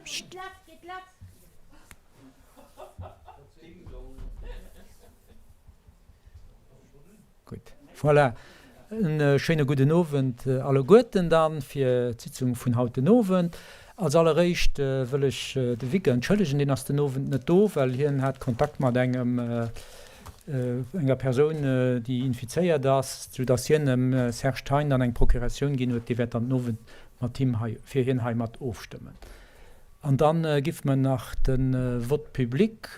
Pscht. Gutt, voilà. E schéine gudden Owend alleguerten dann fir d'Sitzung vun haut den Owend. Als alleréischt wëll ech de Vic entschëllegen, deen ass den Owend net do, well hien hat Kontakt mat engem, enger Persoun, déi infizéiert ass, soudass hien dem Serge Thein dann eng Procuratioun ginn huet. Dee wäert dann den Owend mat him hei, fir hien hei mat ofstëmmen. An dann giff mer nach de Vote public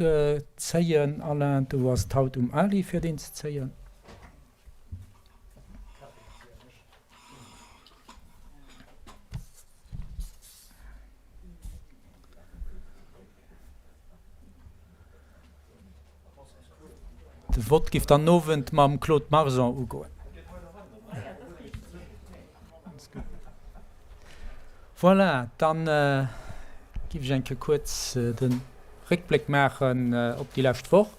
zéien. Alain, do ass et haut um Ali fir deen ze zéien. De Vott giff dann den Owend mam Claude Marson ugoen. Voilà, dann giff ech eng Kéier kuerz de Réckbléck maachen op déi lescht Woch,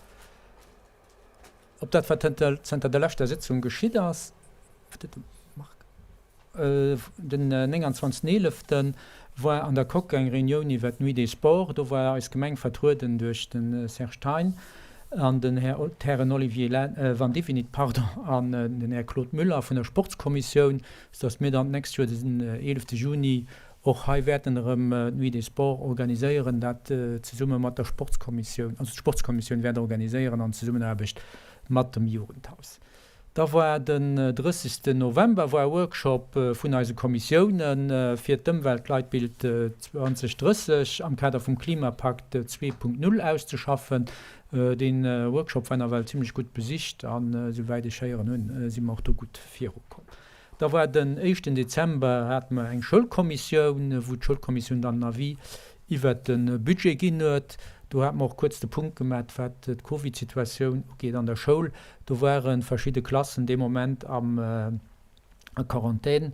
op dat wat zënter der leschter Sitzung geschitt ass. Den 29 eeleften war an der Coque eng Reunioun iwwer d'Nuit des Sports. Do war eis Gemeng vertrueden duerch de Serge Thein an den Här, d'Hären Olivier Van Divinit, pardon, an den Här Claude Müller vun der Sportskommissioun, soudass mir dann d'nächst Joer den eelefte Juni och hei wäerten erëm d'Nuit des Sports organiséieren, dat zesumme mat der Sportskommissioun, also d'Sportskommissioun wäert organiséieren an Zesummenaarbecht mat dem Jugendhaus. Da war den 30 November war e Workshop vun eise Kommissiounen fir d'Ëmweltleitbild 2030 am Kader vum Klimapakt 2.0 auszeschaffen. Dee Workshop war nawell zimmlech gutt besicht an esouwäit ech héieren hunn, si mer och do gutt virukomm. Da war den éischten Dezember hate mer eng Schoulkommissioun, wou d'Schoulkommissioun dann en Avis iwwert de Budget ginn huet. Do hate mer och kuerz de Punkt gemat, wat d'Covid-Situatioun ugeet an der Schoul. Do ware verschidde Klassen dee Moment am a Quarantän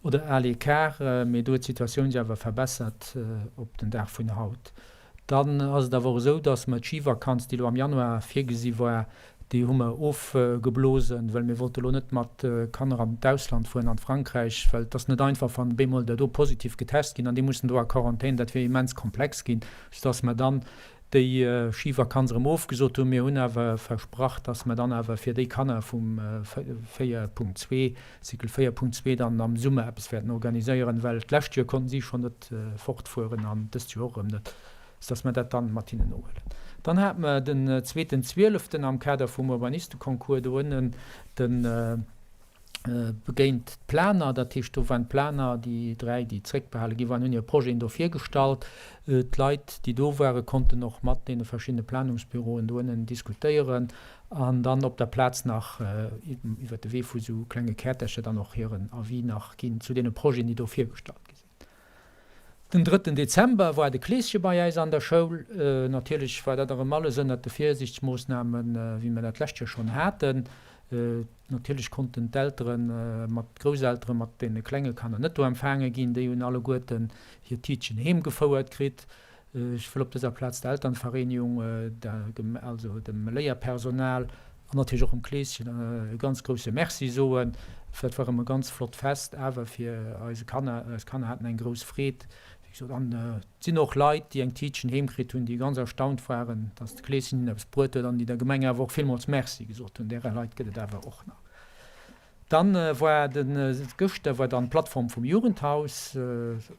oder à l'écart, mee do huet d'Situatioun sech awer verbessert op den Dag vun haut. Dann ass et awer och esou, dass mer d'Schivakanz, déi elo am Januar virgesi war, déi hu mer ofgeblosen, well mir wollte elo net mat Kanner an d'Ausland fueren, an d'Frankräich, well et ass net einfach, wann bemol der do positiv getest ginn an déi mussen do a Quarantän, dat wier immens komplex ginn, soudass mer dann déi Schivakanz erëm ofgesot hunn. Mir hunn awer versprach, dass mer dann awer fir déi Kanner vum 4.2, Cycle 4.2, dann am Summer eppes wäerten organiséieren, well d'lescht Joer konnten si schonn net fortfueren an dëst Joer och erëm net, soudass mer dat dann mat hinnen nohuelen. Dann hate mer den zweeten Zwieleften am Kader vum Urbanisteconcours do ënnen den begéint d'Planer, dat heescht do waren d'Planer, déi dräi déi zréckbehale gi waren, hunn hir Projeten do virgestallt. D'Leit déi do waren, konnten och mat deene verschiddene Planungsbüroen do ënnen diskutéieren an dann op der Plaz nach iwwert de Wee vu sou klenge Käertercher dann och hiren Avis nach ginn zu deene Projeten déi do virgestallt gi sinn. Den drëtten Dezember war de Kleeschen bei äis an der Schoul. Natierlech war dat erëm alles ënnert de Virsiichtsmoossnamen, wéi mir dat d'lescht Joer schonn haten. Natierlech konnten d'Eltere mat d'Grousseltere mat deene klenge Kanner net do empfaange ginn. Déi hunn alleguerten hir Tiitchen heem gefouert kritt. Ech wëll op dëser Plaz der Elternvereenigung, also dem Léierpersonal an natierlech och dem Kleeschen e ganz grousse Merci soen. Dat war erëm e ganz flott Fest awer fir eise Kanner. Eis Kanner haten eng grouss Freed, wéi gesot. An et sinn och Leit, déi eng Tiitchen heem kritt hunn, déi ganz erstaunt waren, dass de Kleeschen hinnen eppes bruet huet an déi der Gemeng awer och villmools Merci gesot hunn. Därer Leit gëtt et awer och nach. Dann war den gëschter war dann d'Plattform vum Jugendhaus,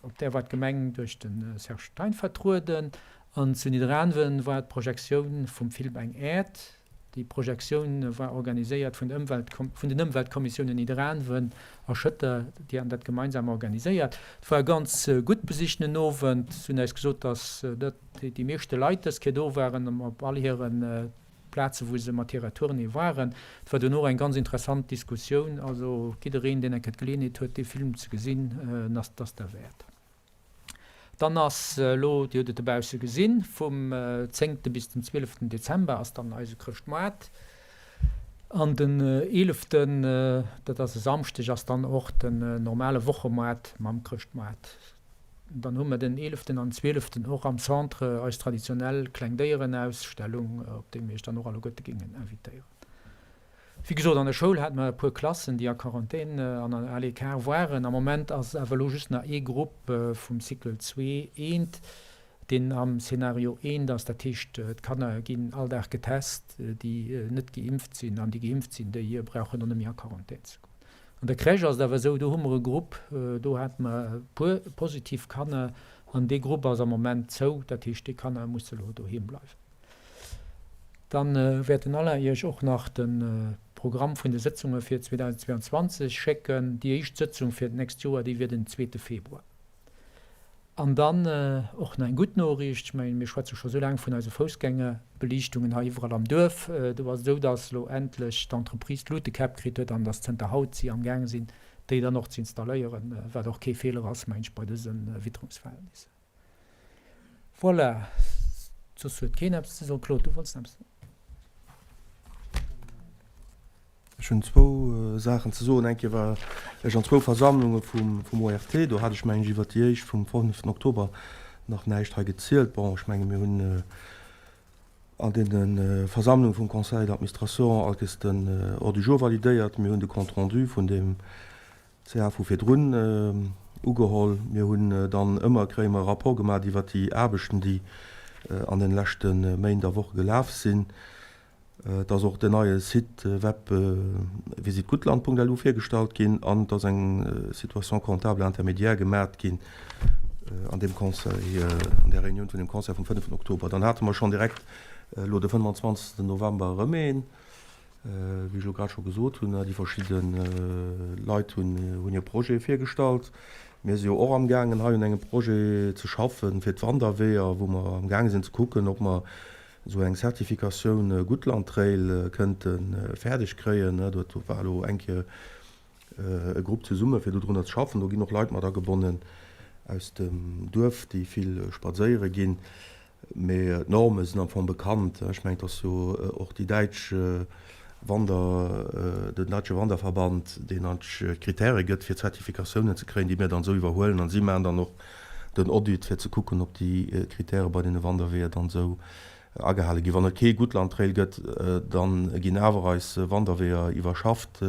op där war d'Gemeng duerch de Serge Stein vertrueden an zu Nidderaanwen war d'Projektioun vum Film Eng Äerd. Déi Projektioun war organiséiert vun vun den Ëmweltkommissiounen Nidderaanwen a Schëtter, déi haten dat gemeinsam organiséiert. Et war e ganz gutt besichtenen Owend. Se hunn äis gesot, dass net déi meeschte Leit dës Kéier do waren, op all hiren Plaze wou se mat hirer Tournée waren. Et war duerno eng ganz interessant Diskussioun. Also jiddereen deen eng Kéier d'Geleeënheet huet dee Film ze gesinn, en ass, ass derwäert. Dann ass elo, Dir hutt et dobausse gesinn, vum zéngte bis den zwieleften Dezember ass dann eise Chrëschtmoart. An den eeleften, dat ass e Samschdeg, ass dann och den normale Wochemoart mam Chrëschtmoart. Dann hu mer den eeleften an zwieleften och am Centre eis traditionell Klengdéierenausstellung, op déi mir iech dann och alleguerte géingen invitéieren. Wéi gesot, an der Schoul hate mer e puer Klassen, déi a Quarantän an à l'écart waren. Am Moment ass awer elo just nach ee Grupp vum Cycle zwee eent. Deen am Szenario eent ass, dat heescht, d'Kanner ginn all Dag getest, déi net geimpft sinn, an déi geimpft sinn, déi brauchen och net méi a Quarantän ze goen. An der Crèche ass et awer esou, do hu mer e Grupp, do hate mer e puer positiv Kanner an dee Grupp ass am Moment zou, dat heescht, déi Kanner musse elo doheem bleiwen. Dann wäert den Alain Iech och nach de Programm vun de Sëtzunge fir 2022 schécken. Déi éischt Sëtzung fir d'nächst Joer, déi wier den zweete Februar. An dann och nach eng gutt Noriicht, ech mengen, mir schwätze scho sou laang vun eise Foussgängerbeliichtungen hei iwwerall am Duerf. Do ass et esou, dass elo endlech d'Entreprise d'Lutekäpp kritt huet an dass zënter haut si amgaang sinn, déi dann och ze installéieren, wat och kee Feeler ass, mengen ech, bei dëse Witterungsverhältnisser. Voilà, soss huet keen eppes ze soen. Claude, du wollts nach eppes soen? Ech hunn zwou Saachen ze soen. Eng Kéier war ech an zwou Versammlunge vum ORT. Do hat ech, mengen ech, iwwert déi éischt vum fënneften Oktober nach näischt hei gezielt. Bon, ech menge mir hunn an deene Versammlunge vum Conseil d'administration allkéiers den Ordre du jour validéiert. Mir hunn de Compte rendu vun deem CA vu virdrun ugeholl. Mir hunn dann ëmmer, kréie mer e Rapport gemaach iwwert déi Aarbechten, déi an de leschte Méint a Woche gelaf sinn. Et ass och den neie Site web visitguttland.lu virgestallt ginn an et ass eng Situation comptable intermédiaire gemat ginn an deem Conseil, an där Reunioun vun dem Conseil vum fënneften Oktober. Dann hate mer schonn direkt elo de 25. November erëm een, wéi ech elo grad scho gesot hunn, déi verschidde Leit hunn hir Projete virgestallt. Mir si jo och amgaangen hei un engem Projet ze schaffen fir d'Wanderweeër, wou mer amgaange sinn ze kucken, ob mer esou eng Zertifikatioun Guttlandtrail kënnte fäerdeg kréien. Do war elo eng Kéier e Grupp zesumme fir dodrunner ze schaffen. Do ginn och Leit mat agebonnen aus dem Duerf, déi vill spadséiere ginn. Mee d'Norme sinn am Fong bekannt. Ech mengen, et ass jo och déi däitsch Wander, den Deutsche Wanderverband, deen eigentlech d'Kritäre gëtt, fir Zertifikatiounen ze kréien, déi mir dann esou iwwerhuelen. An si maachen dann och den Audit, fir ze kucken, ob déi Kritäre bei deene Wanderweeër dann esou agehale ginn. Wann et kee Guttlandtrail gëtt, da ginn awer eis Wanderweeër iwwerschafft.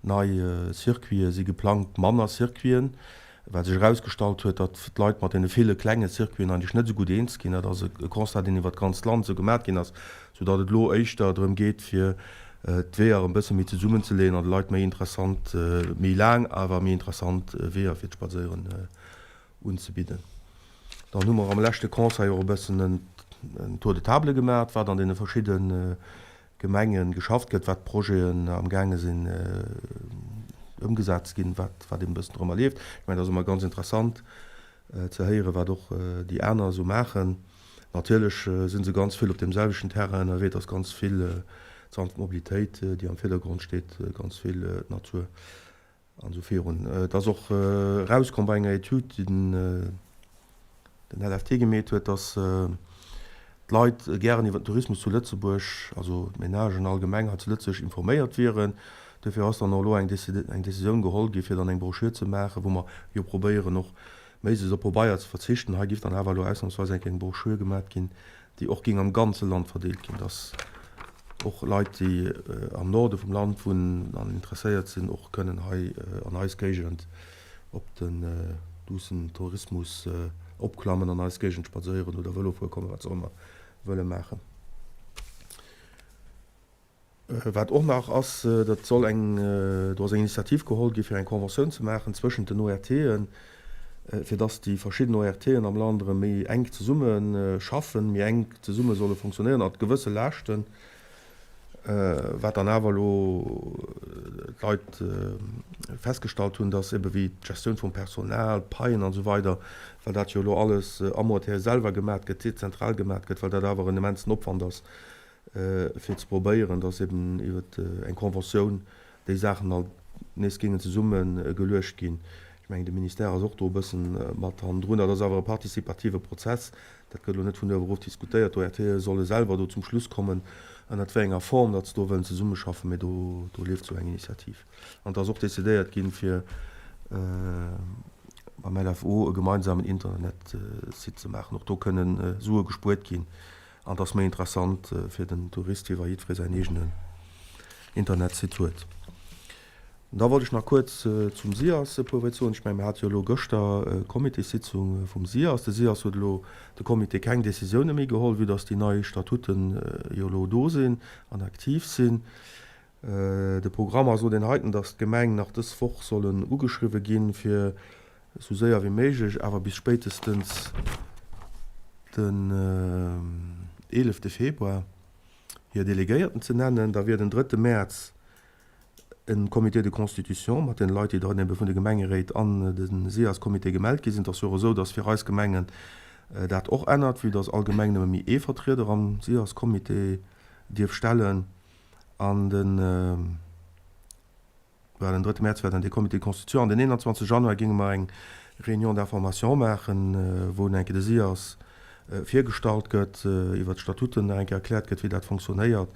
Nei Circuite si geplangt, manner Circuiten, well sech erausgestallt huet, datt d'Leit mat deene ville klenge Circuiten eigentlech net esou gutt eens ginn. Dat ass e Constat, deen iwwer d'ganzt Land esou gemat ginn ass, soudatt et elo éischter drëm geet, fir d'Weeër e bësse méi zesummenzeleeën an de Leit méi interessant, méi laang awer méi interessant Weeër fir d'Spadséieren unzebidden. Dann hu mer am leschte Conseil och e bëssen en Tour de table gemaach, wat an deene verschidde Gemenge geschafft gëtt, wat Projeten amgaange sinn ëmgesat ze ginn, wat wat een e bëssen drëm erlieft. Ech mengen, dat ass ëmmer ganz interessant ze héieren, wat och déi aner esou maachen. Natierlech si se ganz vill op deem selwechten Terrain ënnerwee. Et ass ganz vill d'sanft Mobilitéit, déi am Virdergrond steet, ganz vill d'Natur. An esou virun. Et ass och erauskomm bei enger Etüd, déi den LFT gemeet huet, datt d'Leit gären iwwer den Tourismus zu Lëtzebuerg, also d'Menagen allgemeng hei zu Lëtzebuerg informéiert wieren. Duerfir ass dann och elo eng Decisioun geholl gi fir dann eng Broschür ze maachen, wou mer jo probéieren och méiglechst op Pabeier ze verzichten. Hei giff dann awer elo ausnamsweis eng kleng Broschür gemat ginn, déi och géing am ganze Land verdeelt ginn, dass och Leit, déi am Norde vum Land wunnen an interesséiert sinn, och kënnen hei an eis Géigend op den duussen Tourismus opklammen, an eis Géigend spadséieren oder Vëlo fuere kommen, wat se och ëmmer wëlle maachen. Wat och nach ass, dat soll eng, do ass eng Initiativ geholl gi fir eng Conventioun ze maachen zwëschent den ORTen, fir dass déi verschidden ORTen am Land erëm méi enk zesumme schaffen, méi enk zesumme solle fonctionnéieren a gewësse Laaschten, wat dann awer elo d'Leit festgestallt hunn, dass ebe wéi d'Gestioun vum Personal, d'Paien an esou weider, well dat jo elo alles am ORT selwer gemat gëtt, dezentral gemat gëtt, well dat awer en immensen Opwand ass, fir ze probéieren, dass eben iwwer eng Conventioun déi Saachen alt nees géingen zesumme geluecht ginn. Ech mengen, de Ministère ass och do e bësse mat hannendrun. Dat ass awer e participative Prozess. Dat gëtt elo net vun uewe erof diskutéiert. D'ORTe solle selwer do zum Schluss kommen, ënnert wéi enger Form datt se do wëllen zesummeschaffen. Mee do, do leeft esou eng Initiativ. An et ass och decidéiert ginn, fir mam LFO e gemeinsamen Internetsite ze maachen. Och do kënne Sue gespuert ginn. An et ass méi interessant fir den Tourist, wéi wa jiddweree säin eegenen Internetsite huet. Da wollt ech nach kuerz zum SIAS e puer Wuert soen. Ech mengen, mir hate jo elo gëschter Comitéssitzung vum SIAS. De SIAS huet elo de Comité keng Décisioune méi geholl, vue dass déi nei Statuten jo elo do sinn an aktiv sinn. De Programm ass elo deen heiten, dass d'Gemeng nach dës Woch sollen ugeschriwwe ginn, fir esou séier wéi méiglech, awer bis spéitestens den eelefte Februar, hir Delegéierten ze nennen. Da wier den drëtte Mäerz e Comité de constitution mat den Leit, déi dann ebe vun de Gemengeréit an de SIAS-Comité gemellt gi sinn. Et ass jo och esou, dass fir eis Gemengen dat och ännert, vue dass all Gemeng nëmme méi ee Vertrieder am SIAS-Comité dierf stellen. An den, voilà, den drëtte Mäerz wär dann dee Comité de constitution. An den 21 Januar géinge mer eng Réunion d'information maachen, wou eng Kéier de SIAS virgestallt gëtt, iwwert d'Statuten nach eng Kéier erkläert gëtt, wéi dat fonctionnéiert.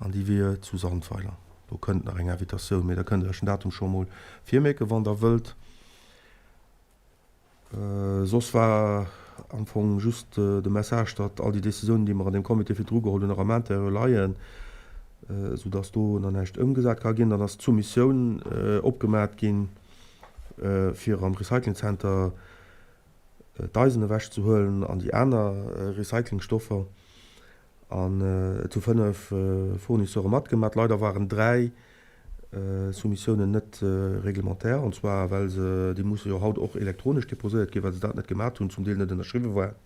An déi wier zu Sandweiler. Do kënnt nach eng Invitatioun, mee da kënnt Der Iech den Datum scho mol virmierken, wann Der wëllt. Soss war am Fong just de Message, datt all déi Décisiounen, déi mer an deem Comité virdru geholl hunn, nach am Intérieur leien, soudatt do nach näischt ëmgesat ka ginn. Dann ass d'Soumissioun opgemat ginn, fir am Recyclingcenter d'Eisen ewechzehuelen an déi aner Recyclingstoffer. An et hu 5 Fournisseure matgemat. Leider waren 3 Soumissiounen net réglementaire, an zwar well se, déi musse jo haut och elektronesch deposéiert ginn, well se dat net gemat hunn, zum Deel net ënnerschriwwe waren.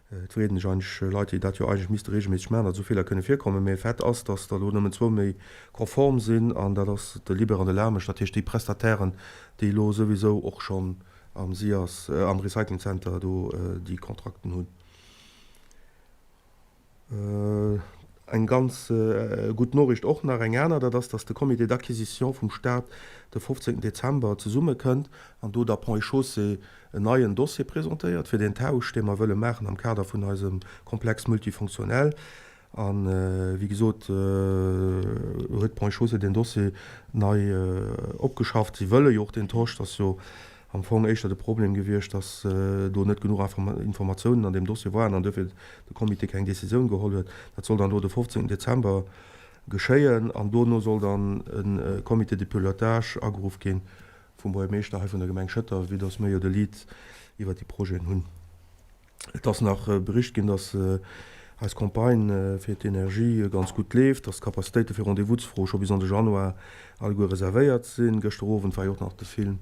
Et freet mech eigentlech, Leit, déi dat jo eigentlech misste regelméisseg maachen, datt esou Feeler kënne virkommen. Mee Fait ass, datt der elo nëmmen zwou méi konform sinn, an dat ass de Liber an de Lamesch, dat heescht déi Prestatairen, déi elo souwisou och schonn am SIAS, am Recycling Center do déi Kontrakten hunn. Eng ganz gutt Noriicht och nach eng aner, dat ass, dass de Comité d'acquisition vum Stat de 15 Dezember zesummekënnt an do der Ponts et Chaussées en neien Dossier presentéiert fir deen Tausch, dee mer wëlle maachen am Kader vun eisem Complexe multifonctionnel. A wéi gesot huet d'Ponts et Chaussées deen Dossier nei opgeschafft. Si wëlle jo och deen Tosch, dass jo am Fong éischter de Problem gewiescht, dass do net genuch Informatiounen an deem Dossier waren an duerfir de Comité keng Décisioun geholl huet. Dat soll dann elo de 15 Dezember geschéien an dono soll dann e Comité de pilotage ageruff gi vum Buergermeeschter hei vun der Gemeng Schëtter, vue dass mir jo de Lead iwwert déi Projeten hunn. Et ass nach bericht ginn, dass eis Campagne fir d'Energie ganz gutt leeft, dass d'Capacitéite fir Rendez-vous ze froe scho bis an de Januar alleguer reservéiert sinn. Gëschter Owend war jo och nach de Film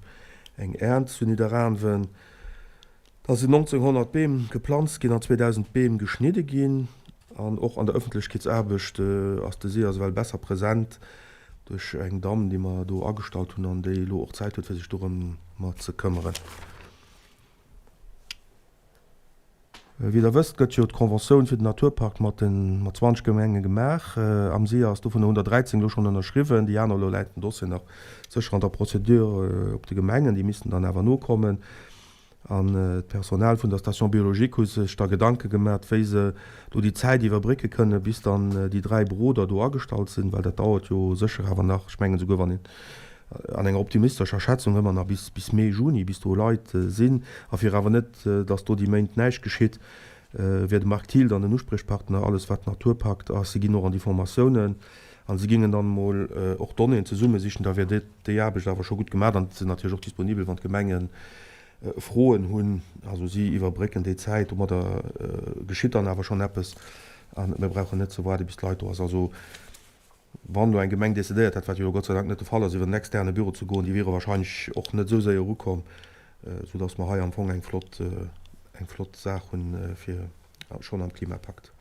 Eng Ernt zu Nidderaanwen. Da sinn 1.900 Beem geplanzt ginn an 2.000 Beem geschnidde ginn. An och an der Ëffentlechkeetsaarbecht ass de SIAS ewell besser present duerch eng Damm, déi mer do agestallt hunn an déi elo och Zäit huet fir sech dorëmmer ze këmmeren. Wéi Der wësst, gëtt jo d'Conventioun fir den Naturpark mat den mat 20 Gemenge gemaach. Am SIA ass dovunner 113 elo schonn ënnerschriwwen. Déi aner, elo läit den Dossier nach sécher an der Procédure op de Gemengen, déi missten dann awer nokommen. An d'Personal vun der Station biologique hu sech da Gedanke gemaat, wéi se do déi Zäit iwwerbrécke kënnen, bis dann déi 3 Beroder do agestallt sinn, well dat dauert jo sécher awer nach, ech mengen esouguer wann een An enger optimistescher Schätzung ëmmer nach bis bis Mee, Juni, bis do Leit sinn. A fir awer net, datt do déi Méint näischt geschitt, wier de Marc Thiel dann den Uspriechpartner, alles wat Naturpakt ass. Si ginn och an déi Formatiounen an si géingen dann emol och Donnéeën zesummesichen. Da wier déi Aarbecht awer scho gutt gemaach an sinn natierlech och disponibel, wann d'Gemenge Froen hunn. Also si iwwerbrécken déi Zäit. Domadder geschitt dann awer schonn eppes a mir brauchen net ze waarde bis d'Leit do ass. Also Wann elo eng Gemeng decidéiert hätt, wat jo elo Gott sei Dank net de Fall ass, iwwer en externe Büro ze goen, déi wiere wahrscheinlech och net esou séier erukomm, soudass mer hei am Fong eng flott, eng flott Saach hunn fir schonn am Klimapakt.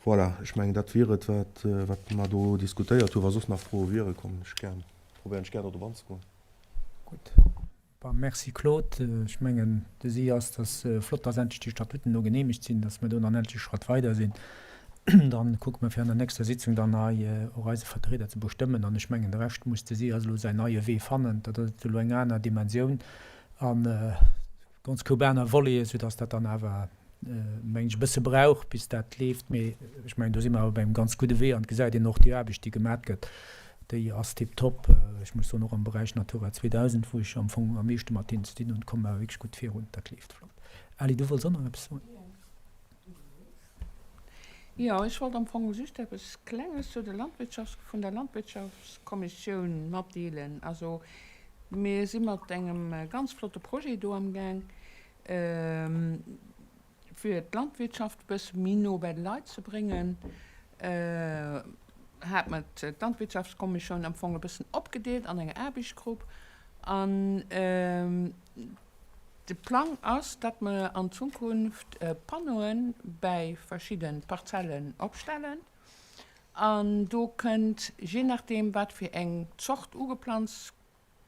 Voilà, ech mengen, dat wier et, wat, wat mer do diskutéiert hunn. Wa soss nach Froe wieren, kommen ech gär, probéieren ech gär drop anzegoen. Gutt. Bon, merci Claude. Ech mengen, de Si ass, dass flott, dass endlech déi Statuten elo genehmegt sinn, dass mer do dann endlech e Schratt weider sinn. Dann kucke mer fir an der nächster Sitzung dann hei och eise Vertrieder ze bestëmmen. An ech mengen, de Rescht muss de SIAS elo säin neie Wee fannen. Dat ass elo eng aner Dimensioun an ganz koup aner Voleten, soudass dat dann awer mengen ech, e bësse brauch, bis dat leeft. Mee ech mengen, do si mer awer op engem ganz gudde Wee an et gesäit een och déi Aarbecht, déi gemat gëtt, déi ass tiptop. Ech muss soen, och am Beräich Natura 2000, wou ech am Fong am meeschte mat deenen ze dinn hunn, komme mer wierklech gutt virun. Dat leeft flott. Ali, du wollts och nach eppes soen? Jo, ech wollt am Fong just eppes Klenges zu der Landwirtschafts-, vun der Landwirtschaftskommissioun matdeelen. Also mir si mat engem ganz flotte Projet do amgaang, fir d'Landwirtschaft e bësse méi no bei de Leit ze bréngen. Hat mer d'Landwirtschaftskommissioun am Fong e bëssen opgedeelt an eng Aarbechtsgrupp an De Plang ass, datt mer an Zukunft Panneaue bäi verschidde Parzellen opstellen an do kënnt, je nachdeem wat fir eng Zort ugeplanzt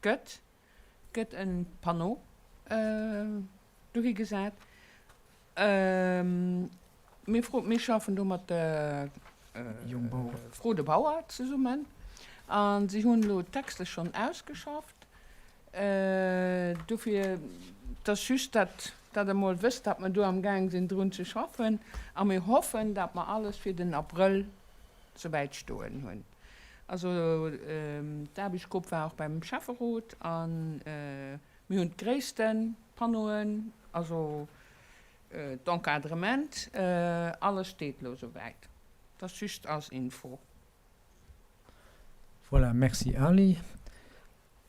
gëtt, gëtt e Panneau dohi gesat. Mir fro, mir schaffen do mat der Fro de Bauer zesummen a si hunn elo d'Texte schonn ausgeschafft. Dofir, et ass just, datt Der emol wësst, datt mer do amgaang sinn drun ze schaffen a mir hoffen, datt mer alles fir den Abrëll souwäit stoen hunn. Also d'Aarbechtsgrupp war och beim Schäfferot a mir hunn d'gréisste Panneauen, also d'Encadrement, alles steet elo souwäit. Dat ass just als Info. Voilà, merci Ali.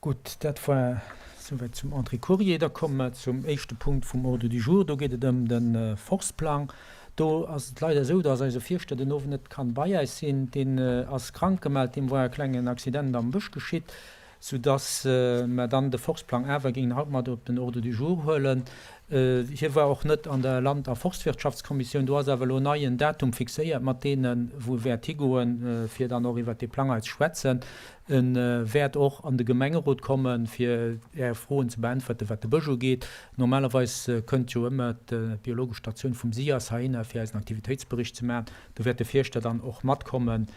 Gutt, dat war souwäit zum André Courier. Da komme mer zum éischte Punkt vum Ordre du jour. Do geet et ëm de Forstplang. Do ass et leider esou, dass eise Fierschter den Owend net kann bei äis sinn. Deen ass krank gemellt, deem war e klengen Accident am Bësch geschitt, soudass mer dann de Forstplang awer géingen haut mat op den Ordre du jour huelen. Hie war och net an der Land a Forstwirtschaftskommissioun. Do ass awer elo nei en Datum fixéiert mat deenen, wou e wäert higoen, fir dann och iwwert dee Plang hei ze schwätzen. E wäert och an de Gemengerot kommen, fir Är Froen ze beäntwerten, wat de Bësch ugeet. Normalerweis kënnt jo ëmmer d'biologesch Statioun vum SIAS heihinner, fir eisen Aktivitéitsbericht ze maachen. Do wäert de Fierschter dann och matkommen,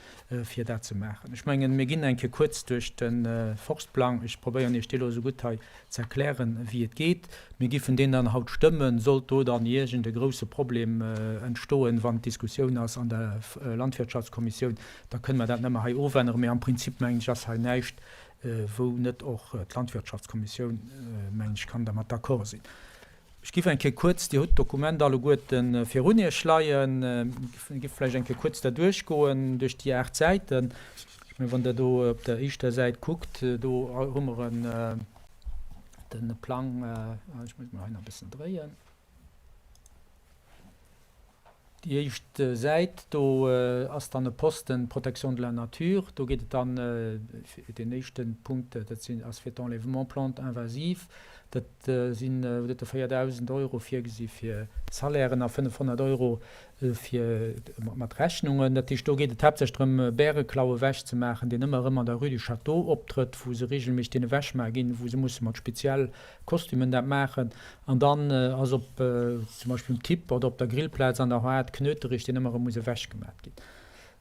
fir dat ze maachen. Ech mengen, mir ginn eng Kéier kuerz duerch de Forstplang. Ech probéieren Iech dee lo esou gutt hei ze erklären, wéi et geet. Mir giffen deen dann haut stëmmen, sollt do dann iergend e grouse Problem entstoen, wann d'Diskussioun ass an der Landwirtschaftskommissioun, da kënne mer dat nëmme hei ofänneren. Mee am Prinzip, mengen ech, ass hei näischt, wou net och d'Landwirtschaftskommissioun, mengen ech, kann dermat d'accord sinn. Ech giff eng Kéier kuerz, Dir hutt d'Dokument alleguerte virun Iech leien, giff vläicht eng Kéier kuerz derduerch goen, duerch déi 8 Säiten. Ech mengen, wann Der do op der éischter Säit kuckt, do hu mer en, de Plang, ech muss mol hei nach e bëssen dréien. Déi éischt Säit, do ass dann e Posten Protection de la nature. Do geet et dann, deen éischte Punkt, dat sinn, ass fir d'Enlèvement plantes invasives. Dat sinn, do gëtt 4.000 Euro virgesi fir d'Salairen a 500 Euro fir mat Rechnungen. Dat heescht, do geet et haaptsächlech drëm, Bäreklau ewechzemaachen, deen ëmmer erëm an der Rue du Château optrëtt, wou se reegelméisseg deen ewechmaach ginn, wou se musse mat speziell Kostümen dat maachen. An dann ass op zum Beispill um Tipp oder op der Grillplaz an der Haard Knöterich, deen ëmmer erëm muss ewechgemat ginn.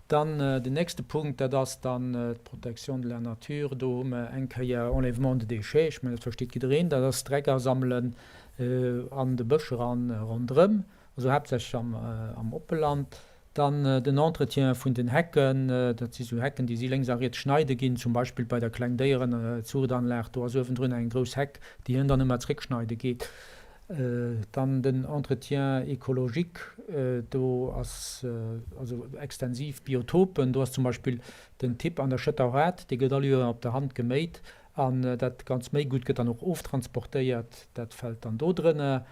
Dann den nächste Punkt, dat ass dann d'Protection de la nature. Do hu mer eng Kéier Enlèvement de déchets, ech mengen dat versteet jiddereen, dat ass Dreck asammelen an de Bësch eran ronderëm. Also haaptsächlech am Oppeland. Dann den Entretien vun den Hecken, dat si sou Hecken, déi si lénks a riets schneide ginn, zum Beispill bei der Klengdéierenzuchtanlag, do ass uewendrun eng grouss Heck, déi hien dann ëmmer zréckschneide geet. Dann den Entretien écologique, do ass also extensiv Biotopen, do ass zum Beispill den Tipp an der Schëtter Haard, dee gëtt all Joer op der Hand geméit an dat ganz Méigut gëtt dann och oftransportéiert, dat fält dann do drënner.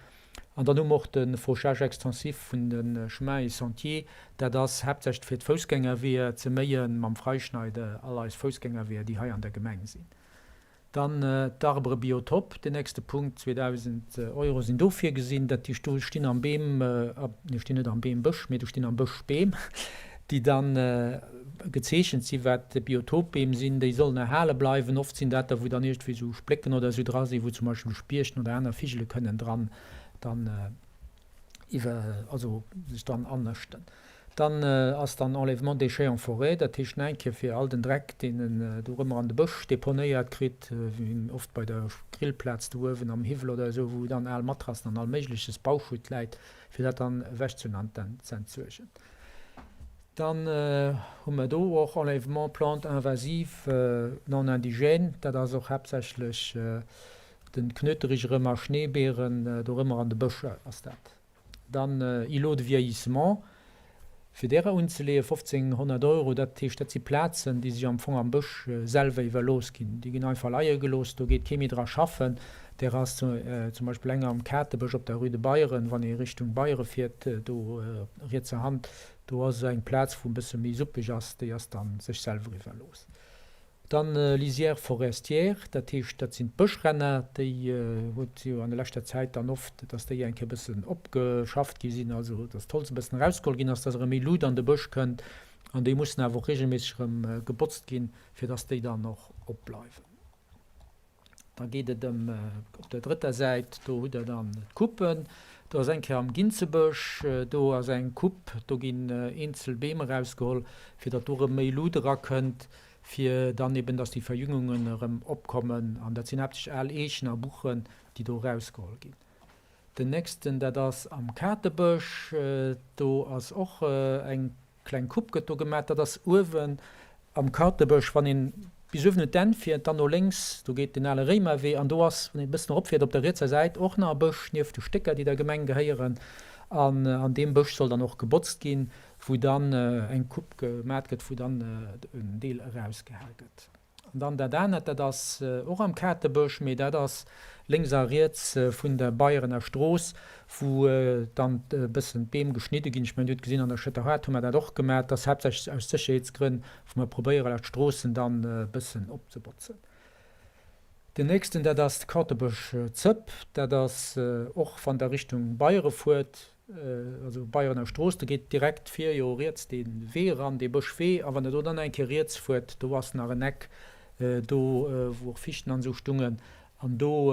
An dann hu mer och de Fauchage extensif vun de Chemins et sentiers. Dat ass haaptsächlech fir d'Foussgängerweeër ze méien, mam Freischneide, all eis Foussgängerweeër, déi hei an der Gemeng sinn. Dann d'Arbres biotope, deen nächste Punkt, 2.000 Euro sinn do virgesinn. Dat heescht, do stinn am Beem, nee, stinn net am Beembësch, mee do stinn am Bësch Beem, déi da gezeechent sinn, wat Biotopbeem sinn, déi sollen erhale bleiwen. Oft sinn dat der, wou dann iergendwéi esou Splécken oder esou dra sinn, wou zum Beispill Spiechten oder aner Vigele kënnen dran dann iwwer, also sech dran annëschten. Dann ass dann Enlèvement déchets en forêt, dat heescht nach eng Kéier fir all den Dreck, deen en do erëm an de Bësch deponéiert kritt, wéi oft bei der Grillplaz do uewen am Hiwwel oder esou, wou dann al Matrassen an all méigleches Bauschutt läit, fir dat dann ewechzehunn an z'entsuergen. Dann hu mer do och Enlèvement plantes invasives non indigènes, dat ass och haaptsächlech den Knöterich erëm a Schneebeeren, do erëm an de Bëscher ass dat. Dann Îlots de vieillissement. Fir därer unzeleeën, 1.500 Euro, dat heescht, dat si Plazen, déi sech am Fong am Bësch selwer iwwerlooss ginn. Déi ginn einfach leie gelooss, do geet kee méi dra schaffen. Där ass zum Beispill eng am Katebësch op der Rue de Beyeren, wann ee Richtung Beyere fiert, do rietser Hand, do ass eng Plaz, wou e bësse méi suppeg ass, déi ass da sech selwer iwwerlooss. Dann Lisière forestière, dat heescht, dat sinn d'Bëschränner, déi huet jo an der leschter Zäit dann oft, dass déi eng Kéier e bëssen opgeschafft gi sinn, also dass d'Holz e bëssen erausgeholl ginn ass, dass erëm méi Lut an de Bësch kënnt. An déi mussen awer och regelméisseg erëm gebotzt ginn, fir dass déi dann och opbleiwen. Da geet et ëm, op der drëtter Säit, do hutt Der dann d'Coupen. Do ass eng Kéier am Ginzebësch, do ass eng Coupe, do ginn eenzel Beem erausgeholl, fir datt do erëm méi Lut erakënnt, fir dann eben, datt déi Verjüngungen erëm opkommen. An dat sinn haaptsächlech al Eechen a Buchen, déi do erausgeholl ginn. Den nächsten, dat ass am Katebësch, do ass och eng Kleng Coupe gëtt do gemat, dat ass uewen am Katebësch, wann een bis uewen un d'Enn fiert, dann no lénks, do geet den ale Réimerwee an do ass, wann een e bëssen eropfiert, op der rietser Säit och nach e Bësch nieft de Stécker, déi der Gemeng gehéieren. An an deem Bësch soll dann och gebotzt ginn, wou dann eng Coupe gemat gëtt, wou dann en Deel erausgeha gëtt. An dann dat anert, dat ass och am Katebësch, mee dat ass lénks a riets vun der Beierener Strooss, wou dann e bëssen d'Beem geschnidde ginn. Ech mengen, Dir hutt gesinn, an der Schëtterhaard hu mer dat och gemaach. Dat ass haaptsächlech aus Sécherheetsgrënn, wou mer probéieren, eis d'Stroossen dann e bëssen opzebotzen. Den nächsten, dat ass de Katebësch-Zëpp. Dat ass och, wann Der Richtung Beiere fuert, also Beierener Strooss, do geet direkt vir jo riets dee Wee eran, dee Bëschwee, a wann Der do dann eng Kéier riets fuert, do ass nach en Eck, do wou och Fichten an esou stungen, an do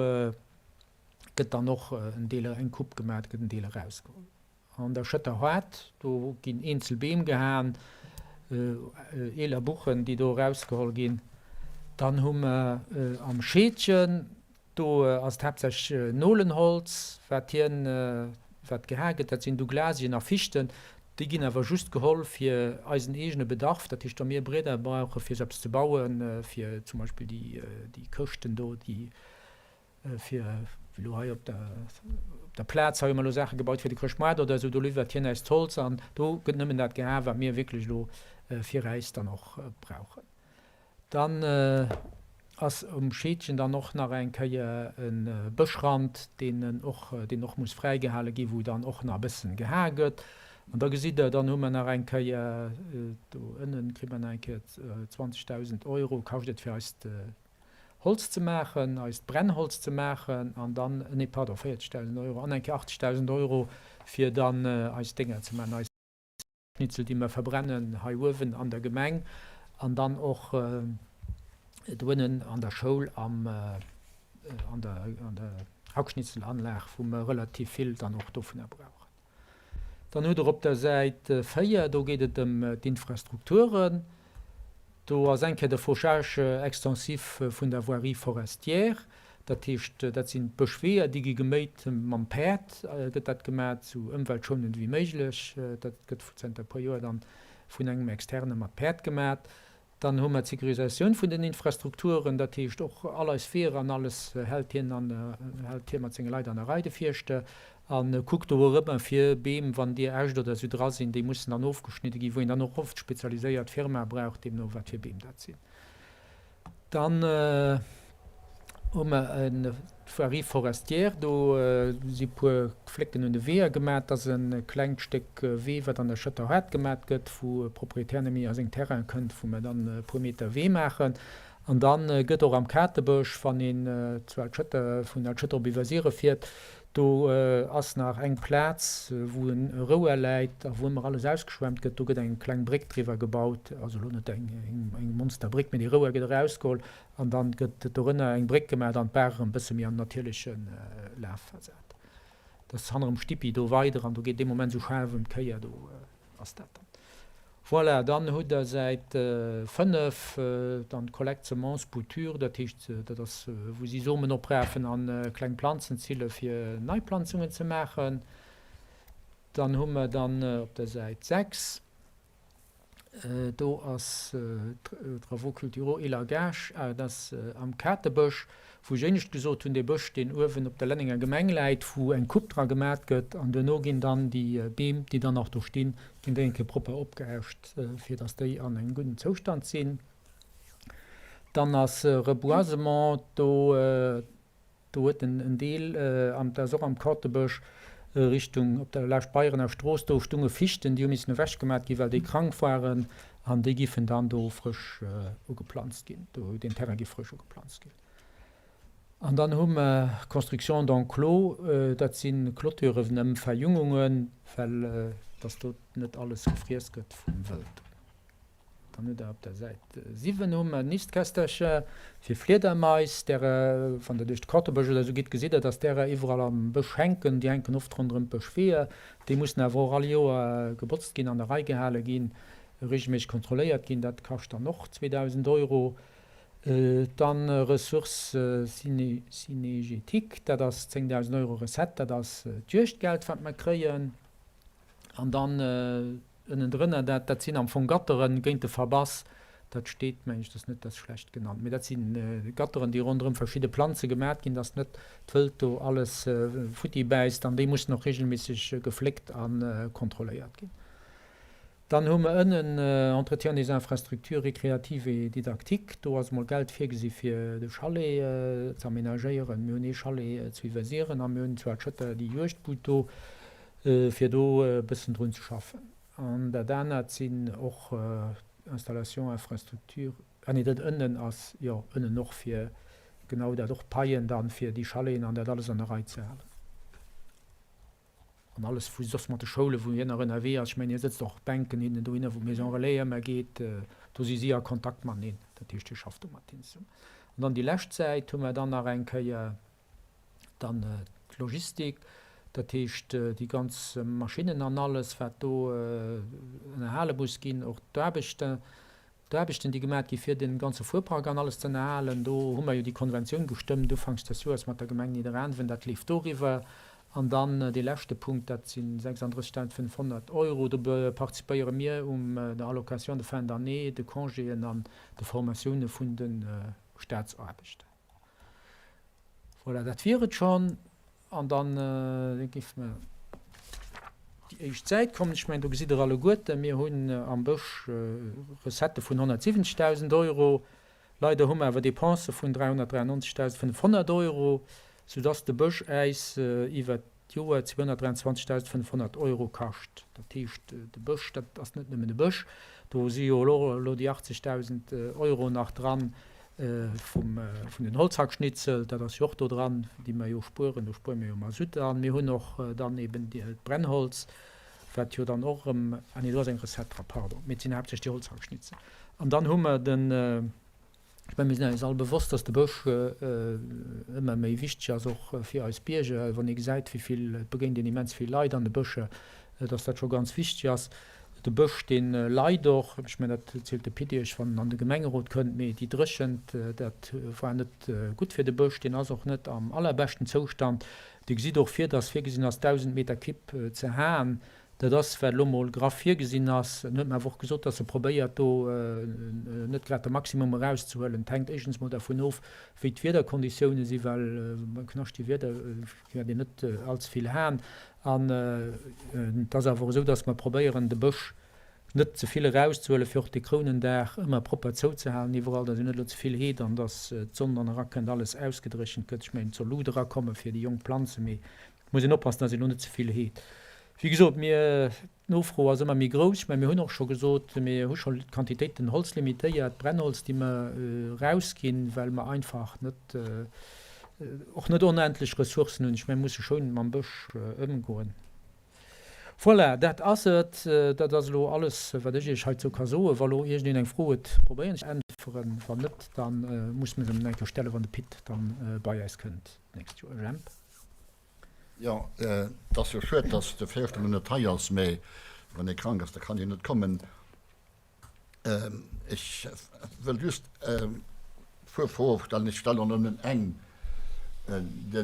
gëtt dann och en Deel, eng Coupe gemaach, do gëtt en Deel erausgeholl. An der Schëtter Haard, do ginn eenzel Beem gehaen, eeler Buchen, déi do erausgeholl ginn. Dann hu mer am Scheedgen, Do ass et haaptsächlech Nolenholz, wat hien, wat geha gëtt. Dat sinn Douglasien a Fichten. Déi ginn awer just geholl fir eisen eegene Bedarf. Dat heescht, wa mir Brieder brauche fir esou eppes ze bauen, fir zum Beispill déi, déi Këschten do, déi fir elo hei op der, op der Plaz, hei hu mer elo Saache gebaut fir de Chrëschtmoart oder esou, do liwwert hien äis d'Holz an do gëtt nëmmen dat geha, wat mir wierklech elo fir äis dann och brauchen. Dann ass um Scheedgen dann och nach eng Kéier e Bëschrand, deen och, deen och muss fräigehale gi, wou dann och nach e bëssen gehae gëtt. An da gesitt Der, dann hu mer nach eng Kéier do ënnen, kritt mer nach eng Kéier 20.000 Euro kascht et fir eist Holz ze maachen, eist Brennholz ze maachen an dann, nee pardon, 40.000 Euro an eng Kéier 80.000 Euro fir dann eis Dénger ze maachen, eis. Schnitzel déi mer verbrennen hei uewen an der Gemeng an dann och doënnen an der Schoul am an der an der Hackschnitzelanlag wou mer relativ vill dann och dovunner brauchen. Dann hutt Der op der Säit 4, do geet et ëm d'Infrastrukturen. Do ass eng Kéier de Fauchage extensif vun der Voirie forestière. Dat heescht, dat sinn d'Bëschweeër, déi gi geméit mam Päerd, gëtt dat gemat, esou ëmweltschonend wéi méiglech. Dat gëtt zënter e puer Joer dann vun engem Externe mat Päerd gemat. Dann hu mer d'Sécurisatioun vun den Infrastrukturen, dat heescht och all eis Weeër an alles hält hien an, hält hie mat senge Leit an der Rei, de Fierschter. A kuckt do och ëmmer fir Beem, wann déi Äscht oder esou dra sinn, déi mussen dann ofgeschnidde ginn, wou een dann och oft spezialiséiert Firmae brauch, deemno wat fir Beem dat sinn. Dann hu mer d'Voirie forestière, do si puer Flécken un de Weeër gemat. Dat ass e klengt Stéck Wee, wat an der Schëtter Haard gemat gëtt, wou e Proprietär net méi a seng Terraine kënnt, wou mer dann e puer Meter Wee maachen. An da gëtt och am Katebësch, wann een zu Altschëtter, vun Altschëtter op Iwwersiere fiert, do ass nach eng Plaz, wou en Rouer läit a wou ëmmer alles ausgeschwemmt gëtt. Do gëtt eng kleng Bréck driwwer gebaut, also elo net eng Monsterbréck, mee dee Rouer gëtt erausgeholl an da gëtt dorënner eng Bréck gemaach an d'Baach erëm e bësse méi an den natierleche Laf versat. Dat ass hannerem Stippi do weider an do geet dee Moment esou schaarf ëm d'Kéier do. Ass dat dann. Voilà, dann hutt Der Säit 5 dann d'Collecte Semences Bouture, dat heescht, dat ass wou si Somen oprafen a kleng Planzen zille fir Neiplanzungen ze maachen. Dann hu mer dann op der Säit 6. Do ass Travaux culturaux Élagage, dat ass am Katebësch, wou ech éinescht gesot hunn, dee Bësch, deen uewen op der Lennenger Gemeng läit, wou eng Coupe dra gemat gëtt an duerno ginn dann déi Beem, déi dann nach do stinn, ginn déi eng Kéier propper opgeäscht, fir datt déi an engem gudden Zoustand sinn. Dann ass Reboisement do. Do huet en en Deel, am, dat ass och am Kortebësch, Richtung op der laascht Beierener Strooss, do stunge Fichten, déi hu missen ewechgemat ginn, well déi krank waren, an déi giffen dann do frësch ugeplanzt ginn. Do, deen Terrain giff frësch ugeplanzt ginn. An dann hu mer Construction d'enclos, dat si Clôturen ëm Verjüngungen, well dass do net alles gefriess gëtt vum Wëld. Dann hutt Der op der Säit 7 hu mer Nistkästercher fir Fliedermais, därer, wann Der duerch de Kortebësch oder esou gitt, gesitt Der, dass därer iwwerall am Bësch hänken. Déi hänken oft ronderëm d'Bëschweeër. Déi mussen awer och all Joer gebotzt ginn, an der Rei gehale ginn, reegelméisseg kontrolléiert ginn. Dat kascht dann och 2.000 Euro. Dann Ressources cynégétiques, dat ass 10.000 Euro Recette, dat ass d'Juegdgeld, wat mer kréien. An dann Ënnendrënner, dat, dat sinn am Fong Gatteren géint de Verbass, dat steet, meng ech, dat ass net, dat ass schlecht genannt, mee dat si Gatteren, déi ronderëm verschidde Planze gemat ginn, dass net d'Wëld do alles futti bäisst an déi mussen och regelméisseg gefléckt a kontrolléiert ginn. Dann hu mer ënnen Entretien des infrastructures récréatives et didactiques, do ass emol Geld virgesi fir de Chalet ze aménagéieren. Mir hunn ee Chalet zu Iwwersiren a mir hunn zu Altschëtter déi Juegdbud do. fir do e bëssen drun ze schaffen. An dat anert sinn och Installations, Infrastructures, ah nee, dat ënnen ass, jo, ënnen och fir genau dat och d'Paien dann, fir déi Chaleten an dat alles an der Rei ze halen. An alles, wou soss mat de Schoulen, wou hien nach ënnerwee ass, ech mengen, hie sëtzt och op Bänken hinnen dohinner, wou d'Maison Relais ëmmer geet, do si si a Kontakt mateneen, dat heescht, hie schafft do mat hinnen zesummen. An dann déi lescht Säit hu mer dann nach eng Kéier, Dann d'Logistik, dat heescht déi ganz Maschinnen an alles, wat do ënnerhale muss ginn, och d'Aarbechter, d'Aarbechten, déi gemaach gi fir de ganze Fuerpark an alles ze ënnerhalen. Do hu mer jo déi Konventioun gestëmmt ufanks des Joers mat der Gemeng Nidderaanwen, dat leeft doriwwer. An dann dee leschte Punkt, dat si 36.500 Euro, do participéiere mir un der Allocation de fin d'année, de Congéen an de Formatioune vun de Staatsaarbechter. Voilà, dat wier et schonn. An dann géife mer déi éischt Säit kommen. Ech mengen, do gesitt Der alleguerten, mir hunn am Bësch Recettë vun 170.000 Euro. Leider hu mer awer Depensë vun 393.500 Euro, soudass de Bësch äis iwwert d'Joer 223.500 Euro kascht. Dat heescht, de Bësch, dat ass net nëmmen de Bësch, do si jo elo elo déi 80.000 Euro nach dran vum, vun den Holzhackschnitzel, dat ass jo och do dran, déi mer jo spueren, do spuere mir jo Masutt an. Mir hunn och dann eben d'Brennholz, wat jo dann och erëm, ah nee, do ass eng Recette dra, pardon, mee et sinn haaptsächlech déi Holzhackschnitzel. An dann hu mer den. Ech mengen, mir sinn eis all bewosst, dass de Bësch ëmmer méi wichteg ass, och fir eis Bierger. Wann ee gesäit, wéi vill, et begéint een immens vill Leit an de Bëscher, dass dat scho ganz wichteg ass. De Bësch, dee leit och, ech mengen, dat zielt de Pit Iech, wann en an de Gemengerot kënnt, mee déi Dréchent, dat war net gutt fir de Bësch, deen ass och net am allerbeschten Zoustand. Dir gesitt och vir, dass virgesinn ass, 1.000 Meter Kipp ze haen. Dat ass, wat elo mol graff virgesinn ass. En huet mer awer och gesot, dass e probéiert, do net grad de Maximum erauszehuelen. Et hänkt éischtens mol dervun of, wéi d'Wiederkonditioune sinn, well beim knaschtege Wieder wäert een net allze vill haen. An et ass awer och esou, dass mer probéieren, de Bësch net ze vill erauszehuelen, fir och de Krounendag ëmmer propper zouzehalen iwwerall, dass een net elo ze vill heet an dass d'Sonn dann erakënnt, alles ausgedréchent gëtt. Ech mengen, et soll Luut erakomme fir déi jonk Planzen, mee Et muss een oppassen, dass een elo net ze vill heet. Wéi gesot, mir, d'Nofro ass ëmmer méi grouss. Ech mengen, mir hunn och scho gesot, mir hu scho d'Quantitéiten Holz limitéiert, Brennholz, déi mer erausginn, well mer einfach net, och net onendlech Ressourcen hunn. Ech mengen, mir musse schounend mam Bësch ëmgoen. Voilà, dat ass et. Dat ass elo alles, wat ech Iech heizou ka soen. Wa lo iergendeen eng Fro huet, probéieren ech ze äntweren. Wann net, da musse mer se eng Kéier stellen, wann de Pit dann bei eis kënnt d'nächst Joer. Jemp. Jo, et ass jo schued, datt de Fierschter elo net hei ass, mä wann ee krank ass, da kann hien net kommen. Ech wëll just e puer Froe stellen. Ech stellen der nëmmen eng. De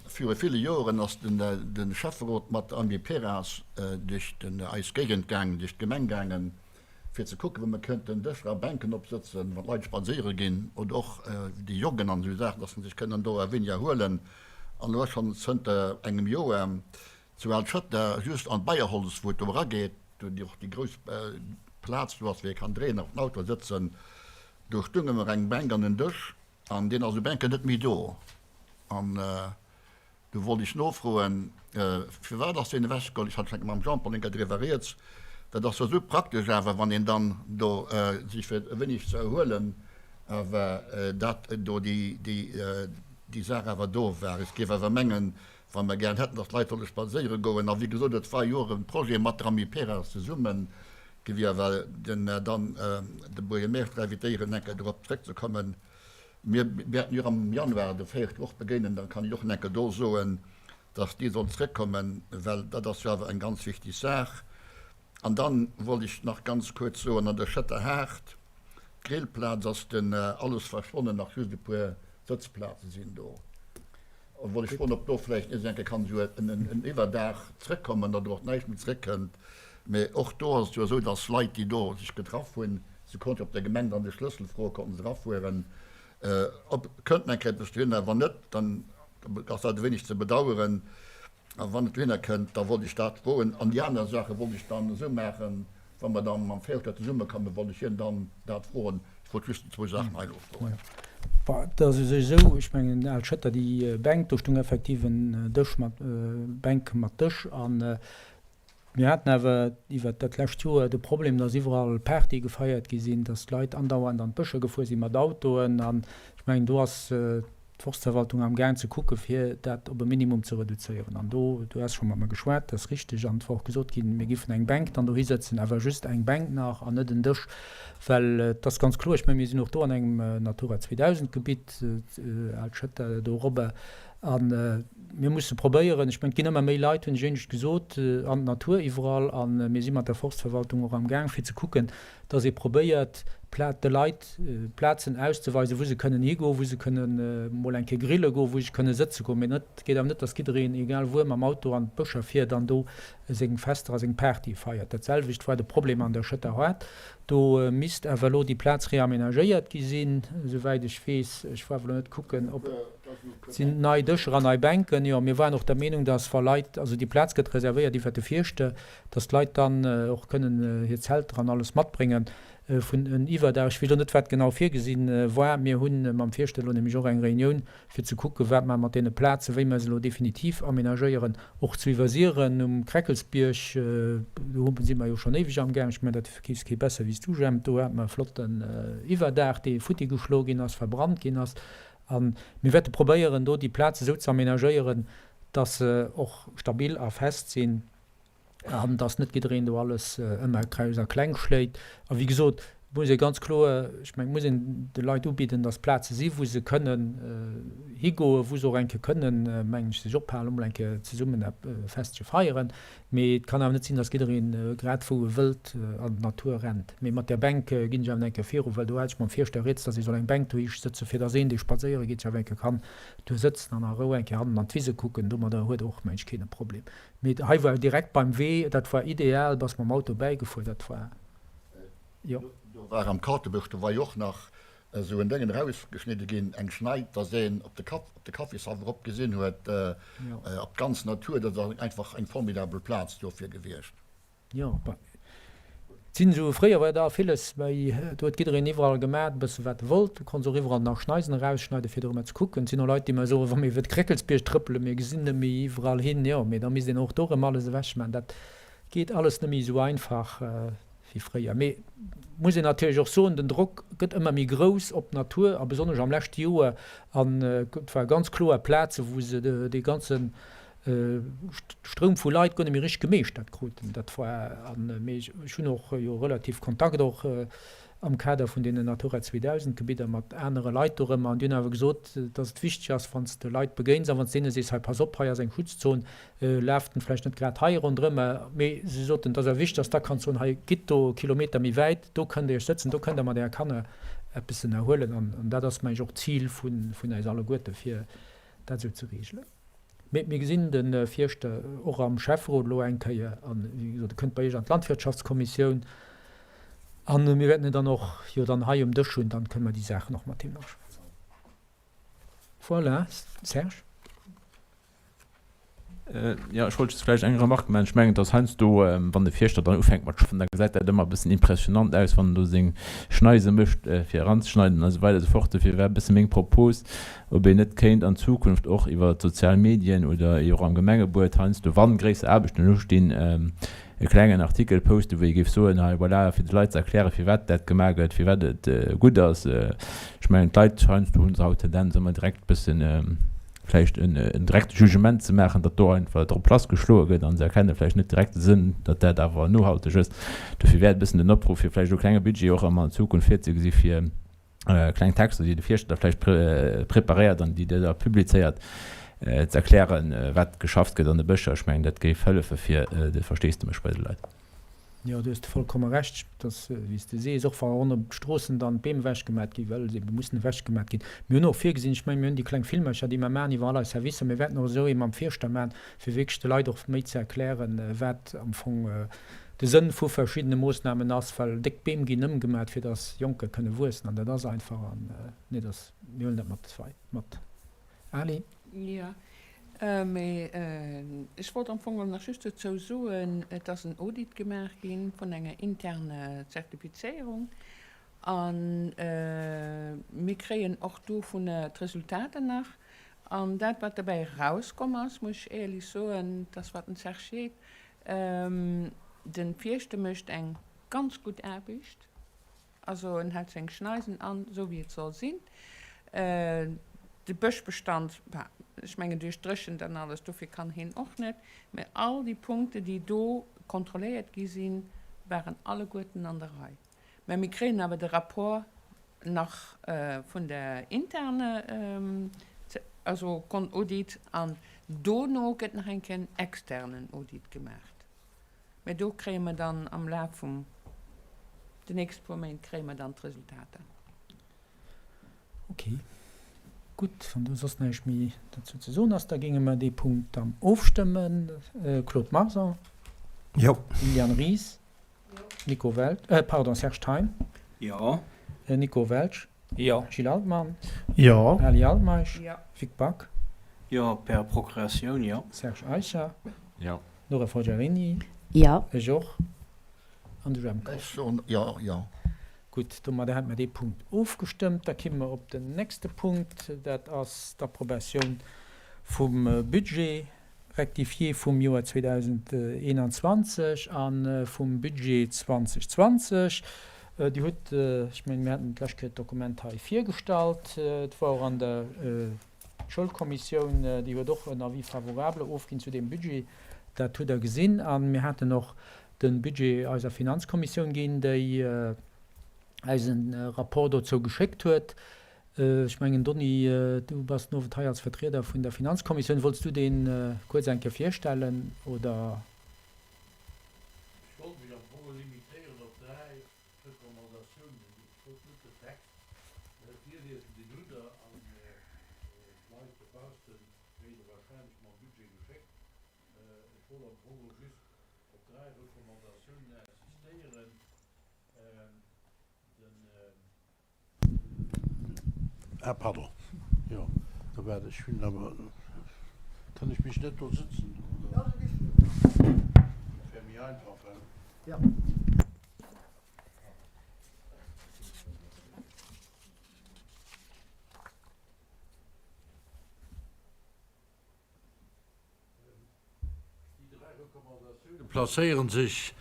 viru ville Joren ass de Schäfferot mat der Amiperas duerch eis Géigend gaangen, duerch d'Gemeng gaangen. Fir ze kucken, wou mer kënnten Dëscher a Bänken opsëtzen, wann d'Leit spadséiere ginn oder och déi joggen an esou Saachen, dass se sech kënnen do e wéineg erhuelen. An elo ass schonn zënter engem Joer zu Al-Schëtter just an d'Beierholz, wou et do erageet, do déi och déi grouss Plaz do ass, wou ee kann dréien a op den Auto sëtzen, do stounge mer eng Bänk an en Dësch an deen ass u Bänken net méi do. An Do wollt ech nofroen, firwat ass deen ewechgeholl? Ech hat schonn mam Jean-Paul eng Kéier driwwer rieds. Dat ass jo esou praktesch awer, wann een dann do sech fir e wéineg ze erhuelen awer dat do déi Saach awer do war. Ech géif awer mengen, wa mer gären hätten, datt d'Leit solle spadséiere goen, a wéi gesot, et war jo och e Projet mat der Amiperas zesummen, géif ech awer den dann de Buergermeeschter invitéieren, eng Kéier dorop zrëckzekommen. Mir wäerten jo am Januar de Féiert och begéinen, da kann ech och enke do soen, dass dee soll zrëckkommen, well dat ass jo awer eng ganz wichtig Saach. An dann wollt ech nach ganz kuerz soen, an der Schëtter Haart, d'Grillplaz ass den alles verschwonnen, nach just e puer Sëtzplaze sinn do. Wollt ech froen, ob do vläicht nees enke kann esou en Iwwerdaach zrëckkommen, datt och näischt méi zrëckkënnt. Mä och do ass et jo esou, dass Leit, déi do sech getraff hunn, se konnten op der Gemeng dann de Schlëssel froen, konnten se erafueren, ob kënnt eng Kéier eppes dohinner. Wann net, dann ass dat e wéineg ze bedauern. A wann et dohinner kënnt, da wollt ech dat froen. An déi aner Saache wollt ech dann esou maachen, wa mer dann mam Féichter zesummekommen, wollt ech hien dann dat froen. Ech wollt just déi zwou Saachen hei elo froen. Bon, et ass jo esou, ech mengen, Al Schëtter, déi Bänk, do stung effektiv en Dësch mat, Bänk mat Dësch an Mir haten awer iwwert dat lescht Joer de Problem, dass iwwerall Partye gefeiert gi sinn, dass d'Leit andauernd an d'Bëscher gefuer si mat Autoen. An ech mengen, do ass d'Forstverwaltung amgaang ze kucke fir dat op e Minimum ze reduzéieren. An do, du has scho mat mer geschwat, dat ass richteg, an et war och gesot ginn, mir giffen eng Bänk dann dohi sëtzen, awer just eng Bänk nach an net en Dësch, well et ass ganz kloer, ech menge mir sinn och do an engem Natura 2000 Gebitt, Al Schëtter dorobber, A mir musse probéieren, ech mengen, et ginn ëmmer méi Leit, hunn ech éinescht gesot, an d'Natur iwwerall. A mir si mat der Forstverwaltung och amgaang, fir ze kucken, dass ee probéiert, de Leit Plazen auszeweisen, wou se kënnen higoen, wou se kënnen emol eng Kéier grille goen, wou se kënne sëtze goen. Mee et geet awer net, dass jiddereen, egal wuer, mam Auto an d'Bëscher fiert an do seng Fester a seng Partye feiert. Dat selwecht war de Problem an der Schëtter Haard. Do misst awer elo déi Plaz reamenagéiert gi sinn, esouwäit ech weess. Ech war awer elo net kucken, ob. Et sinn nei Dëscher an nei Bänken. Jo, mir waren och der Meenung, dass wa Leit, also déi Plaz gëtt reservéiert iwwert de Fierschter, dass d'Leit dann och kënnen hir Zelter an alles matbréngen vun en Iwwerdag. Ech weess elo net, wat genau virgesi war. Mir hu mam Fierschter elo nämlech och eng Reunioun, fir ze kucken, wat mer mat deene Plazen, wéi mer se elo definitiv amenagéieren, och zu Iwwersiren um Kreckelsbierg, do si mer jo schonn éiweg amgaang. Ech mengen, dat weess kee besser wéi s du, Jemp. Do hate mer e flotten Iwwerdag, dee futti geschloe ginn ass, verbrannt ginn ass. A mir wäerte probéieren, do déi Plaz esou ze amenagéieren, dass se och stabil a fest sinn an dass net jiddereen do alles ëmmer grouss a kleng schléit. A wéi gesot, et muss ee ganz kloer, ech mengen, et muss een de Leit ubidden, dass Plaze si wou se kënnen higoen, wou se och eng Kéier kënnen, mengen ech, sech ophalen, emol eng Kéier zesummen e Festche feieren. Mee et kann awer net sinn, dass jiddereen grad wou e wëllt an d'Natur rennt. Mee mat där Bänk ginn ech awer eng Kéier viru, well do hat ech mam Fierschter rieds, dass ee soll eng Bänk dohi sëtzen, fir dass een, dee spadséiere geet, sech awer eng Kéier kann do sëtzen an a Rou eng Kéier hannen an d'Wise kucken. Domadder huet och mensch keen e Problem. Mee hei war direkt beim Wee, dat war ideal, bass mam Auto bäigefuer, dat war, jo. Do war am Kautebuerg, do war jo och nach esou en Déngen erausgeschnidde ginn, eng Schneid, dass een op de Kaff, op de Kaffishaff erop gesinn huet, op d'ganz Natur. Dat ass einfach eng formidabel Plaz dofir gewiescht. Jo, et sinn esou, fréier war da villes méi, do huet jiddereen iwwerall gemaat e bësse wat e wollt. Du konns och iwwerall nach Schneisen erausschneiden, fir dorëmmer ze kucken. Et sinn och Leit, déi mer soen, wa mir iwwer de Kréckelsbierg trëppelen, mir gesinn net méi iwwerall hin. Jo, mee da misst een och do erëm alles ewechmaachen. Dat geet alles net méi esou einfach. wéi fréier. Mee et muss een natierlech och soen, den Drock gëtt ëmmer méi grouss op d'Natur a besonnesch am leschte Joer. An et war ganz kloer Plaze wou se dee ganze Stroum vu Leit guer net méi richteg gemeeschtert kruten. Dat war an, mee ech hunn och jo relativ Kontakt och am Kader vun deenen Natura 2000 Gebidder mat anere Leit dorëmmer an déi hunn awer gesot, datt et wichteg ass, wann s de Leit begéins a wann s deene sees, hei pass op, hei ass eng Schutzzon, Laaft en vläicht net grad hei ronderëm, mee se soten, et ass awer wichteg, dass da kanns soen, hei gitt do Kilometer méi wäit, do kënnt Dir Iech sëtzen, do kënnt Der mat Äre Kanner eppes ënnerhuelen. An dat ass, meng ech, och d'Zil vun eis alleguerte fir dat esou ze regelen. Mee mir gesinn de Fierschter och am Schäfferot elo eng Kéier an, wéi gesot, e kënnt bei Iech an d'Landwirtschaftskommissioun. A mir wäerten en dann och jo dann hei um Dësch hunn, dann kënne mer déi Saachen och mat him nach schwätzen. Voilà, Serge. Jo, ech wollt just vläicht eng Remarque maachen. Ech mengen, dass heiansdo, wann de Fierschter dann ufänkt mat schaffen, da gesäit dat ëmmer e bëssen impressionnant aus, wann en do seng Schneise mécht, fir eranzeschneiden an esou weider esou fort. Dofir war e bësse meng Propos, ob een net kéint an Zukunft och iwwer d'sozial Medien oder och am Gemengebuet heiansdo, wa gréisser Aarbechten ustinn, e klengen Artikel posten, wou ee géif soen, hei voilà, fir de Leit ze erklären, firwat dat gemaach gëtt, firwat et gutt ass. Ech mengen, d'Leit heiansdo hu se haut d'Tendenz ëmmer direkt e bëssen vläicht en direkte Jugement ze maachen, datt do einfach drop lassgeschloe gëtt a se erkenne vläicht net direkt de Sënn, datt dat awer nohalteg ass. Dofir wär et e bëssen den Opruff, fir vläicht e klenge Budget och ëmmer an Zukunft virzegesi fir kleng Texter, déi de Fierschter da vläicht preparéiert an déi Dir da publizéiert, ze erklären, wat geschafft gëtt an de Bëscher. Ech mengen, dat géif hëllefe fir de Versteesdemech bei de Leit. Jo, do hues de vollkomme Recht. Et ass, wéi s de sees, och wa ronderëm d'Stroossen dann d'Beem ewechgemat ginn, well se ebe mussen ewechgemat ginn. Mir hunn och virgesinn, ech mengen, mir hunn déi kleng Filmercher, déi mer maachen iwwer all eis Servicer, mir wäerten och esou ee mam Fierschter maachen, fir wierklech de Leit och méi ze erklären, wat am Fong de Sënn vu verschiddene Moossnamen ass, well déck Beem ginn ëmgemat, fir dass Jonker kënne wuessen an dat ass einfach an nee, dass mir huelen dat mat mat. Ali? Jo, mee ech wollt am Fong nach just dozou soen, et ass en Audit gemaach gi vun enger interner Zertifizéierung a mir kréien och dovunner d'Resultater nach. An dat, wat dobäi erauskomm ass, muss ech éierlech soen, dass wat den Serge seet, Den Fierschter mécht eng ganz gutt Aarbecht, also en hält seng Schneisen an, esou wéi et soll sinn. De Bëschbestand, ech mengen duerch d'Dréchent an alles, dofir kann hien och net, mä all déi Punkte déi do kontrolléiert gi sinn, waren alleguerten an der Rei. Mä mir kréien awer de Rapport nach vun der interne, also Audit, an dono gëtt nach eng Kéier en externen Audit gemaacht. Mä do kréie mer dann am Laf vum de nächste puer Méint kréie mer dann d'Resultater. Ok, gutt. Wann do soss näischt méi derzou ze soen ass, da géinge mer dee Punkt dann ofstëmmen. Claude Marson? Jo. Liliane Ries? Nico Welsch, äh, pardon, Serge Thein. Jo. Nico Welsch. Jo. Gilles Altmann. Jo. Ali Altmeisch. Jo. Vic Back. Jo, per Procuratioun, jo. Serge Eicher. Jo. Nora Forgiarini. Jo. Ech och. An de Jemp Koch. Ech soen jo, jo. Gutt, domadder hätte mer dee Punkt ofgestëmmt. Da kimme mer op den nächste Punkt, dat ass d'Approbatioun vum Budget. Rectifié vum Joer 2021 a vum Budget 2020. Dir hutt, ech mengen, mir haten d'lescht Kéier d'Dokument hei virgestallt. Et war och an der Schoulkommissioun, déi huet och en Avis favorable ofginn zu deem Budget. Dat hutt Der gesinn. A mir haten och de Budget eiser Finanzkommissioun ginn, déi eis e Rapport dozou geschéckt huet. Ech mengen, Donny, du bass den Owend hei als Vertrieder vun der Finanzkommissioun. Wollts du dee kuerz eng Kéier virstellen, oder? Ech wollt mech am Fong limitéieren op 3 Recommandatiounen. Ech wollt net den Text virliesen, deen hutt Der an d'Leit dobausse kréien e wahrscheinlech mam Budget geschéckt. Ech wollt am Fong just op 3 Recommandatiounen insistéieren. Den. Ah, pardon. Jo, da waart, ech hunn awer, kann ech mech net do sëtzen, oder? Dat wär méi einfach, well. Jo. Déi 3 Recommandatioune placéiere sech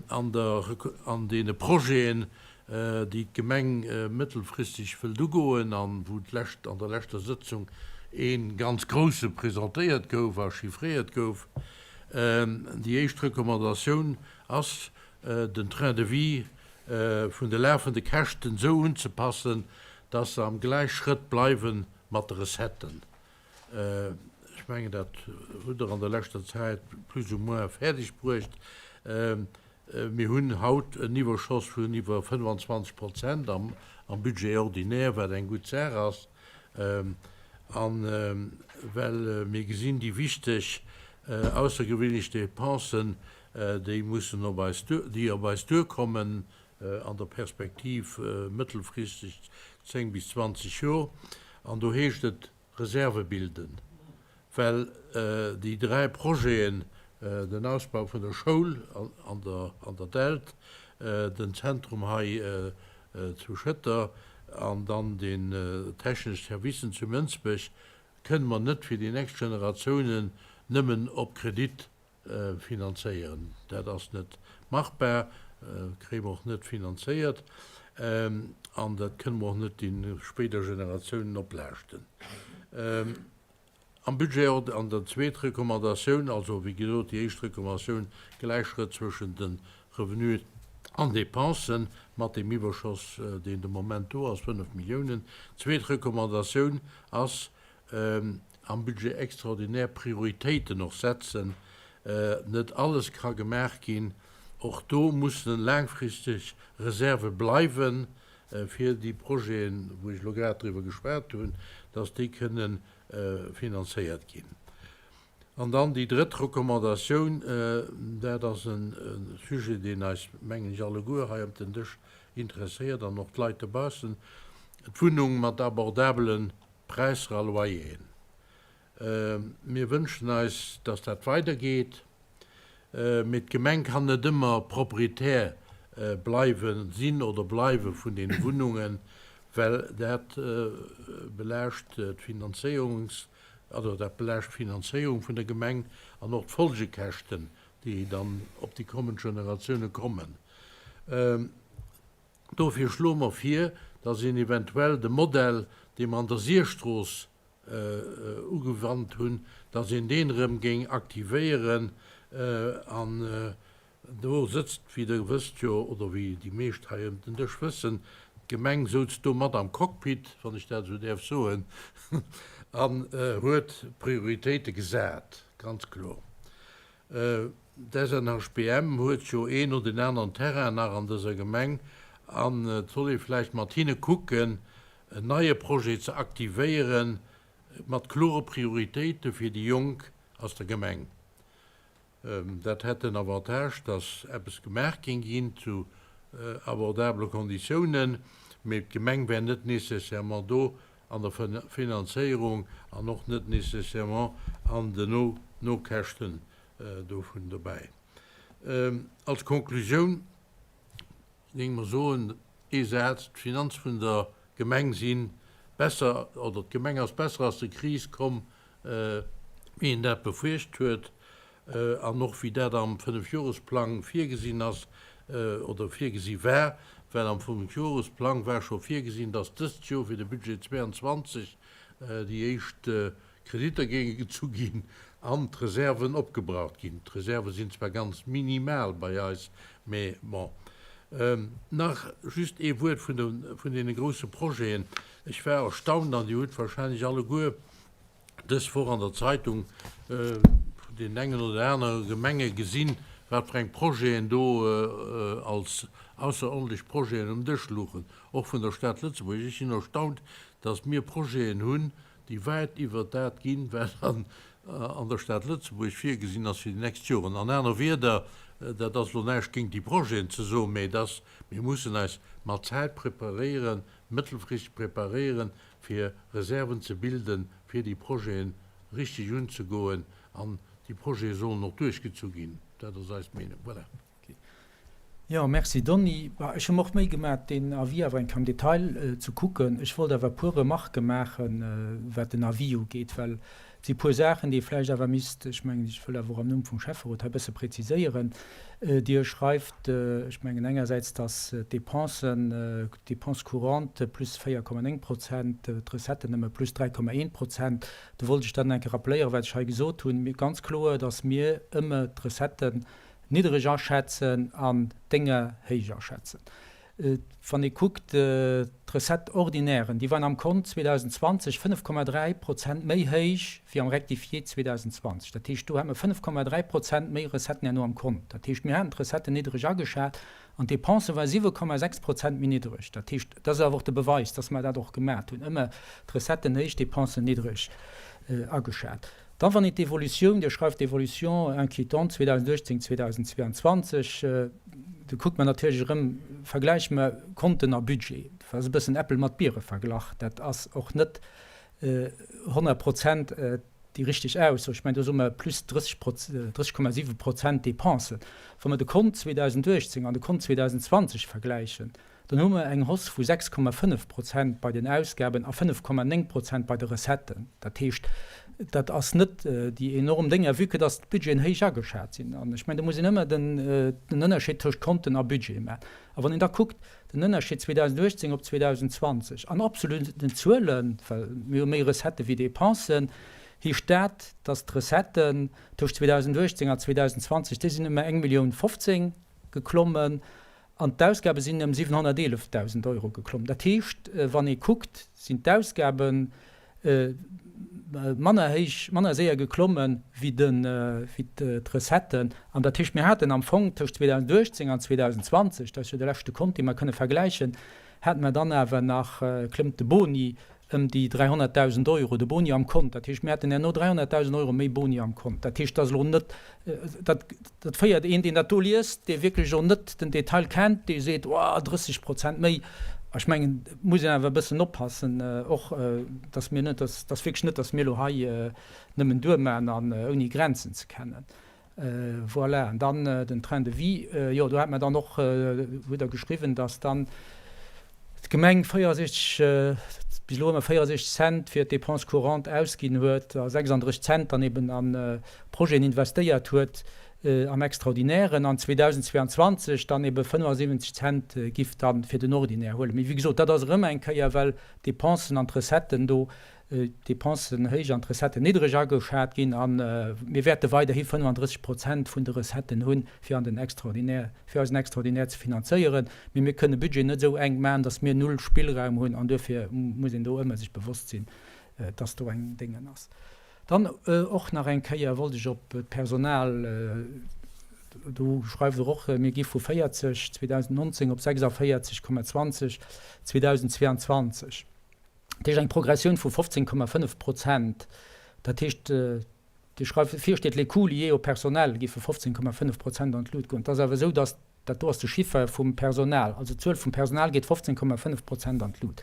an der an deene Projeten, déi d'Gemeng mëttelfristeg wëllt ugoen an wou d'lescht an der leschter Sëtzung ee ganz grousse presentéiert gouf a chiffréiert gouf. Déi éischt Recommandatioun ass, den Train de vie vun de lafende Käschten esou unzepassen, dass se am Gläichschrëtt bleiwe mat de Recetten. Ech mengen, dat hutt Der an der leschter Zäit plus ou moins fäerdeg bruecht. Mir hunn haut en Iwwerschoss vun iwwer 25 Prozent am Budget ordinaire, wat eng gutt Saach ass. A well mir gesinn, déi wichteg aussergewéinlech Dépensen, déi mussen op eis, déi op eis duerkommen. an der Perspektiv mëttelfristeg 10 bis 20 Jor. An do heescht et Reserve bilden, well déi 3 Projeten, den Ausbau vun der Schoul an der Dällt, den Zentrum hei zu Schëtter an dann den technesch Servicen zu Mënsbech, kënne mer net fir déi nächst Generatiounen nëmmen op Kredit finanzéieren. Dat ass net machbar, kréie mer och net finanzéiert an dat kënne mer och net de spéider Generatiounen oplaaschten. Am Budget, an der zweet Recommandatioun, also wéi gesot déi éischt Recommandatioun, Gläichschrëtt zwëschen de Revenuen an Dépensen mat deem Iwwerschoss, deen de Moment do ass, 5 Milliounen. Zweet Recommandatioun ass, am Budget extraordinär Prioritéiten och setzen. Net alles ka gemaach ginn. Och do mussen laangfristeg Reserve bleiwen, fir déi Projeten, wou ech elo grad driwwer geschwat hunn, dass déi kënne finanzéiert ginn. An dann déi drëtt Recommandatioun, dat ass e Sujet, deen eis, mengen ech, alleguer hei ëm den Dësch interesséiert an och d'Leit dobaussen, d'Wunnung mat abordabele Präisser a Loyeren. Mir wënschen eis, dass dat weidergeet, mee d'Gemeng kann net ëmmer Proprietär bleiwen, sinn oder bleiwe vun deene Wunnungen, well dat belaascht d'Finanzéierungs, also dat belaascht d'Finanzéierung vun der Gemeng an och d'Folgekäschten, déi dann op déi kommend Generatioune kommen. Dofir schloe mer vir, dass een eventuell de Modell, dee mer an der Sierstrooss ugewannt hunn, dass een deen erëm géing aktivéieren. An do sëtzt, wéi Der wësst jo, oder wéi déi meescht hei ëm den Dësch wëssen, d'Gemeng souz do mat am Cockpit, wann ech dat esou däerf soen, an huet Prioritéite gesat, ganz kloer. D'SNHBM huet jo een oder deen aneren Terrain nach an dëser Gemeng an et soll ee vläicht mat hinne kucken, en neie Projet ze aktivéiere mat klore Prioritéite fir déi Jonk aus der Gemeng. Dat hätt den Avantage, dass eppes gemaach géing ginn zu abordabele Konditiounen, mee d'Gemeng wär net nécessairement do an der Finanzéierung an och net nécessairement an den Nokäschten dovun dobäi. Als Konklusioun géing mer soen, ee Saz, D'Finanz vun der Gemeng si besser, oder d'Gemeng ass besser aus der Kris komm, wéi een dat befuercht huet an och wéi dat am Fënnefjoresplang virgesinn ass oder virgesi war, well am Fënnefjoresplang war scho virgesinn, dass dëst Joer fir de Budget 22 déi éischt Kreditter géinge gezu ginn an d'Reserven opgebraucht ginn. D'Reserve sinn zwar ganz minimal bei eis, mä bon. Nach just ee Wuert vun deene grousse Projeten. Ech war erstaunt, an Dir hutt wahrscheinlech alleguer dës Woch an der Zeitung vun deenen engen oder anere Gemenge gesinn, wat fir eng Projeten do als ausserordentlech Projeten um Dësch luchen, och vun der Stad Lëtzebuerg. Ech sinn erstaunt, dass mir Projeten hunn, déi wäit iwwert dat ginn, wat an der Stad Lëtzebuerg virgesinn ass fir déi nächst Joren. An aner Wierder, dat ass elo näischt géint déi Projeten ze soen, mä et ass, mir mussen eis mat Zäit preparéieren, mëttelfristeg preparéieren, fir Reserven ze bilden, fir déi Projeten richteg unzegoen. An déi Projete sollen och duerchgezu ginn. Dat ass eis Meenung. Voilà. Jo, merci Donny. Ech hu mer och d'Méi gemaach, deen Avis awer eng Kéier am Detail ze kucken. Ech wollt awer e puer Remarquë maachen, wat den Avis ugeet, well Et si puer Saachen, déi ee vläicht awer misst, ech mengen, ech wëll awer och am Numm vum Schäfferot hei e bësse präziséieren. Dir schreift, ech mengen engersäits, dass d'Dépensen, d'Dépenses courantes plus 4,9 Prozent, d'Recetten nëmme plus 3,1 Prozent. Do wollt ech dann eng Kéier rappelléieren, wat ech hei gesot hunn, ganz kloer, dass mir ëmmer d'Recetten niddereg aschätzen an d'Dénger héich aschätzen. Wann ee kuckt, d'Recettes ordinairen, déi waren am Kont 2020 5,3 Prozent méi héich wéi am Rectifié 2020. Dat heescht, do hate mer 5,3 Prozent méi Recetten herno am Kont. Dat heescht, mir haten d'Recetten niddereg ageschat an d'Dépense war 7,6 Prozent méi niddereg. Dat heescht, dat ass awer och de Beweis, dass mer dat och gemat hunn, ëmmer d'Recetten héich, d'Dépensen niddereg ageschat. Dann, wann een d'Evolutioun, Dir schreift Évolution inquiétante 2018, 2022, do kuckt mer natierlech erëm, vergläiche mer Konten a Budget. Dat ass e bëssen Äppel mat Biere verglach. Dat ass och net 100 Prozent déi richteg Ausso. Ech mengen, do soe mer plus 30,7 Prozent Dépensen. Wa mer de Kont 2018 an de Kont 2020 vergläichen, dann hu mer eng Hausse vu 6,5 Prozent bei den Ausgaben a 5,9 Prozent bei de Recetten. Dat heescht, dat ass net déi enorm Dénger, vue que dass d'Budgeten héich ageschat sinn. An ech mengen, do muss een ëmmer den Ënnerscheed tëscht Konten a Budget maachen. A wann een da kuckt, den Ënnerscheed 2018 op 2020 an absoluten Zuelen, well mir hu méi Recettë wéi Dépensen, heescht dat, dass d'Recetten tëscht 2018 an 2020, déi sinn ëm eng Millioun 15 geklommen An d'Ausgabe sinn ëm 711.000 Euro geklomm. Dat heescht, wann ee kuckt, sinn d'Ausgabe manner héich, manner séier geklomme wéi d'Recetten. An dat heescht, mir haten am Fong tëscht 2018 an 2020, dat ass jo de leschte Kont, dee mer kënne vergläichen, hate mer dann awer nach, klëmmt de Boni ëm déi 300.000 Euro, de Boni am Kont. Dat heescht, mir hätten herno 300.000 Euro méi Boni am Kont. Dat heescht, dat ass elo net, dat, dat féiert een, deen dat do liest, dee wierklech elo net den Detail kennt, dee seet, oh, 30 Prozent méi. A ech mengen, et muss een awer e bëssen oppassen och, dass mir net, dass, dass wierklech net, dass mir elo hei nëmmen duermaen an ouni Grenzen ze kennen. Voilà, an dann den Train de vie, jo, do hat mer dann och, hutt Der geschriwwen, dass dann d'Gemeng 64, bis elo ëmmer 64 Cent fir d'Dépenses courantes ausginn huet a 36 Cent dann eben a Projeten investéiert huet am Extraordinairen an 2022 dann ebe 75 Cent giff da fir den Ordinaire huelen. Mee wéi gesot, dat ass erëm eng Kéier, well d'Dépensen an d'Recetten do d'Depensen héich an d'Recetten niddreg ageschat ginn a mir wäerte weiderhi 35 Prozent vun de Recetten hunn, fir an den Extraordinaire, fir eisen Extraordinaire ze finanzéieren. Mee mir kënnen de Budget net esou enk maachen, datt mir null Spillraum hunn an duerfir muss een do ëmmer sech bewosst sinn, datt do eng Déngen ass. Dann och nach eng Kéier wollt ech op d'Personal, do schreift Der och, mir gi vu 40 2019 op 46,20 2022. Dat heescht eng Progressioun vu 15,5 Prozent. Dat heescht, Dir schreift, vir steet, les coûts liés au personnel géife 15,5 Prozent an d'Lut goen. Et ass awer esou, datt, dat do ass de Chiffer vum Personal, also d'Zuel vum Personal geet 15,5 Prozent an d'Lut.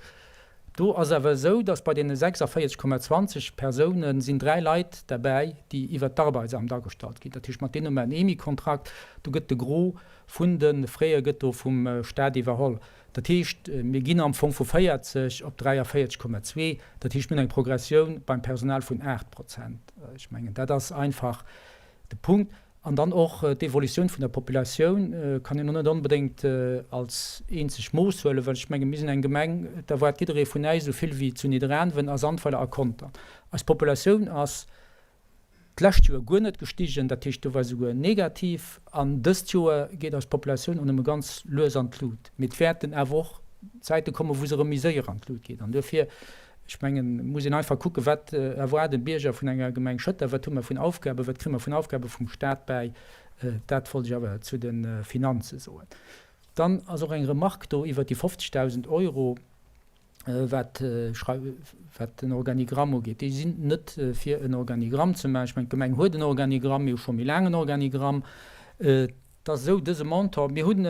Do ass awer esou, datt bei deene 46,20 Persounen sinn 3 Leit derbäi, déi iwwert d'Arbeitsamt agestallt ginn. Dat heescht, mat deenen hu mer en EMI-Kontrakt, do gëtt de Gros vun de Fraie gëtt do vum Staat iwwerholl. Dat heescht, mir ginn am Fong vu 40 op 43,2. Dat heescht, mir hunn eng Progressioun beim Personal vun 8 Prozent. Ech mengen, dat ass einfach de Punkt. An dann och d'Evolutioun vun der Populatioun kann een och net onbedéngt als eenzeg Mooss huelen, well ech menge mir sinn eng Gemeng, da waart jidderee vun äis esou vill wéi zu Nidderaanwen a Sandweiler a Contern. Eis Populatioun ass d'lescht Joer guer net gestigen, dat heescht do war souguer negativ, an dëst Joer geet eis Populatioun och nëmme ganz lues an d'Lut. Mee et wäerten awer och Zäite kommen, wou se erëm méi séier an d'Lut geet. An duerfir, ech mengen, muss een einfach kucken, wat erwaarden d'Bierger vun enger Gemeng Schëtter, wat hu mer vun Aufgaben, wat kréie mer vun Aufgabe vum Stat bäi. Dat wollt ech awer zu de Finanze soen. Dann ass och eng Remarque do iwwert déi 50.000 Euro. wat wat den Organigramm ugeet, déi sinn net fir en Organigramm ze maachen. Ech mengen, d'Gemeng huet en Organigramm, mir hu scho méi laang en Organigramm. Et ass esou, dëse Montant, mir hunn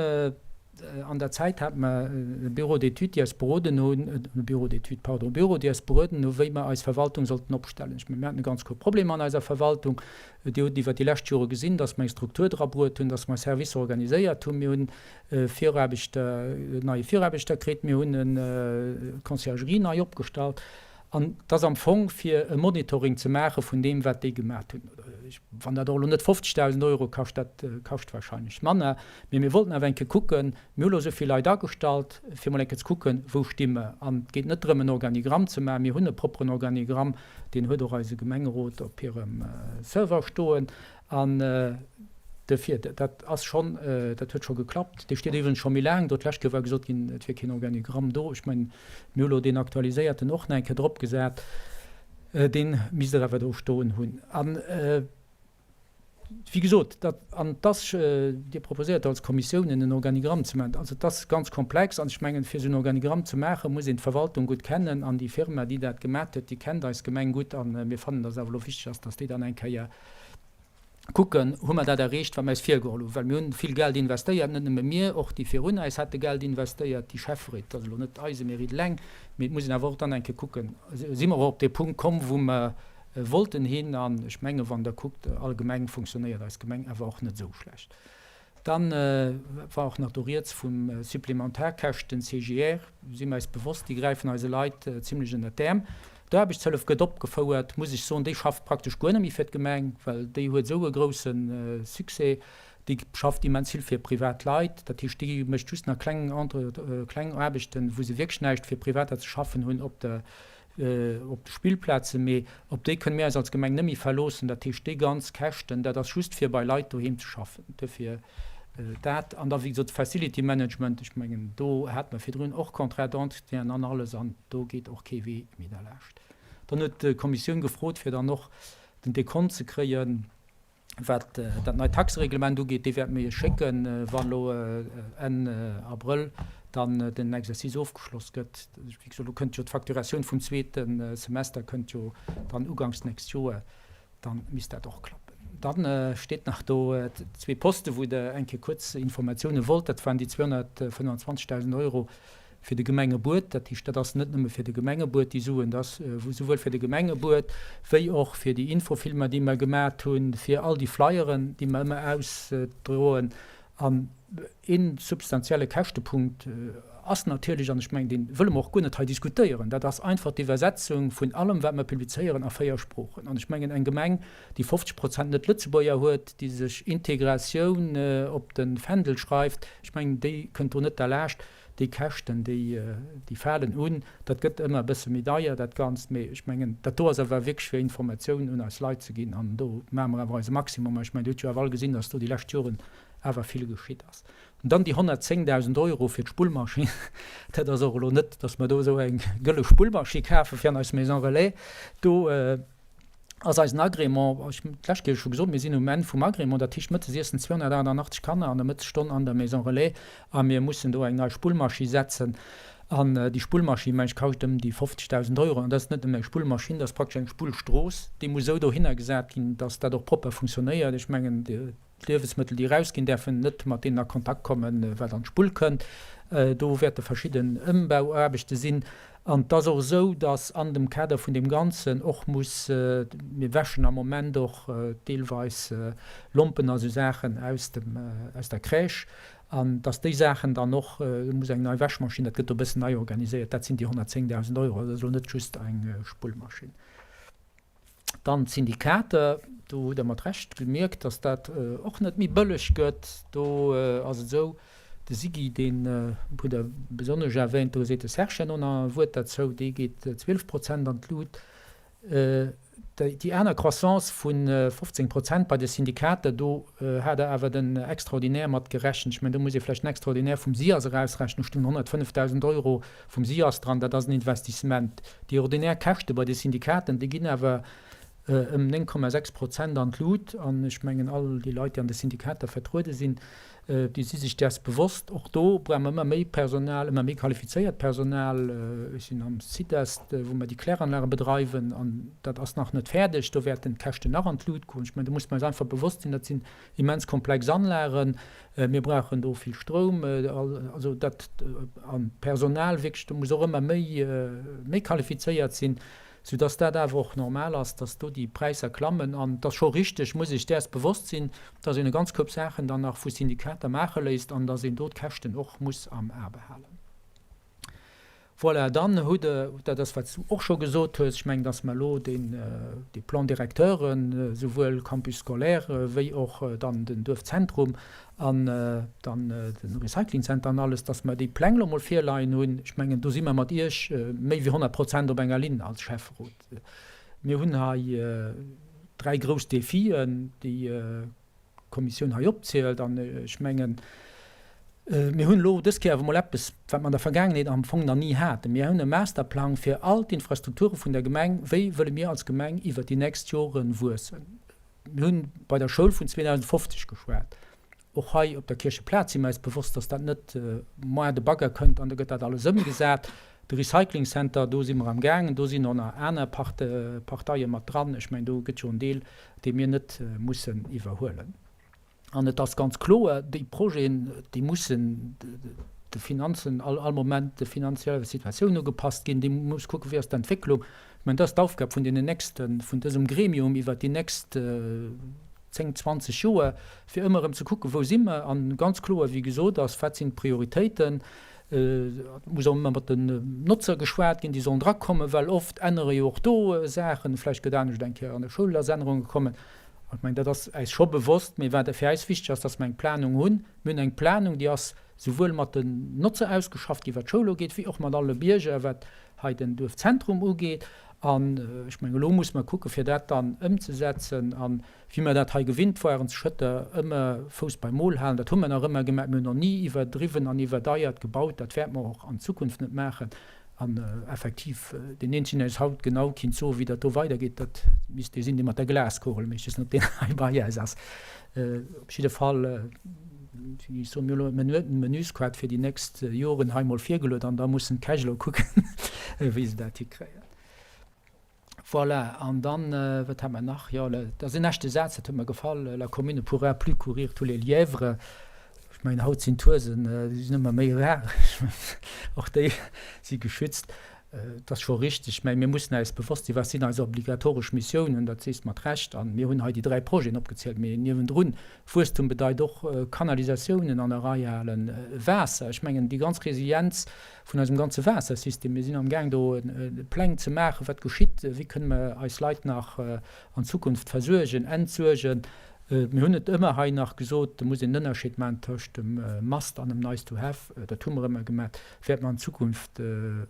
an der Zäit hate mer e Bureau d'études, déi eis beroden hunn, e Bureau d'études, pardon, e Bureau, déi eis beroden hu wéi mer eis Verwaltung sollten opstellen. Ech mengen, mir haten e ganz gros Problem an eiser Verwaltung. Dir hutt iwwert déi lescht Jore gesinn, datt mer eng Struktur drabruet hunn, datt mer Servicer organiséiert hunn. Mir hunn Viraarbechter, neie Viraarbechter kritt, mir hunn e Conciergerie nei opgestallt an et ass am Fong fir e Monitoring ze maache vun deem wat déi gemat hunn. Wann dat och elo net 50.000 Euro kascht, dat kascht wahrscheinlech manner, mee mir wollten awer eng Kéier kucken, mir hu elo esou vill Leit agestallt, fir mol eng Kéier ze kucken, wou sti mer. An et geet net drëm en Organigramm ze maachen, mir hunn e propperen Organigramm, deen huet och eise Gemengerot op hirem Server stoen An duerfir, dat ass schonn, dat huet scho geklappt. Dee steet iwwregens scho méi laang do. D'lescht Kéier war gesot ginn, et wier keen Organigramm do. Ech mengen, mir hu lo deen aktualiséierten och nach eng Kéier dropgesat. Dee misst Der awer do stoen hunn. An. Wéi gesot, dat, an et ass, Dir proposéiert do als Kommissiounen en Organigramm ze maachen, also et ass ganz komplex an ech mengen, fir esou en Organigramm ze maachen, muss een d'Verwaltung gutt kennen an déi Firma, déi dat gemat huet, déi kennt eis Gemeng gutt a mir fannen, dass et awer elo wichteg ass, dass déi dann eng Kéier kucken, hu mer dat erreecht, wat mer eis virgeholl hunn, well mir hunn vill Geld investéiert, net nëmme mir, och déi virun eis hate Geld investéiert, déi Schäfferéit, dat ass elo net eise Mérite eleng, mee et muss een awer och dann eng Kéier kucken, si mer och op dee Punkt komm, wou mer wollten hin. An ech menge wann Der kuckt, allgemeng funktionéiert eis Gemeng awer och net esou schlecht. Dann war och nach do rieds vum Supplementarkäschten, CGR, si mer eis bewosst, déi gräifen eise Leit zimlech ënnert d'Äerm. D'Aarbechtshëllef gëtt opgefouert, muss ech soen, déi schafft praktesch guer net méi fir d'Gemeng, well déi huet esou e grousse Succès, déi schafft immens vill fir privat Leit, dat heescht, déi mécht just nach kleng Entre, kleng Aarbechten, wou se wierklech näischt fir Privater ze schaffen hunn op der op de Spillplazen, mee op déi kënne mir eis als Gemeng net méi verloossen. Dat heescht, déi ganz Käschten, dat ass just fir bei Leit doheem ze schaffen. Duerfir dat. An da wéi gesot Facility Management, ech mengen do hate mer virdrun och Contrat d'entretien an alles an do geet och kee Wee méi derlaascht. Dann huet d'Kommissioun gefrot, fir dann och den Dekont ze kréien, Wat dat neit Taxereglement ugeet, dee wäerte mir Iech schécken, wa lo Enn Abrëll dann den Exercice ofgeschloss gëtt. Wéi gesot, elo kënnt jo d'Facturatioun vum zweete Semester kënnt jo dann uganks d'nächst Joer, da misst dat och klappen. Da steet nach do zwee Poste wou Der eng Kéier kuerz Informatioune wollt. Dat waren déi 225.000 Euro fir de Gemengebuet, dat heescht, dat ass net nëmme fir de Gemengebuet déi Suen, dat ass souwuel fir de Gemengebuet wéi och fir déi Infofilmer, déi mer gemat hunn, fir all déi Flyeren, déi mer ëmmer ausdroen. An ee substantielle Käschtepunkt ass natierlech, an ech mengen, dee wëlle mer och guer net hei diskutéieren, dat ass einfach d'Iwwersetzung vun allem, wat mer publizéieren, a 4 Sproochen. An ech mengen, eng Gemeng, déi 50 Prozent Net-Lëtzebuerger huet, déi sech Integratioun op de Fändel schreift, ech mengen, déi kënnt do net derlaascht. Déi Käschten, déi, déi falen un. Dat gëtt ëmmer e bësse méi deier, dat Ganzt. Mee ech mengen, dat do ass awer wierklech fir Informatioun un eis Leit ze ginn. An do maache mer awer eise Maximum. A ech mengen, Dir hutt jo awer all gesinn, dass do déi lescht Joren awer vill geschitt ass. An dann déi 110.000 Euro fir d'Spullmaschinn. Dat ass och elo net, dass mer do esou eng gëlle Spullmaschinn kafe fir an eis Maison relais. Do ass eisen Agrément, ech hunn d'lescht Kéier scho gesot, mir sinn um Enn vum Agrément, dat heescht mëttes iessen 288 Kanner an der Mëttesstonn an der Maison Relais a mir mussen do eng nei Spullmaschinn setzen. An déi Spullmaschinn, meng ech, kascht ëm déi 50.000 Euro. An dat ass net nëmmen eng Spullmaschinn, dat ass praktesch eng Spullstrooss, déi muss esou dohinner gesat ginn, dass dat och propper funktionéiert. Ech mengen, D'Liewesmëttel, déi erausginn, däerfen net mat deenen a Kontakt kommen, wat an d'Spull kënnt. Do wäerte verschidden Ëmbauaarbechte sinn. An et ass och esou, datt an dem Kader vun deem Ganzen och muss, mir wäschen am Moment och deelweis Lompen a sou Saachen aus dem, aus der Crèche, an datt déi Saachen dann och, do muss eng nei Wäschmaschinn, dat gëtt do e bëssen nei organiséiert. Dat sinn déi 110.000 Euro. Dat ass elo net just eng Spullmaschinn. Dann d'Syndikater, do hutt Der mat Recht gemierkt, dass dat och net méi bëlleg gëtt. Do ass et esou, de SIGI, deen hutt Der besonnesch erwähnt, do seet de Serge herno nach e Wuert derzou, dee geet 12 Prozent an d'Lut. Déi aner Croissance vu 15 Prozent bei de Syndikater, do hat Der awer den Extraordinaire mat gerechent. Ech mengen, do muss ee vläicht den Extraordinaire vum SIAS erausrechnen, do stungen 105.000 Euro vum SIAS dran, dat ass en Investissement. Déi ordinär Käschte bei de Syndikaten, déi ginn awer ëm 9,6 Prozent an d'Lut. An ech mengen, all déi Leit, déi an de Syndikater vertruede sinn, déi si sech däers bewosst. Och do brauche mer ëmmer méi Personal, ëmmer méi qualifizéiert Personal. Ech sinn am Sidest, wou mer déi Kläranlage bedreiwen, an dat ass nach net fäerdeg. Do wäerten d'Käschten nach an d'Lut goen. Ech mengen, do muss mer eis einfach bewosst sinn, dat sinn immens komplex Anlagen. Mir brauchen do vill Stroum, also dat an d'Personal wierklech, do muss och ëmmer méi, méi qualifizéiert sinn, soudass dat awer och normal ass, dass do déi Präisser klammen. An et ass scho richteg, muss ee sech däers bewosst sinn, dass een e ganz Koup Saachen dann nach vu Syndikater maache léisst an dass een do d'Käschten och muss am A behalen. Voilà, dann hutt Der, dat ass wat s du och scho gesot hues, ech mengen, dass mer elo deen, déi Plan-directeuren, souwuel Campus scolaire wéi och dann den Duerfzentrum an dann de Recyclingcenter an alles, dass mer déi Pläng elo mol virleien hunn. Ech mengen, do si mer mat Iech méi wéi 100 Prozent op enger Linn als Schäfferot. Mir hunn hei dräi grouss Defien, déi Kommissioun hei opzielt. An ech mengen, mir hunn elo dës Kéier awer emol eppes, wat mer an der Vergaangenheet am Fong nach ni haten. Mir hunn e Masterplang fir all d'Infrastrukture vun der Gemeng. Wéi wëlle mir als Gemeng iwwert déi nächst Jore wuessen? Mir hunn bei der Schoul vun 2050 geschwat. Och hei op der Kiercheplaz si mir eis bewosst, dass dat net moar de Bagger kënnt an da gëtt dat alles ëmgesat. De Recycling Center, do si mer am gaangen, do sinn och nach aner Parteie mat dran. Ech mengen, do gëtt jo en Deel, dee mir net mussen iwwerhuelen. An et ass ganz kloer, déi Projeten, déi mussen de Finanzen all Moment de finanzieller Situatioun ugepasst ginn. Déi muss kucken, wéi ass d'Entwécklung. Ech mengen, dat ass d'Aufgab vun deenen nächsten, vun dësem Gremium iwwert déi nächst 10, 20 Joer, fir ëmmer erëm ze kucken, wou si mer, an ganz kloer, wéi gesot ass, wat sinn d'Prioritéiten. Et muss och ëmmer mat den Notzer geschwat ginn, déi sollen drakommen, well oft ännere jo och do Saachen. Vläicht gëtt anescht eng Kéier an der Schoul, dass Ännerunge kommen. Ech mengen, dat ass äis scho bewosst. Mee wat fir äis wichteg ass, dass mer eng Planung hunn. Mir hunn eng Planung, déi ass souwuel mat den Notzer ausgeschafft ginn, wat d'Schoul ugeet, wéi och mat alle Bierger, wat hei den Duerfzentrum ugeet. An ech mengen, elo muss mer kucken, fir dat dann ëmzesetzen. An wéi mer dat hei gewinnt waren zu Schëtter, ëmmer Fouss beim Mol halen, dat hu mer nach ëmmer gemaach. Mir hunn nach ni iwwerdriwwen an iwwerdeiert gebaut. Dat wäerte mer och an Zukunft net maachen. An effektiv, deen eenzegen, deen eis haut genau kinnt soen, wéi dat do weidergeet, dat misst dee sinn, dee mat der Glaskugel, mee ech weess net, ob deen hei bei eis ass. Op jidde Fall, wéi ech soen, mir hu elo e Menüsquart fir déi nächst Joren hei mol virgeluet an da mussen d'Käch elo kucken, wéi se dat hikréien. Voilà, an dann, wat hat mer nach? Jo, dat ass en echte Saz, dat huet mer gefall, La commune ne pourra plus courir tous les lièvres. Ech mengen, haut sinn d'Huesen, déi sinn ëmmer méi rar, och déi si geschützt. Et ass scho richtig, mä mir mussen eis bewosst sinn, wat sinn eis obligatoresch Missiounen, dat sees de mat Recht. A mir hunn hei déi 3 Projeten opgezielt, mee niewendrun, Wuesstum bedeit och Kanalisatiounen an der Rei halen, Waasser, ech mengen, déi ganz Resilienz vun eisem ganze Waassersystem. Mir sinn amgaang do Pläng ze maachen, wat geschitt, wéi kënne mer eis Leit nach an Zukunft versuergen, entsuergen. Mir hunn et ëmmer hei nach gesot, et muss een en Ënnerscheed maachen tëscht dem Must an dem Nice to have. Dat hu mer ëmmer gemaach, wäerte mer an Zukunft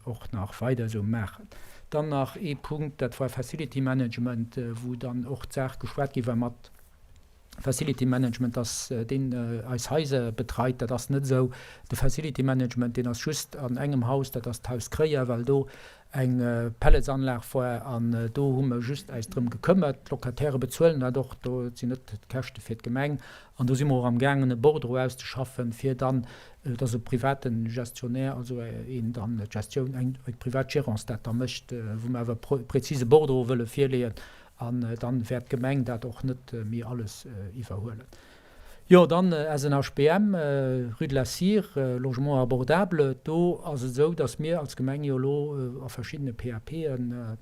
och nach weider esou maachen. Dann nach ee Punkt, dat war Facility Management, wou dann och d'Saach geschwat gi war mat Facility Management, dass deen eis Haiser betreit. Dat ass net esou. De Facility Management, deen ass just an engem Haus, dat ass d'Haus Kréier, well do eng Pelletsanlag war an do hu mer just äis drëm gekëmmert. D'Locataire bezuelen dat och, do sinn net d'Käschte fir d'Gemeng. An do si mer och amgaangen e Bordereau auszeschaffen, fir dann, dass e private Gestionnaire, also een dann d'Gestioun, eng privat Gérance dat da mécht, wou mer awer e prezise Bordereau wëlle virleeën, An dann wäert d'Gemeng dat och net méi alles iwwerhuelen. Jo, dann SNHBM, Rue de la Cire, Logement abordable. Do ass et esou, dass mir als Gemeng jo elo a verschiddene PAPen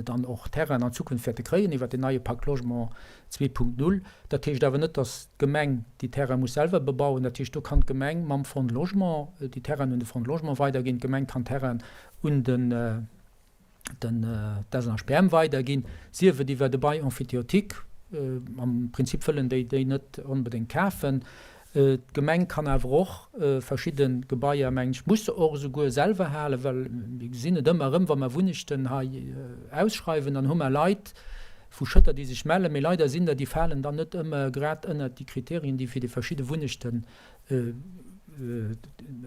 dann och Terrainen an Zukunft wäerte kréien iwwert den neie Pacte Logement 2.0. Dat heescht awer net, dass d'Gemeng déi Terraine muss selwer bebauen. Dat heescht, do kann d'Gemeng mam Fonds de Logement déi Terrainen un de Fonds de Logement weiderginn. D'Gemeng kann Terrainen un den den d'SNHBM weiderginn, sief et iwwer e Bail emphytéotique, am Prinzip wëllen déi déi net onbedéngt kafen. D'Gemeng kann awer och verschidde Gebaier, mengen ech, muss se och esouguer selwer halen, well mir gesinn et ëmmer erëm, wa mer Wunnechten hei ausschreiwen, dann hu mer Leit vu Schëtter, déi sech mellen, mee leider sinn der, déi falen dann net ëmmer grad ënnert déi Kriterien, déi fir déi verschidde Wunnechten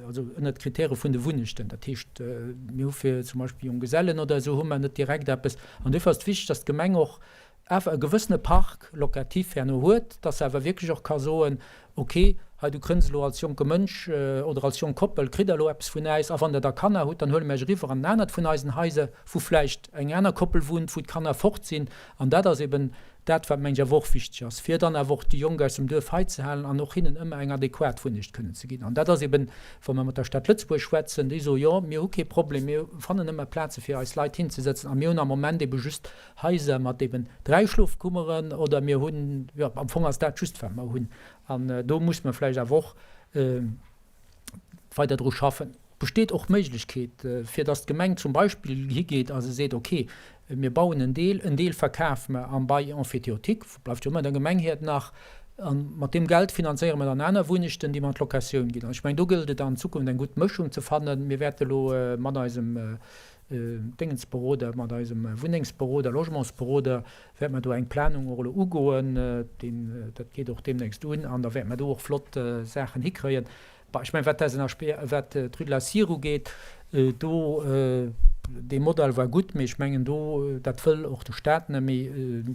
also ënnert d'Kritäre vun de Wunnechten. Dat heescht, mir hu fir zum Beispill Jonggesellen oder esou hu mer net direkt eppes. An duerfir ass et wichteg, dass d'Gemeng och awer e gewëssene Parc locatif herno huet, dass se awer wierklech och ka soen, okay, hei du krënns elo als jonke Mënsch oder als jonk Koppel kritt der elo eppes vun äis a wann der da Kanner hutt, dann huele mir iech eriwwer an en anert vun eisen Haiser, wou vläicht eng aner Koppel wunnt, wou d'Kanner fort sinn. An dat ass eben Dat, wat, meng ech, awer och wichteg ass, fir dann awer och déi Jonk aus dem Duerf hei ze halen an och hinnen ëmmer eng adequat Wunnecht kënnen ze ginn. An dat ass eben, wa mer mat der Stad Lëtzebuerg schwätzen, déi soe jo, mir hu kee Problem, mir fannen ëmmer Plaze fir eis Leit hinzesëtzen a mir hunn am Moment ebe just Haiser mat eben 3 Schlofkummeren oder mir hunn, jo, am Fong ass dat just, wat mer hunn. An do muss mer vläicht awer och weider dru schaffen. Besteet och d'Méiglechkeet, fir datt d'Gemeng zum Beispill higeet a se seet, okay, mir bauen en Deel, en Deel verkafe mer am Bail emphytéotique, bleift jo ëmmer der Gemeng hiert nach, a mat deem Geld finanzéiere mer dann aner Wunnechten, déi mer an d'Locatioun ginn. An ech mengen, do gëllt et an Zukunft eng gutt Mëschung ze fannen. Mir wäerte elo mat eisem Déngensberoder, mat eisem Wunnengsberoder, Logementsberoder, wäerte mer do eng Planung och elo ugoen. Deen, dat geet och deemnächst un an da wäerte mer do och flott Saachen hikréien. Bon, ech mengen, wat d'SNHB, wat d'Rue de la Cire ugeet, do. Dee Modell war gutt, mee ech mengen do, dat wëll och de Stat net méi.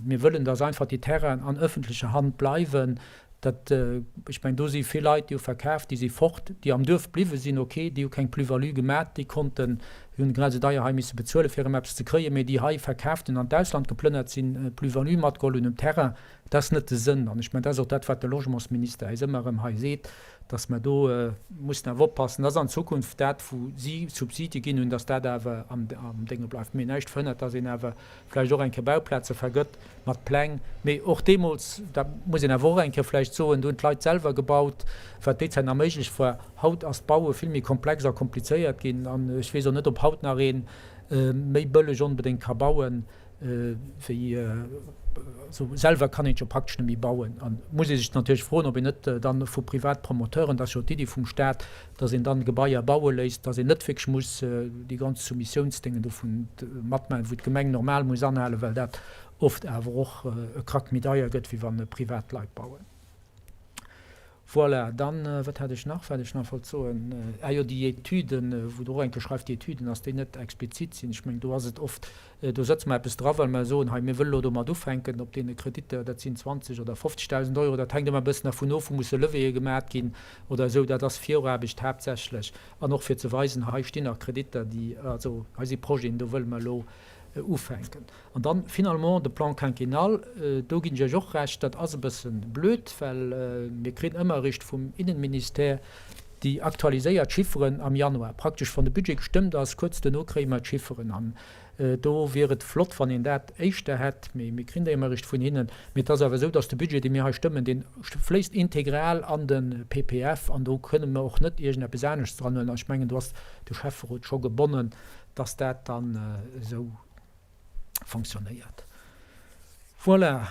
Mir wëllen, dass einfach déi Terrainen an öffentlecher Hand bleiwen. Dat, ech mengen, do si vill Leit, déi hu verkaaft, déi si fort, déi am Duerf bliwwe sinn, okay, déi hu keng Plus-value gemat, déi konnten, déi hunn grad esou deier hei misse bezuelen, fir erëm eppes ze kréien, mee déi hei verkaaft hunn, an d'Ausland geplënnert sinn, Plus-value matgeholl hunn um Terrain, dat ass net de Sënn. An ech mengen, dat ass och dat, wat de Logementsminister äis ëmmer erëm hei seet, dass mer do mussen awer oppassen, dass an Zukunft dat, wou si Subsidie ginn hunn, dass dat awer am Dénge bleift. Mee näischt verhënnert, dass een awer vläicht och eng Kéier Bauplaze vergëtt mat Pläng. Mee och deemools, dat muss een awer och eng Kéier vläicht soen, do hunn d'Leit selwer gebaut, wat déi Zäit nach méiglech war. Haut ass d'Baue vill méi komplex a komplizéiert ginn an ech weess och net, ob haut nach ee méi bëlleg onbedéngt ka bauen, wéi, also selwer kann een jo praktesch net méi bauen. An et muss ee sech natierlech froen, ob een net dann vu Privatpromoteuren, dat ass jo d'Iddi vum Stat, dass een dann Gebaier baue léisst, dass een net wierklech muss déi ganz Soumissiounsdéngen dovun matmaachen, wou d'Gemeng normal muss anhalen, well dat oft awer och e Krack méi deier gëtt, wéi wann privat Leit bauen. Voilà, dann, wat hat ech nach, wat ech nach wollt soen? Ah jo, déi Etüden, wou Der och eng Kéier schreift, déi Etüden, dass déi net explizit sinn. Ech mengen, do ass et oft, do sëtze mer eppes dra, well mer soen, hei, mir wëlle elo domat ufänken op deene Kreditter, dat sinn 20 oder 50.000 Euro, dat hänkt ëmmer e bëssen dervun of, wou musse Levéeë gemat ginn oder esou. Dat ass Viraarbecht haaptsächlech an och fir ze weisen, hei stinn nach Kreditter, déi, also hei si Projeten, do wëlle mer elo ufänken. An dann finalement de Plan quinquennal, do ginn ech Iech och Recht, dat ass e bësse blöd, well mir kritt ëmmer eréischt vum Innenministère déi aktualiséiert Chifferen am Januar. Praktesch wann de Budget gestëmmt ass, kuerz duerno kréie mer d'Chifferen. An do wier et flott, wann een dat éischter hätt, mee mir kritt déi ëmmer eréischt vun hinnen. Mee et ass awer esou, dass de Budget, dee mir hei stëmmen, dee fléisst integral an de PPF an do kënne mer och net iergendeppes aneschts dran huelen. An ech mengen, do ass de Schäfferot scho gebonnen, dass dat dann esou fonctionnéiert. Voilà,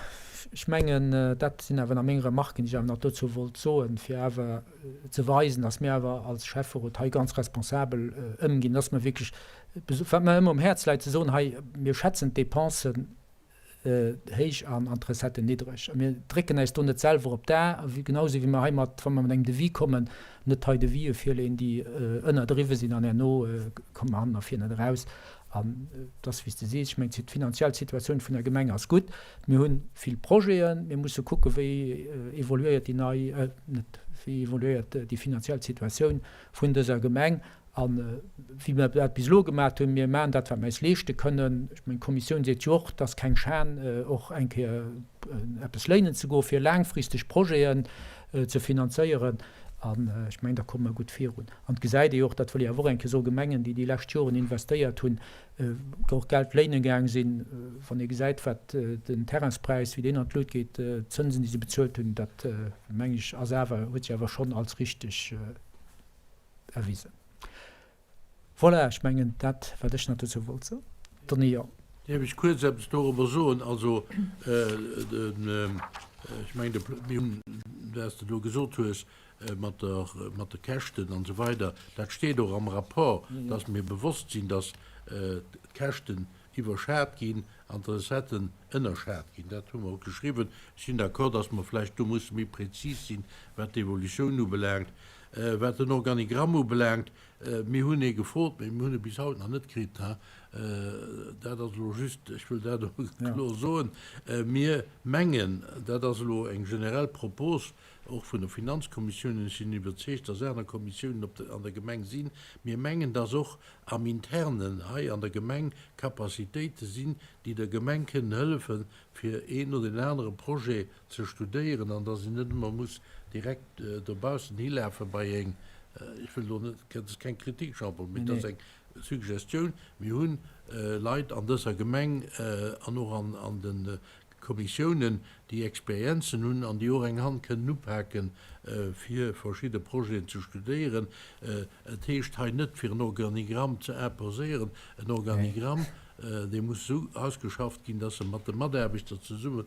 ech mengen, dat sinn awer nach meng Remarken, déi ech awer nach dozou wollt soen, fir awer ze weisen, dass mir awer als Schäfferot hei ganz responsabel ëmginn, dass mer wierklech, wat mer ëmmer um Häerz läit, ze soen, hei, mir schätzen d'Dépensen héich an an d'Recetten niddreg. A mir drécken äis do net selwer op d'A, genau esou wéi mer hei mat, wa mer mat engem Devis kommen, net hei Devisë virleeën, déi ënnerdriwwe sinn an herno komme mer hannen a vir net eraus. An et ass, wéi s de sees, ech mengen, d'finanziell Situatioun vun der Gemeng ass gutt. Mir hu vill Projeten. Mir musse kucke wéi evoluéiert déi nei, net, wéi evoluéiert déi finanziell Situatioun vun dëser Gemeng. A wéi mer dat bis elo gemaat hunn, mir maachen dat, wat mer eis leeschte kënnen. Ech mengen, d'Kommissioun seet jo och, et ass keng Schan, och eng Kéier eppes léinen ze goen, fir laangfristeg Projeten ze finanzéieren. An ech mengen, da komme mer gutt virun. An et gesäit ee jo och, dat wëll ech awer och eng Kéier soen, Gemengen, déi déi lescht Joren investéiert hunn, och Geld léine gaang sinn, wann ee gesäit, wat den Terrainspräis, wéi deen an d'Lut geet, d'Zënsen, déi se bezuelt hunn, dat, meng ech, ass awer, huet sech awer schonn als richteg erwisen. Voilà, ech mengen dat wat ech nach dozou wollt soen. Tony, jo. Däerf ech kuerz eppes dorobber soen? Also, den, ech mengen, de, mir hunn, wat s de do gesot hues mat der, mat de Käschten an esou weider, dat steet och am Rapport, dass mir bewosst sinn, dass d'Käschten iwwerschat ginn an d'Recetten ënnerschat ginn. Dat hu mer och geschriwwen. Ech sinn d'accord, dass mer vläicht do musse méi prezis sinn, wat d'Evolutioun ubelaangt. Wat den Organigramm ubelaangt, mir hunn ee gefrot, mee mir hunn e bis haut nach net kritt. Dat ass elo just, ech wëll dat och kloer soen, mir mengen, dat ass elo eng generell Propos och vun der Finanzkommissioun, an ech sinn iwwerzeegt, dass aner Kommissiounen op an der Gemeng sinn, mir mengen, dass och am Internen hei an der Gemeng Capacitéite sinn, déi der Gemeng kënnen hëllefen, fir een oder deen anere Projet ze studéieren an dass een net ëmmer muss direkt dobaussen hilafe bei eng, ech wëll do net, dat ass keng Kritik, Jean-Paul, mee dat ass eng Suggestioun, mir hu Leit an dëser Gemeng an och an de Kommissiounen, déi Experienzen hunn an déi och eng Hand kënnen upaken, fir verschidde Projeten ze studéieren. Et heescht hei net, fir en Organigramm ze imposéieren. En Organigramm, dee muss esou ausgeschafft ginn, dass e mat de Mataarbechter zesummen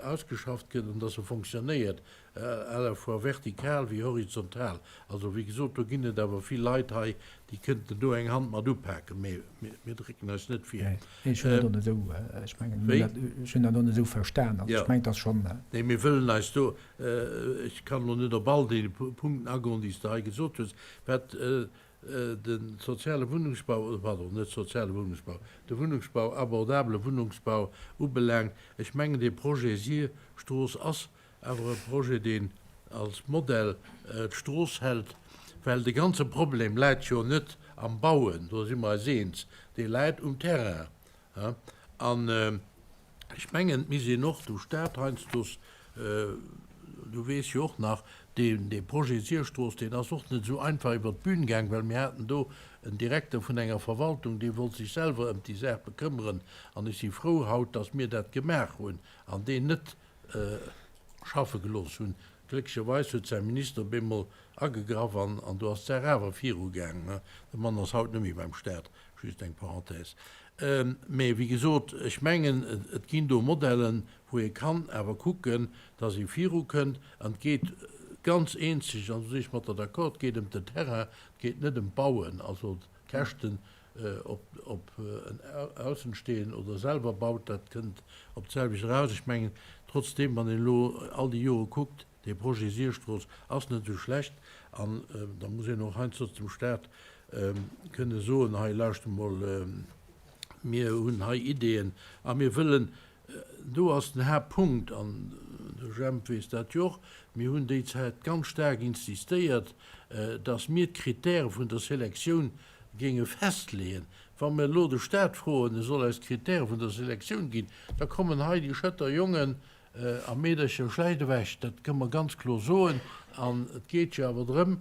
ausgeschafft gëtt an dass e fonctionnéiert, à la fois vertikal wéi horizontal. Also, wéi gesot, do ginn et awer vill Leit hei, déi kënnten do eng Hand mat upaken, mee mir drécken eis net vir. Nee, ech hunn dat och net esou, ech mengen, Wéi? ech hunn dat och net esou verstan. Also, ech mengen, et ass schonn. Nee, mir wëllen eis do, ech kann elo net op all déi Punkten agoen, déi s de hei gesot hues, wat. De soziale Wunnungsbau, pardon, net soziale Wunnungsbau, de Wunnungsbau, abordabele Wunnungsbau ubelaangt, ech mengen, dee Projet Sierstrooss ass awer e Projet, deen als Modell d'Strooss hält, well de ganze Problem läit jo net am Bauen, do si mer eis eens, dee läit um Terrain. An ech mengen, et misst een och dem Stat heiansdo, du weess jo och nach, dee Projet Sierstrooss, deen ass och net esou einfach iwwert d'Bün gaang, well mir haten do en Direkter vun enger Verwaltung, dee wollt sech selwer ëm déi Saach bekëmmeren. An ech si frou haut, datt mir dat gemaach hunn an deen net schaffe gelooss hunn. Glécklecherweis huet säi Minister op eemol agegraff an do ass d'Saach awer virugaang. De Mann ass haut net méi beim Staat, just eng Parenthèse. Mee wéi gesot, ech mengen, et ginn do Modellen, wou ee kann awer kucken, dass ee virukënnt. An et geet ganz eenzeg, an do sinn ech mat der d'accord, et geet ëm den Terrain, et geet net ëm d'Bauen. Also d'Käschten, ob en Aussenstehend oder selwer baut, dat kënnt op d'selwecht eraus. Ech mengen trotzdeem, wann een elo all déi Jore kuckt, dee Projet Sierstrooss ass net esou schlecht. An da muss een och heiansdo dem Stat kënne soen, hei lauschter mol, mir hunn hei Ideeën a mir wëllen Do ass den Haaptpunkt, an de Jemp weess dat jo och, mir hunn déi Zäit ganz staark insistéiert, dass mir d'Kritäre vun der Selektioun géinge festleeën. Wa mir elo de Stat froen, e soll eis d'Kritäre vun der Selektioun ginn, da kommen hei déi Schëtter Jongen a Meedercher schlecht ewech. Dat kënne mer ganz kloer soen. An et geet jo awer drëm,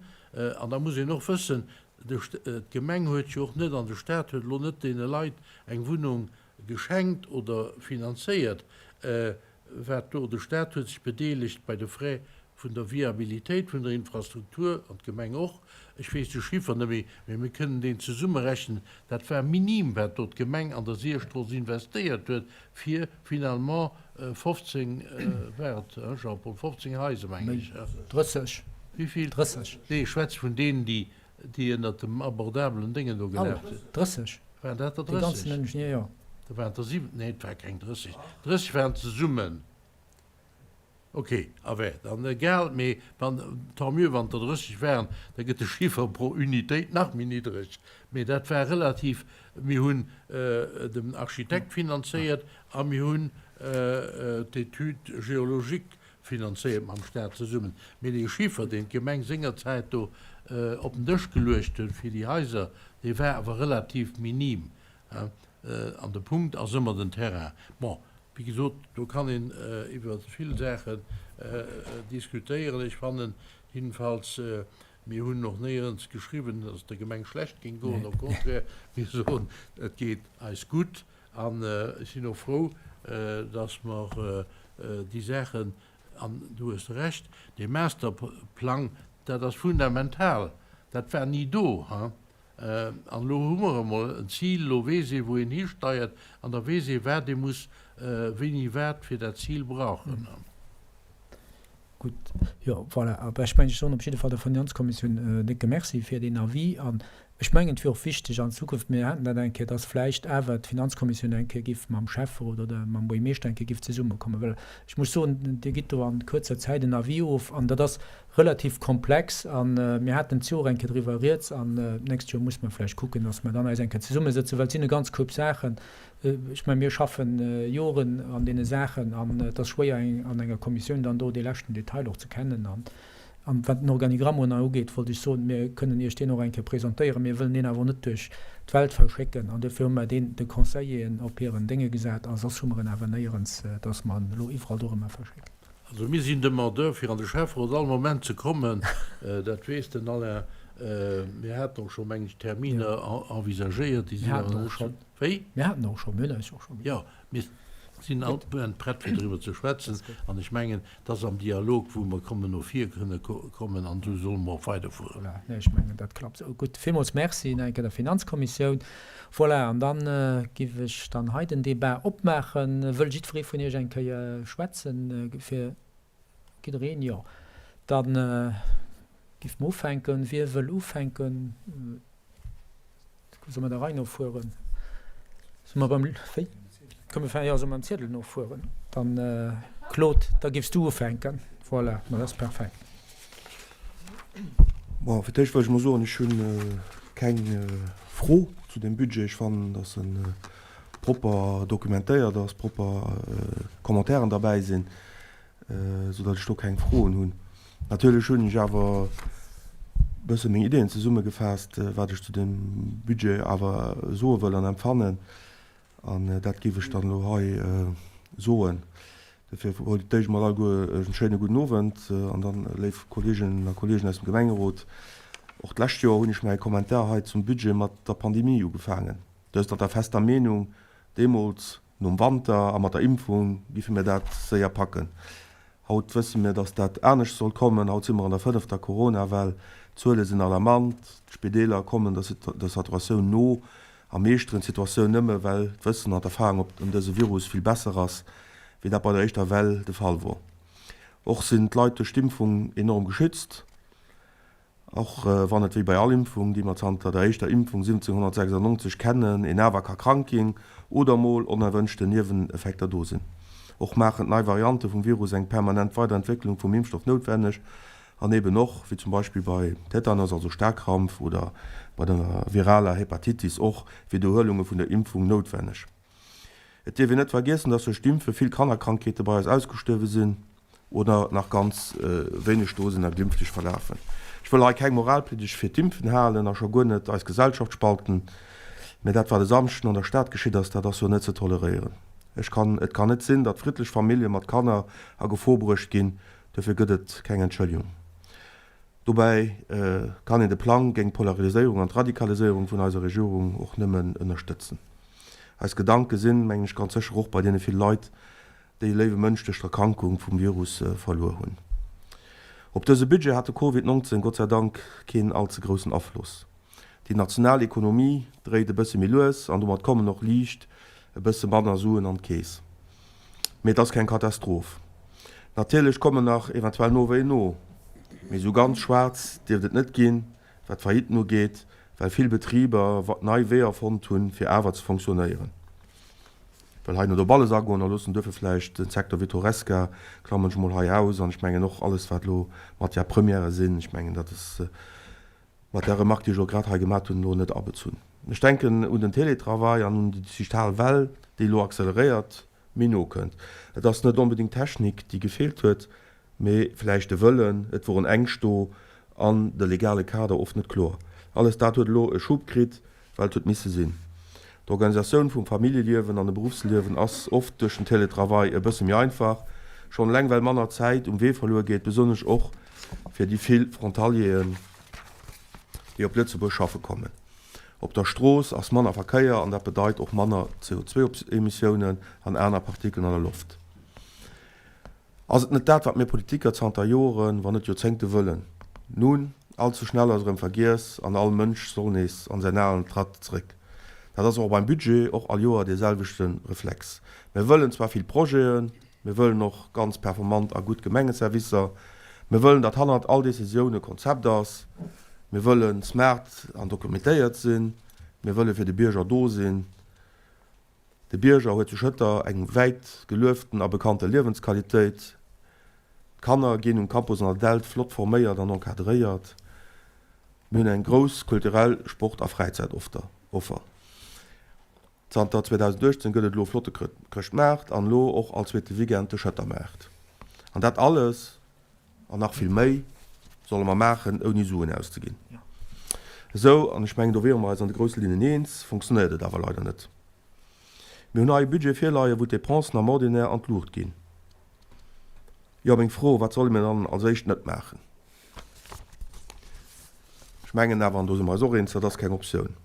an da muss een och wëssen, d'Gemeng huet jo och net an de Stat huet elo net deene Leit eng Wunnung geschenkt oder finanzéiert, wat do, de Staat huet sech bedeelegt bei de Frais vun der Viabilitéit vun der Infrastruktur an d'Gemeng och, ech weess de Chiffer net méi, mee mir kënnen deen zesummerechnen, dat war minim, wat do d'Gemeng an der Sierstrooss investéiert huet, fir finalement 15, war et, hein Jean-Paul, 15 Haiser, mengen ech, hein? 30. Wéi vill? 30. Nee, ech schwätze vun deenen, déi Déi ënnert dem abordabelen Déngen do gelaf sinn. 30. Waren dat der 30? Dee ganzen Ingenieur, jo. Da waren et der 7, nee, et war keng 30. 30 waren zesummen. Ok, awä, dann egal, mee wann, tant mieux, wann et der 30 waren, da gëtt de Chiffer pro Unitéit nach méi niddreg. Mee dat war relativ, mir hunn den Architekt finanzéiert a mir hunn d'Étude géologique finanzéiert mam Staat zesummen. Mee dee Chiffer, deen d'Gemeng sengerzäit do op den Dësch geluecht huet fir déi Haiser, dee war awer relativ minim. An de Punkt ass ëmmer den Terrain. Bon, wéi gesot, do kann een iwwer vill Saachen diskutéieren. Ech fannen jiddefalls, mir hunn och néierens geschriwwen, datt et der Gemeng schlecht géing goen. Au contraire, mir soen, et geet eis gutt. An ech sinn och frou, dass mer déi Saachen, an du hues Recht, dee Masterplang, dat ass fundamental, dat war ni do. An elo hu mer emol en Zil, elo weess ee wou een histeiert an da weess ee wat ee muss wéini wat fir dat Zil brauchen. Gutt, jo, voilà. Awer ech mengen, ech soen op jidde Fall der Finanzkommissioun en décke Merci fir deen Avis. An ech mengen, et wier och wichteg an Zukunft, mir haten dat eng Kéier, dass vläicht awer d'Finanzkommissioun eng Kéier giff mam Schäfferot oder mam Buergmeeschter eng Kéier giff zesummekommen. Well ech muss soen, Dir gitt do a kuerzer Zäit en Avis of an dat ass relativ komplex. A mir haten d'Joer eng Kéier driwwer rieds an d'nächst Joer muss mer vläicht kucken, dass mer dann eis eng Kéier zesummesëtzen, well et sinn e ganz Koup Saachen, Ech mengen, mir schaffen Joren an deene Saachen an et ass schwéier an enger Kommissioun dann do dee leschten Detail och ze kennen. An wat den Organigramm ugeet, wollt ech soen, mir kënnen Iech deen och eng Kéier presentéieren. Mir wëllen deen awer net duerch d'Welt verschécken an dofir hu mer deen de Conseilleren op hiren Dénge gesat a soss hu mer en awer néierens, dass mer en elo iwwerall dorëmmer verschécken. Also mir sinn Demandeur fir an de Schäfferot all Moment ze kommen, dat weess den Alain. Mir haten och scho meng ech Terminer envisagéiert, déi sinn awer net. Wéi? Mir haten och scho, mir hunn eis och scho. Jo, mir sinn all Moment prett fir driwwer ze schwätzen an ech mengen, et ass am Dialog wou mer kommen no vir kënne kommen an esou solle mer och weiderfueren. Voilà, nee, ech mengen dat klappt esou gutt. Villmools Merci nach eng Kéier der Finanzkommissioun. Voilà, an dann giff ech dann hei den Débat opmaachen. Wëll jiddweree vun Iech eng Kéier schwätzen? Fir jiddereen? Jo. Dann giff mer ufänken. Wie wëll ufänken? Solle mer der Rei no fueren? Solle mer beim, wéi? Komm mir jo, solle mer dem Ziedel no fueren? Dann, Claude, da giffs du ufänken. Voilà, ma dat ass perfekt. Bon, fir d'éischt wëll ech mol soen, ech hunn. keng Fro zu deem Budget. Ech fannen, datt e propper dokumentéiert ass, propper Commentairen derbäi sinn, soudatt ech do keng Froen hunn. Natierlech hunn ech awer e bësse meng Ideeën zesummegefaasst, wat ech zu deem Budget awer soe wëll an empfannen. An dat géif ech dann elo hei soen. Dofir wollt ech d'éischt emol alleguer e schéine gudden Owend an dann, léif Kolleeginnen a Kolleegen aus dem Gemengerot, och d'lescht Joer hunn ech mäi Kommentar hei zum Budget mat der Pandemie ugefaangen. Dëst an der fester Meenung, deemools, nom Wanter a mat der Impfung, giffe mir dat séier packen. Haut wësse mir, dass dat anescht soll kommen. Haut si mer an der fënnefter Corona-Well, d'Zuele sinn alarmant, d'Spideeler kommen der Saturatioun no a meeschteren d'Situatioun nëmme well d'Wëssen an d'Erfahrung op ëm dëse Virus vill besser ass, wéi dat bei der éischter Well de Fall wor. Och sinn d'Leit duerch d'Impfung enorm geschützt, och wann et wéi bei all Impfung, déi mer zanter der éischter Impfung 1796 kennen, een awer ka krank ginn oder mol onerwënschten Nieweneffekter do sinn. Och maachen d'nei Variante vum Virus eng permanent Weiderentwécklung vum Impfstoff noutwenneg An eben och, wéi zum Beispill bei Tetanus, also Starkrampf, oder bei der viraler Hepatitis och Widderhuelunge vun der Impfung noutwenneg. Et dierf een net vergiessen, dass duerch d'Impfe vill Kannerkrankheete bei eis ausgestuerwe sinn oder nach ganz wéineg do sinn a glimpflech verlafen. Ech wëll hei keng Moralpriedegt fir d'Impfen halen a scho guer net eis Gesellschaft spalten, mä dat wat e Samschden an der Stad geschitt ass, dat ass jo net ze toleréieren. Ech kann, et kann net sinn, datt friddlech Famillje mat Kanner a Gefor bruecht ginn Dofir gëtt et keng Entschëllegung. Dobäi kann een de Plang géint d'Polariséierung an d'Radikaliséierung vun eiser Regierung och nëmmen ënnerstëtzen. Eis Gedanke sinn, mengen ech, ganz sécher och bei deene ville Leit, déi e léiwe Mënsch duerch d'Erkrankung vum Virus verluer hunn. Op dëse Budget hat de Covid 19 Gott sei Dank keen all ze groussen Afloss. Déi national Ekonomie dréit e bësse méi lues an domat kommen och liicht e bësse manner Suen an d'Keess. Mee et ass keng Katastroph. Natierlech kommen nach eventuell Nowéien no, mee esou ganz schwaarz dierft et net ginn, wat d'Faillitten ugeet, well vill Betriber nei Weeër fonnt hunn, fir awer ze fonctionnéieren. Wëll hei net op alles agoen a loossen duerfir vläicht den Secteur vit Horesca klammen ech mol hei aus an ech mengen och alles wat elo Matières premières sinn, ech mengen dat ass mat där Remarque, déi ech elo grad hei gemat hunn, elo net abezunn. Ech denken un den Télétravail an un déi digital Well, déi elo acceleréiert méi no kënnt. Et ass net onbedéngt d'Technik, déi gefeelt huet, mee vläicht de Wëllen, et woren Ängscht do an de legale Kader oft net kloer. Alles dat huet elo e Schub kritt, well et huet misse sinn. D'Organisatioun vum Familljeliewen an dem Beruffsliewen ass oft duerch den Télétravail e bësse méi einfach, schonn eleng well manner Zäit um Wee verluer geet, besonnesch och fir déi vill Frontalieren, déi op Lëtzebuerg schaffe kommen. Op der Strooss ass manner Verkéier an dat bedeit och manner CO2-Emissiounen an aner Partikelen an der Loft. Ass et net dat, wat mir Politiker zanter Joren, wann net Joerzéngte wëllen? Nun, all ze schnell ass erëm vergiess an all Mënsch soll nees an säin alen Tratt zréck. Dat ass och beim Budget och all Joer dee selwechte Reflex. Mir wëllen zwar vill Projeten, mir wëllen och ganz performant a gutt Gemengeservicer, mir wëllen, datt hannert all Decisioun e Konzept ass, mir wëlle smart an dokumentéiert sinn, mir wëlle fir de Bierger do sinn. De Bierger huet zu Schëtter eng wäit gelueften a bekannte Liewensqualitéit. D'Kanner ginn um Campus an der Dällt flott forméiert an encadréiert. Mir hunn eng grouss kulturell Sport a Fräizäitoffer. Zanter 2018 gëtt et elo e flotte Chrëschtmaart an elo och all zweete Weekend de Schëttermaart. An dat alles An nach vill méi solle mer maachen, ouni Suen auszeginn. Esou, an ech mengen, do wiere mer eis an de grousse Linnen eens, fonctionnéiert et awer leider net. Mir hunn hei e Budget virleien, wou d'Dépensen am Ordinaire an d'Luucht ginn. Jo, meng Fro, Wat solle mir dann als éischt net maachen? Ech mengen awer, an do si mer eis och eens, dat ass keng Optioun.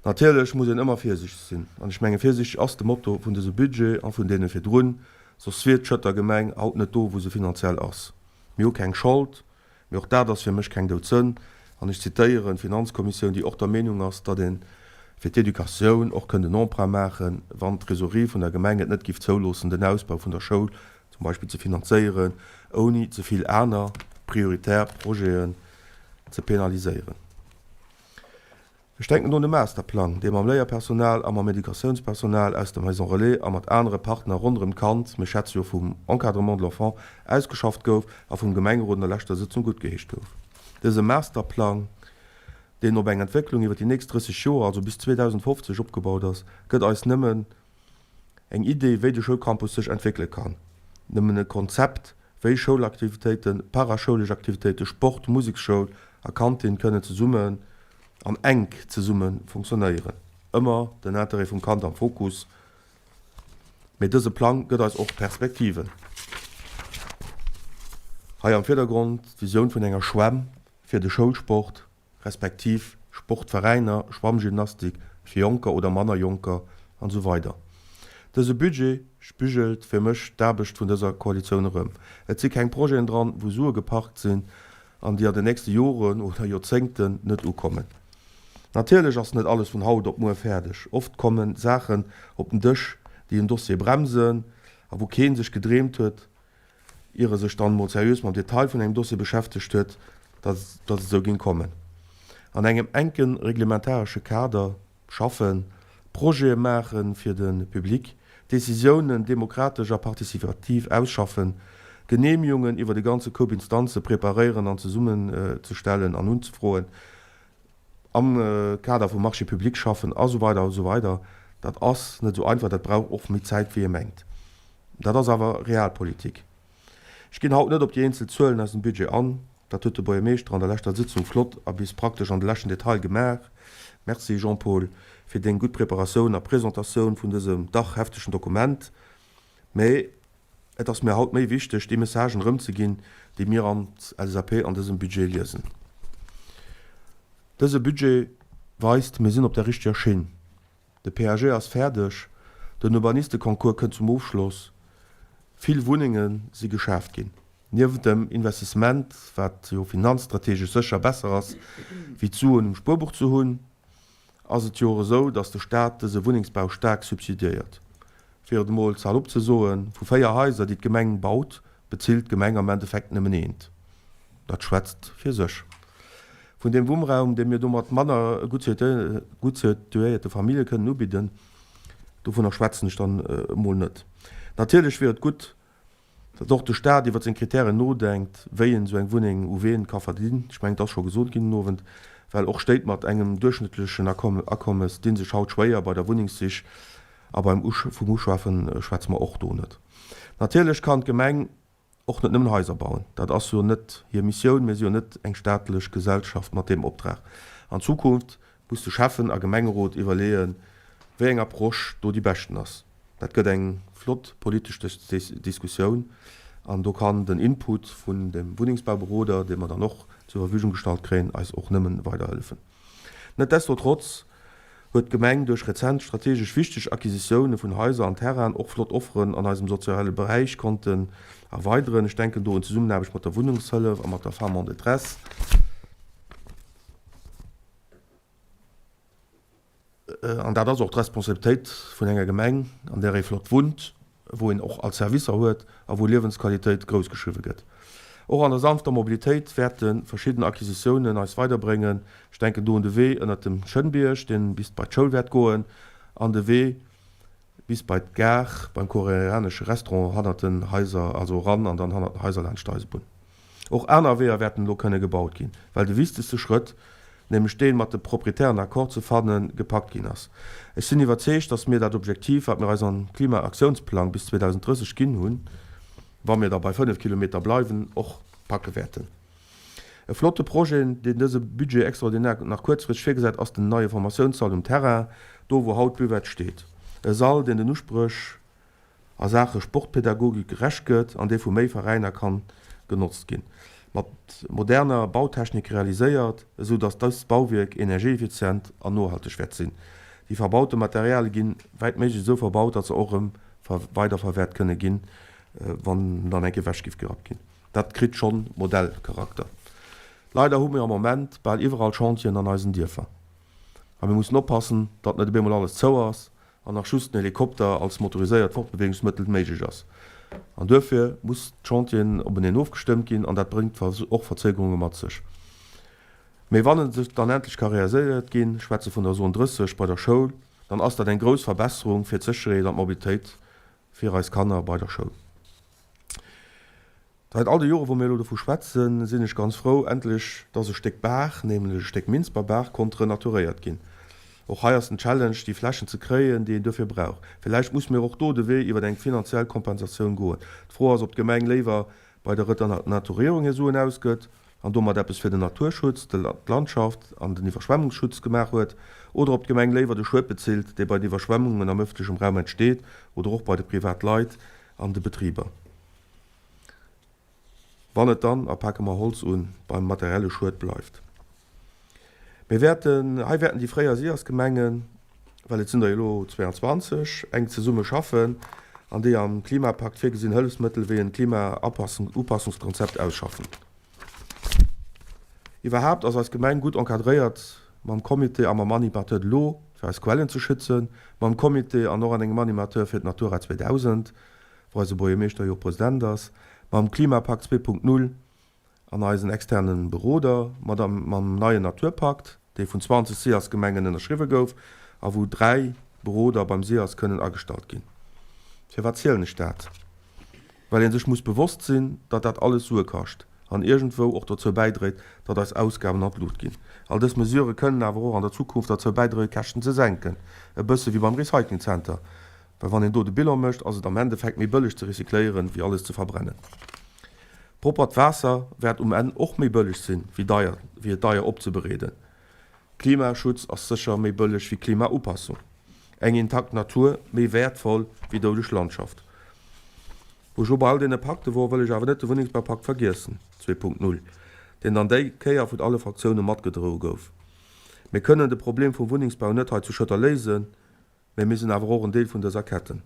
Natierlech muss een ëmmer virsiichteg sinn. An ech mengen, virsiichteg ass de Motto vun dësem Budget a vun deene virdrun, soss wier d'Schëtter Gemeng haut net do, wou se finanziell ass. Mir hu keng Schold, mee och dat ass fir mech keng Doudsënn. An ech zitéieren d'Finanzkommissioun, déi och der Meenung ass, datt ee fir d'Educatioun och kënnt en Emprunt maachen, wann d'Trésorerie vun der Gemeng et net giff zouloossen, den Ausbau vun der Schoul zum Beispill ze finanzéieren, ouni ze vill aner prioritär Projeten ze penaliséieren. Ech denken do un de Masterplang, dee mam Léierpersonal a mam Educatiounspersonal aus der Maison Relais a mat anere Partner ronderëm d'Kand, mir schwätze jo vum Encadrement de l'enfant, ausgeschafft gouf a vum Gemengerot an der leschter Sëtzung guttgeheescht gouf. Dëse Masterplang. deen op eng Entwécklung iwwer déi nächst 30 Joer, also bis 2050, opgebaut ass, gëtt eis nëmmen eng Idee, wéi de Schoulcampus sech entwéckele kann. Nëmmen e Konzept, wéi Schoulaktivitéiten, paraschoulesch Aktivitéiten, Sport, Museksschoul a Kantin kënnen zesummen an enk zesumme funktionéieren. Ëmmer den Interêt vum Kand am Fokus, mee dëse Plang gëtt eis och Perspektiven. Hei am Virdergrond d'Visioun vun enger Schwämm fir de Schoulsport, respektiv Sportveräiner, Schwammgymnastik fir Jonker oder manner Jonker an esou weider Dëse Budget spigelt fir mech d'Aarbecht vun dëser Koalitioun erëm. Et si keng Projeten dran, wou Sue geparkt sinn an déi an den nächste Joren oder Joerzéngten net ukommen. Natierlech ass net alles vun haut op muer fäerdeg. Oft komme Saachen op den Dësch, déi en Dossier bremsen a wou kee sech gedreemt huet, ier e sech dann emol seriös mam Detail vun engem Dossier beschäftegt huet, datt et esou géing kommen. An engem enke reglementaresche Kader schaffen, Projete maache fir de Public, Décisiounen demokratesch a participativ ausschaffen, Genehmigungen iwwer e ganze Koup Instanze preparéieren an zesummenzestellen an unzefroen, am Kader vum Marché public schaffen a sou weider a sou weider, dat ass net esou einfach, dat brauch och méi Zäit wéi ee mengt. Dat ass awer Realpolitik. Ech ginn haut net op déi eenzel Zuelen aus dem Budget an, dat huet de Buergermeeschter an der leschter Sitzung flott a bis praktesch an de leschten Detail gemaach. Merci Jean-Paul fir deng gutt Preparatioun a Presentatioun vun dësem dach heftegen Dokument. Mä et ass mir haut méi wichteg, déi Messagen erëmzeginn, déi mir als LSAP an dësem Budget liesen. Dëse Budget weist, mir sinn op der richteger Schinn. De PAG ass fäerdeg, den Urbanisteconcours kënnt zum Ofschloss, vill Wunnenge si geschaaft ginn. Niewent dem Investissement, wat jo finanzstrategesch sécher besser ass, wéi d'Suen um Spuerbuch ze hunn, ass et jo och esou, datt de Staat dëse Wunnengsbau staark subsidiéiert. Fir et emol salopp ze soen, vu 4 Haiser, déi d'Gemeng baut, bezilt d'Gemeng am Endeffekt nëmmen eent. Dat schwätzt fir sech. Vun deem Wunnraum, dee mir domat manner gutt situéierte Famillje kënnen ubidden, dovunner schwätzen ech dann emol net. Natierlech wier et gutt, datt och de Staat iwwer seng Kritären nodenkt, wéi en esou eng Wunneng u ween ka verginn. Ech mengen, et ass scho gesot ginn den Owend, well och Stéit mat engem duerchschnëttlechen Akommes di sech haut schwéier bei der Wunnengssich a beim vum Uschafe schwätze mer och do net. Natierlech kann d'Gemeng och net nëmmen Haiser bauen, dat ass jo net hir Missioun. Mir si jo net eng staatlech Gesellschaft mat deem Optrag. An Zukunft muss de Schäffen a Gemengerot iwwerleeën, wéi eng Approche do déi beschten ass. Dat gëtt eng flott politesch Diskussioun an do kann den Input vun dem Wunnengsbauberoder, dee mer dann och zur Verfügung gestallt kréien, eis och nëmmen weiderhëllefen. Netdestotrotz huet d'Gemeng duerch rezent strategesch wichteg Acquisitioune vun Haiser an Terrainen och flott Offeren an eisem soziale Beräich konnten erweideren. Ech denken do un d'Zesummenaarbecht mat der Wunnengshëllef a mat der Femmes en détresse. An dat ass och d'Responsabilitéit vun enger Gemeng, an där ee flott wunnt, wou een och all Servicer huet a wou Liewensqualitéit groussgeschriwwe gëtt. Och an der sanfter Mobilitéit wäerte verschidden Acquisitiounen eis weiderbréngen. Ech denken do un de Wee ënnert dem Schënnbierg, dee bis bei d'Schoul wäert goen, an de Wee bis bei d'Gare, beim koreanesche Restaurant hannert den Haiser, also eran an dann hannert den Haiser laanscht d'Eisebunn. Och aner Weeër wäerten elo kënne gebaut ginn, well de wichtegste Schrëtt, nämlech deen, mat de Proprietären en Accord ze fannen, gepackt ginn ass. Ech sinn iwwerzeegt, dass mir dat Objektiv, wat mir eis am Klimaaktiounsplang bis 2030 ginn hunn, wa mir da bei 5 Kilometer bleiwen, och packe wäerten. E flotte Projet, deen dëse Budget extraordinaire nach kuerzfristeg virgesäit, ass den neie Formatiounssall um Terrain, do wou haut d'Buvette steet. E Sall, deen den Uspréch a Saache Sportpädagogik gerecht gëtt an dee vu méi Veräiner kann genotzt ginn. Mat moderner Bautechnik realiséiert, esou datt dëst Bauwierk energieeffizient an nohalteg wäert sinn. Déi verbaute Materialie ginn wäit méiglech esou verbaut, datt se och erëm weiderverwäert kënne ginn, wann dann eng Kéier ewech giff gerappt ginn. Dat kritt schonn Modellcharakter. Leider hu mir am Moment bal iwwerall Chantieren an eisen Dierfer. A mir mussen oppassen, datt net op eemol alles zou ass an nach just den Helikopter als motoriséiert Fortbewegungsmëttel méiglech ass. An duerfir muss d'Chantieren openeen ofgestëmmt ginn an dat bréngt och Verzögerunge mat sech. Mee wann e sech dann endlech ka realiséiert ginn, ech schwätze vun der Zone 30 bei der Schoul, dann ass dat eng grouss Verbesserung fir d'Sécherheet an d'Mobilitéit fir eis Kanner bei der Schoul. Säit all de Jore wou mir elo dovu schwätzen, sinn ech ganz frou, endlech, dass e Stéck Baach, nämlech e Stéck Minsber Baach, konnt renaturéiert ginn. Och hei ass den Challenge, déi Flächen ze kréien, déi een duerfir brauch. Villäicht muss mir och do de Wee iwwer eng finanziell Kompensatioun goen. D'Fro ass, ob d'Gemeng léiwer bei der Renaturierung hir Suen ausgëtt an domat eppes fir den Naturschutz, d'Landschaft an den Iwwerschwemmungsschutz gemaach huet, oder ob d'Gemeng léiwer de Schued bezilt, dee bei den Iwwerschwemmungen am ëffentlechem Raum entsteet oder och bei de Privatleit an de Betriber. Wann et dann, a pake mer Holz un, beim materielle Schued bleift. Mir wäerten, hei wäerten déi fréier SIAS-Gemengen, well et sinn der jo elo 22, enk zesumme schaffen an déi am Klimapakt virgesinn Hëllefsmëttel wéi en Klimaupassungskonzept ausschaffen. Iwwerhaapt ass eis Gemeng gutt encadréiert mam Comité a mam Animateur de l'eau, fir eis Quellen ze schützen, mam Comité an och an engem Animateur fir d'Natura 2000, wou eise Buergermeeschter jo och President ass, mam Klimapakt 2.0 an eisen externe Beroder, mat mam neien Naturpakt, dee vun 20 SIAS-Gemengen ënnerschriwwe gouf a wou 3 Beroder beim SIAS kënnen agestallt ginn. Firwat zielen ech dat? Well ee sech muss bewosst sinn, datt dat alles Sue kascht an iergendwou och dozou bäidréit, datt eis Ausgaben an d'Lut ginn. All dës Mesurë kënnen awer och an der Zukunft derzou bäidroen, Käschten ze senken, e bësse wéi beim Recyclingzenter. Well wann een do de Bilan mécht, ass et am Endeffekt méi bëlleg ze recycléieren, wéi alles ze verbrennen. Proppert Waasser wäert um Enn och méi bëlleg sinn, wéi deier, wéi et deier opzebereeden. Klimaschutz ass sécher méi bëlleg wéi Klimaupassung. Eng intakt Natur méi wäertvoll wéi doudeg Landschaft. Wou ech elo bei all deene Pakte wor, wëll ech awer net de Wunnengsbaupakt vergiessen, 2.0, deen dann déi Kéier vun alle Fraktioune matgedroe gouf. Mir kënnen de Problem vum Wunnengsbau net hei zu Schëtter léisen, Mä mir sinn awer och en Deel vun dëser Ketten.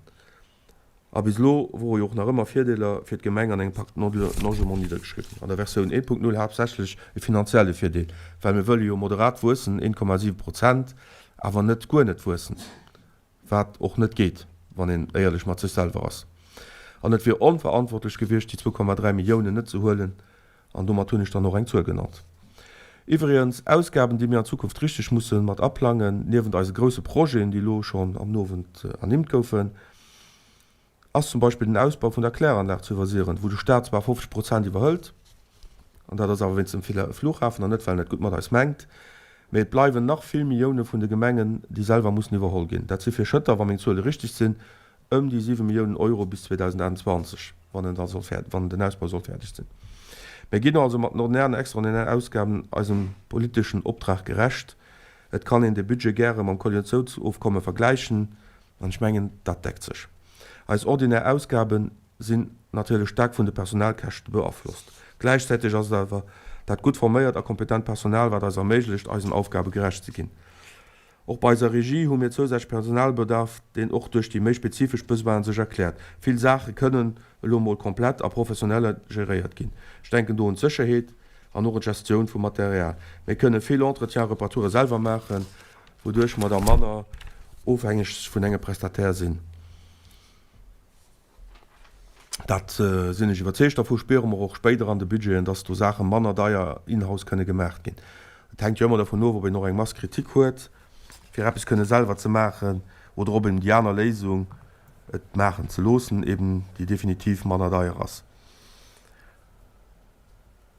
A bis elo wore jo och nach ëmmer Virdeeler fir d'Gemeng an engem Pacte Logement niddergeschriwwen. An der Versioun 1.0 haaptsächlech e finanzielle Virdeel, well mir wëlle jo moderat wuessen, 1,7 Prozent, awer net guer net wuessen, wat och net geet, wann een éierlech mat sech selwer ass. An et wier onverantwortlech gewiescht, déi 2,3 Milliounen net ze huelen, An domat hunn ech dann och eng Zuel genannt. Iwwregens, Ausgaben, déi mir an Zukunft richteg musse mat aplangen, niewent eise grousse Projeten, déi elo schonn am Nowend ernimmt goufen, ass zum Beispill den Ausbau vun der Kläranlag zu iwwersieren, wou de Stat zwar 50 Prozent iwwerhëlt, an dat ass awer wéinst dem Flughafen an net, well en et gutt mat eis mengt, mee et bleiwen nach vill Millioune vun de Gemengen, déi selwer mussen iwwerholl ginn. Dat si fir Schëtter, wa meng Zuele richteg sinn, Ëm déi 7 Milliounen Euro bis 2028, wann en da soll fäerdeg, wann den Ausbau soll fäerdeg sinn. Mir ginn also mat den ordinären an extraordinären Ausgaben eisem politeschen Optrag gerecht. Et kann een de Budget gäre mam Koalitiounsofkomme vergläichen, an ech mengen, dat deckt sech. Eis ordinär Ausgabe sinn natierlech staark vun de Personalkäschte beaflosst. Gläichzäiteg ass et awer dat gutt forméiert a kompetent Personal, wat eis erméiglecht, eisen Aufgabe gerecht ze ginn. Och bei eiser Regie hu mir zousätzlech Personalbedarf, deen och duerch déi méi spezifesch Besoinen sech erkläert. Vill Saache kënnen elo mol komplett a professionell geréiert ginn. Ech denken do un d'Sécherheet an och un d'Gestioun vum Material. Mir kënne vill Entretien a Reparature selwer maachen, wouduerch mer da manner ofhängeg vun engem Prestataire sinn. Dat sinn ech iwwerzeegt dervu, spiere mer och spéider an de Budgeten, dass do Saache manner deier in-house kënne gemaach ginn. Et hänkt jo ëmmer dervun of, ob een och eng Masse critique huet, fir eppes kënne selwer ze maachen, oder ob een déi aner Léisung, et maachen ze loossen, eben déi definitiv manner deier ass.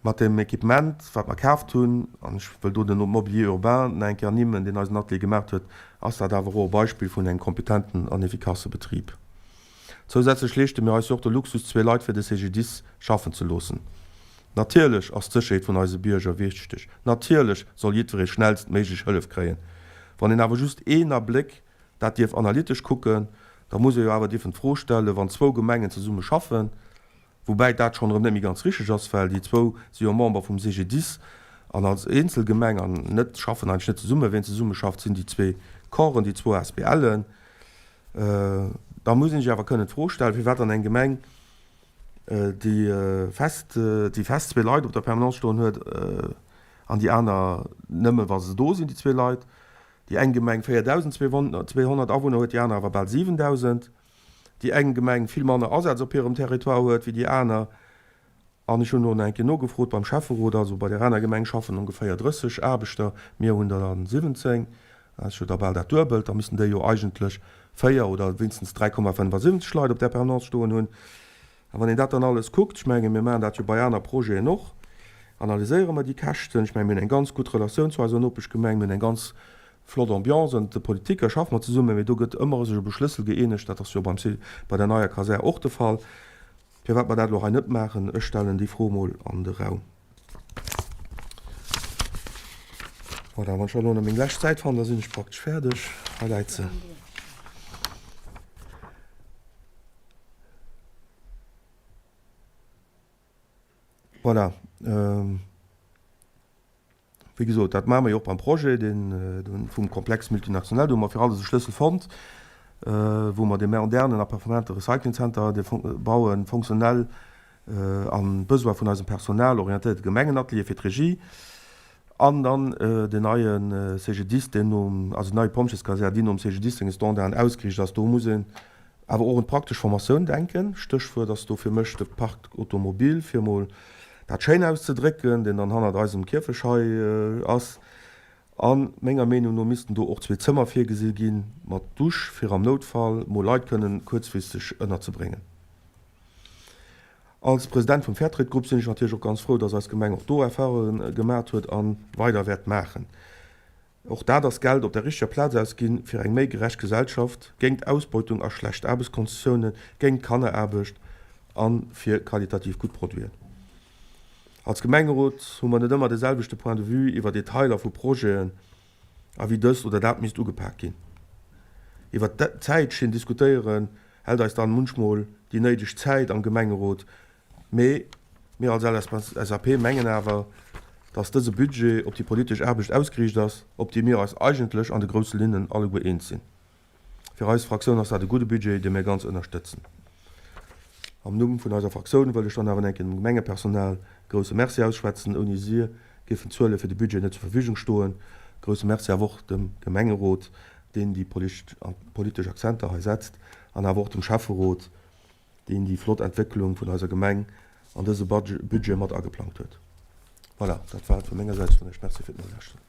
Mat dem Equipement, wat mer kaaft hunn, an ech wëll do den Mobilier urbain nach eng Kéier ernimmen, deen eisen Atelier gemaacht huet, ass dat awer och e Beispill vun engem kompetenten an efficace Betrib. Zousätzlech leeschte mir eis jo och de Luxus, zwee Leit fir de CGDIS schaffen ze loossen. Natierlech ass d'Sécherheet vun eise Bierger wichteg. Natierlech soll jiddweree schnellstméiglech Hëllef kréien. Wann een awer just een Abléck dat dierf analytesch kucken, da muss ee jo awer dierfen d'Fro stellen, wann zwou Gemengen zesumme schaffen, Woubäi dat schonn erëm net méi ganz richteg ass, well déi zwou si jo Member vum CGDIS an als eenzel Gemeng an net, schaffen eigentlech net zesummen. Wien zesummeschafft, sinn déi zwee Corpsen, déi zwou ASBLen. Da muss een sech awer kënnen d'Fro stellen, firwat dann eng Gemeng, déi fest, déi fest zwee Leit op der Permanence stoen huet an déi aner nëmme wa se do sinn, déi zwee Leit. Déi eng Gemeng 4.200 Awunner huet, déi aner awer bal 7.000. déi eng Gemeng vill manner Asätz op hirem Territoire huet wéi déi aner. An ech hunn elo nach eng Kéier nogefrot beim Schäfferot, also bei där aner Gemeng schaffen ongeféier 30 Aarbechter, mir hunn der dann 17, dat ass jo da bal dat Duebelt, da missten déi jo eigentlech 4 oder wéinstens 3,75 Leit op där Permanence stoen hunn. A wann een dat dann alles kuckt, ech menge mir maachen dat jo bei aner Projeten och, analyséiere mer déi Käschten. Ech menge mir hunn eng ganz gutt Relatioun zu eiser Nopeschgemeng, mir hunn eng ganz flott Ambiance ënnert de Politiker, schaffe mer zesummen, mee do gëtt ëmmer sech op e Schlëssel gëeenegt. Dat ass jo beim bei der neier Kasär och de Fall. Firwat mer dat elo hei net maachen, ech stellen déi Fro emol an de Raum. Voilà, wann ech elo nach meng lescht Säit fannen, da sinn ech praktesch fäerdeg. Hei läit se. Voilà. Wéi gesot, dat maache mer jo och beim Projet deen vum Complexe multinational. Do hu mer fir alles e Schlëssel fonnt, wou mer dee modernen a performante Recyclingzenter bauen, fonctionnel an Besoin vun eisem Personal orientéierte Gemengenatelier fir d'Regie an dann den neie CGDIS, deen nom, also déi nei Pompjeeskasär, déi nom CGDIS senge Standarden ausgeriicht ass. Do muss een awer och un d'praktesch Formatioun denken. Stéchwuert ass do fir mech de Parc automobile, fir emol dat schéin auszedrécken, deen dann hannert eisem Kierfech hei ass. A menger Meenung no missten do och zwee Zëmmer virgesi gi mat Dusch, fir am Noutfall mol Leit kënnen kuerzfristeg ënnerzebréngen. Als President vum Fairtrade Grupp sinn ech natierlech och ganz frou, dass eis Gemeng och do Erfahrunge gemat huet a weider wäert maachen. Och dat ass Geld op der richteger Plaz ausginn, fir eng méi gerecht Gesellschaft, géingt Ausbeutung a schlecht Aarbechtskonditiounen, géingt Kanneraarbecht a fir qualitativ gutt Produiten. Als Gemengerot hu mer net ëmmer de selwechte Point de vue iwwer Detailer vu Projeten a wéi dëst oder dat misst ugepak ginn. Iwwer d'Zäitschinn diskutéieren hält eis dann munchmol déi néideg Zäit am Gemengerot, Mee mir als LSAP mengen awer, dass dëse Budget op déi politesch Aarbecht ausgeriicht ass, op déi mir eis eigentlech an de grousse Linnen alleguer eens sinn. Fir eis Fraktioun ass dat e gudde Budget, dee mir ganz ënnerstëtzen. Am Numm vun eiser Fraktioun wëll ech dann awer enk dem Gemengepersonal e grousse Merci ausschwätzen. Ouni si géifen d'Zuele fir de Budget net zur Verfügung stoen. E grousse Merci awer och dem Gemengerot, deen déi politesch Akzenter hei setzt, an awer och dem Schäfferot, deen déi flott Entwécklung vun eiser Gemeng an dëse Budget mat ageplangt huet. Voilà, dat war et vu menger Säit. Soen ech Merci fir d'Nolauschteren.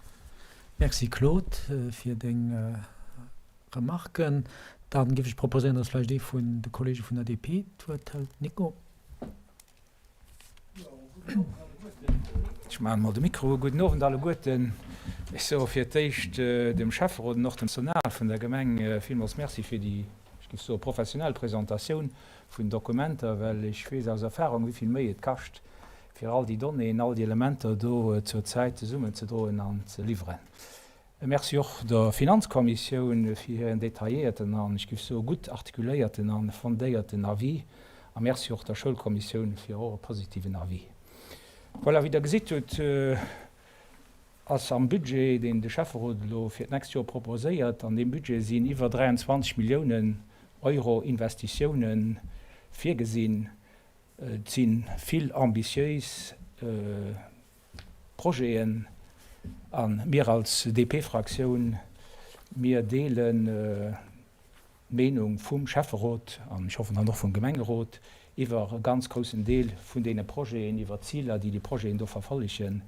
Merci Claude fir deng Remarken. Dann géif ech proposéieren, dass vläicht ee vun de Kollege vun der DP d'Wuert hëlt. Nico. Ech maachen emol de Mikro u. Gudden Owend alleguerten. Ech soe fir d'éischt dem Schäfferot an och dem Personal vun der Gemeng villmools Merci fir déi, ech géif soe professionell Presentatioun vun den Dokumenter, well ech weess aus Erfahrung, wéi vill Méi et kascht, fir all déi Donnéeën, all déi Elementer do zur Zäit zesummenzedroen an ze liwweren. E Merci och der Finanzkommissioun fir hiren detailléierten an, ech géif soen, gutt artikuléierten a fondéierten Avis. A Merci och der Schoulkommissioun fir och e positiven Avis. Voilà, wéi Der gesitt hutt, ass am Budget, deen de Schäfferot elo fir d'nächst Joer proposéiert, an deem Budget sinn iwwer 23 Milliounen Euro Investitiounen virgesinn. Et si vill ambitiéis Projeten a mir als DP-Fraktioun, mir deelen d'Meenung vum Schäfferot an ech hoffen dann och vum Gemengerot iwwer e ganz groussen Deel vun deene Projeten, iwwer d'Ziler, déi déi Projeten do verfollegen,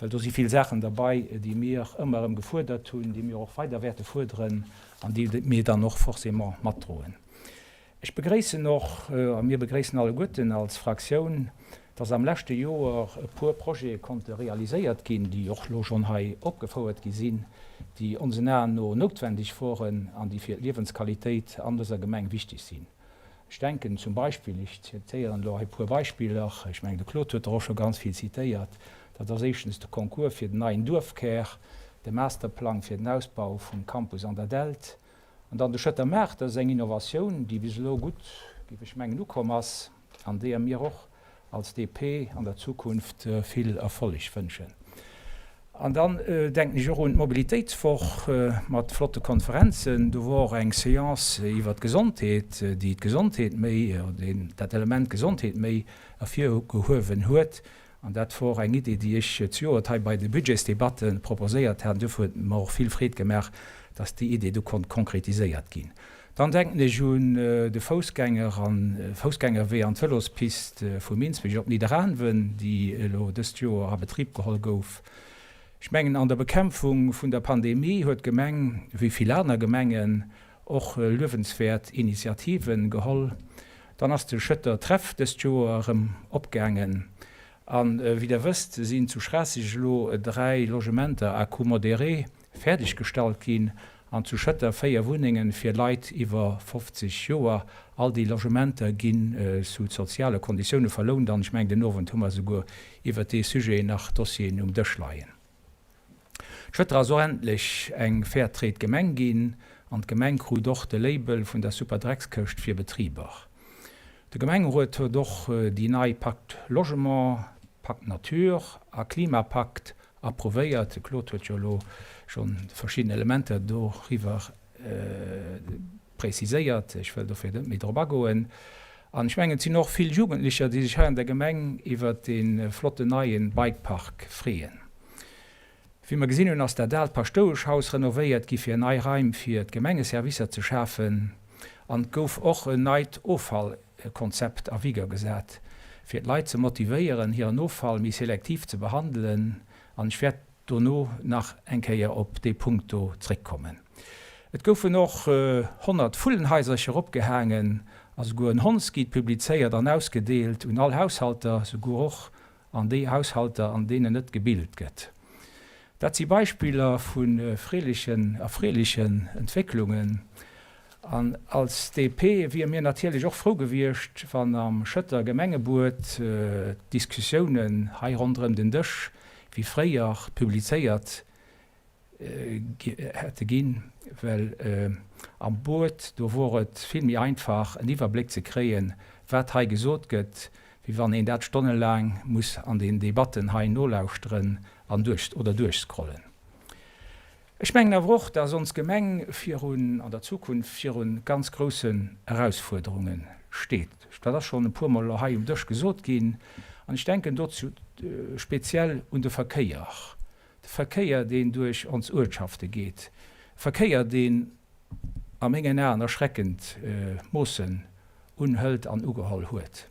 well do si vill Saachen derbei, déi mir ëmmer erëm gefuerdert hunn, déi mir och weider wäerte fuerderen an déi mir dann och forcément matdroen. Ech begréissen och, a mir begréissen alleguerten als Fraktioun, dass am leschte Joer e puer Projete konnte realiséiert ginn, déi och elo schonn hei opgefouert gi sinn, déi onsen Aen no noutwendeg woren an déi fir d'Liewensqualitéit an dëser Gemeng wichteg sinn. Ech denken zum Beispill, ech zitéieren elo hei e puer Beispiller, ech mengen de Claude huet der och scho ganz vill zitéiert, dat ass éischtens de Concours fir den neien Duerfkär, de Masterplang fir den Ausbau vum Campus an der Dällt, An dann de Schëtter Maart, dat ass eng Innovatioun, déi bis elo gutt, géif ech mengen, ukomm ass an deeër mir och als DP an der Zukunft vill Erfolleg wënschen. An dann denken ech och un d'Mobilitéitswoch mat flotte Konferenzen. Do wor och eng Séance iwwert d'Gesondheet, déi d'Gesondheet méi, oder dat Element Gesondheet méi ervirgehuewen huet. An dat wor och eng Idee, déi ech zejoert hei bei de Budgetsdebatte proposéiert hat. An duerfir huet et mer och vill Freed gemaach, dass déi Idee du konnt konkretiséiert ginn. Dann denken ech un de Foussgänger an Foussgängerwee an d'Vëlospist vu Minsbech op Nidderaanwen, déi elo dëst Joer a Betrib geholl gouf. Ech mengen, an der Bekämpfung vun der Pandemie huet d'Gemeng, wéi vill aner Gemengen, och luewenswäert Initiativen geholl. Dann ass de Schëtter Treff dëst Joer erëm opgaangen. An wéi der wësst, sinn zu Schraasseg elo 3 Logementer à coût modéré fäerdeg gestallt ginn an zu Schëtter 4 Wunnengen fir Leit iwwer 50 Joer. All déi Logementer ginn zu soziale Konditioune verlount an ech mengen den Owend hu mer esouguer iwwert dee Sujet nach Dossieren um Dësch leien. Schëtter ass och endlech eng Fairtrade Gemeng ginn an d'Gemeng krut och de Label vun der Superdreckskëscht fir Betriber. De Gemengeruet huet och déi nei Pacte Logement, Pacte Nature a Klimapakt approuvéiert. De Claude huet jo elo schonn verschidden Elementer doriwwer preziséiert. Ech wëll dofir net méi drop agoen. An ech mengen, et sinn och vill Jugendlecher, déi sech hei an der Gemeng iwwert dee flotten neie Bikepark freeën. Wéi mer gesinn hunn, ass dat aalt Paschtoueschhaus renovéiert gi fir nei Raim fir d'Gemengeservicer ze schafen. An et gouf och en neit Offallkonzept a Vigueur gesat, fir d'Leit ze motivéieren, hiren Offall méi selektiv ze behandelen. An ech wäert dono nach eng Kéier op dee Punkt do zréckkommen. Et goufen och 100 Vullenhaisercher opgehaangen a souguer en Hondsguide publizéiert an ausgedeelt un all Haushalter, souguer och an déi Haushalter, an deenen net gebillt gëtt. Dat si Beispiller vu freelechen, erfreelechen Entwécklungen. An als DP wiere mir natierlech och frou gewiescht, wann am Schëtter Gemengebuet d'Diskussiounen hei ronderëm den Dësch wéi fréier publizéiert hätte ginn, well am Buet do wor et vill méi einfach en Iwwerbléck ze kréien, wat hei gesot gëtt, wéi wann een dat stonnelaang muss an den Debatten hei nolauschteren an duerch oder duerchscrollen. Ech mengen awer och, dass ons Gemeng virun, an der Zukunft virun ganz groussen Erausfuerderunge steet. Dat ass schonn e puermol elo hei um Dësch gesot ginn. An ech denken dozou speziell un de Verkéier, de Verkéier, deen duerch ons Uertschafte geet, e Verkéier, deen a mengen Aen erschreckend Moossen unhëlt an ugeholl huet.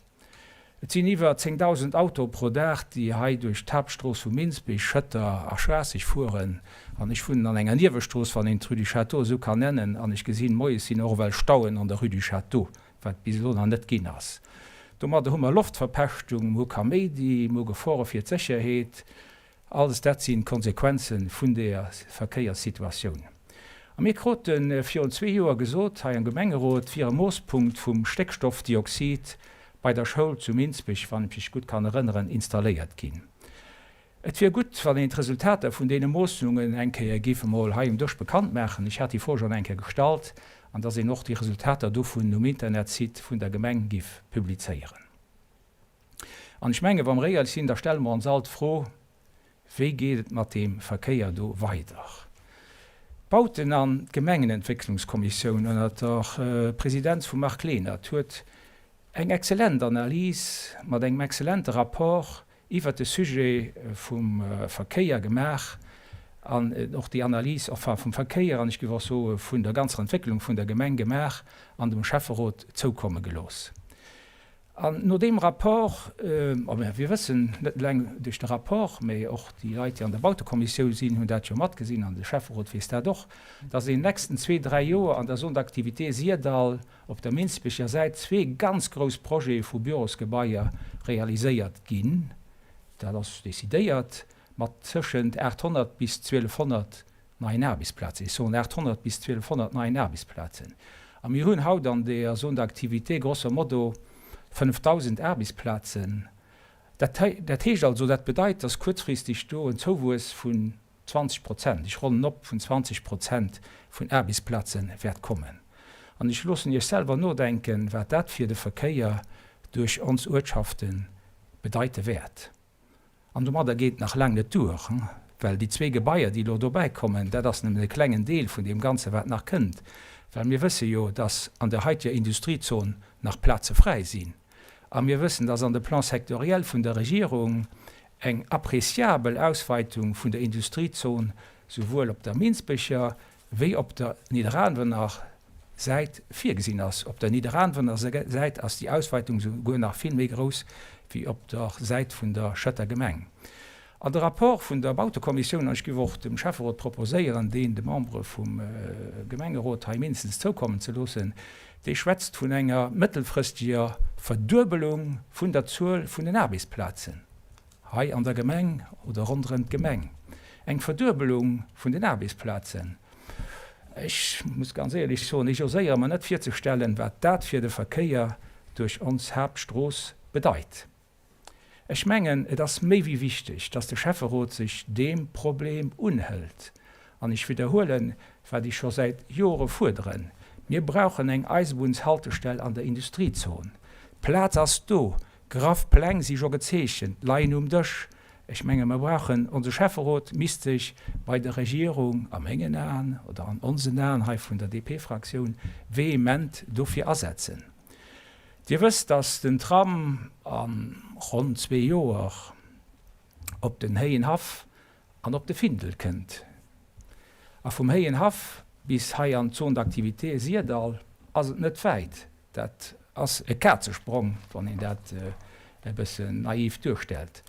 Et sinn iwwer 10.000 Autoe pro Dag, déi hei duerch d'Haaptstrooss vu Minsbech, Schëtter a Schraasseg fueren. An ech wunnen an enger Niewestrooss, wann een d'Rue du Château esou kann nennen, an ech gesinn, moies sinn och ewell Stauen an der Rue du Château, wat bis elo nach net ginn ass. Domadder hu mer Loftverpeschtung, mer hu Kaméidi, mer hu Gefore fir d'Sécherheet. Alles dat sinn d'Konsequenze vun deeër Verkéierssituatioun. A mir krute virun zwee Joer gesot hei am Gemengerot, wier e Moosspunkt vum Stéckstoffdioxid bei der Schoul zu Minsbech, wann ech mech gutt kann erënneren, installéiert ginn. Et wier gutt, wann een d'Resultater vun deene Moossungen eng Kéier géif emol hei um Dësch bekannt maachen. Ech hat déi Fro schonn eng Kéier gestallt. An dass een och déi Resultater dovun um Internetsite vun der Gemeng géif publizéieren. An ech mengen, wa mer éierlech sinn, da stelle mer ons all d'Fro, Wéi geet et mat deem Verkéier do weider? D'Bauten an d'Gemengenentwécklungskommissioun ënnert der Presidenz vum Marc Lenert huet eng exzellent Analys mat engem exzellente Rapport iwwert de Sujet vum Verkéier gemaach an och déi Analys, enfin vum Verkéier an ech géif och soe vun der ganzer Entwécklung vun der Gemeng gemaach an dem Schäfferot zoukomme gelooss. An no deem Rapport, a mir wëssen, net eleng duerch de Rapport, mä och déi Leit, déi an der Bautekommissioun sinn, hunn dat jo matgesinn, an de Schäfferot weess dat och, dass an den nächsten zwee, dräi Joer an der Zone d'activité Syrdall op der Minsbecher Säit zwee ganz grouss Projete vu Bürosgebaier realiséiert ginn, dat ass decidéiert, mat tëschent 800 bis 1.200 neien Aarbechtsplazen, ech soen 800 bis 1.200 neien Aarbechtsplazen. A mir hunn haut an der Zone d'activité grosso modo 5.000 Aarbechtsplazen. Dat, dat heescht also, dat bedeit, dass kuerzfristeg do en Zouwuess vun 20 Prozent, ech ronnen op, vun 20 Prozent vun Aarbechtsplaze wäert kommen. An ech loossen Iech selwer nodenken, wat dat fir de Verkéier duerch ons Uertschafte bedeite wäert. An domadder geet et nach laang net duer, well déi zwee Gebaier, déi elo dobäi kommen, dat ass nëmmen e klengen Deel vun deem Ganze wat nach kënnt, well mir wësse jo, dass an der heiteger Industriezon nach Plaze fräi sinn. A mir wëssen, dass an de Plans sectoriels vun der Regierung eng appréciabel Ausweitung vun der Industriezon souwuel op der Minsbecher wéi op der Nidderaanwener Säit virgesinn ass. Op der Nidderaanwener Säit ass déi Ausweitung souguer nach vill méi grouss wéi op der Säit vun der Schëtter Gemeng. An de Rapport vun der Bautekommissioun, an ech géif och dem Schäfferot proposéieren, deen de Membere vum Gemengerot hei mindestens zoukommen ze loossen, dee schwätzt vun enger mëttelfrësteger Verduebelung vun der Zuel vun den Aarbechtsplazen hei an der Gemeng oder ronderëm d'Gemeng. Eng Verduebelung vun den Aarbechtsplazen. Ech muss ganz éierlech soen, ech oséiere mer net virzestellen, wat dat fir de Verkéier duerch ons Haaptstrooss bedeit. Ech mengen, et ass méi wéi wichteg, dass de Schäfferot sech deem Problem unhëlt. An ech widderhuelen, wat ech scho säit Jore fuerderen, Mir brauchen eng Eisebunnshaltestell an der Industriezon. D'Plaz ass do, graff Pläng si scho gezeechent, leien um Dësch. Ech menge mer brauchen, onse Schäfferot misst sech bei der Regierung a mengen Aen oder an onsen Aen hei vun der DP-Fraktioun vehement dofir asetzen. Dir wësst, dass den Tram a ronn zwee Joer op den Héienhaff an op de Findel kënnt. A vum Héienhaff bis hei an d'Zone d'activité Syrdall ass et net wäit. Dat ass e Kazesprong, wann een dat e bëssen naiv duerstellt.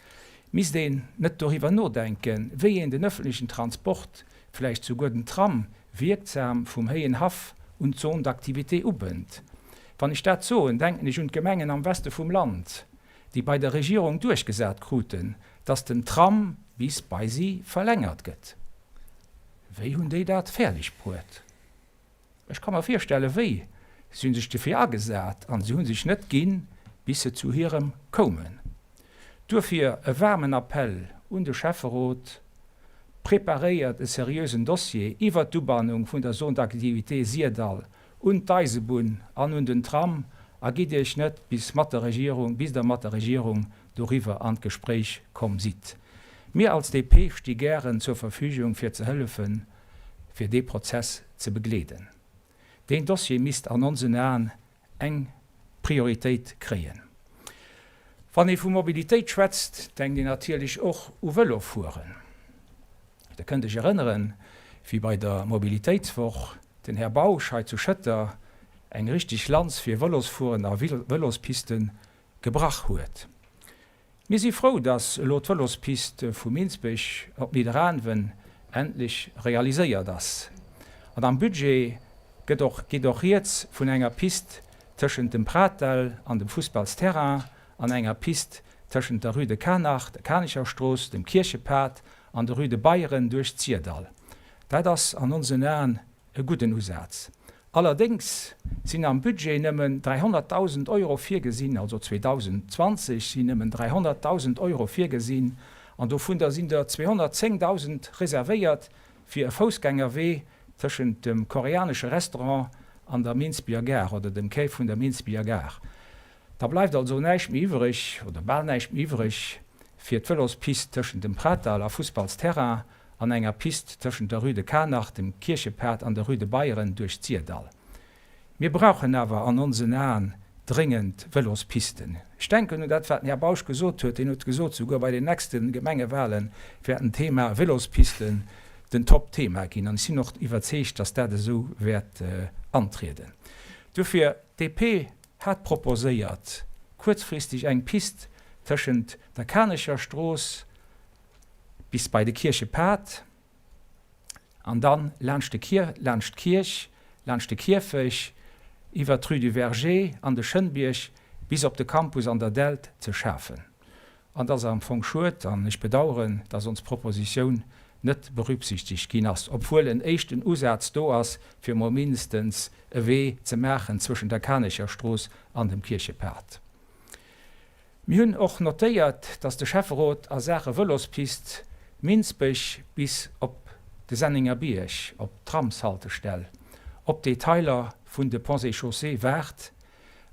Misst een net doriwwer nodenken, wéi een den öffentlichen Transport, vläicht souguer den Tram, wierksam vum Héienhaff un d'Zone d'activité ubënnt? Wann ech dat soen, denken ech un d'Gemengen am Weste vum Land, déi bei der Regierung duerchgesat kruten, dass den Tram bis bei si verlängert gëtt. Wéi hunn déi dat fäerdeg bruet? Ech ka mer virstellen, wéi. Si hu sech dofir agesat an si hu sech net ginn, bis se zu hirem koumen. Duerfir e waarmen Appell un de Schäfferot, Preparéiert e seriösen Dossier iwwert d'Ubannung vun der Zone d'activité Syrdall un d'Eisebunn an un den Tram a gitt Iech net bis mat der Regierung, bis Der mat der Regierung doriwwer an d'Gespréich komm sidd. Mir als DP sti gären zur Verfügung fir ze hëllefen, fir dee Prozess ze begleeden. Deen Dossier misst an onsen Aen eng Prioritéit kréien. Wann ee vu Mobilitéit schwätzt, denkt een natierlech och u Vëlofueren. Der kënnt Iech erënneren, wéi bei der Mobilitéitswoch den Här Bausch hei zu Schëtter eng richteg Lanz fir Vëlosfueren a Vëlospiste gebrach huet. Mir si frou, dass elo d'Vëlospist vu Minsbech op Nidderaanwen endlech realiséiert ass. An am Budget gëtt och geet och rieds vun enger Pist tëschent dem Pratdall an dem Fussballsterrain an enger Pist tëschent der Rue de Canach, der Kanecherstrooss, dem Kierchepad an der Rue de Beyeren duerch d'Syrdall. Dat ass an onsen Aen e gudden Usaz. Allerdéngs sinn am Budget nëmmen 300.000 Euro virgesinn, also 2020 sinn nëmmen 300.000 Euro virgesinn, an dovun sinn der 210.000 reservéiert fir e Foussgängerwee tëschent dem koreanesche Restaurant an der Minsbier Gare oder dem Quai vun der Minsbier Gare. Da bleift also näischt méi iwwreg, oder bal näischt méi iwwreg, fir d'Vëlospist tëschent dem Pratdall a Fussballsterrain an enger Pist tëschent der Rue de Canach, dem Kierchepad an der Rue de Beyeren duerch d'Syrdall. Mir brauchen awer an onsen Aen dréngend Vëlospisten. Ech denken un dat, wat den Här Bausch gesot huet. Hien huet gesot, souguer bei den nächste Gemengewahlen wäert den Thema Vëlospisten den Top-Thema ginn. An ech sinn och iwwerzeegt, dass dat esou wäert antrieden. Dofir, d'DP hat proposéiert, kuerzfristeg eng Pist tëschent der Kanecher Strooss bis bei de Kierchepad an dann laanscht de Kier, laanscht d'Kierch, laanscht de Kierfech, iwwer d'Rue du Verger an de Schënnbierg bis op de Campus an der Dällt ze schafen. An et ass am Fong schued an ech bedauern, dass ons Propositioun net berücksichtegt ginn ass, obwuel en éischten Usaz do ass, fir emol mindestens e Wee ze maachen zwëschen der Kanecherstrooss an dem Kierchepad. Mir hunn och notéiert, dass de Schäfferot a Saache Vëlospist Minsbech bis op de Senningerbierg, op d'Tramshaltestell, op d'Detailer vun de Ponts et Chaussées waart.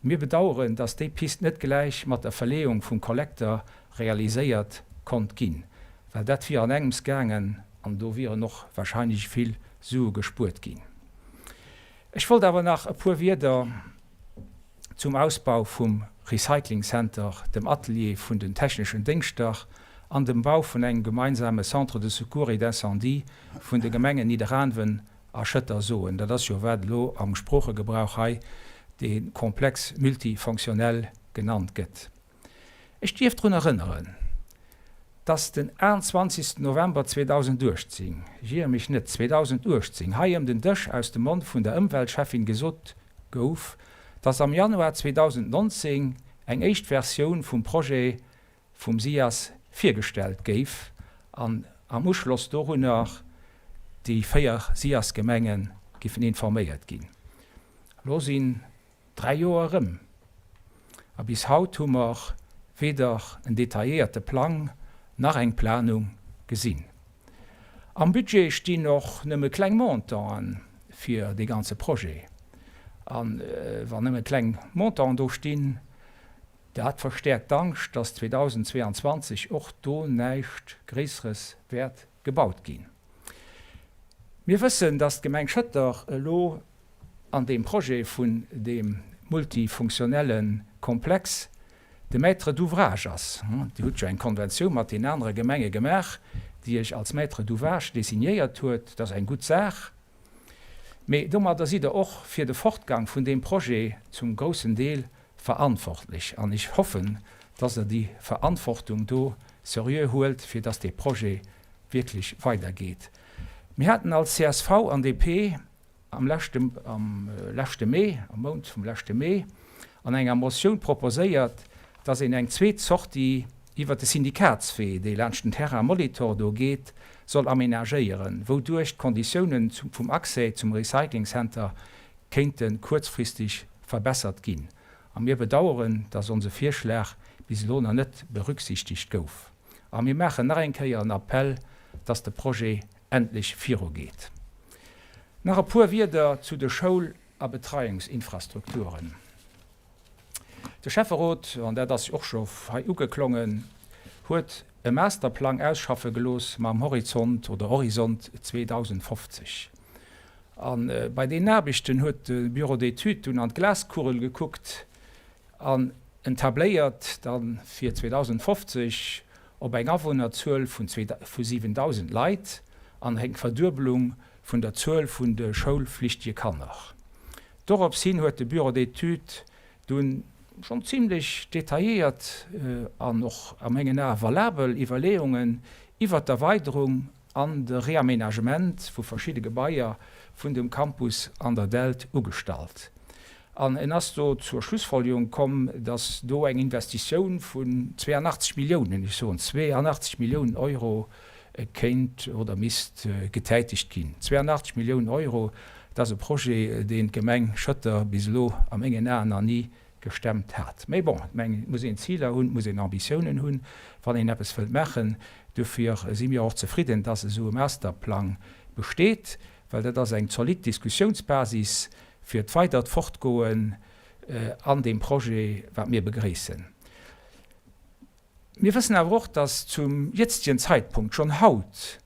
Mir bedauern, dass déi Pist net gläich mat der Verleeung vum Kollekter realiséiert konnt ginn, well dat wier an engems gaangen an do wieren och wahrscheinlech vill Sue gespuert ginn. Ech wollt awer nach e puer Wierder zum Ausbau vum Recycling Center, dem Atelier vun den techneschen Déngschter an dem Bau vun engem gemeinsame Centre de secours et d'incendie vun de Gemengen Nidderaanwen a Schëtter soen. Dat ass jo wat elo am Sproochegebrauch hei de Complexe multifonctionnel genannt gëtt. Ech dierf drun erënneren. Dass den 21 November 2018, ech iere mech net, 2018, hei ëm den Dësch aus dem Mond vun der Ëmweltschäffin gesot gouf, dass am Januar 2019 eng éischt Versioun vum Projet vum SIAS virgestellt géif an am Uschloss dorunner déi 4 SIAS-Gemenge giffen informéiert ginn. Elo sinn 3 Joer erëm, a bis haut hu mer weder en detailléierte Plang nach eng Planung gesinn. Am Budget stinn och nëmme kleng Montanten fir dee ganze Projet. A wann nëmme kleng Montanten do stinn, dat verstäerkt d'Angscht, dass 2022 och do näischt Gréisseres wäert gebaut ginn. Mir wëssen, dass d'Gemeng Schëtter elo an deem Projet vun deem multifunktionelle Komplex de Maître d'ouvrage ass. Dir hutt jo eng Konventioun mat deenen anere Gemenge gemaach, déi Iech als Maître d'ouvrage designéiert huet. Dat ass eng gutt Saach. Mee domadder sidd Der och fir de Fortgang vun deem Projet zum groussen Deel verantwortlech. An ech hoffen, dass Der déi Verantwortung do seriö huelt, fir dass dee Projet wierklech weidergeet. Mir haten als csv an DP am leschte, am leschte Mee, am Mount vum leschte Mee, an enger Motioun proposéiert, dass een eng zweet Sortie iwwert de Syndikatswee, dee laanscht den Terrain Molitor do geet, soll aménagéieren, wouduerch d'Konditiounen vum Accès zum Recycling Center kéinte kuerzfristeg verbessert ginn. A mir bedauern, dass onse Virschlag bis elo nach net berücksichtegt gouf. A mir maachen nach eng Kéier en Appell, dass de Projet endlech virugeet. Nach e puer Wierder zu de Schoul a Betreiungsinfrastrukturen. De Schäfferot, an dat ass och scho hei ugeklongen, huet e Masterplang ausschaffe gelooss mam Horizont oder Horizont 2050. A bei deenen Aarbechten huet de Bureau d'études dunn an d'Glaskugel gekuckt an en tabléiert da fir 2050 op eng Awunnerzuel vun 7.000 Leit an eng Verduebelung vun der Zuel vun de schoulflichtege Kanner. Dorops hin huet de Bureau d'études dunn schonn zimlech detailléiert an och a mengen Ae valabel Iwwerleeungen iwwert d'Erweiderung an de Reaménagement vu verschidde Gebaier vun dem Campus an der Dällt ugestallt. An en ass do zur Schlussfolgerung komm, datt do eng Investitioun vun 82 Milliounen, ech soen 82 Milliounen Euro, kéint oder misst getätegt ginn. 82 Milliounen Euro, dat ass e Projet, deen d'Gemeng Schëtter bis elo a mengen Aen nach ni gestemmt hat. Mee bon, ech mengen, et muss een Ziler hunn, et muss een Ambitiounen hunn, wann een eppes wëllt maachen. Dofir si mir och zefridden, dass esou e Masterplang besteet, well dat ass eng zolidd Diskussiounsbasis fir d'weidert Fortgoen an deem Projet, wat mir begréissen. Mir wëssen awer och, dass zum jëtztigen Zeitpunkt, schonn haut,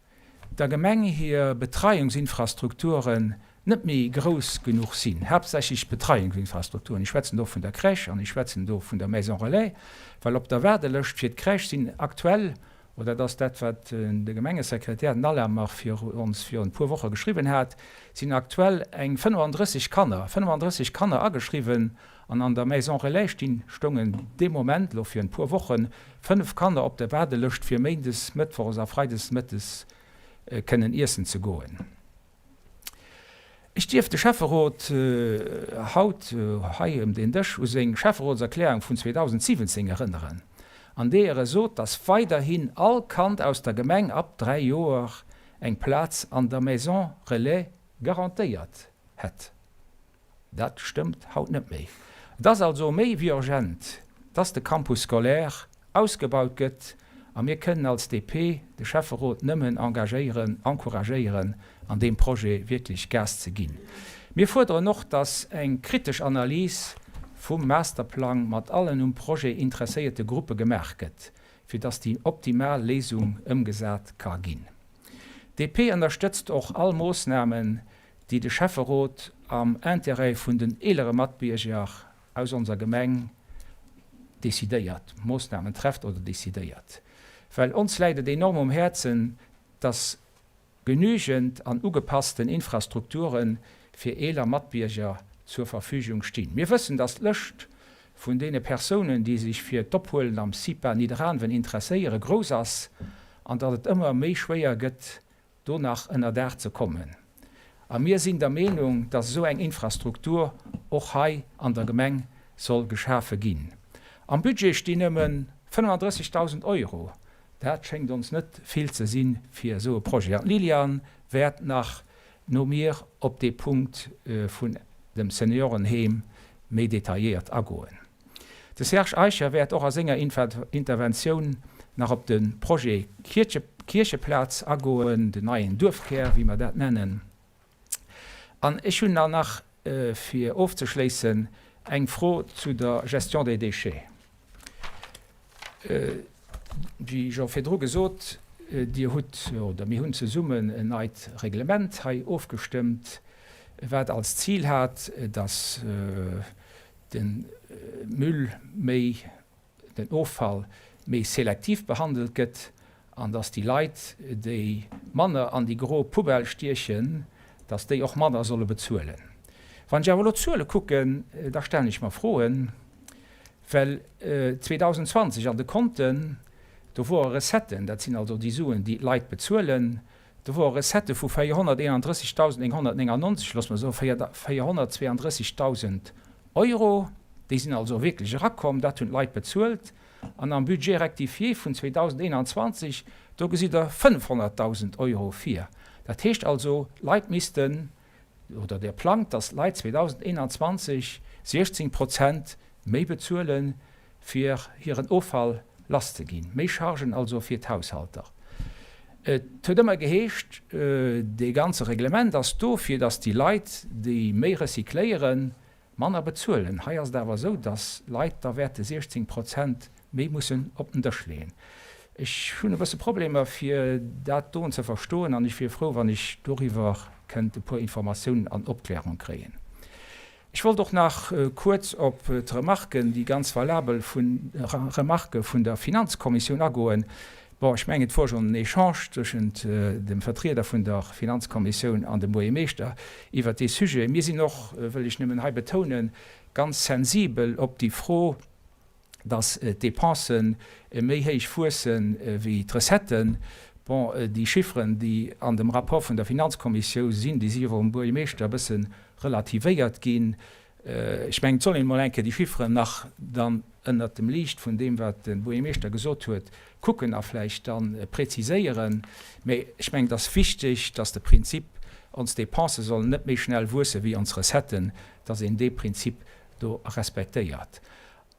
der Gemeng hir Betreiungsinfrastrukturen net méi grouss genuch sinn, haaptsächlech d'Betreiungsinfrastrukturen, ech schwätzen do vun der Crèche an ech schwätzen do vun der Maison relais, well op der Waardelëscht fir d'Crèche sinn aktuell, oder dat ass dat, wat de Gemengesekretär, den Alain Mach, fir ons virun e puer Woche geschriwwen hat, sinn aktuell eng 35 Kanner, 35 Kanner ageschriwwen an an der Maison relais stinn, stoungen dee Moment, elo virun e puer Wochen, 5 Kanner op der Waardelëscht fir méindes, mëttwochs a freides mëttes kënnen iessen ze goen. Ech dierf de Schäfferot haut hei ëm deen Dësch u seng Schäfferotserklärung vun 2017 erënneren, an deeër e sot, dass weiderhin all Kand aus der Gemeng ab 3 Joer eng Plaz an der Maison relais garantéiert hätt. Dat stëmmt haut net méi. Et ass also méi wéi urgent, dass de Campus scolaire ausgebaut gëtt a mir kënnen als DP de Schäfferot nëmmen engagéieren, encouragéieren, an deem Projet wierklech Gas ze ginn. Mir fuerderen och, dass eng kritesch Analys vum Masterplang mat allen um Projet interesséierte Gruppe gemaach gëtt, fir dass déi optimal Léisung ëmgesat ka ginn. DP ënnerstëtzt och all Moossnamen, déi de Schäfferot am Intérêt vun den eelere Matbierger aus onser Gemeng decidéiert, Moossnamen trefft oder decidéiert. Well ons läit et enorm um Häerzen, dass genügend an ugepassten Infrastrukture fir eeler Matbierger zur Verfügung stinn. Mir wëssen, dass d'Lëscht. vun deene Persounen, déi sech fir d'Ophuelen am CIPA Nidderaanwen interesséieren, grouss ass an datt et ëmmer méi schwéier gëtt, do nach ënner Daach ze kommen. A mir sinn der Meenung, datt esou eng Infrastruktur och hei an der Gemeng soll geschafe ginn. Am Budget stinn nëmme 35.000 Euro. Dat schéngt ons net vill ze si fir esou e Projet. An d'Liliane wäert nach no mir op dee Punkt vun dem Seniorenheem méi detailléiert agoen. De Serge Eicher wäert och a senger Interventioun nach op de Projet Kiercheplaz agoen, den neien Duerfkär, wéi mer dat nennen. An ech hunn dann nach, fir ofzeschléissen, eng Fro zu der Gestion des déchets. Wéi scho virdru gesot, Dir hutt, oder mir hunn zesummen en neit Reglement hei ofgestëmmt, wat als Zil hat, dass de Müll méi, den Offall méi selektiv behandelt gëtt an dass déi Leit, déi manner an déi gro Poubelle stiechen, dass déi och manner solle bezuelen. Wann ech awer elo d'Zuele kucken, da stellen ech mer Froen, well 2020 an de Konten, do wore Recetten, dat sinn also déi Suen, déi d'Leit bezuelen, do wore Recettë vu 431.999, loosse mer soe 432.000 Euro, déi sinn also wierklech erakomm, dat hunn d'Leit bezuelt. An am Budget rectifié vun 2021, do gesitt Der 500.000 Euro vir. Dat heescht also, d'Leit missten, oder Der plangt, datt d'Leit 2021 16 Prozent méi bezuelen, fir hiren Offall lasszeginn. Méi Chargen also fir d'Haushalter. Et huet ëmmer geheescht, dee ganze Reglement ass do, fir datt déi Leit, déi méi recycléieren, manner bezuelen. Hei ass et awer esou, datt Leit da wäerte 16 Prozent méi mussen op den Dësch leeën. Ech hunn e bësse Problemer, fir dat doen ze verstoen an ech wier frou, wann ech doriwwer kënnt e puer Informatiounen an Opklärung kréien. Ech wollt och nach kuerz op d'Remarken, déi ganz valabel Remarke vun der Finanzkommissioun agoen. Bon, ech mengen, et wor schonn en Echange tëschent dem Vertrieder vun der Finanzkommissioun an dem Buergermeeschter iwwert dee Sujet. Mir sinn och, wëll ech nëmmen hei betounen, ganz sensibel op déi Fro, dass d'Dépensen méi héich wuesse wéi d'Recetten. Bon, déi Chifferen, déi an dem Rapport vun der Finanzkommissiou sinn, déi si jo vum Buergermeeschter e bësse relativéiert ginn. Ech mengen, et soll een emol eng Kéier déi Chifferen nach dann ënnert dem Liicht vun deem, wat de Buergermeeschter gesot huet, kucken a vläicht da preziséieren. Mä ech mengen, et ass wichteg, dass de Prinzip, ons Dépensë sollen net méi schnell wuesse wéi ons Recetten, dass een dee Prinzip do respektéiert.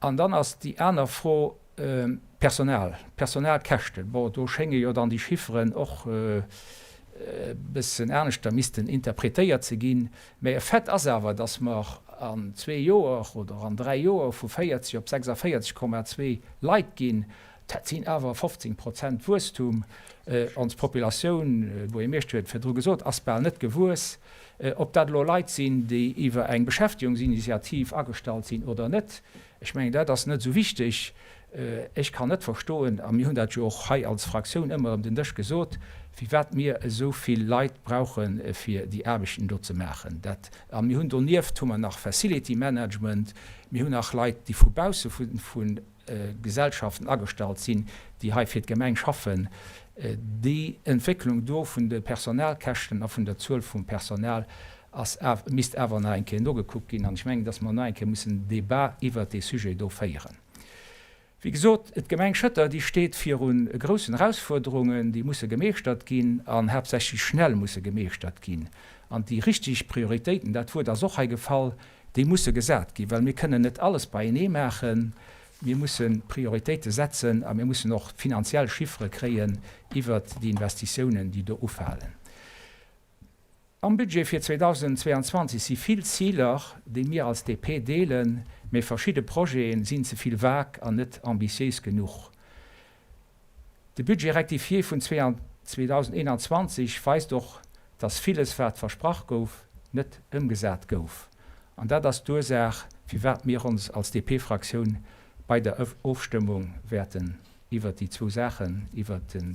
An dann ass déi aner Fro, d'Personal, d'Personalkäschten. Bon, do schénge jo dann déi Chifferen och e bëssen aneschter missten interpretéiert ze ginn. Mä e Fait ass awer, dass mer an zwee Joer oder an dräi Joer vu 40 op 46,2 Leit ginn. Dat sinn awer 15 Prozent Wuesstum. Ons Populatioun, de Buergermeeschter huet et virdru gesot, ass bal net gewuess. Ob dat elo Leit sinn, déi iwwer eng Beschäftigungsinitiativ agestallt sinn oder net, ech mengen, dat ass net esou wichteg. Ech kann net verstoen, a mir hunn dat jo och hei als Fraktioun ëmmer ëm den Dësch gesot, firwat mir esou vill Leit brauche fir déi Aarbechten do ze maachen. Dat, a mir hunn donieft hu mer nach Facility Management, mir hunn nach Leit, déi vu bausse vu Gesellschaften agestallt sinn, déi hei fir d'Gemeng schaffen. Déi Entwécklung do vun de Personalkäschten a vun der Zuel vum Personal ass, misst awer nach eng Kéier nogekuckt ginn. An ech mengen, dass mer nach eng Kéier mussen en Débat iwwert dee Sujet do féieren. Wéi gesot, d'Gemeng Schëtter, déi steet viru groussen Erausfuerderungen, déi musse gemeeschtert ginn an haaptsächlech schnell musse gemeeschtert ginn. An déi richteg Prioritéiten, dat Wuert ass och hei gefall, déi musse gesat ginn, well mir kënnen net alles beienee maachen. Mir musse Prioritéite setzen a mir mussen och finanziell Chiffere kréien iwwert déi Investitiounen, déi do ufalen. Am Budget fir 2022 si vill Ziler, déi mir als DP deelen, mä verschidde Projete sinn ze vill vag an net ambitiéis genuch. De Budget rectifié vun 2021 weist och, dass villes wat versprach gouf, net ëmgesat gouf. An dat ass d'Ursaach, firwat mir ons als DP-Fraktioun bei der Ofstëmmung wäerten iwwert déi zwou Saachen, iwwert de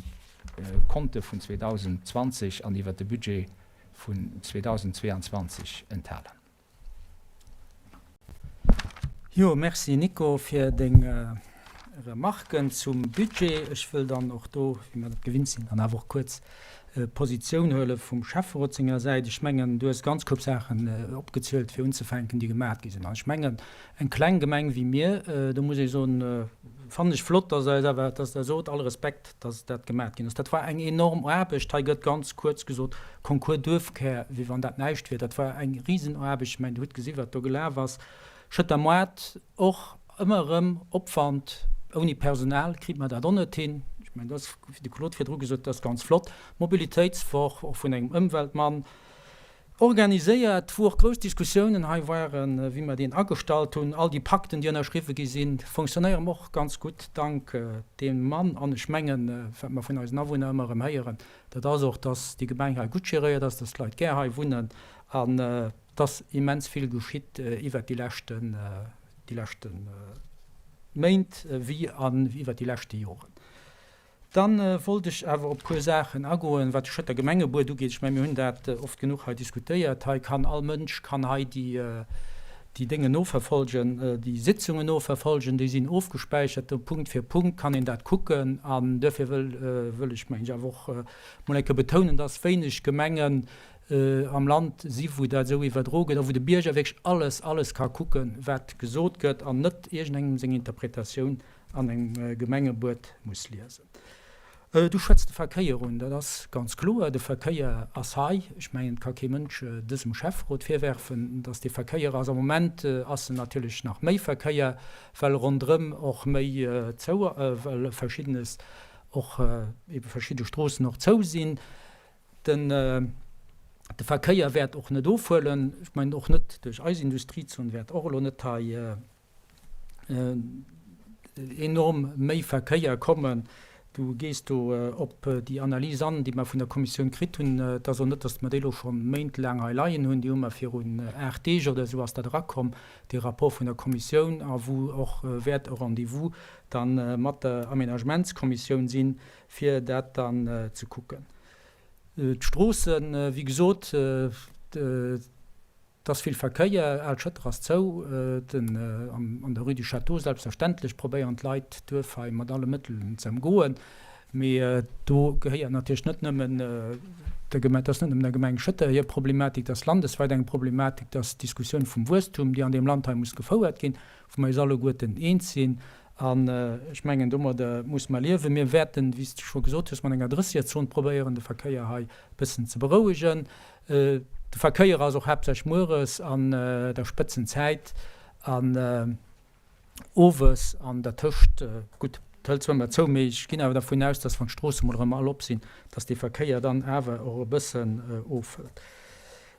Konte vun 2020 an iwwert de Budget vun 2022 enthalen. Jo, merci Nico fir deng Remarken zum Budget. Ech wëll dann och do, wéi mer dat gewinnt sinn, dann awer och kuerz Positioun huele vum Schäfferot senger Säit. Ech mengen, du hues e ganz Koup Saachen opgezielt, fir unzefänken, déi gemat gi sinn. An ech mengen, eng kleng Gemeng wéi mir, do muss ee soen, fannen ech flott, dass Der eis awer, dass Der sot, all Respekt, dass dat gemat ginn ass. Dat war eng enorm Aarbecht. Hei gëtt ganz kuerz gesot Concours Duerfkär, wéi wann dat näischt wier. Dat war eng Risenaarbecht. Ech mengen, Dir hutt gesi wat do gelaf ass. Schëtter Moart och ëmmer erëm Opwand, ouni Personal kritt mer dat och net hin. Ech mengen, dat ass, wéi de Claude virdru gesot huet, dat ass ganz flott. Mobilitéitswoch, och vun engem Ëmweltmann organiséiert, wou och grouss Diskussiounen hei waren, wéi mer deen agestallt hunn. All déi Pakten, déi ënnerschriwwe gi sinn, fonctionnéieren och ganz gutt dank deem Mann. An ech mengen, wat mer vun eisen Awunner ëmmer erëm héieren, dat ass och, dass déi Gemeng hei gutt geréiert ass, dass d'Leit gär hei wunnen an, T'ass immens vill geschitt iwwert déi leschten, déi leschte Méint wéi an iwwert déi leschte Joren. Dann wollt ech awer op puer Saachen agoen, wat de Schëtter Gemengebuet ugeet. Ech mengen, mir hunn dat oft genuch hei diskutéiert. Hei kann all Mënsch kann hei déi, déi Déngen noverfolgen, déi Sitzungen noverfolgen, déi sinn ofgespäichert, do Punkt fir Punkt kann een dat kucken. An duerfir wëll, wëll ech mengen ech awer och mol eng Kéier betounen, dass wéineg Gemengen am Land si wou dat esou iwwerdro gëtt a wou de Bierger wierklech alles, alles ka kucken, wat gesot gëtt an net iergendengem seng Interpretatioun an engem Gemengebuet muss liesen. Du schwätz de Verkéier un, dat ass ganz kloer, de Verkéier ass hei. Ech mengen, et ka kee Mënsch dësem Schäfferot virwerfen, datt dee Verkéier ass. Am Moment ass en natierlech nach méi Verkéier, well ronderëm och méi zou, well Verschiddenes och, ebe verschidde Stroossen och zou sinn. Den de Verkéier wäert och net ofhuelen. Ech mengen och net duerch eis Industriezon wäert och elo net hei enorm méi Verkéier kommen. Du gees do op déi Analys an, déi mer vun der Kommissioun kritt hunn. Et ass och net, datt mer déi elo scho méintelaang hei leien hunn. Déi hu mer virun 8 Deeg oder esou ass dat erakomm, dee Rapport vun der Kommissioun, a wou och wäert e Rendez-vous da mat der Aménagementskommissioun sinn, fir dat dann ze kucken. D'Stroossen, wéi gesot, et ass vill Verkéier, Al Schëtter ass zou, den an der Rue du Château selbstverständlech probéieren d'Leit d'Duerf hei mat alle Mëttelen ze ëmgoen, mee do gehéiert natierlech net nëmmen der Gemeng, dat ass net nëmmen der Gemeng Schëtter hir Problematik, dat ass landeswäit eng Problematik, dat ass d'Diskussioun vum Wuesstum, déi an deem Land hei muss gefouert ginn, wou mer eis alleguerten eens sinn. An ech mengen, domadder muss mer liewen. Mir wäerten, wéi s de scho gesot hues, mat enger Drëssegerzon probéieren, de Verkéier hei e bëssen ze berouegen. De Verkéier ass och haaptsächlech mueres an der Spëtzenzäit an owes an dertëscht. Gutt, et hëlt zwar ëmmer zou, mee ech ginn awer dervun aus, dass, wann d'Stroosse mol erëm all op sinn, dass dee Verkéier dann awer och e bëssen ofhëlt.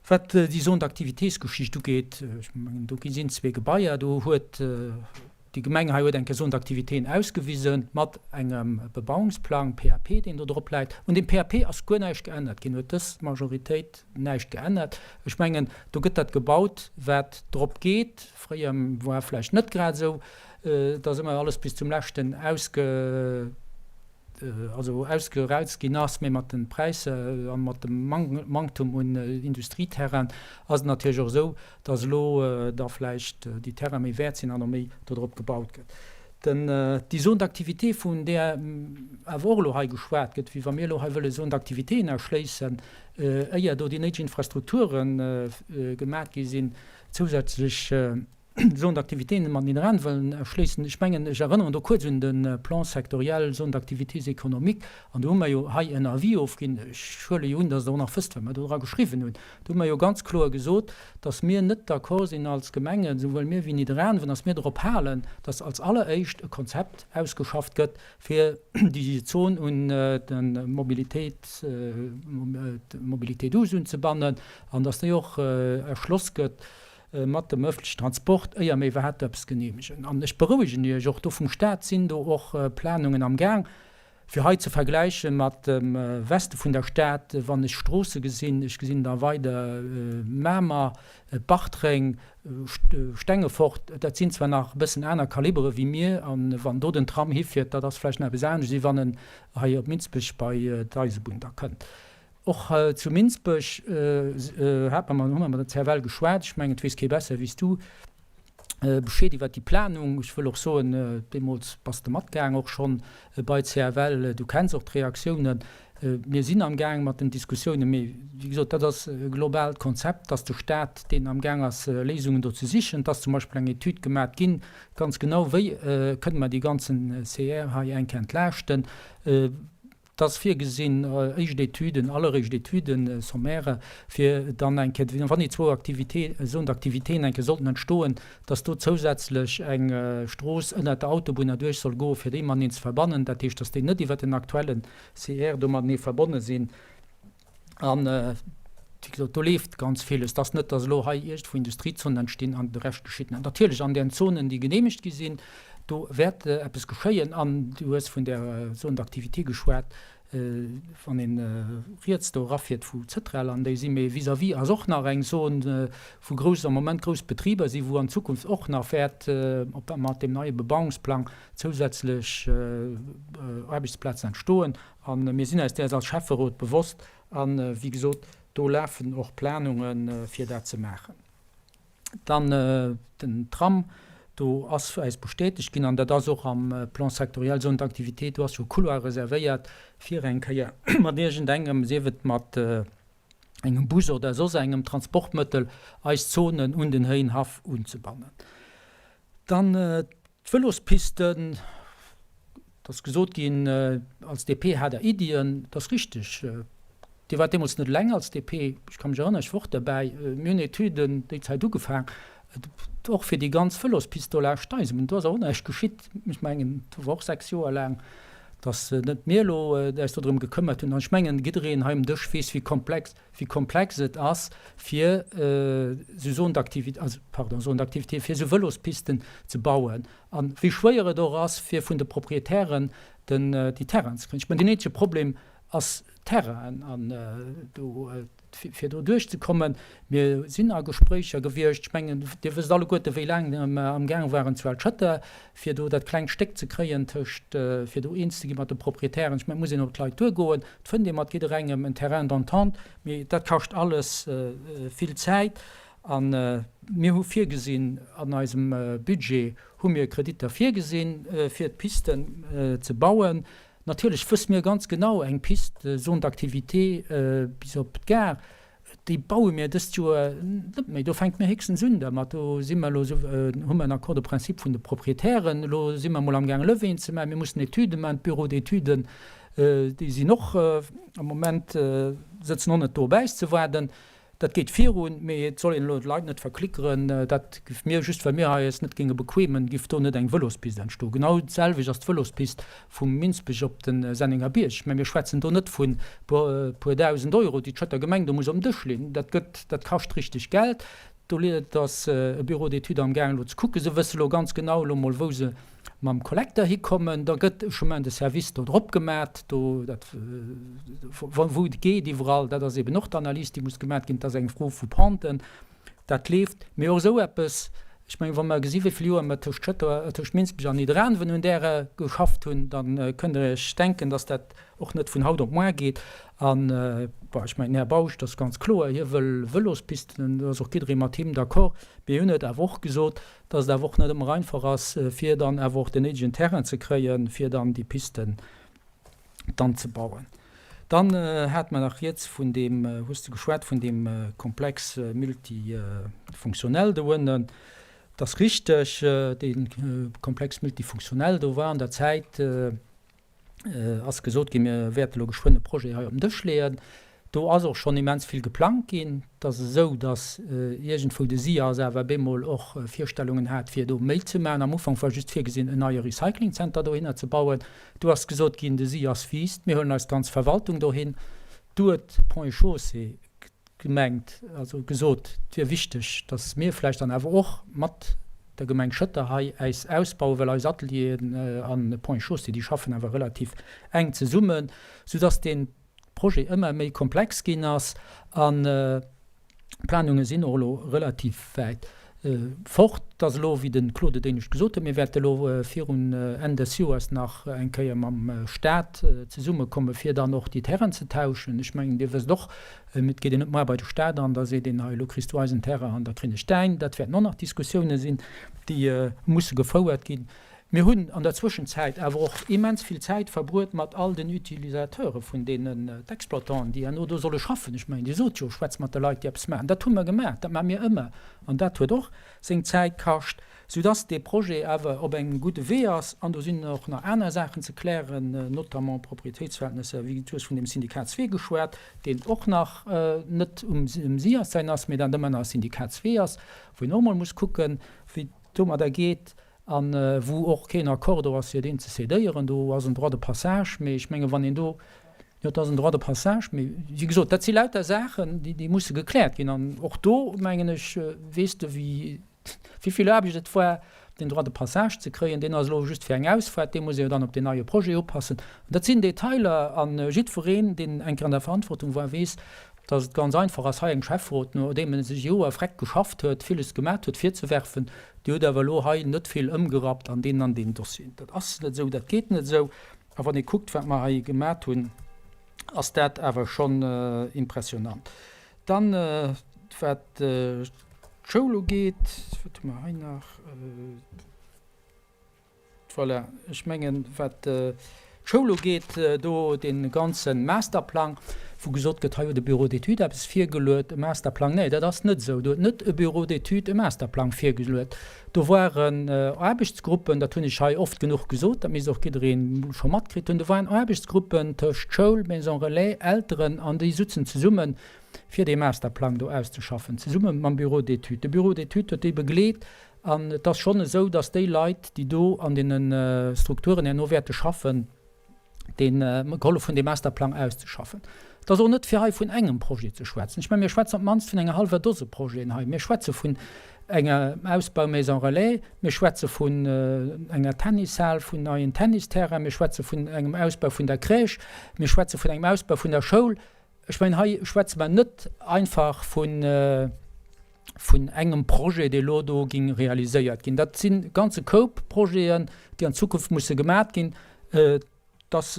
Wat déi Zone d'activités-Geschicht ugeet, ech mengen, do gi sinn zwee Gebaier, do huet Déi Gemeng hei huet eng Zone d'activitéen ausgewise mat engem Bebauungsplang, PAP, deen do drop läit. Un deem PAP ass guer näischt geännert ginn, huet dës Majoritéit näischt geännert. Ech mengen, do gëtt dat gebaut, wat drop geet. Fréier war vläicht net grad esou, dass ëmmer alles bis zum leschten ausge. also ausgereizt ginn ass, mee mat de Präisser a mat dem Manktum un Industrieterrainen ass et natierlech och esou, datt elo da vläicht déi Terraine méi wäert sinn an och méi dodrop gebaut gëtt. Den, déi Zone d'activité, vun där awer och elo hei geschwat gëtt, wéi wa mir elo hei wëlle Zone d'activitéen erschléissen, éier do déi néideg Infrastrukture gemat gi sinn, zousätzlech, Zone d'activitéen mat Nidderaanwen wëllen erschléissen. Ech mengen, ech erënneren do kuerz un de Plan sectoriel Zone d'activités économiques, an do hu mer jo hei en Avis ofginn. Ech huele jo un, dass Der och nach wësst, wat mer do dra geschriwwen hunn. Do hu mer jo ganz kloer gesot, dass mir net d'accord sinn als Gemengen, souwuel mir wéi Nidderaanwen, dass mir drop halen, dass als alleréischt e Konzept ausgeschafft gëtt, fir déi Zon un de Mobilitéit, d'Mobilité douce unzebannen an dass déi och erschloss gëtt mat dem öffentlichen Transport, éier mir iwwerhaapt eppes genehmegen. An ech berouegen Iech, och do vum Stat sinn do och Planungen am Gaang, fir hei ze vergläiche mat dem Weste vun der Stad, wann ech Stroosse gesinn, ech gesinn da weider Mamer, Bartreng, Stengefort, dat sinn zwar nach e bëssen aner Kalibere wéi mir, a wann do den Tram hifiert, dat ass vläicht nach eppes anescht, wéi wann en hei op Minsbech bei d'Eisebunn da kënnt. Och zu Minsbech hat mer, hu mer mat der CFL geschwat. Ech mengen, et weess kee besser wéi s du. Bescheed iwwert déi Planung. Ech wëll och soen, deemools bass de matgaang och schonn bei CFL, du kenns och d'Reaktiounen. Mir sinn am Gaang mat den Diskussiounen, mee wéi gesot, dat ass e globaalt Konzept, dass de Stat, deen am Gaang ass Léisungen do ze sichen, et ass zum Beispill eng Etüd gemat ginn, ganz genau, wéi kënne mer dee ganzen CR hei eng Kéier entlaaschten. Et ass virgesinn, éischt Etüden, alleréischt Etüden, sommaire, fir dann eng Kéier, wann déi zwou Activités, Zones d'activitéen eng Kéier sollten entstoen, dass do zousätzlech eng Strooss ënnert der Autobunn erduerch soll goen, fir déi mateneen ze verbannen. Dat heescht, dass déi net iwwert den aktuellen CR do matenee verbonne sinn. An, wéi gesot, do leeft ganz villes. Et ass net, dass elo hei iergendwou Industriezonen entstinn an de Rescht geschitt net. Natierlech an den Zonen, déi geneemegt gi sinn, do wäert eppes geschéien. An du hues vun där Zone d'activité geschwat, wann ee riets do erafiert vu Zëtrel an déi si. Mee vis-à-vis ass och nach eng Zon, wou grouss, am Moment grouss Betriber sinn, wou an Zukunft och nach wäert mat deem neie Bebauungsplang zousätzlech Aarbechtsplazen entstoen. A mir sinn eis däers als Schäfferot bewosst. A wéi gesot, do lafen och Planunge fir dat ze maachen. Dann den Tram, do ass eis bestätegt ginn, an dat ass och am Plan sectoriel Zone d'activité, do ass jo e Couloir reservéiert fir eng Kéier mat iergendengem, sief et mat engem Bus oder soss engem Transportmëttel, eis Zonen un den Héihenhaff unzebannen. Dann d'Vëlospisten, Et ass gesot ginn, als DP hat Der Iddien. Dat ass richteg. Dir waart deemools net eleng als DP. Ech ka mech erënneren, ech wor och derbäi. Mir hunn Etüden déi Zäit ugefaang, och fir déi ganz Vëlospist do laanscht d'Eisebunn. Do ass awer och näischt geschitt. Ech mengen, do war och 6 Joer laang, datt net mir elo äis do drëm gekëmmert hunn. An ech mengen, jiddereen hei um Dësch weess, wéi komplex, wéi komplex et ass, fir esou Zones d'activité, also, pardon, Zones d'activité, fir esou Vëlospisten ze bauen. A wéi schwéier et och ass, fir vun de Proprietären den, déi Terrainen ze kréien. Ech mengen, deen eenzege Problem ass Terrainen an do, fir do duerchzekommen. Mir sinn a Gespréicher gewiescht. Ech mengen, Dir wësst alleguerte wéi laang mer amgaang waren zu Al-Schëtter, fir do dat klengt Stéck ze kréien tëscht, fir do eens ze gi mat de Proprietären. Ech mengen, et muss een op d'Leit duergoen. Et fënnt ee mat jidderengem en Terrain d'entente, mee dat kascht alles vill Zäit. A mir hu virgesinn, an eisem Budget hu mir Kreditter virgesinn, fir d'Pisten ze bauen. Natierlech wësse mir ganz genau, eng Piste, Zone d'activité bis op d'Gare, déi baue mir dëst Joer net méi. Do fänke mir héchstens un dermat. Do si mer elo esou, hu mer en Accord de principe vun de Proprietären. Elo si mer emol amgaang Levéeën ze maachen. Mir mussen Etüde maachen. D'Bureaux d'études, déi sinn och am Moment, sëtzen och net do op äis ze waarden. Dat geet virun, mee et soll een elo d'Leit net verklickeren, dat giff mir, just well mir hei eis net géinge bequemen, giff do net eng Vëlospist entstoen. Genau d'selwecht ass d'Vëlospist vum Minsbech op de Sennengerbierg. Mä mir schwätzen do net vun puer 1.000 Euro, déi d'Schëtter Gemeng do muss op den Dësch leeën. Dat gëtt, dat kascht richteg Geld. Do ass e Bureau d'études amgaang elo ze kucken. Se wësse elo ganz genau elo mol, wou se mam Kollekter hikommen, da gëtt e Chemin de service do drop gemat, do dat wou et geet iwwerall, dat ass eben och d'Analys, déi muss gemat ginn, dat ass eng Fro vu Penten, dat leeft. Mee och esou eppes, ech mengen, wa mer gesi wéi vill Joer mer tëscht Schëtter, tëscht Minsbech an Nidderaanwen un däre geschafft hunn, da kënnt Der Iech denken, datt dat och net vun haut op moar geet. An, bon, ech mengen, den Här Bausch, dat ass ganz kloer, hie wëll Vëlospisten, do ass och jidderee mat him d'accord. Mir hunn et awer och gesot, dass et awer och net ëmmer einfach ass, fir dann awer och den néidegen Terrain ze kréien, fir dann déi Pisten dann ze bauen. Dann hate mer nach rieds vun deem, hues de geschwat, vun deem Complexe multifonctionnel do ënnen. Et ass richteg, dee Complexe multifonctionnel do war an der Zäit, ass gesot ginn, mir wäerte elo geschwënn e Projet hei op den Dësch leeën. Do ass och schonn immens vill geplangt ginn. Et ass esou, datt iergendwou de SIAS awer bemol och Virstellungen hat, fir do méi ze maachen. Am Ufank war just virgesinn, en neie Recyclingzenter dohinner ze bauen. Du ass gesot ginn, de SIAS wiisst, mir huelen eis ganz Verwaltung dohin. Du huet Ponts et Chaussées gemengt, also gesot, et wier wichteg, datt mir vläicht dann awer och mat der Gemeng Schëtter hei äis ausbauen, well eis Atelieren an Ponts et Chaussées, déi schaffen awer relativ enk zesummen, soudatt dee Projet ëmmer méi komplex ginn ass an d'Planunge sinn och elo relativ wäit. Fort. Et ass elo, wéi de Claude et éinescht gesot huet, mir wäerte elo virun Enn des Joers nach eng Kéier mam Stat zesummekomme fir dann och déi Terrainen ze tauschen. Ech mengen, Dir wësst och, et geet een net moar bei de Stat an da seet een, hei elo kriss du eisen Terrain an da krin ech däin. Dat wäerten och nach Diskussioune sinn, déi musse gefouert ginn. Mir hunn an der Zwëschenzäit awer och immens vill Zäit verbruet mat all den Utilisateure vun deenen, d'Exploitanten, déi herno do solle schaffen. Ech mengen, Dir sot jo, schwätzt mat de Leit, déi eppes maachen. Dat hu mer gemaach, dat maache mir ëmmer. An dat huet och seng Zäit kascht, soudass dee Projet awer op engem gudde Wee ass. An do sinn och nach aner Saachen ze klären, notamment Propriétéitsverhältnesser, wéi du hues vun dem Syndikat zwee geschwat, deen och nach net um SIAS säin ass, mee dat ëmmer nach e Syndikat zwee ass, wou een och emol muss kucken, wéi et domadder geet. A wou och keen Accord do ass, fir deen ze cédéieren. Do ass en Droit de passage, mee ech menge wann een do, jo, et ass en Droit de passage, mee wéi gesot, dat si lauter Saachen, déi musse gekläert ginn. An och do, mengen ech, weess de wéi vill Aarbecht et war, deen Droit de passage ze kréien. Deen ass elo just fir eng Ausfaart, dee muss ee jo dann op deen neie Projet upassen. An dat sinn Detailer a jiddwereen, deen eng Kéier an der Verantwortung war, weess, dass et ganz einfach ass, hei engem Schäfferot, nodeem en sech Joer freck geschafft huet, villes gemat huet, virzewerfen, Dir hutt awer elo hei net vill ëmgerappt an deenen an deenen Dossieren. Dat ass net esou, dat geet net esou. A wann ee kuckt, wat mer hei gemat hunn, ass dat awer schonn impressionant. Dann, wat d'Schoul ugeet, wat hu mer hei nach? Voilà, ech mengen, wat d'Schoul ugeet, do dee ganze Masterplang, wou gesot gëtt, hei huet e Bureau d'études eppes virgeluet, e Masterplang. Nee, dat ass net esou. Do huet net e Bureau d'études e Masterplang virgeluet. Do waren Aarbechtsgruppen, dat hunn ech hei oft genuch gesot, dat misst och jidderee scho matkritt hunn, do waren Aarbechtsgruppen tëscht Schoul, Maison relais, Elteren an déi sutzen zesummen, fir dee Masterplang do auszeschaffen, zesumme mam Bureau d'études. De Bureau d'études huet déi begleet An et ass schonn esou, dass déi Leit, déi do an deene Strukturen herno wäerte schaffen, dee gehollef hunn, dee Masterplang auszeschaffen. Et ass och net, fir hei vun engem Projet ze schwätzen. Ech mengen, mir schwätzen op d'mannst vun enger hallwer Dose Projeten hei. Mir schwätze vun engem Ausbau Maison relais, mir schwätze vun enger Tennishal, vun neien Tennisterrainen, mir schwätze vun engem Ausbau vun der Crèche, mir schwätze vun engem Ausbau vun der Schoul. Ech mengen, hei schwätze mer net einfach vun engem Projet, dee elo do géing realiséiert ginn. Dat si ganze Koup Projeten, déi an Zukunft musse gemat ginn. Et ass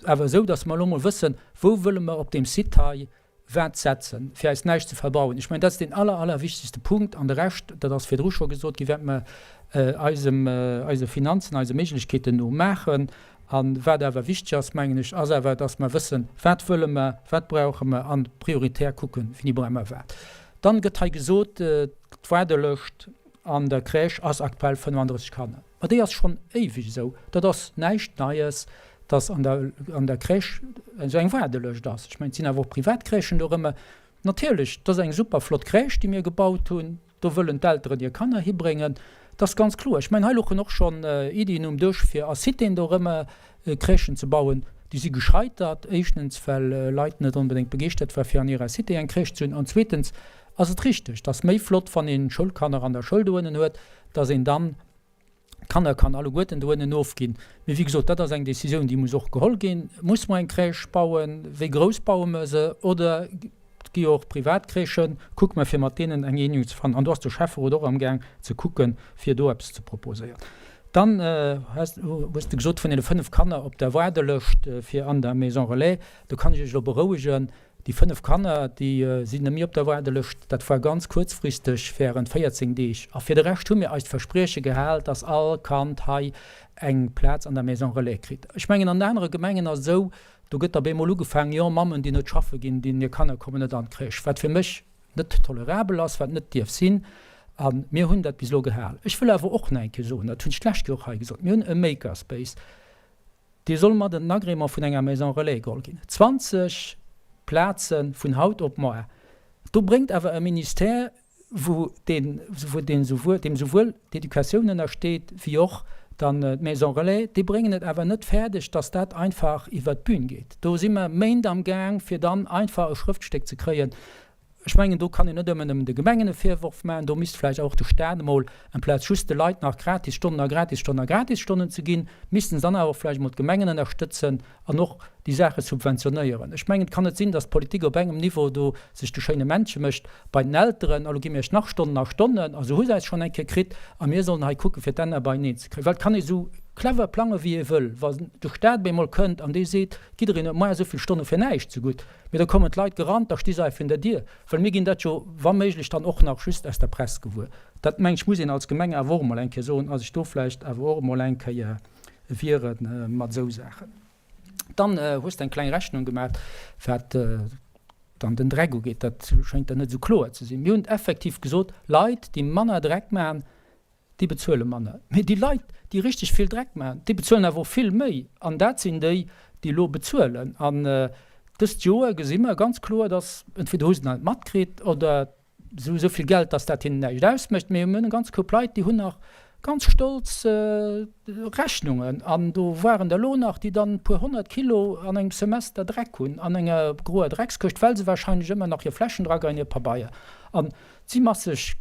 awer esou, datt mer elo emol wëssen, wou wëlle mer op deem Site hei wat setzen, fir eis näischt ze verbauen. Ech mengen, dat ass deen aller, allerwichtigste Punkt. An de Rescht, dat ass virdru scho gesot ginn, wäerte mer eisem, eise Finanzen, eise Méiglechkeeten no maachen. A wat awer wichteg ass, mengen ech, ass awer, dass mer wëssen, wat wëlle mer, wat brauche mer an prioritär kucken, wéini brauche mer wat. Dann gëtt hei gesot, d'Waardelëscht an der Crèche ass aktuell 35 Kanner. Ma déi ass schonn éiweg esou. Dat ass näischt Neies, dass an der, an der Crèche esou eng Waardelëscht ass. Ech mengen, et sinn awer och privat Crèchen dorëmmer. Natierlech, et ass eng super flott Crèche, déi mir gebaut hunn. Do wëllen d'Elteren hir Kanner hibréngen, dat ass ganz kloer. Ech mengen, hei louchen och schonn Iddien um Dësch, fir a Citéen dorëmmer Crèchen ze bauen. Déi si gescheitert, éischtens, well Leit net onbedéngt begeeschtert war, fir an hirer Cité eng Crèche ze hunn, an zweetens ass et richteg, et ass méi flott, wann een Schoulkanner an der Schoul doënnen huet, dass een dann D'Kanner kann alleguerten doënnen ofginn. Mee wéi gesot, dat ass eng Décisioun, déi muss och geholl ginn. Muss mer eng Crèche bauen? Wéi grouss baue mer se? Oder et gi jo och privat Crèchen, kucke mer, fir mat deenen eng Eenegung ze fannen. An do ass de Schäfferot och amgaang ze kucken, fir do eppes ze proposéieren. Dann hues de gesot vun deene 5 Kanner op der Waardelëscht fir an der Maison relais. Do kann ech Iech elo berouegen, Déi 5 Kanner, déi sinn net méi op der Waardelëscht. Dat war ganz kuerzfristeg, während 14 Deeg. A fir de Rescht hu mir eist Versprieche gehal, dass all Kand hei eng Plaz an der Maison Relais kritt. Ech mengen, an anere Gemengen ass et esou, do gëtt da bemol ugefaangen, jo, Mammen, déi net schaffe ginn, deenen hir Kanner kommen net an d'Crèche, wat fir mech net tolerabel ass, wat net dierf sinn. A mir hunn dat bis elo gehal. Ech wëll awer och nach eng Kéier soen, dat hunn ech d'lescht Joer och hei gesot, mir hunn e Makerspace, Dee soll mat en Agrément vun enger Maison relais geholl ginn. 20 Plaze vun haut op moar. Do bréngt awer e Ministère, wou deen, wou deen souwuel, deem souwuel d'Educatioun ënnersteet wéi och dann d'Maison relais, déi bréngen et awer net fäerdeg, dass dat einfach iwwert d'Bün geet. Do si mer Méint am Gaang, fir dann einfach e Schrëftstéck ze kréien. Ech mengen, do kann een net ëmmer nëmmen de Gemengen e Virworf maachen, do misst vläicht och de Stat emol, amplaz just de Leit nach gratis Stonnen a gratis Stonnen a gratis Stonnen ze ginn, missten se dann awer och vläicht emol d'Gemengen ënnerstëtzen an och déi Saache subventionéieren. Ech mengen, et kann net sinn, datt d'Politik op engem Niveau do sech de schéine Männche mécht bei den Elteren, a lo gi mir iech nach Stonnen a Stonnen, a sou hu se eis schonn eng Kéier kritt, a mir sollen hei kucke fir d'Enner beieneen ze kréien. Well et kann ee sou clever plange wéi ee wëll, wa de Stat op eemol kënnt an dee seet, jiddereen huet moies esou vill Stonne fir näischt zegutt, Mee da kommen d'Leit gerannt, da sti se hei virun der Dier, well mir ginn dat jo wa méiglech dann och nach just aus der Press gewuer. Dat, meng ech, muss een als Gemeng awer och emol eng Kéier soen a sech do vläicht awer och emol eng Kéier wiere mat esou Saachen. Dann hues de eng kleng Rechnung gemaach, wat dann den Dreck ugeet. Dat schéngt der net esou kloer ze sinn. Mir hunn effektiv gesot, Leit, déi manner Dreck maachen, déi bezuele manner. Mee déi Leit, déi richteg vill Dreck maachen, déi bezuelen awer och vill méi. An dat sinn déi, déi elo bezuelen. An dëst Joer gesi mer ganz kloer, dass, entweder hu se et net matkritt oder se hu esou vill Geld, dass dat hinnen näischt ausmécht, mee mir hunn e ganze Koup Leit, déi hunn nach ganz stolz Rechnungen. An do waren der elo nach, déi dann e puer 100 Kilo an engem Semester Dreck hunn an enger groer Dreckskëscht, well se warscheinlech ëmmer nach hir Fläschen drageien, hir Pabeier. An Et si masseg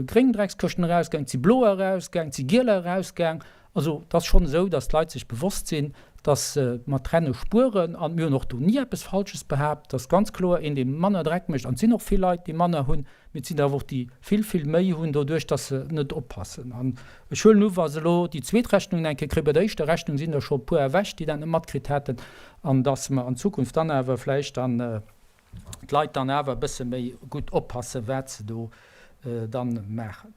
gréng Dreckskëschten erausgaang, et si bloer erausgaang, et si gieler erausgaang. Also et ass schonn esou, datt d'Leit sech bewosst sinn, datt se mat Trenne spueren. An mir hunn och do ni eppes Falsches behaapt. Et ass ganz kloer, een, dee manner Dreck mécht, an et sinn och vill Leit, déi manner hunn, mee et sinn der awer och, déi vill, vill méi hunn, doduerch datt se net oppassen. An ech huelen u, wa se elo déi zweet Rechnung eng Kéier kréien, bei der éischter Rechnung sinn der scho e puer ewech, déi dat net matkritt haten, an datt mer an Zukunft dann awer vläicht dann, d'Leit dann awer e bësse méi gutt oppassen, wat se do dann maachen.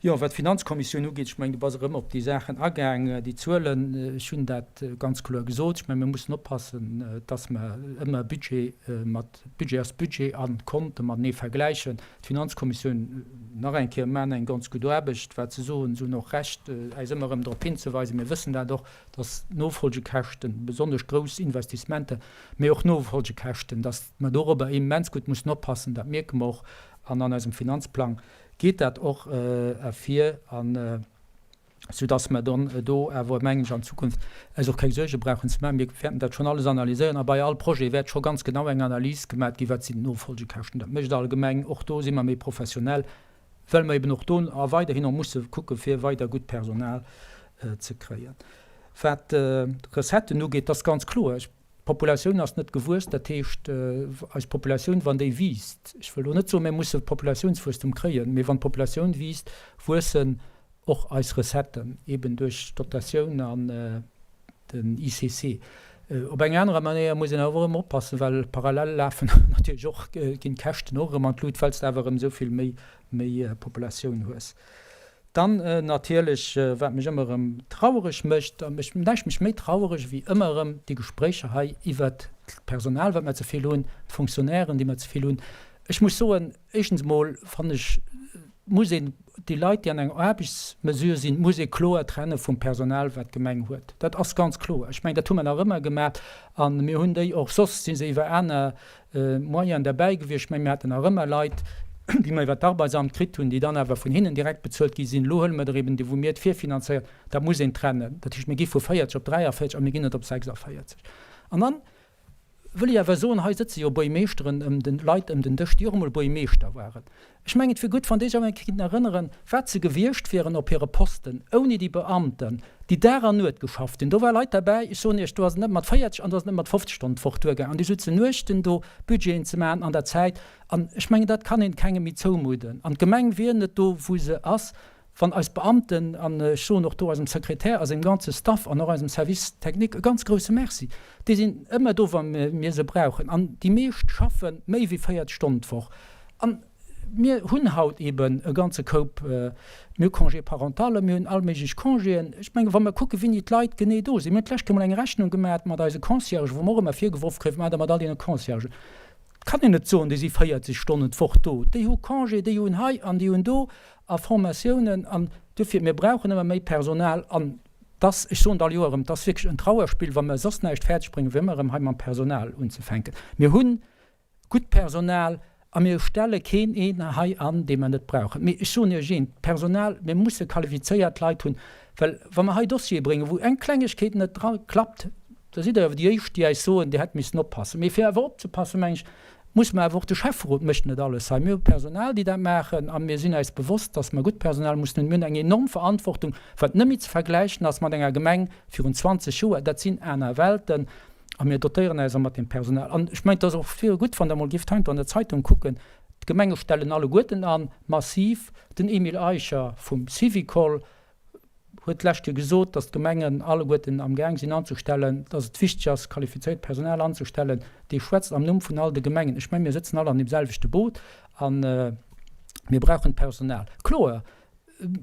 Jo, wat d'Finanzkommissioun ugeet, ech mengen, du bass erëm op déi Saachen agaang, déi Zuelen. Ech hunn dat ganz kloer gesot. Ech mengen, mir mussen oppassen, dass mer ëmmer Budget mat, Budget ass Budget a Konte matenee vergläichen. D'Finanzkommissioun, nach eng Kéier, maachen eng ganz gutt Aarbecht, wat se soen. Se hunn och Recht, äis ëmmer erëm drop hinzeweisen. Mir wëssen dat och, dass d'Nofolgekäschten, besonnesch grouss Investissementer, mee och Nofolgekäschten, dass mer dorobber immens gutt mussen oppassen, dat mierke mer och an an eisem Finanzplang geet dat och ervir, an soudass mer dann do awer, mengen ech, an Zukunft eis och keng Suerge brauchen ze maachen. Mir wäerten dat schonn alles analyséieren a bei all Projet wäert scho ganz genau eng Analys gemaat ginn, wat sinn d'Nofolgekäschten. Dat mécht all Gemeng, och do si mer méi professionell, well mer eben och do a weiderhin och musse kucke fir weider gutt Personal ze kréien. Wat d'Recetten ugeet, dat ass ganz kloer, d'Populatioun ass net gewuess. Dat heescht, eis Populatioun, wann déi wiisst, ech wëll elo net soen, mir musse Populatiounswuesstum kréien, mee wann d'Populatioun wiisst, wuessen och eis Recetten, eben duerch d'Dotatioun an den ICC. Op eng anerer Manéier muss een awer och ëmmer oppassen, well parallel lafen natierlech och, ginn d'Käschten och erëm an d'Lut, well s de awer erëm esou vill méi, méi Populatioun hues. Dann natierlech, wat mech ëmmer erëm trauereg mécht, a mech, näischt mécht méi trauereg ewéi ëmmer erëm déi Gespréicher hei iwwert d'Personal, wat mer ze vill hunn, d'Fonctionnairen, déi mer ze vill hunn. Ech muss soen, éischtens emol fannen ech, muss een déi Leit, déi an enger Aarbechtsmesure sinn, muss ee kloer trenne vum Personal, wat d'Gemeng huet. Dat ass ganz kloer. Ech mengen, dat hu mer nach ëmmer gemaach a mir hunn déi och, soss si se iwwer aner Moyenen derbäi gewiescht. Ech mengen, mir haten nach ëmmer Leit, déi mer iwwer d'Arbeitsamt kritt hunn, déi dann awer vun hinnen direkt bezuelt gi sinn. Elo huele mer der eben déi, wou mir et virfinanzéieren. Dat muss een trennen. Dat heescht, mir gi vu 40 op 43 a mir ginn net op 46. An dann wëll ech awer soen, hei sëtze jo Buergmeeschteren ëm den, Leit ëm den Dësch, déi och emol Buergmeeschter waren. Ech mengen, et wier gutt, wann déi sech awer eng Kéier kéinten erënneren, wat se gewiescht wieren op hire Posten ouni déi Beamten, déi Dag an Nuet geschafft hunn. Do ware Leit derbäi, ech soen Iech, do ass et net mat 40 an do ass et net mat 50 Stonnen d'Woch duergaangen. An déi souzen Nuechten do Budgeten ze maachen an der Zäit. An ech mengen, dat kann een kengem méi zoumudden. An d'Gemeng wier net do, wou se ass, wann eis Beamten, an ech soen och do eisem Sekretär a sengem ganze Staff an och eisem Service technique e ganz grouse Merci, déi sinn ëmmer do, wa mir se brauchen. An déi meescht schaffe méi wéi 40 Stonnen d'Woch. An mir hunn haut eeben e ganze Koup, mir hu Congé parental, mir hunn all méiglech Congéen. Ech mengen, wa mer kucken, wéini d'Leit genee do sinn, mir hunn d'lescht Kéier mol eng Rechnung gemaach mat eise Conciergen, wou mer och ëmmer virgeworf kréien, wat maacht Der mat all deene Conciergen? Kann een net soen, déi si 40 Stonnen d'Woch do. Déi hu Congé, déi hunn hei an déi hunn do a Formatiounen. An duerfir, mir brauchen ëmmer méi Personal. An dass, ech soen et all Joer erëm, 't ass wierklech en Trauerspill, wa mer soss näischt fäerdeg bréngen, wéi ëmmer erëm hei mam Personal unzefänken. Mir hu gutt Personal a mir stelle keen een hei an, dee mer net brauchen. Mee ech soen Iech eent, d'Personal, mir musse qualifizéiert Leit hunn, well wa mer hei Dossiere bréngen, wou eng Klengegkeet net dra klappt, Da sidd Der awer déi Éischt, déi äis soen, Dir hätt missen oppassen. Mee fir awer opzepassen, meng ech, Muss mer awer och, de Schäfferot mécht net alles hei, mir hu Personal, déi dat maachen a mir sinn eis bewosst, dass mer gutt Personal mussen hunn. Mir hunn eng enorm Verantwortung, wat net méi ze vergläichen ass mat enger Gemeng virun 20 Joer. Dat sinn aner Welten a mir dotéieren eis och mat deem Personal. An ech mengen, et ass och wier gutt, wann Der emol géift heiansdo an der Zeitung kucken, d'Gemenge stellen alleguerten an, massiv. Den Emile Eicher vum Syvicol huet d'lescht Joer gesot, datt d'Gemengen alleguerten am Gaang sinn anzestellen, datt et wichteg ass, qualifizéiert Personal anzestellen. Dee schwätzt am Numm vun all de Gemengen. Ech mengen, mir sëtzen all an deem selwechte Boot a mir brauchen d'Personal. Kloer,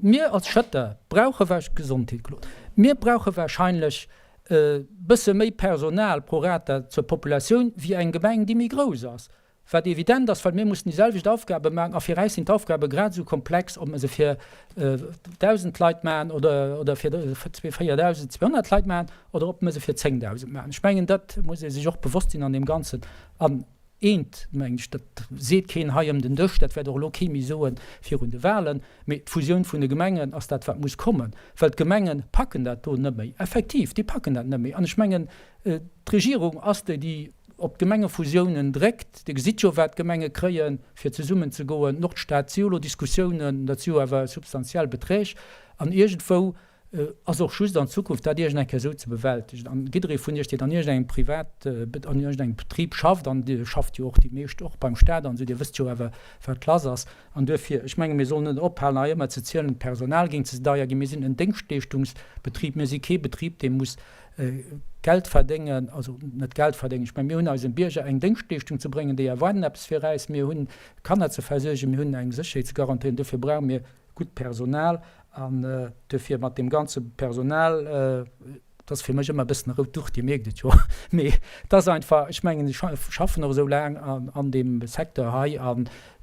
mir als Schëtter brauche wahrsch-, Gesondheet, Claude, mir brauche wahrscheinlech e bësse méi Personal pro rata zur Populatioun wéi eng Gemeng, déi méi grouss ass. Wat evident ass, well mir mussen déi selwecht Aufgabe maachen, a fir äis sinn d'Aufgabe grad esou komplex, ob mer se fir 1.000 Leit maachen oder, oder fir 4.200 Leit maachen oder ob mer se fir 10.000 maachen. Ech mengen, dat muss ee sech och bewosst sinn an deem Ganzen. An eent, mengen ech, dat seet keen hei ëm den Dësch, dat wäert och elo kee méi soe virun de Wahlen, mee d'Fusioun vun de Gemengen ass dat, wat muss kommen, well d'Gemenge packen dat do net méi. Effektiv, déi packen dat net méi. An ech mengen, d'Regierung ass déi, déi op d'Gemengefusiounen dréckt. Dir gesitt jo, wat d'Gemenge kréien, fir zesummenzegoen. D'Nordstad si jo elo Diskussiounen, dat si jo awer substantiell Beträg. An iergendwou ass och just an Zukunft dat iergend eng Kéier esou ze bewältegen. An jidderee vun Iech, deen an iergendengem Privat, an iergendengem Betrib schafft, an Dir schafft jo och déi meescht och beim Stat an esou, Dir wësst jo awer, wat lass ass. An duerfir, ech menge mir sollen net ophalen, hei ëmmer ze zielen, d'Personal géing ze deier ginn. Mir sinn en Déngschtleeschtungsbetrib, mir si kee Betrib, dee muss Geld verdéngen, also net Geld verdéngen, ech mengen, mir hunn eisem Bierger eng Déngschtleeschtung ze bréngen, déi erwaarden eppes fir äis. Mir hunn Kanner ze versuergen, mir hunn eng Sécherheet ze garantéieren, duerfir brauche mir gutt Personal. An duerfir mat deem ganze Personal, dat ass fir mech ëmmer e bëssen e rout Duch, Dir mierkt et jo, mee et ass einfach, ech mengen, ech schaffen och esou laang an deem Secteur hei a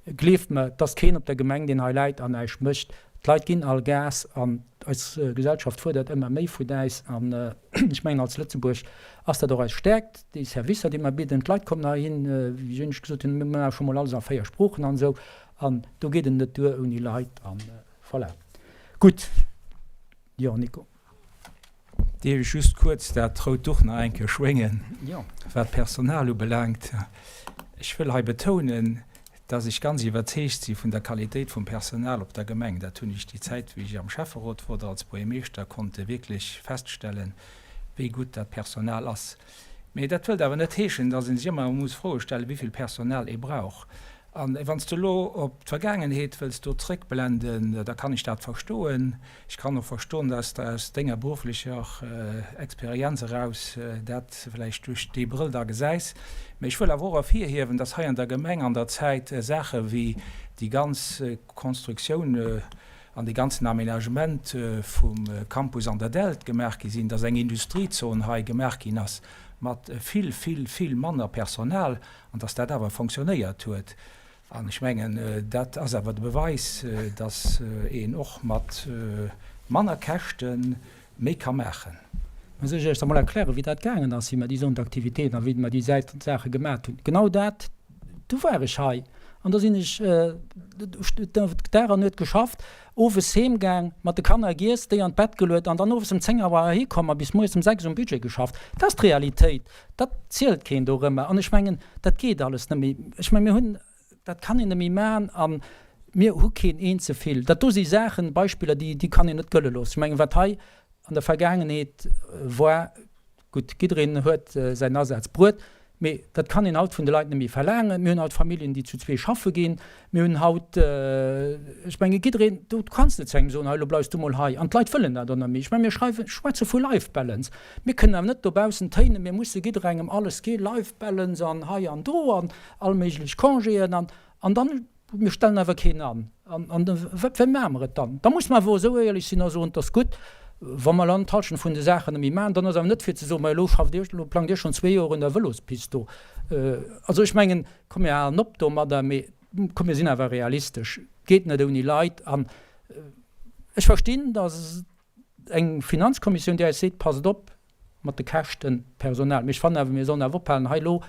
gleeft mer, et ass keen op der Gemeng, deen hei läit an näischt mécht. D'Leit ginn all Gas an eis Gesellschaft fuerdert ëmmer méi vun äis. An ech mengen, als Lëtzebuerg ass dat och eis Stäerkt, déi Servicer, déi mer bidden. D'Leit kommen heihin, wéi ech gesot hunn, mir maache scho mol alles a 4 Sproochen an esou. An do geet et net duer ouni Leit. An voilà. Gutt. Jo, Nico. Dierf ech just kuerz dat rout Duch nach eng Kéier schwéngen, wat d'Personal ubelaangt? Ech wëll hei betounen, dass ech ganz iwwerzeegt si vun der Qualitéit vum Personal op der Gemeng. Dat hunn ech déi Zäit, wéi ech am Schäfferot wor oder als Buergermeeschter, konnte wierklech feststellen, wéi gutt dat Personal ass. Mee dat wëllt awer net heeschen, dass ee sech ëmmer muss Froe stellen, wéi vill Personal ee brauch. An wann s de elo op d'Vergaangenheet wëlls do zréckblenden, da kann ech dat verstoen. Ech kann och verstoen, dass de aus denger berufflecher Experienz eraus dat vläicht duerch dee Brëll da gesäis. Mä ech wëll awer och ervirhiewen, dass hei an der Gemeng an der Zäit Saache wéi déi ganz Konstruktioun an dee ganzen Aménagement vum Campus an der Dällt gemaach gi sinn, dass eng Industriezon hei gemaach ginn ass mat vill, vill, vill manner Personal an dass dat awer fonctionnéiert huet. An ech mengen, dat ass awer de Beweis, dass een och mat manner Käschte méi ka maachen. Mä soll ech Iech da mol erklären, wéi dat gaangen ass, wéi mer déi Zone d'activitéen a wéi mer déi Saache gemat hunn? Genau dat, du war ech hei an da sinn ech Dag an Nuet geschafft, owes heem gaang, mat de Kanner giess, déi an d'Bett geluet an dann owes ëm 10 Auer heihi komm a bis moies ëm 6 um Budget geschafft. Dat ass d'Realitéit. Dat zielt keen dorëmmer. An ech mengen, dat geet alles net méi. Ech mengen, mir hunn, dat kann een net méi maachen a mir hu keen een ze vill. Dat do si Saachen, Beispiller, déi, déi kann een net gëlle loossen. Ech mengen, wat hei an der Vergaangenheet war, gutt, jiddereen huet säin Asaz bruet, mee dat kann een haut vun de Leit net méi verlaangen. Mir hunn haut Familljen, déi zu zwee schaffe ginn. Mir hunn haut, ech menge jiddereen, du kanns net zu engem soen, hei elo bleifs du mol hei. An d'Leit wëllen dat och net méi. Ech menge mir schreiwen, schwätze vu Life Balance. Mir kënnen awer net dobaussen téinen, mir musse jidderengem alles gi, Life Balance an hei an do an all méiglech Congéen an, an dann, mir stellen awer keen an. An, an wéi maache mer et dann? Da muss mer awer och esou éierlech sinn a soen, et ass gutt, wa mer dann d'Hallschent vun de Saachen net méi maachen. Dann ass awer net fir ze soen, ma elo schafft Dir, elo plangt Dir schonn zwee Joer un der Vëlospist do. Also ech mengen, Komm mir halen op domadder, mee komm mir sinn awer realistesch, et geet net ouni Leit. An ech verstinn, datt eng Finanzkommissioun, déi eis seet, passt op mat de Käschten, Personal, mee ech fannen awer, mir sollen awer ophalen hei elo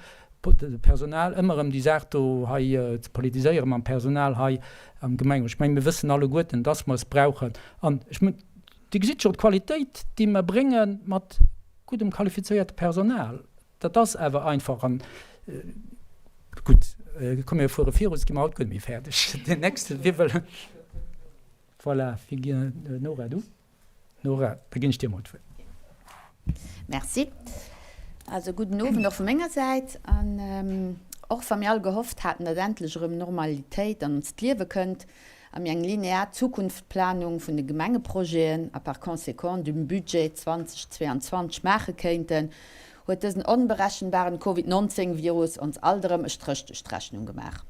de Personal ëmmer erëm déi Saach do hei ze politiséieren mam Personal hei am Gemengerot. Ech mengen, mir wëssen alleguerten, datt mer es brauchen. An ech mengen, Dir gesitt jo d'Qualitéit, déi mer brénge mat guddem qualifizéierte Personal. Dat ass awer einfach. An. Gutt, komm mir fuere viru, soss gi mer haut guer net méi fäerdeg. Deen nächsten, wie wëll? Voilà, wie gi, Nora, du? Nora, da ginn ech dir emol d'Wuert. Merci. Also gudden Owend och vu menger Säit. An och wa mir all gehofft haten, datt endlech erëm Normalitéit an onst Liewe kënnt a mir eng linear Zukunftplanung vun de Gemengeprojeten a par conséquent dem Budget 2022 maache kéinten, huet dësen onberechenbaren Covid 19 Virus ons alt erëm e Stréch duerch d'Rechnung gemaach.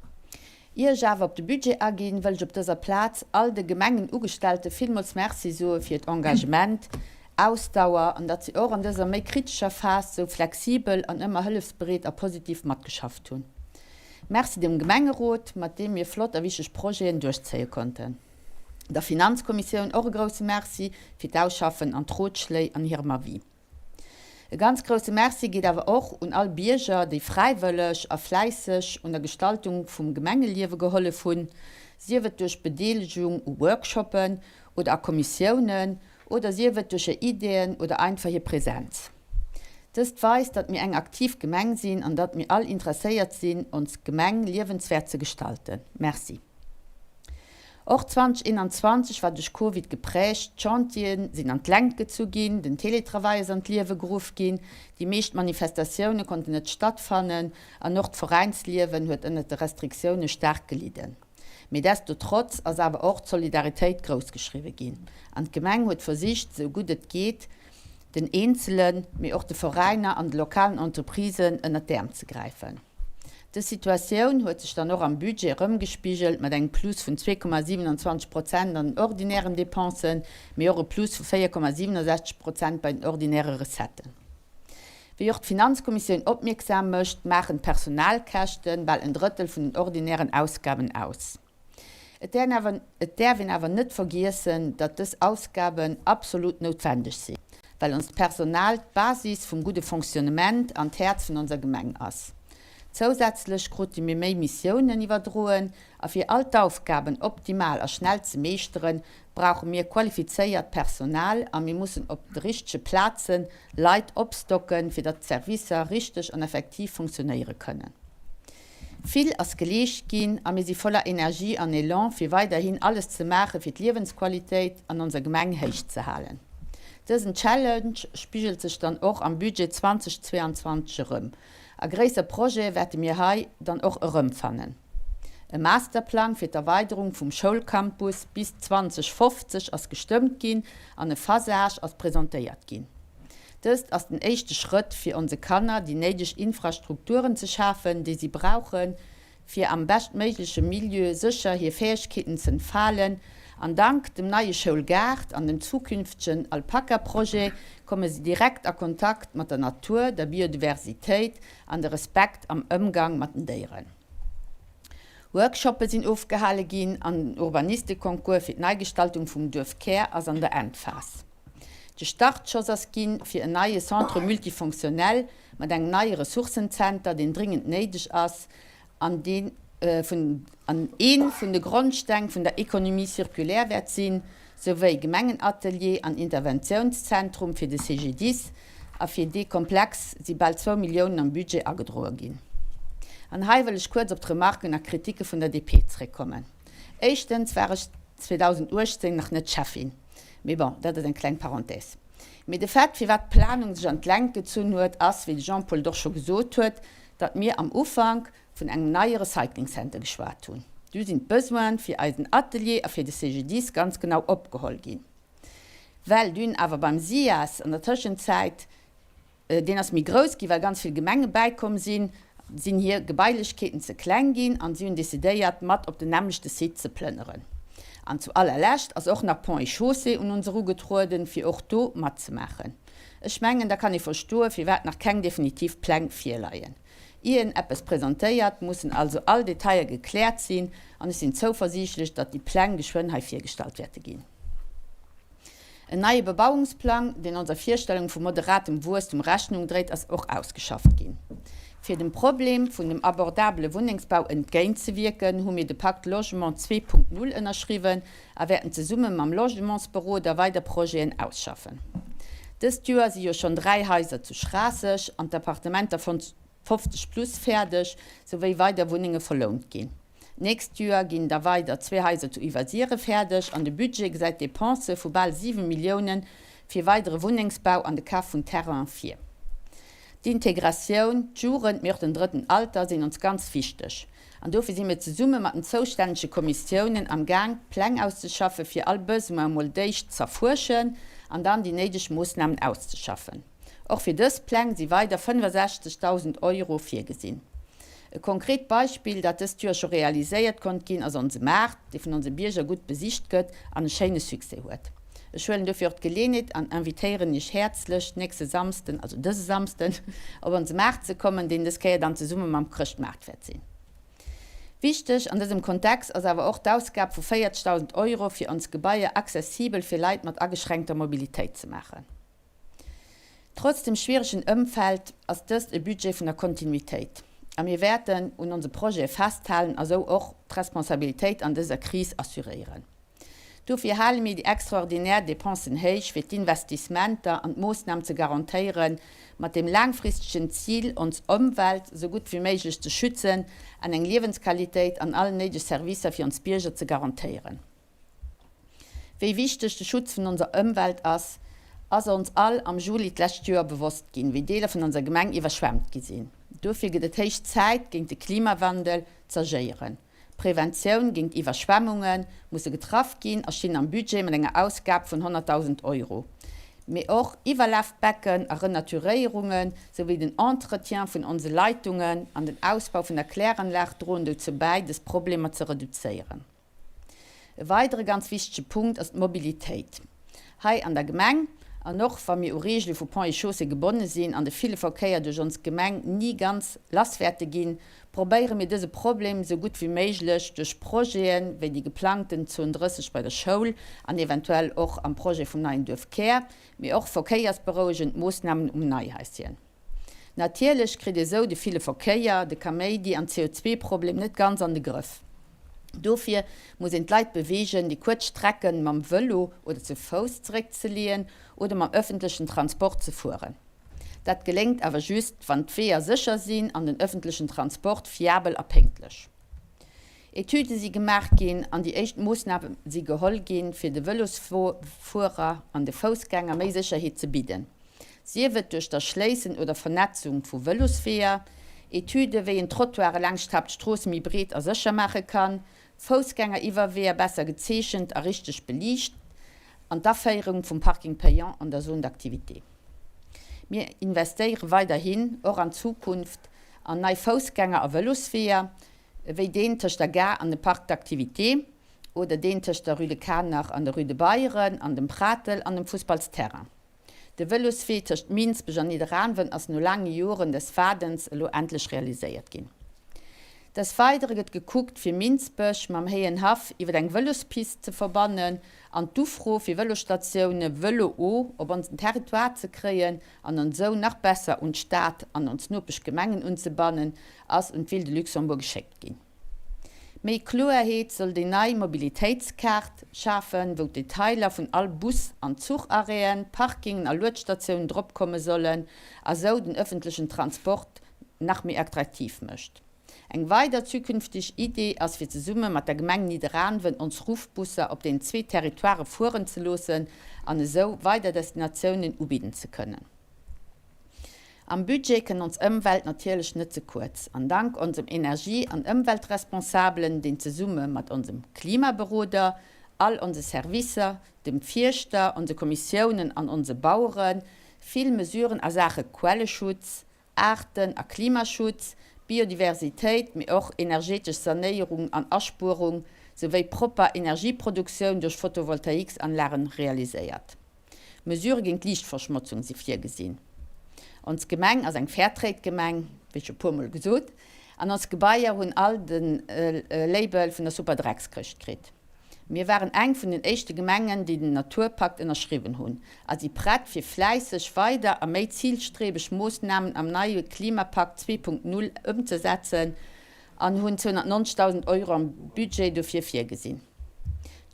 Ier ech awer op de Budget aginn, wëll ech op dëser Plaz all de Gemengenugestellte villmools Merci soe fir hiert Engagement, Ausdauer an datt si och an dëser méi kritescher Phas sou flexibel an ëmmer hëllefsbereet a positiv matgeschafft hunn. Merci dem Gemengerot, mat deem mir flott a wichteg Projeten duerchzéie konnten. Der Finanzkommissioun och e grousse Merci fir d'Ausschaffen an d'Rotschléi an hirem Avis. E ganz grousse Merci geet awer och un all Bierger, déi fräiwëlleg a fläisseg un der Gestaltung vum Gemengeliewe gehollef hunn, sief et duerch Bedeelegung u Workshoppen oder a Kommissiounen oder sief et duerch hir Ideeën oder einfach hir Präsenz. Dëst weist, datt mir eng aktiv Gemeng sinn an datt mir all interesséiert sinn, ons Gemeng liewenswäert ze gestalten. Merci. Och 2021 war duerch Covid geprägt, d'Chantieren sinn an d'Längt gezu ginn, den Teletravail ass an d'Liewe geruff ginn, déi meescht Manifestatioune konnten net stattfannen an och d'Veräinsliewen huet ënnert de Restriktioune staark gelidden. Mee destotrotz ass awer och d'Solidaritéit grouss geschriwwe ginn an d'Gemeng huet versicht, esou gutt et geet, den Eenzelen, mee och de Veräiner an de lokalen Entreprisen ënnert d'Äerm ze gräifen. Dës Situatioun huet sech dann och am Budget erëmgespigelt mat engem Plus vun 2,27 Prozent an den ordinären Dépensen, mee och e Plus vu 4,67 Prozent bei den ordinäre Recetten. Wéi och d'Finanzkommissioun opmierksam mécht, maachen d'Personalkäschte bal en Drëttel vun den ordinären Ausgaben aus. Et däerf een awer net vergiessen, datt dës Ausgaben absolut noutwendeg sinn, well onst Personal d'Basis vum gudde Fonctionnement an d'Häerz vun onser Gemeng ass. Zousätzlech krute mir méi Missiounen iwwerdroen a fir all d'Aufgaben optimal a schnell ze meeschteren, brauche mir qualifizéiert Personal a mir mussen op de richtege Plaze Leit opstocken, fir datt d'Servicer richteg an effektiv funktionéiere kënnen. Vill ass geleescht ginn a mir si voller Energie an Elan fir weiderhin alles ze maache fir d'Liewensqualitéit an onser Gemeng héich ze halen. Dësen Challenge spigelt sech dann och am Budget 2022 erëm a gréisser Projete wäerte mir hei dann och erëmfannen. E Masterplang fir d'Erweiderung vum Schoulcampus bis 2050 ass gestëmmt ginn an e Phasage ass presentéiert ginn. Dëst ass den éischte Schrëtt, fir onse Kanner déi néideg Infrastrukturen ze schafen, déi si brauchen, fir am beschtméigleche Milieu sécher hir Fäegkeeten z'entfalen. An dank dem neie Schoulgaart an dem zukünftegen Alpaka-Projet komme si direkt a Kontakt mat der Natur, der Biodiversitéit an de Respekt am Ëmgang mat den Déieren. Workshoppe sinn ofgehale ginn an den Urbanisteconcours fir d'Neigestaltung vum Duerfkär ass an der Endphas. De Startschoss ass ginn fir en neie Centre multifonctionnel mat engem neie Ressourcenzenter, deen dringend néideg ass an deen an ee vun de Grondsteng vun der Économie circulaire wäert sinn, souwéi Gemengenatelier an Interventiounszentrum fir de CGDIS. A fir dee Komplex si bal zwou Milliounen am Budget agedroe ginn. An hei wëll ech kuerz op d'Remarken a Kritike vun der DP zréckkommen. Éischtens war ech 2018 nach net Schäffin. Mee bon, dat ass eng kleng Parenthèse. Mee de Fait, firwat d'Planung sech an d'Längt gezunn huet, ass, wéi de Jean-Paul et och scho gesot huet, datt mir am Ufank vun engem neie Recycling Center geschwat hunn. Du sinn d'Besoine fir eisen Atelier a fir de CGDIS ganz genau opgeholl ginn. Well dunn awer beim SIAS an der Tëschenzäit Deen ass méi grouss ginn, well ganz vill Gemenge bäikomm sinn, sinn hir Gebailechkeeten ze kleng ginn an si hunn decidéiert, mat op den nämmlechte Site ze plënneren. An zu allerlescht ass och nach Ponts et Chaussées un ons erugetrueden, fir och do matzemaachen. Ech mengen, da kann ee verstoen, firwat nach keng definitiv Pläng virleien. Ier een eppes presentéiert, mussen also all Detailler gekläert sinn an ech sinn zouversiichtlech, datt déi Pläng geschwënn hei virgestallt wäerte ginn. En neie Bebauungsplang, deen onser Virstellung vu moderatem Wuesstum Rechnung dréit, ass och ausgeschafft ginn. Fir dem Problem vun dem abordabele Wunnengsbau entgéintzewierken, hu mir de Pacte Logement 2.0 ënnerschriwwen a wäerten zesumme mam Logementsberoder weider Projeten ausschaffen. Dëst Joer si jo schonn 3 Haiser zu Schraasseg an d'Appartementer. 50 plus fäerdeg, souwéi weider Wunnenge verlount ginn. D'nächst Joer ginn da weider zwee Haiser zu Iwwersiere fäerdeg an de Budget gesäit Depensë vu bal 7 Millioune fir weidere Wunnengsbau an de Kaf vun Terrainen vir. D'Integratioun, d'Jugend, mee och den drëtten Alter sinn ons ganz wichteg an dofir si mir zesumme mat den zoustännege Kommissiounen am Gaang Pläng auszeschaffe fir all Besoin emol d'éischt z'erfuerschen an dann déi néideg Moossnamen auszeschaffen. Och fir dës Pläng si weider 65.000 Euro virgesinn. E konkret Beispill, dat dëst Joer scho realiséiert konnt ginn, ass onse Maart, dee vun onse Bierger gutt besicht gëtt an e schéine Succès huet. Ech huelen dofir och d'Geleenheet an invitéieren Iech häerzlech, nächste Samsden, also dëse Samsden, op onse Maart ze kommen, deen dës Kéier dann zesumme mam Chrëschtmaart wäert sinn. Wichteg an dësem Kontext ass awer och d'Ausgab vu 40.000 Euro, fir ons Gebaier accessibel fir Leit mat ageschränkter Mobilitéit ze maachen. Trotz dem schwieregen Ëmfeld ass dëst e Budget vun der Kontinuitéit a mir wäerten un onse Projete festhalen a sou och d'Responsabilitéit an dëser Kris assuréieren. Dofir hale mir déi extraordinär Dépensen héich, fir d'Investissementer an d'Moossnam ze garantéieren, mat dem laangfristegen Zil, ons Ëmwelt sou gutt wéi méiglech ze schützen an eng Liewensqualitéit an all néideg Servicer fir ons Bierger ze garantéieren. Wéi wichteg de Schutz vun onser Ëmwelt ass, ass ons all am Juli d'lescht Joer bewosst ginn, wéi Deeler vun onser Gemeng iwwerschwemmt gi sinn. Dofir gëtt et héich Zäit, géint de Klimawandel z'agéieren. Preventioun géint Iwwerschwemmunge musse getraff ginn a stinn am Budget mat enger Ausgab vun 100.000 Euro. Mee och Iwwerlafbecken a Renaturéierunge souwéi den Entretien vun onse Leitungen an den Ausbau vun der Kläranlag droen dozou bäi, dës Problemer ze reduzéieren. E weidere ganz wichtege Punkt ass d'Mobilitéit hei an der Gemeng. An och wa mir u Reegele vu Ponts et Chaussées gebonne sinn an de ville Verkéier duerch ons Gemeng ni ganz lass wäerte ginn, probéiere mir dëse Problem esou gutt wéi méiglech duerch Projete wéi déi geplangten Zon 30 bei der Schoul an eventuell och am Projet vum neien Duerfkär, mee och verkéiersberouegend Moossnamen um Neihaischen. Natierlech kritt ee sou de ville Verkéier, de Kaméidi an d'CO2-Problem net ganz an de Grëff. Dofir muss een d'Leit beweegen, déi kuerz Strecken mam Vëlo oder zu Fouss zeréckzeleeën oder mam ëffentlechen Transport ze fueren. Dat geléngt awer just, wann d'Weeër sécher sinn an den ëffentlechen Transport fiabel a pénktlech. Etüde si gemaach ginn an déi éischt Moossname si geholl ginn, fir de Vëlosfuerer an de Foussgänger méi Sécherheet ze bidden, sief et duerch d'Erschléissen oder Vernetzung vu Vëlosweeër, Etüde wéi een d'Trottoire laangscht d'Haaptstrooss méi breet a sécher maache kann, Foussgängeriwwerweeër besser gezeechent a richteg beliicht an d'Aféierung vum Parking payant an der Zone d'activité. Mir investéiere weiderhin, och an Zukunft, an nei Foussgänger a Vëlosweeër, ewéi deen tëscht der Gare an dem Parc d'activités oder deen tëscht der Rue de Kanach an der Rue de Beyeren an dem Pratel an dem Fussballsterrain. De Vëloswee tëscht Minsbech an Nidderaanwen ass no laange Joren des Waardens elo endlech realiséiert ginn. Des Weidere gëtt gekuckt fir Minsbech mam Héienhaff iwwer eng Vëlospist ze verbannen an d'Ufro fir Vëlosstatioune Vëlo-O op onsen Territoire ze kréien an ons esou nach besser un d'Stad an ons Nopeschgemengen unzebannen, ass un d'Ville de Luxembourg geschéckt ginn. Méi Kloerheet soll déi nei Mobilitéitskaart schafen, wou d'Detailer vun all Bus an Zucharrêten, Parkingen a Luedstatiounen drop komme sollen a sou den ëffentlechen Transport nach méi attraktiv mécht. Eng weider zukünfteg Idee ass fir zesumme mat der Gemeng Nidderaanwen ons Ruffbusser op den zwee Territoirë fueren ze loossen an esou weider Destinatiounen ubidden ze kënnen. Am Budget kënnt ons Ëmwelt natierlech net ze kuerz an dank onsem Energie an Ëmweltresponsabelen, deen zesumme mat onsem Klimaberoder, all onse Servicer, dem Fierschter, onse Kommissiounen an onse Bauere vill Mesuren a Saache Quelleschutz, Aarten a Klimaschutz, Biodiversitéit, mee och energetesch Sanéierung an Aspuerung souwéi propper Energieproduktioun duerch Photovoltaïquesanlagen realiséiert. Mesurë géint d'Liichtverschmotzung si virgesinn. Ons Gemeng ass eng Fairtrade-Gemeng, wéi scho puer mol gesot, an ons Gebaier hunn all de Label vun der Superdreckskëscht kritt. Mir waren eng vun den éischte Gemengen, déi den Naturpakt ënnerschriwwen hunn a si prett fir fläisseg weider a méi zilstrebeg Moossnamen am neie Klimapakt 2.0 ëmzesetzen an hunn 290.000 Euro am Budget dofir virgesinn.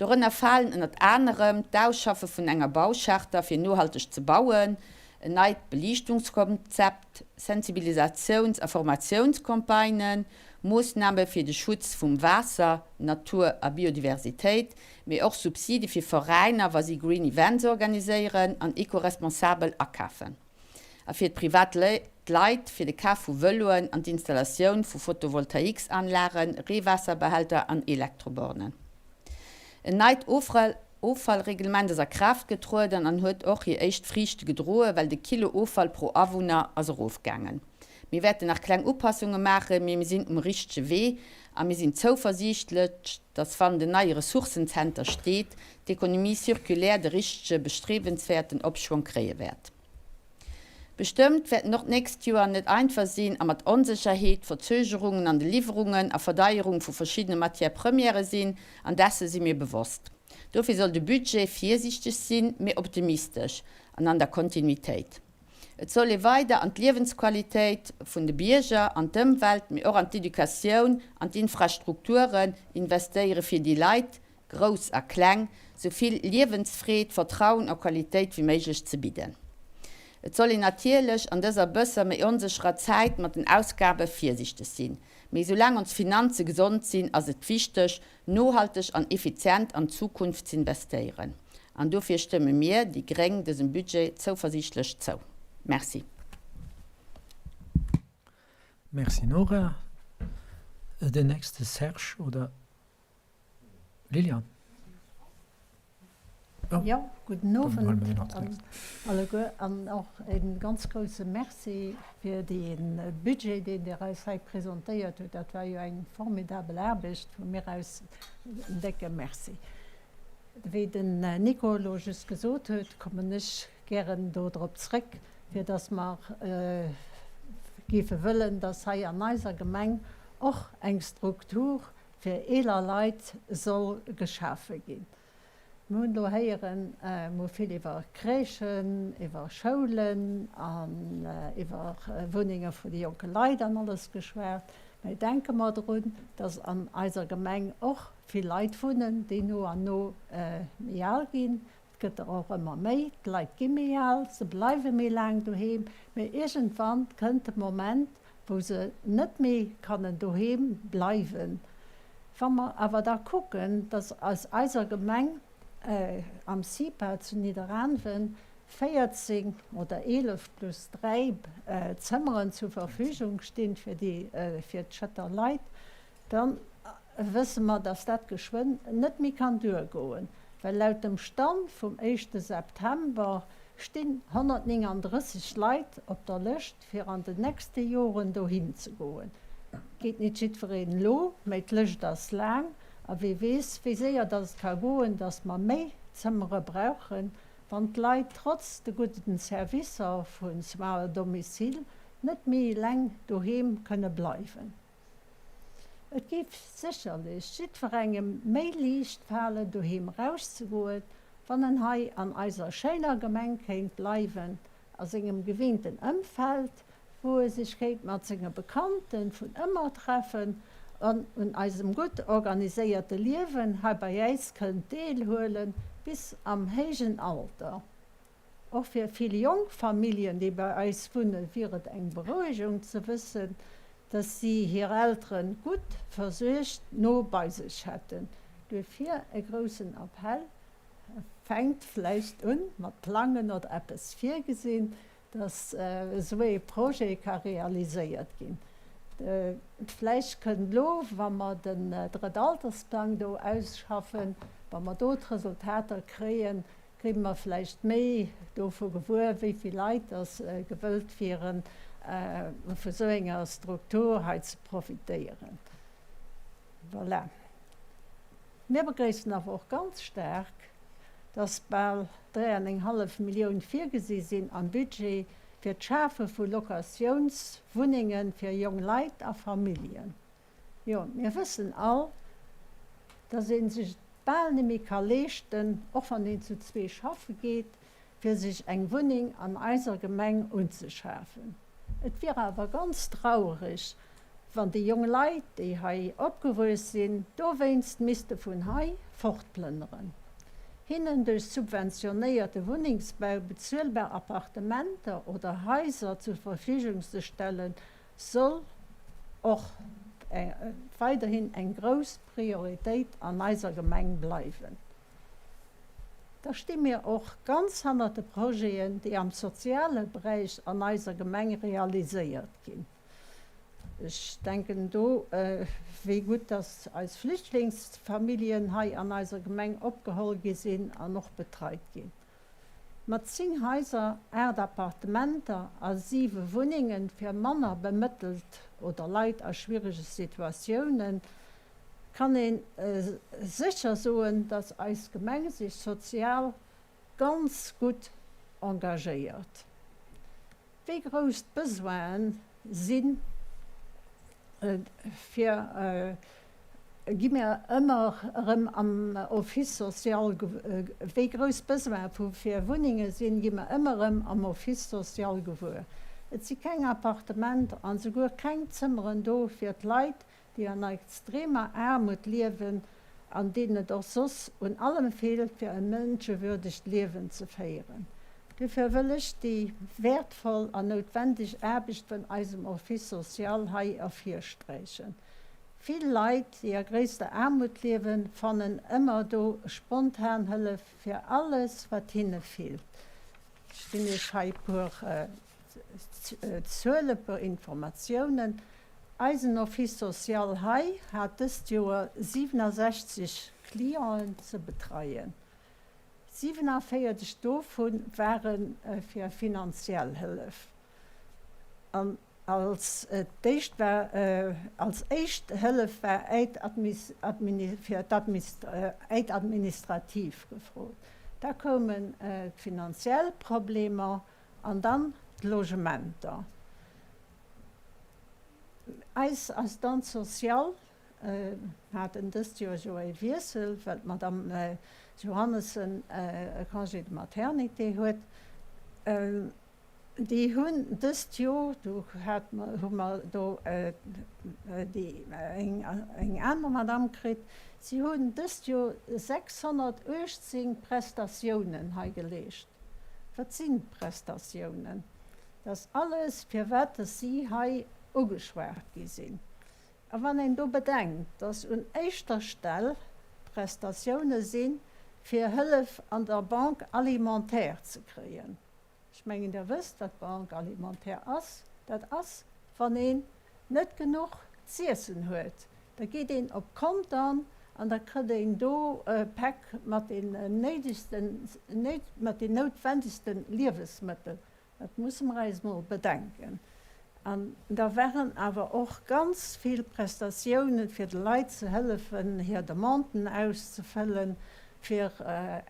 Dorënner falen ënnert anerem d'Ausschaffe vun enger Baucharta fir nohalteg ze bauen. En neit Beliichtungskonzept, Sensibilisatiouns a Formatiounscampagnen, Moossname fir de Schutz vum Waasser, Natur a Biodiversitéit, mee och Subside fir Veräiner, wa si Green Events organiséieren an eco-responsabel akafen. A fir d'privat Leit fir de Kaf vu Vëloen an d'Installatioun vu Photovoltaïquesanlagen, Reewaasserbehälter an Elektrobornen. En neit Offallreglement ass a Kraaft getrueden an huet och hir éischt Friichte gedroen, well de Kilo Offall pro Awunner ass erofgaangen. Mir wäerten nach kleng Upassunge maachen, mee mir sinn um richtege Wee a mir sinn zouversiichtlech, dass wann den neie Ressourcenzenter steet, d'Économie circulaire de richtege bestriewenswäerten Opschwong kréie wäert. Bestëmmt wäerten och d'nächst Joer net einfach sinn a mat Onsécherheet, Verzögerungen an de Liwwerungen a Verdeierung vu verschiddene Matières premièrë sinn, an desse si mir bewosst. Dofir soll de Budget virsiichteg sinn, mee optimistesch an an der Kontinuitéit. Et soll ee weider an d'Liewensqualitéit vun de Bierger, an d'Ëmwelt, mee och an d'Educatioun, an d'Infrastrukturen investéiere fir déi Leit, grouss a kleng, sou vill Liewensfreed, Vertrauen a Qualitéit wéi méiglech ze bidden. Et soll een natierlech an dëser bësser méi onsécherer Zäit mat den Ausgabe virsichteg sinn, mee soulaang ons Finanze gesond sinn, ass et wichteg, nohalteg an effizient an d'Zukunft z'investéieren. An dofir stëmme mir, déi gréng, dësem Budget zouversiichtlech zou. Merci. Merci Nora. Den nächste Serge oder Lilian? Jo, gudden Owend an alleguer an och e ganz grouse Merci fir dee Budget, deen Dir eis hei presentéiert hutt. Dat war jo eng formidabel Aarbecht. Vu mir aus en décke Merci. Wéi den Nico elo just gesot huet, kommen ech gären do drop zréck, fir dass mer géife wëllen, dass hei an eiser Gemeng och eng Struktur fir eeler Leit soll geschafe ginn. Mir hunn elo héieren, mir hu vill iwwer Crèchen, iwwer Schoulen an iwwer Wunnenge vu de jonke Leit an alles geschwat. Mä denke mer drun, dass an eiser Gemeng och vill Leit wunnen, déi no an no méi al ginn. Et gëtt der och ëmmer méi, d'Leit gi méi al, se bleiwe méi laang doheem, mä iergendwann kënnt de Moment, wou se net méi kannen doheem bleiwen. Wa mer awer da kucken, dass aus eiser Gemeng am CIPA zu Nidderaanwen 14 oder 11 plus 3 Zëmmeren zur Verfügung stinn fir déi, fir d'Schëtter Leit, Da wësse mer, dass dat geschwënn net méi kann duergoen, well laut dem Stand vum éischte September stinn 139 Leit op der Lëscht, fir an den nächste Joren dohin ze goen. Geet nit jiddwereen elo, mä d'Lëscht ass laang a wee weess, wéi séier dass et ka goen, dass mer méi Zëmmere brauchen, wann d'Leit trotz de gudden Servicer vu Soins à domicile net méi eleng doheem kënne bleiwen. Et géif sécherlech jiddwerengem méi liicht falen, doheem erauszegoen, wann en hei an eiser schéiner Gemeng kéint bleiwen, a sengem gewinnten Ëmfeld, wou e sech kéint mat senge Bekannte vun ëmmer treffen an un eisem gutt organiséierte Liewen hei bei äis kënnt deelhuelen, bis am héijen Alter. Och fir vill jonk Familljen, déi bei eis wunnen, wier et eng Berouegung ze wëssen, dass si hir Eltere gutt versuergt no bei sech hätten. Duerfir e groussen Appell, Fänkt vläicht un mat plangen oder eppes virgesinn, dass esou ee Projet ka realiséiert ginn. Vläicht kënnt elo, wa mer den Drëttaltersplang do ausschaffen, wa mer do d'Resultater kréien, Kréie mer vläicht méi dovu gewuer, wéi vill Leit dass gewëllt wieren, vu sou enger Struktur hei ze profitéieren. Voilà. Mir begréissen awer och ganz staark, dass bal dräianenghallef Millioun virgesi sinn am Budget fir d'Schafe vu Locatiounswunnenge fir jong Leit a Familljen. Jo, mir wëssen all, dass ee sech et bal net méi ka leeschten, och wann een zu zwee schaffe geet, fir sech eng Wunneng an eiser Gemeng unzeschafen. Et wier awer ganz traureg, wann déi jong Leit, déi hei opgewuess sinn, dowéinst misste vun hei fortplënneren. Hinnen duerch subventionéierte Wunnengsbau bezuelbar Appartementer oder Haiser zur Verfügung ze stellen, soll och weiderhin eng grouss Prioritéit an eiser Gemeng bleiwen. Da sti mir och ganz hannert de Projeten, déi am soziale Beräich an eiser Gemeng realiséiert ginn. Ech denken do, wéi gutt dass eis Flüchtlingsfamilljen hei an eiser Gemeng opgeholl gi sinn an och betreit ginn. Mat 10 Haiser, 8 Appartementer a 7 Wunnenge fir manner bemëttelt oder Leit a schwierege Situatiounen kann ee sécher soen, dass eis Gemeng sech sozial ganz gutt engagéiert. Wéi grouss d'Besoinen sinn, fir gi mir ëmmer erëm am Office social Wéi grouss d'Besoine vu fir Wunnenge sinn, gi mer ëmmer erëm am Office social gewuer. Et si keng Appartementer an souguer keng Zëmmeren do fir d'Leit, déi an extremer Aarmut liewen an deenen et och soss un allem feelt, fir e mënschewürdegt Liewen ze féieren. Dofir wëll ech déi wäertvoll an noutwendeg Aarbecht vun eisem Office social hei ervirsträichen. Vill Leit, déi a gréisster Aarmut liewen, fannen ëmmer do spontan Hëllef fir alles, wat hinne feelt. Ech ginn Iech hei e puer Zuele, e puer Informatiounen. Eisen Office social hei hat dëst Joer 67 Clienten ze betreien. 47 dovu ware fir finanziell Hëllef. An als d'éischt war als éischt Hëllef war Aide fir d'Aide administrative gefrot. Da koumen d'finanziell Problemer an dann d'Logementer. Eis Assistante sociale haten dëst Joer jo e Wiessel, well d'Madame Johannessen e Congé de maternité huet. Déi hunn dëst Joer, do hat mer, hu mer do déi eng aner Madame kritt, si hunn dëst Joer 618 Prestatiounen hei geleescht. Wat sinn d'Prestatiounen? Dat ass alles, firwat dass si hei ugeschwat gi sinn. A wann een do bedenkt, dass un éischter Stell d'Prestatioune si fir Hëllef an der Banque alimentaire ze kréien, ech mengen Der wësst, wat d'Banque alimentaire ass, dat ass, wann een net genuch z'iessen huet, da geet een op Contern an da kritt een do e Päck mat den néidegsten, mat den noutwendegste Liewesmëttel. Dat musse mer eis mol bedenken. An da waren awer och ganz vill Prestatiounen, fir de Leit ze hëllefen, hir Demanden auszefëllen, fir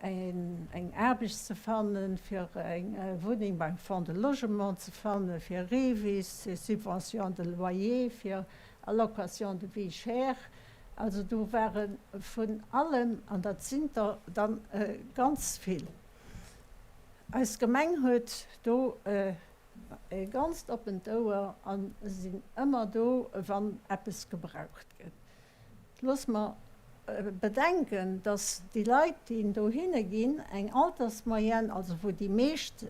eng Aarbecht ze fannen, fir eng Wunneng beim Fonds de Logement ze fannen, fir REVIS, fir Subvention de loyer, fir Allocation de vie chère. Also do ware vun allem, an dat sinn der dann ganz vill. Eis Gemeng huet do e ganzt oppent Ouer a sinn ëmmer do, wann eppes gebraucht gëtt. Looss mer bedenken, dass déi Leit, déi dohinne ginn, eng Altersmoyenne, also wou déi meescht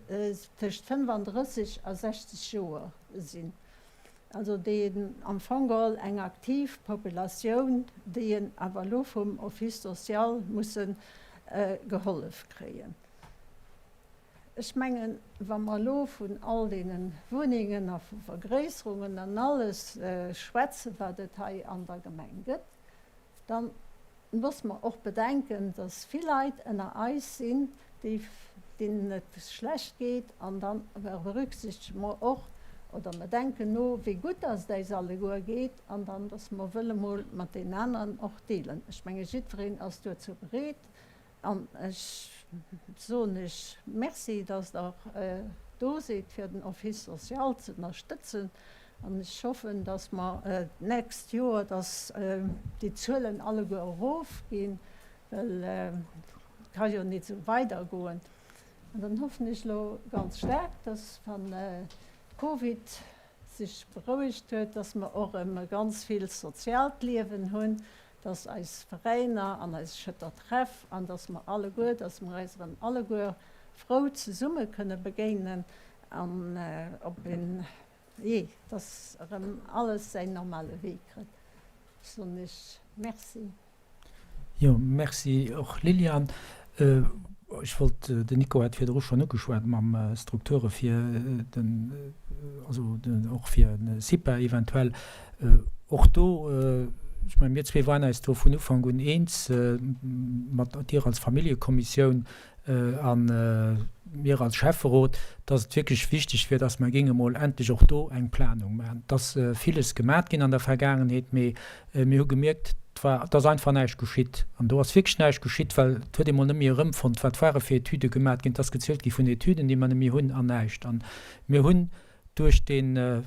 tëscht 35 a 60 Joer sinn, also déi am Fong geholl eng aktiv Populatioun, déi en awer elo vum Office social musse gehollef kréien. Ech mengen, wa mer elo vun all deene Wunnengen a vu Vergréisserungen an alles schwätzen, wat et hei an der Gemeng gëtt, da muss mer och bedenken, dass vill Leit ënner eis sinn, déi, deenen et schlecht geet. An da berücksichtege mer och oder mer denken no, wéi gutt dass et äis alleguer geet an dann, dass mer wëlle mol mat deenen aneren och deelen. Ech menge jiddwereen ass duerzou bereet. An ech soen lech Merci, dass Der do sidd, fir den Office social ze ënnerstëtzen. An ech hoffen, dass mer d'nächst Joer, dass déi Zuelen alleguer erofginn, well et ka jo net esou weidergoen. An dann hoffen ech elo ganz staark, dass, wann d'Covid sech berouegt huet, dass mer och erëm e ganz vill soziaalt Liewen hunn. Dass eis Veräiner an eise Schëtter Treff an dass mer alleguer, dass mer eis erëm alleguer frou zesumme kënne begéinen an op een, jee, dass erëm alles säin normale Wee kritt. Ech soen Iech Merci. Jo, merci och Liliane. Ech wollt, den Nico hat virdru schonn ugeschwat mam Strukture fir den, also och fir de CIPA eventuell. Och do, ech mengen, mir zwee waren eis do vun Ufank un eens, mat dir als Familljekommissioun a mir als Schäfferot, dass et wierklech wichteg wier, dass mer géinge mol endlech och do eng Planung maachen. Et ass villes gemat ginn an der Vergaangenheet, mee mir hu gemierkt, et war, et ass einfach näischt geschitt. An do ass wierklech näischt geschitt, well et huet ee mol net méi erëmfonnt, wat ware fir Etüde gemat ginn. Et ass gezielt gi vun Etüden, déi mer net méi hunn an näischt. An mir hunn Duerch dee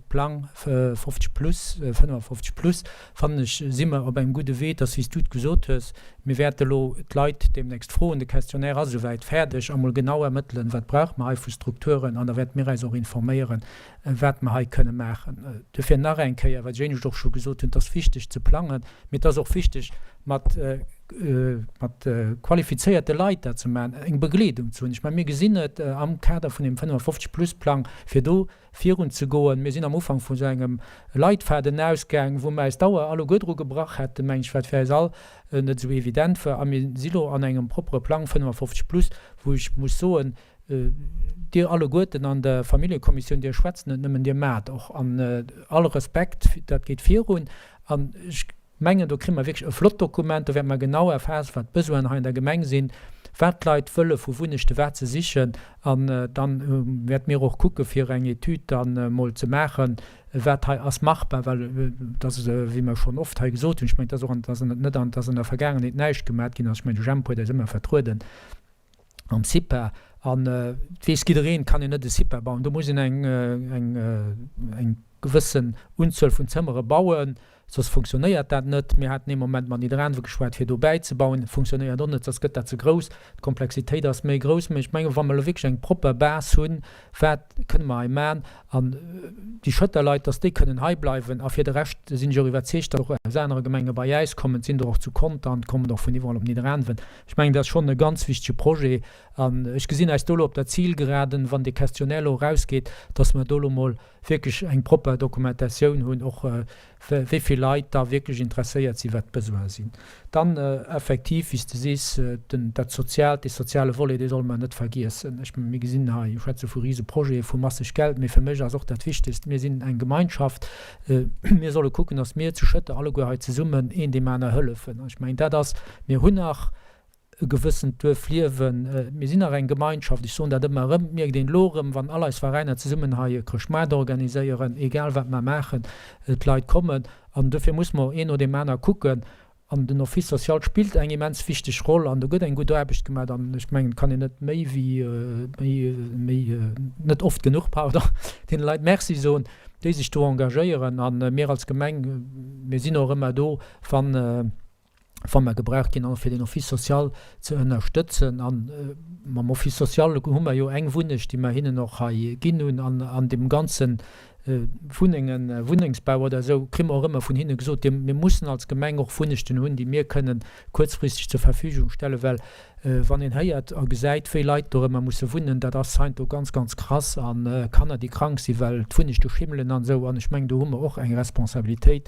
Plang 50 plus, 55 plus, fannen ech, si mer op engem gudde Wee. Et ass, wéi s du et gesot hues, mir wäerte elo d'Leit deemnächst froen, de Questionnaire ass esouwäit fäerdeg, a mol genau ermëttelen, wat brauche mer hei vu Strukturen, an da wäerte mir eis och informéieren, wat mer hei kënne maachen. Duerfir nach eng Kéier, wat ech éinescht och scho gesot hunn, Et ass wichteg ze plangen, mee et ass och wichteg, mat mat qualifizéierte Leit dat ze maachen, eng Begleedung ze hunn. Ech mengen, mir gesinn et am Kader vun deem 55-plus-Plang, fir do virunzegoen. Mir sinn am Ufank vu sou engem Leitfaden ausgaang, wou mer eis d'Auer alleguer dru gebrach hätten, meng ech, wat fir eis all net esou evident war. A mir si lo an engem proppere Plang 55 plus, wou ech muss soen, Dir alleguerten an der Familljekommissioun, Dir schwätzt net nëmmen, Dir maacht och. An all Respekt, dat geet virun. An ech Mengen, do kréie mer wierklech e flott Dokument, do wäerte mer genau erfaassen, wat d'Besoinen hei an der Gemeng sinn, wat d'Leit wëlle vu Wunnechten, wat se sichen. An dann wäerte mir och kucke fir eng Etüd dann emol ze maachen, wat hei ass machbar, well et ass, wéi mer schonn oft hei gesot hunn, ech mengen, et ass och an, et ass net an, dass an der Vergaangenheet näischt gemat ginn ass. Ech mengen, de Jemp huet eis ëmmer vertrueden am CIPA. An et weess jiddereen, et kann een net e CIPA bauen, do muss een eng, eng, eng gewëssen Unzuel vun Zëmmere bauen, soss funktionéiert dat net. Mir haten ee Moment mat Nidderaanwe geschwat, fir do bäizebauen. Funktionéiert och net, soss gëtt dat ze grouss. D'Komplexitéit ass méi grouss. Mä ech mengen, wa mer elo wierklech eng propper Base hunn, wat kënne mer hei maachen, an déi Schëtter Leit, dass déi kënnen hei bleiwen. A fir de Rescht sinn ech och iwwerzeegt, dass och aus anere Gemenge bei äis kommen. Et sinn der och zu Conter an et kommen der och vun iwwerall op Nidderaanwen. Ech mengen, dat ass schonn e ganz wichtege Projet. An ech gesinn eis do elo op der Zilgeraden, wann dee Questionnaire elo erausgeet, dass mer do elo mol wierklech eng propper Dokumentatioun hunn, och wéi vill Leit da wierklech interesséiert sinn, wat d'Besoine sinn. Dann effektiv, wéi s de sees, den, dat Soziaalt, dee soziale Volet, dee solle mer net vergiessen. Ech mengen, mir gesinn hei, mir schwätze vu Riseprojete, vu masseg Geld, mee fir mech ass och dat Wichtegst, mir sinn eng Gemeinschaft, mir solle kucken, datt mir zu Schëtter alleguer hei zesummen een deem aner hëllefen. An ech mengen, dat ass, mir hunn nach e gewëssent Duerfliewen. Mir sinn nach eng Gemeinschaft, ech soen dat ëmmer erëm, et mierkt een elo erëm, wann all eis Veräiner zesummen hei e Chrëschtmaart organiséieren, egal wat mer maachen, d'Leit kommen. An dofir muss mer och een no deem aner kucken. An den Office social spillt eng immens wichteg Roll an do gëtt eng gutt Aarbecht gemaach. An ech mengen, et kann een net méi wéi, méi, méi, net oft genuch, pardon, deene Leit Merci soen, déi sech do engagéieren. A mir als Gemeng, mir sinn och ëmmer do, wann, wa mer gebraucht ginn, fir den Office social ze ënnerstëtzen. A mam Office social hu mer jo eng Wunnecht, déi mer hinnen och hei ginn hunn. An an deem ganze Wunnengen, Wunnengsbau oder esou, kri mer och ëmmer vun hinne gesot, mir mussen als Gemeng och Wunnechten hunn, déi mir kënnen kuerzfristeg zur Verfügung stellen, well Wann een héiert a gesäit, wéi Leit dorëmmer musse wunnen, dat ass heiansdo ganz, ganz krass. A Kanner, déi krank sinn, well d'Wunnechte schimmelen an esou. An ech mengen, do hu mer och eng Responsabilitéit.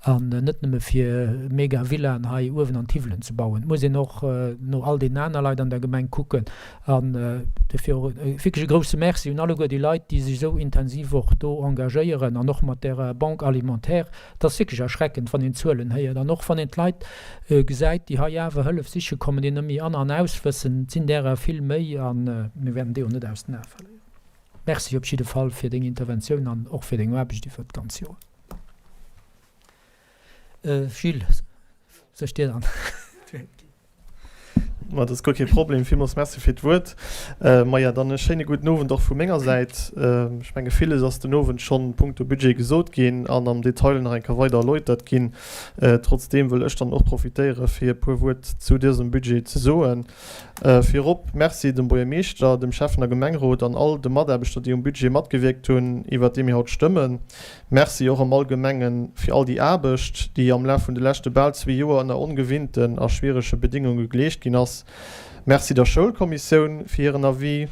An net nëmme fir mega Villaen hei uewen an d'Hiwwelen ze bauen. Et muss een och no all deenen aner Leit an der Gemeng kucken. An dofir och wierklech e grouse Merci un alleguer déi Leit, déi sech esou intensiv och do engagéieren an och mat där Banque alimentaire. Et ass wierklech erschreckend, wann een d'Zuelen héiert an och wann een d'Leit gesäit, déi hei awer Hëllef siche kommen, déi net méi an an aus wëssen. Et sinn därer vill méi a mir wäerten déi och net aus den Ae verléieren. Merci op jidde Fall fir deng Interventioun an och fir deng Aarbecht iwwert d'ganz Joer. Gilles, soll ech dir dann d'Wuert ginn? Ma dat ass guer kee Problem. Villmools Merci fir d'Wuert. Maja, dann e schéine gudden Owend och vu menger Säit. Ech menge villes ass den Owend schonn punkto Budget gesot ginn an am Detail nach eng Kéier weider erläutert ginn. Trotzdeem wëll ech dann och profitéiere fir e puer Wuert zu dësem Budget ze soen. Virop Merci dem Buergermeeschter, dem Schäffen a Gemengerot an all de Mataarbechter, déi um Budget matgewierkt hunn, iwwert dee mir haut stëmmen. Merci och am Allgemenge fir all déi Aarbecht, déi am Laf vun de leschte bal zwee Joer ënner ongewinnten a schwierege Bedéngunge geleescht ginn ass. Merci der Schoulkommissioun fir hiren Avis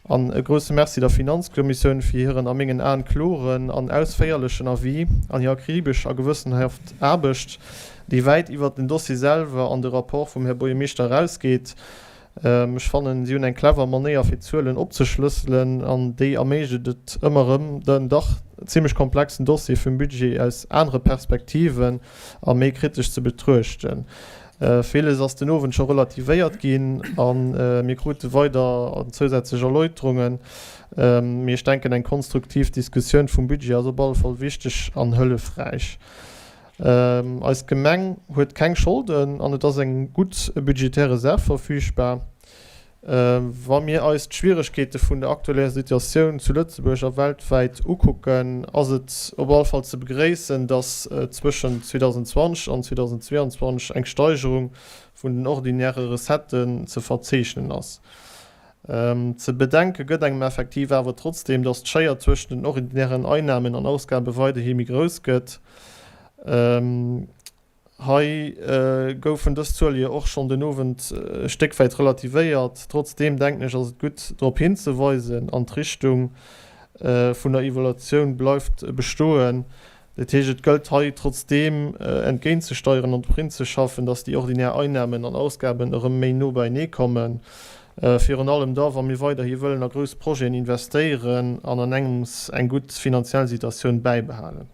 an e grousse Merci der Finanzkommissioun fir hiren a mengen Aen kloren an ausféierlechen Avis an hir akribesch a gewëssenhaft Aarbecht, déi wäit iwwert den Dossier selwer an de Rapport vum Här Buergermeeschter erausgeet. Ech fannen, si hunn eng clever Manéier fir d'Zuelen opzeschlësselen an déi erméiglecht et ëmmer erëm, den dach zimlech komplexen Dossier vum Budget aus anere Perspektiven a méi kritesch ze betruechten. Villes ass den Owend scho relativéiert ginn a mir krute weider an zousätzlech Erläuterungen. Mee ech denken, eng konstruktiv Diskussioun vum Budget ass op alle Fall wichteg an hëllefräich. Eis Gemeng huet keng Scholden an et ass eng gutt budgetär Reserv verfügbar. Wa mir eis d'Schwieregkeete vun der aktueller Situatioun zu Lëtzebuerg a weltwäit ukucken, ass et op alle Fall ze begréissen, datt zwëschent 2020 an 2022 eng Steigerung vun den ordinäre Recetten ze verzeechnen ass. Ze bedenke gëtt engem effektiv awer trotzdeem, datt d'Schéier zwëschen den ordinären Einnamen an Ausgabe weiderhi méi grouss gëtt. Hei goufen dës Zuele jo och schonn den Owend e Stéck wäit relativéiert. Trotzdeem denken ech, ass et gutt drop hinzeweisen an d'Richtung vun der Evaluatioun bleift bestoen. Dat heescht, et gëllt hei trotzdeem entgéintzesteieren an drop hinzeschaffen, dass déi ordinär Einnamen an Ausgaben erëm méi no beienee kommen. Virun allem da, wa mir weiderhi wëllen a grouss Projeten investéieren an an engems eng gutt finanziell Situatioun bäibehalen.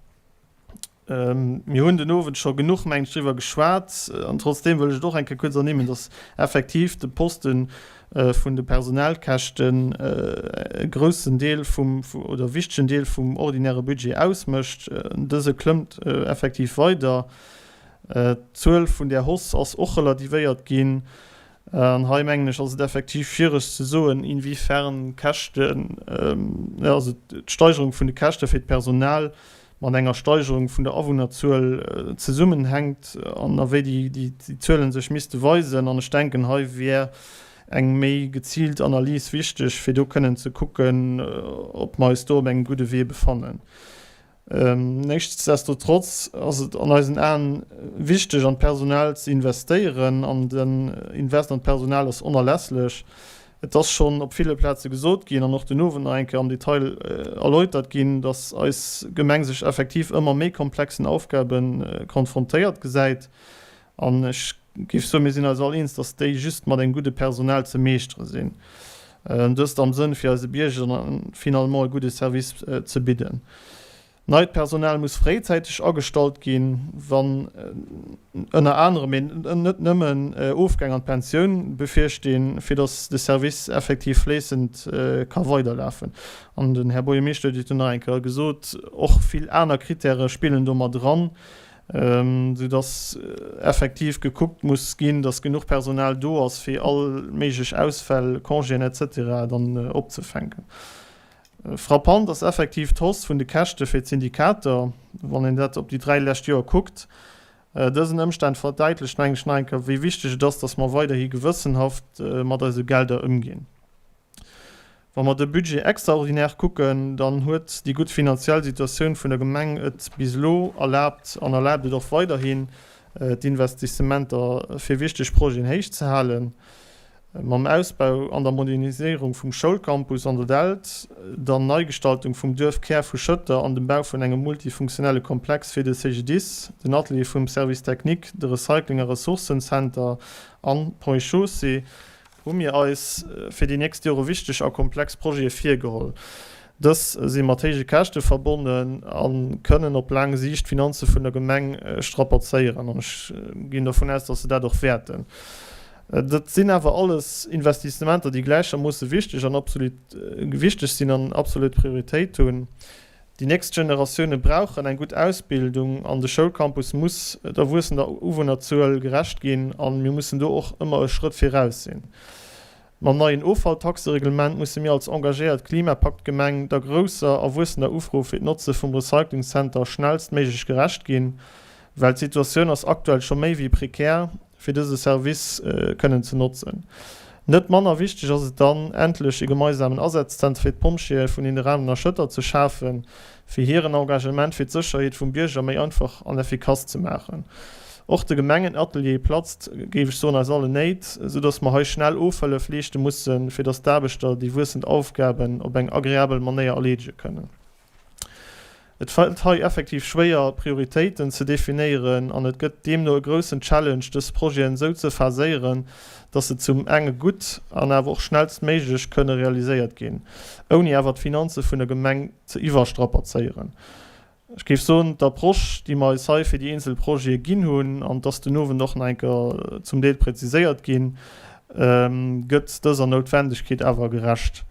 Mir hunn den Owend scho genuch, mengen ech, driwwer geschwat. An trotzdeem wëll ech et och eng Kéier kuerz ernimmen, dass effektiv de Poste vun de Personalkäschten e groussen Deel vum, oder wichtegen Deel vum ordinäre Budget ausmécht. Dëse klëmmt effektiv weider. D'Zuel vun där Hausse ass och relativéiert ginn. An hei, mengen ech, ass et effektiv schwiereg ze soen, inwiefern d'Käschten, also d'Steigerung vun de Käschte fir d'Personal mat enger Steigerung vun der Awunnerzuel zesummenhänkt an a wéi déi Zuele sech misste weisen. An ech denken, hei wär eng méi geziilt Analys wichteg, fir do kënnen ze kucken, ob mer eis do op engem gudde Wee befannen. Nichtsdestotrotz ass et an eisen Aen wichteg an d'Personal ze investéieren an den Invest an d'Personal ass onerlässlech. Et ass schonn op ville Plaze gesot ginn an och den Owend nach eng Kéier am Detail erläutert ginn, dass eis Gemeng sech effektiv ëmmer méi komplexen Aufgabe konfrontéiert gesäit an ech géif soen, mir sinn eis all eens, dass déi just mat engem gudde Personal ze meeschtere sinn. Dëst am Sënn fir eise Bierger finalement e gudde Service ze bidden. Neit Personal muss fréizäiteg agestallt ginn, wann ënner anerem, mee net nëmmen, Ofgäng an d'Pensioun bevirstinn, fir datt de Service effektiv fléissend ka weiderlafen. An den Här Buergermeeschter huet et jo nach eng Kéier gesot, och vill aner Krittäre spillen do mat eran, soudass effektiv gekuckt muss ginn, dass genuch Personal do ass, fir all méiglech Ausfäll, Congéen etc. Dann opzefänken. Frappant ass effektiv d'Hausse vun de Käschte fir d'Syndikater, wann een dat op déi 3 lescht Joer kuckt. Dësen Ëmstand verdäitlecht, mengen ech, nach eng Kéier, wéi wichteg et ass, dass mer weiderhi gewëssenhaft mat eise Gelder ëmginn. Wa mer de Budget extraordinaire kucken, dann huet déi gutt finanziell Situatioun vun der Gemeng et bis elo erlaabt an erlaabt et och weiderhin, d'Investissementer fir wichteg Projeten héich ze halen. Mam Ausbau an der Moderniséierung vum Schoulcampus an der Dällt, der Neigestaltung vum Duerfkär vu Schëtter an dem Bau vun engem multifunktionelle Komplex fir de CGDIS, den Atelier vum Service technique, de Recycling a Ressourcencenter an d'Ponts et Chaussées, hu mir eis fir déi nächst Jore wichteg a komplex Projete virgeholl. Dës si mat héije Käschte verbonnen a kënnen op laang Siicht d'Finanze vun der Gemeng strapazéieren. An ech ginn dovun aus, dass se dat och wäerten. Dat sinn awer alles Investissementer, déi gläichermoosse wichteg an absolut wichteg sinn an absolut Prioritéit hunn. Déi nächst Generatioune brauchen eng gutt Ausbildung an de Schoulcampus muss der wuessender Uwunnerzuel gerecht ginn a mir mussen do och ëmmer e Schrëtt viraus sinn. Mam neien Offalltaxereglement musse mir als engagéiert Klimapaktgemeng der grousser a wuessender Ufro fir d'Notze vum Recyclingcenter schnellstméiglech gerecht ginn, well d'Situatioun ass aktuell scho méi wéi prekär. fir dëse Service kënnen ze notzen. Net manner wichteg ass et dann, endlech e gemeisamen Asazzenter fir d'Pompjeeë vun Nidderaanwen a Schëtter ze schafen, fir hiren Engagement fir d'Sécherheet vum Bierger méi einfach an effikass ze maachen. Och de Gemengenatelier platzt, géif ech soen, aus allen Néit, soudass mer hei schnell Ofhëllef leeschte mussen, fir dass d'Aarbechter déi wuessend Aufgaben op eng agreabel Manéier erleedege kënnen. Et fält hei effektiv schwéier, Prioritéiten ze definéieren an et gëtt deemno e groussen Challenge, dës Projeten esou ze phaséieren, dass se zum enge gutt an awer och schnellstméiglech kënne realiséiert ginn, ouni awer d'Finanze vun der Gemeng ze iwwerstrapazéieren. Ech géif soen, d'Approche, déi mer eis hei fir déi eenzel Projete ginn hunn, an et ass den Owend och nach eng Kéier zum Deel präziséiert ginn, gëtt dëser Noutwendegkeet awer gerecht.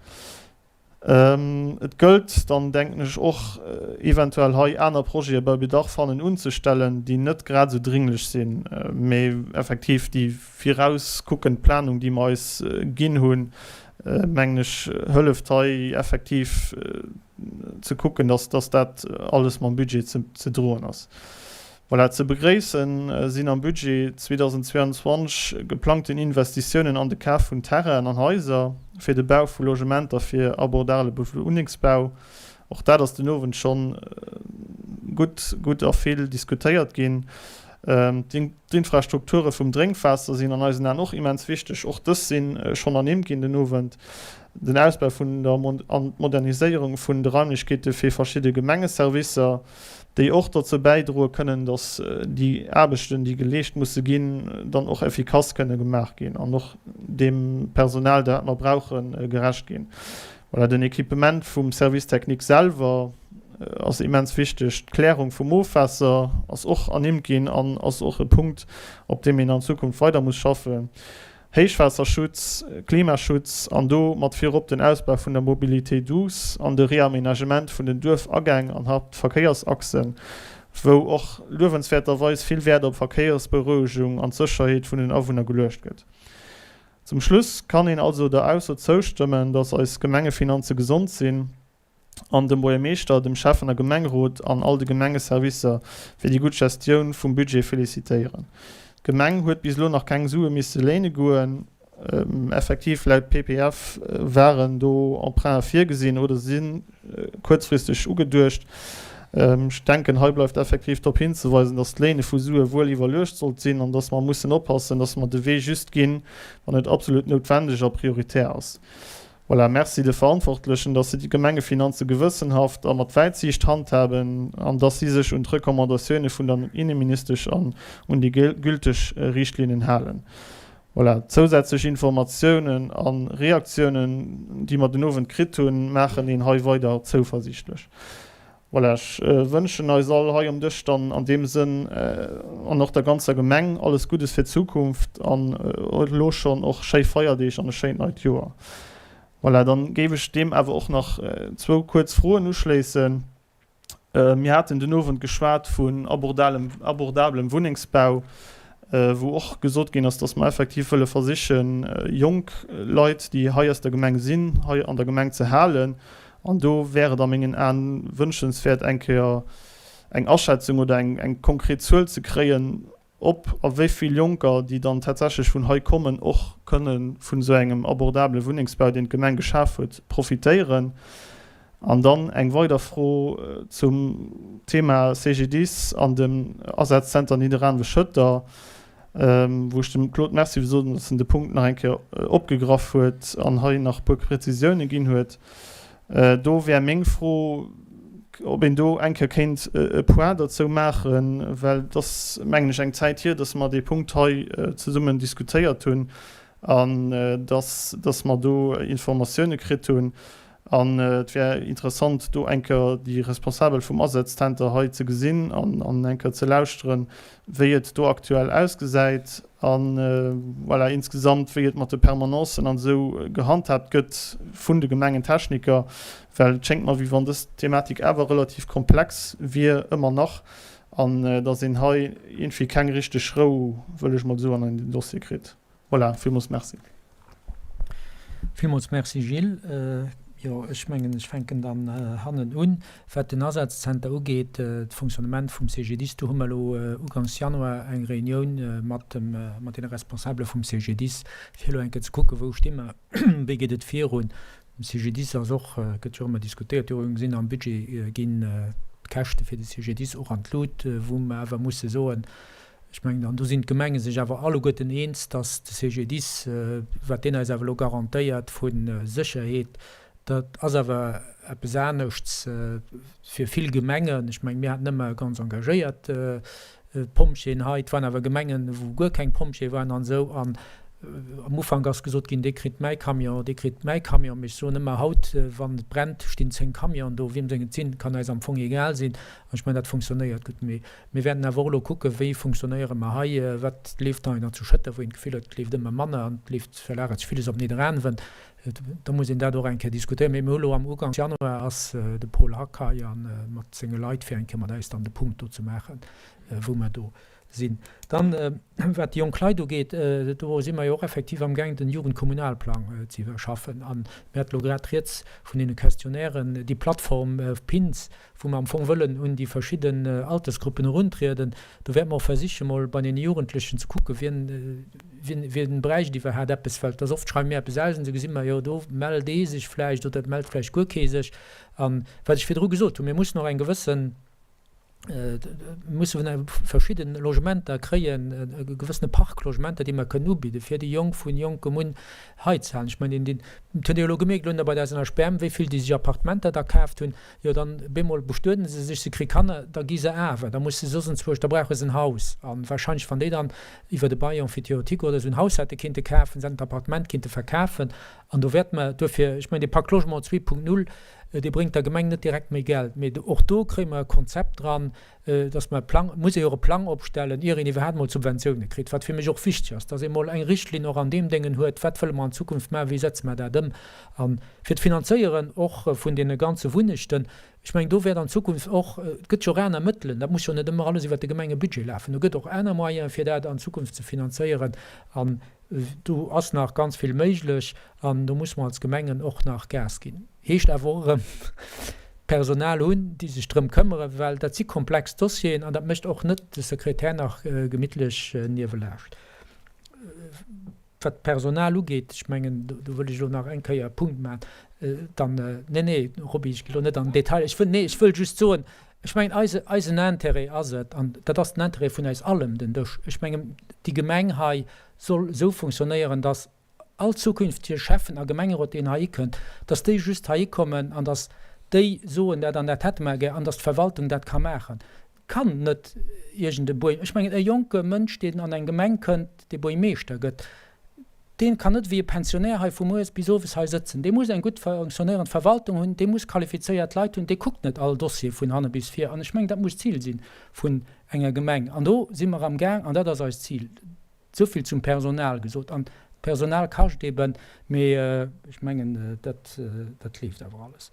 Et gëllt dann, denken ech, och eventuell hei aner Projete bei Bedarf hannen unzestellen, déi net grad esou dringlech sinn, mee effektiv déi virauskuckend Planung, déi mer eis ginn hunn, mengen ech, hëlleft hei effektiv ze kucken, dass dat alles mam Budget ze droen ass. Voilà, ze begréissen sinn am Budget 2022 geplangten Investitiounen an de Kaf vun Terrainen an Haiser fir de Bau vu Logementer fir abordable Wunnengsbau. Och dat ass den Owend schonn gutt, gutt a vill diskutéiert ginn. D'Infrastrukture vum Drénkwaasser sinn an eisen Aen och immens wichteg. Och dës si schonn ernimmt ginn den Owend. Den Ausbau vun der an d'Moderniséierung vun de Raimlechkeete fir verschidde Gemengeservicer. déi och dozou bäidroe kënnen, datt déi Aarbechten, déi geleescht musse ginn, dann och effikass kënne gemaach ginn an och deem Personal, dat mer brauchen, gerecht ginn. Voilà, den Equipement vum Service technique selwer ass immens wichteg. D'Klärung vum Ofwaasser ass och ernimmt ginn an ass och e Punkt, op deem een an Zukunft weider muss schaffen. Héichwaasserschutz, Klimaschutz an do mat virop den Ausbau vun der Mobilité douce an de Reaménagement vun den Duerfagäng an Haaptverkéiersachsen, wou och luewenswäerterweis vill Wäert op Verkéiersberouegung an d'Sécherheet vun den Awunner geluecht gëtt. Zum Schluss kann een also der Ausso zoustëmmen, dass eis Gemengefinanze gesond sinn. an dem Buergermeeschter, dem Schäffen a Gemengerot an all de Gemengeservicer fir déi gutt Gestioun vum Budget felicitéieren. D'Gemeng huet bis elo nach keng Sue misse léine goen. Effektiv, laut PPF waren do Emprunte virgesinn oder si kuerzfristeg ugeduecht. Ech denken, hei bleift effektiv drop hinzeweisen, dass d'Léine vu Sue wuel iwwerluecht sollt sinn an dass mer mussen oppassen, dass mer de Wee just ginn, wann et absolut noutwendeg a prioritär ass. Voilà, Merci de Verantwortlechen, dass si déi Gemengefinanze gewëssenhaft a mat Wäitsiicht handhaben an dass si sech un d'Recommandatioune vun der Inneministesch an un déi gülteg Riichtlinnen halen. Voilà, zousätzlech Informatiounen a Reaktiounen, déi mer den Owend kritt hunn, maachen een hei weider zouversiichtlech. Voilà, ech wënschen eis all hei um Dësch dann an deem Sënn an och der ganzer Gemeng alles Guddes fir d'Zukunft an elo schonn och schéi Feierdeeg an e schéint neit Joer. Voilà, dann géif ech deem awer och nach zwou kuerz Froen uschléissen. Mir haten den Owend geschwat vun abordablem Wunnengsbau, wou och gesot ginn ass, dass mer effektiv wëlle versichen, jonk Leit, déi hei aus der Gemeng sinn, hei an der Gemeng ze halen. An do wär et a mengen Aen wënschenswäert, eng Kéier eng Aschätzung oder eng konkret Zuel ze kréien, ob a wéi vill Jonker, déi dann tatsächlech vun hei kommen, och kënne vun esou engem abordabele Wunnengsbau, deen d'Gemeng geschaf huet, profitéieren. An dann eng weider Fro zum Thema CGDIS an dem Asazzenter Nidderaanwe-Schëtter. wou ech dem Claude Merci wëll soen, dass en de Punkt nach eng Kéier opgegraff huet an hei nach e puer Präzisioune ginn huet. Do wär meng Fro, ob een do eng Kéier kéint e Point derzou maachen, well et ass, mengen ech, eng Zäit hier, dass mer dee Punkt hei zesummen diskutéiert hunn an dass, dass mer do Informatioune kritt hunn. An et wär interessant, do eng Kéier déi Responsabel vum Asazzenter hei ze gesinn an eng Kéier ze lauschteren, wéi et do aktuell ausgesäit a voilà, insgesamt wéi et mat de Permanencen an esou gehandhaabt gëtt vun de Gemengentechniker, well et schéngt mer, wéi wann dës Thematik awer relativ komplex wier ëmmer nach an datt een hei iergendwéi keng richteg Rou, wëll ech mol soen, an den Dossier kritt. Voilà, villmools Merci. Villmools Merci, Gilles. Jo, ech mengen, ech fänken dann hannen un. Wat den Asazzenter ugeet, d'Fonctionnement vum CGDIS, do hu mer elo uganks Januar eng Reunioun mat dem, mat deene Responsabele vum CGDIS, fir elo eng Kéier ze kucken, wou sti mer, wéi geet et virun. Den CGDIS ass och, gëtt jo ëmmer diskutéiert, do hu gesinn am Budget ginn d'Käschte fir de CGDIS och an d'Lut, wou mer awer musse soen, Ech mengen, an do sinn d'Gemenge sech awer alleguerten eens, dass de CGDIS, wat deen eis awer elo garantéiert vu Sécherheet, dat ass awer eppes aneschts fir vill Gemengen. Ech mengen, mir haten ëmmer ganz engagéiert Pompjeeën hei. Et waren awer Gemengen, wou guer keng Pompjeeë waren an esou. An am Ufank ass gesot ginn, dee kritt mäi Camion, dee kritt mäi Camion. Mee ech soen ëmmer, haut, wann et brennt, stinn 10 Camionen do. Wiem seng et sinn, kann eis am Fong egal sinn. An ech mengen, dat funktionéiert gutt. Mee Mir wäerten awer och elo kucken, wéi funktionéiere mer hei, wat leeft hei nach zu Schëtter, wou een d'Gefill huet, et leeft ëmmer manner an et leeft, verlagert sech villes op Nidderaanwen. Da muss een dat och eng Kéier diskutéieren. Mee mir hu elo am Uganks Januar ass de Paul Hack hei a mat senge Leit, fir eng Kéier mat eis dann de Punkt do ze maachen, wou mer do sinn. Dann, wat déi jonk Leit ugeet, do si mer jo och effektiv amgaang, den Jugendkommunalplang ze iwwerschaffen. A mir hate elo grad rieds vun deene Questionnairen, déi Plattform PINS, wou mer am Fong wëllen un déi verschidden Altersgruppen eruntrieden. Do wäerte mer och versiche mol bei deene Jugendlechen ze kucken, wien, wien, wien bräicht iwwerhaapt eppes, well et ass oft, schreiwe mir eppes aus an da gesi mer, jo do mellt ee sech vläicht oder et mellt vläicht guer kee sech. An wat ech virdru gesot hunn, mir mussen och eng gewëssen, musse verschidde Logementer kréien, e gewëssene Park Logementer, déi mer kënnen ubidden, fir déi Jonk vun jonkem un hei ze halen. Ech mengen, deen, deen, et huet ee jo elo gemierkt elo bei der SNHBM, wéi vill déi sech Appartementer da kaaft hunn. Jo, dann bemol bestueden se sech, se kri Kanner, da gi se awer, da musse se soss enzwousch, da brauche se en Haus. A wahrscheinlech, wann déi dann iwwer e Bail emphytéotique oder esou en Haus hätte kinnte kafen, se hätten d'Appartement kinnte verkafen. An do wäerte mer duerfir, ech mengen, dee Pacte Logement 2.0, dee bréngt der Gemeng net direkt méi Geld, mee och do kréie mer e Konzept dran, dass mer e Plang, et muss ee jo och e Plang opstellen, ier een iwwerhaapt emol d'Subventioune kritt, wat fir mech och wichteg ass, dass ee mol eng Richtlinn och an deem Déngen huet, wat wëlle mer an Zukunft maachen, wéi setze mer dat ëm. A fir d'Finanzéieren och vun deene ganze Wunnechten, ech mengen, do wäert an Zukunft och, et gëtt jo och aner Mëttelen, dat muss jo net ëmmer alles iwwert de Gemengebudget lafen, do gëtt och aner Moyene fir dat an Zukunft ze finanzéieren. An do ass nach ganz vill méiglech an do musse mer als Gemengen och nach Gas ginn. Heescht awer och erëm, Personal hunn, déi sech drëm këmmeren, well dat si komplex Dossieren an dat mécht och net de Sekretär nach gemittlech niewelaanscht. Wat d'Personal ugeet, ech mengen, do wëll ech elo nach eng Kéier e Punkt maachen, dann, nee, nee, Roby, ech gi elo net an den Detail, ech wëll, nee, ech wëll just soen, ech mengen, eise, eisen Intérêt ass et, an dat ass den Intérêt vun eis all ëm den Dësch, ech mengen, déi Gemeng hei soll esou funktionéieren, dass all zukünftege Schäffen a Gemengerot, deen heihi kënnt, dass déi just heihi kommen an dass déi soen, dat an dat hätte mer gär, an dass d'Verwaltung dat ka maachen. Kann net iergend e Buerg, ech mengen e jonke Mënsch, deen an eng Gemeng kënnt, dee Buergmeeschter gëtt, dee kann net wéi e Pensionär hei vu mueres bis owes hei sëtzen. Dee muss eng gutt fonctionnéierend Verwaltung hunn, dee muss qualifizéiert Leit hunn, dee kuckt net all Dossier vun hanne bis vir. An ech mengen, dat muss d'Zil si vun enger Gemeng. An do si mer amgaang an dat ass eist Zil. Souvill zum Personal gesot. An d'Personal kascht eben, mee ech mengen, dat, dat leeft awer alles.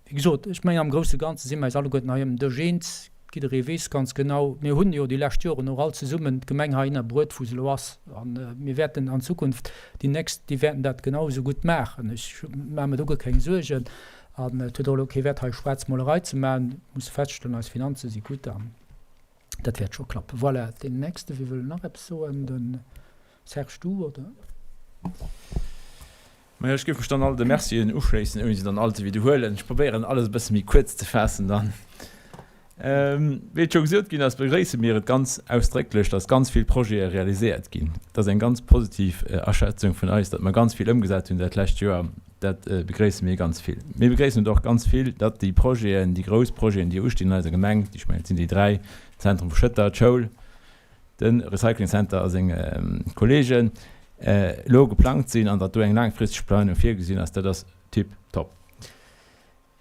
Wéi gesot, ech mengen, am grousse Ganze si mer eis alleguerten hei ëm den Dësch eens. Jidderee weess ganz genau, mir hunn jo déi lescht Joren och all zesummen d'Gemeng heihinner bruet, wou se elo ass. A mir wäerten an Zukunft, déi nächst, déi wäerten dat genau esou gutt maachen. Ech maache mer do guer keng Suergen. An et huet och elo kee Wäert, hei Schwaarzmolerei ze maachen. Mir musse feststellen, eis Finanze si gutt an. Dat wäert scho klappen. Voilà, deen nächste, wie wëll nach eppes soen? De Serge, du, oder? Majo, ech géif mech dann all de Mercien uschléissen, ouni se dann all ze widderhuelen. Ech probéieren, alles e bësse méi kuerz ze faassen dann. Wéi et scho gesot ginn ass, begréisse mir et ganz ausdrécklech, dass ganz vill Projete realiséiert ginn. Et ass eng ganz positiv Aschätzung vun eis, datt mer ganz vill ëmgesat hunn dat lescht Joer. Dat begréisse mir ganz vill. Mir begréissen et och ganz vill, datt déi Projeten, déi grouss Projeten, déi ustinn an eiser Gemeng, ech mengen, et sinn déi 3, Zentrum vu Schëtter, d'Schoul, de Recycling Center a seng Kolleegen, elo geplangt sinn an datt do eng laangfristeg Planung virgesinn ass. Dat ass tiptop.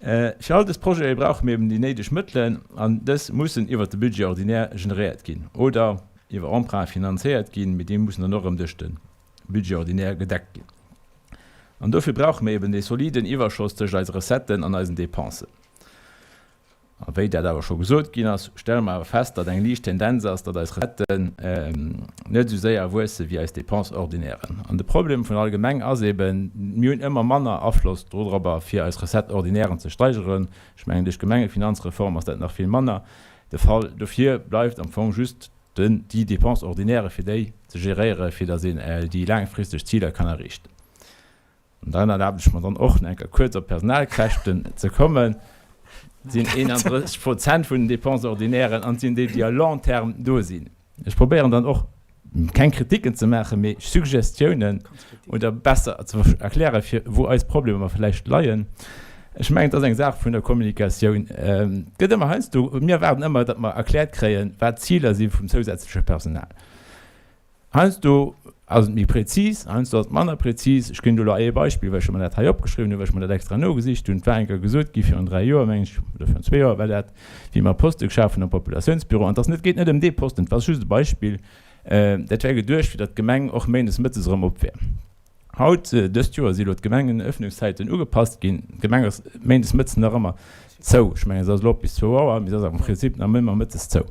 Fir all dës Projete brauche mir eben déi néideg Mëttelen an dës mussen iwwert de Budget ordinaire generéiert ginn oder iwwer Emprunte finanzéiert ginn, mee déi mussen dann och erëm duerch de Budget ordinaire gedeckt ginn. An dofir brauche mir eben dee soliden Iwwerschoss tëscht eise Recetten an eisen Dépensen. A wéi dat awer scho gesot ginn ass, stelle mer awer fest, datt eng liicht Tendenz ass, datt eis Recetten net esou séier wuesse wéi eis Dépenses ordinairen. An de Problem vun allgemeng ass eben, mir hunn ëmmer manner Afloss dodropper, fir eis Recettes ordinairen ze steigeren. Ech mengen, duerch d'Gemengefinanzreform ass dat nach vill manner de Fall. Dofir bleift am Fong just den, déi Dépenses ordinaires, fir déi ze geréieren, fir datt een déi laangfristeg Ziler kann erreechten. An dann erlaben ech mer dann och nach eng Kéier kuerz op d'Personalkäschten ze kommen. Et sinn 31 Prozent vun den Dépenses ordinairen an et sinn déi, déi à long terme do sinn. Ech probéieren dann och keng Kritiken ze maachen, mee Suggestiounen oder besser ze erklären, fir wou eis Problemer vläicht leien. Ech mengen, et ass eng Saach vun der Kommunikatioun. Et gëtt ëmmer heiansdo, mir erwaarden ëmmer, datt mer erkläert kréien, wat d'Ziler si vum zousätzleche Personal. Heiansdo ass et méi prezis, heiansdo ass et manner prezis. Ech ginn do elo ee Beispill, well ech mer dat hei opgeschriwwen hunn, well ech mer dat extra nogesicht hunn. Et war eng Kéier gesot gi virun 3 Joer, meng ech, oder virun zwee Joer war dat, wéi mer Poste geschaf hunn am Populatiounsbüro. An et ass net, geet net ëm dee Posten, et ass just e Beispill. Dat wär geduecht, fir datt d'Gemeng och méindes mëttes erëm op wär. Haut, dëst Joer, si elo d'Gemengenëffnungszäiten ugepasst ginn. D'Gemeng ass méindes mëttes nach ëmmer zou. Ech mengen, se ass elo op bis zwou Auer, mee se ass am Prinzip nach ëmmer mëttes zou.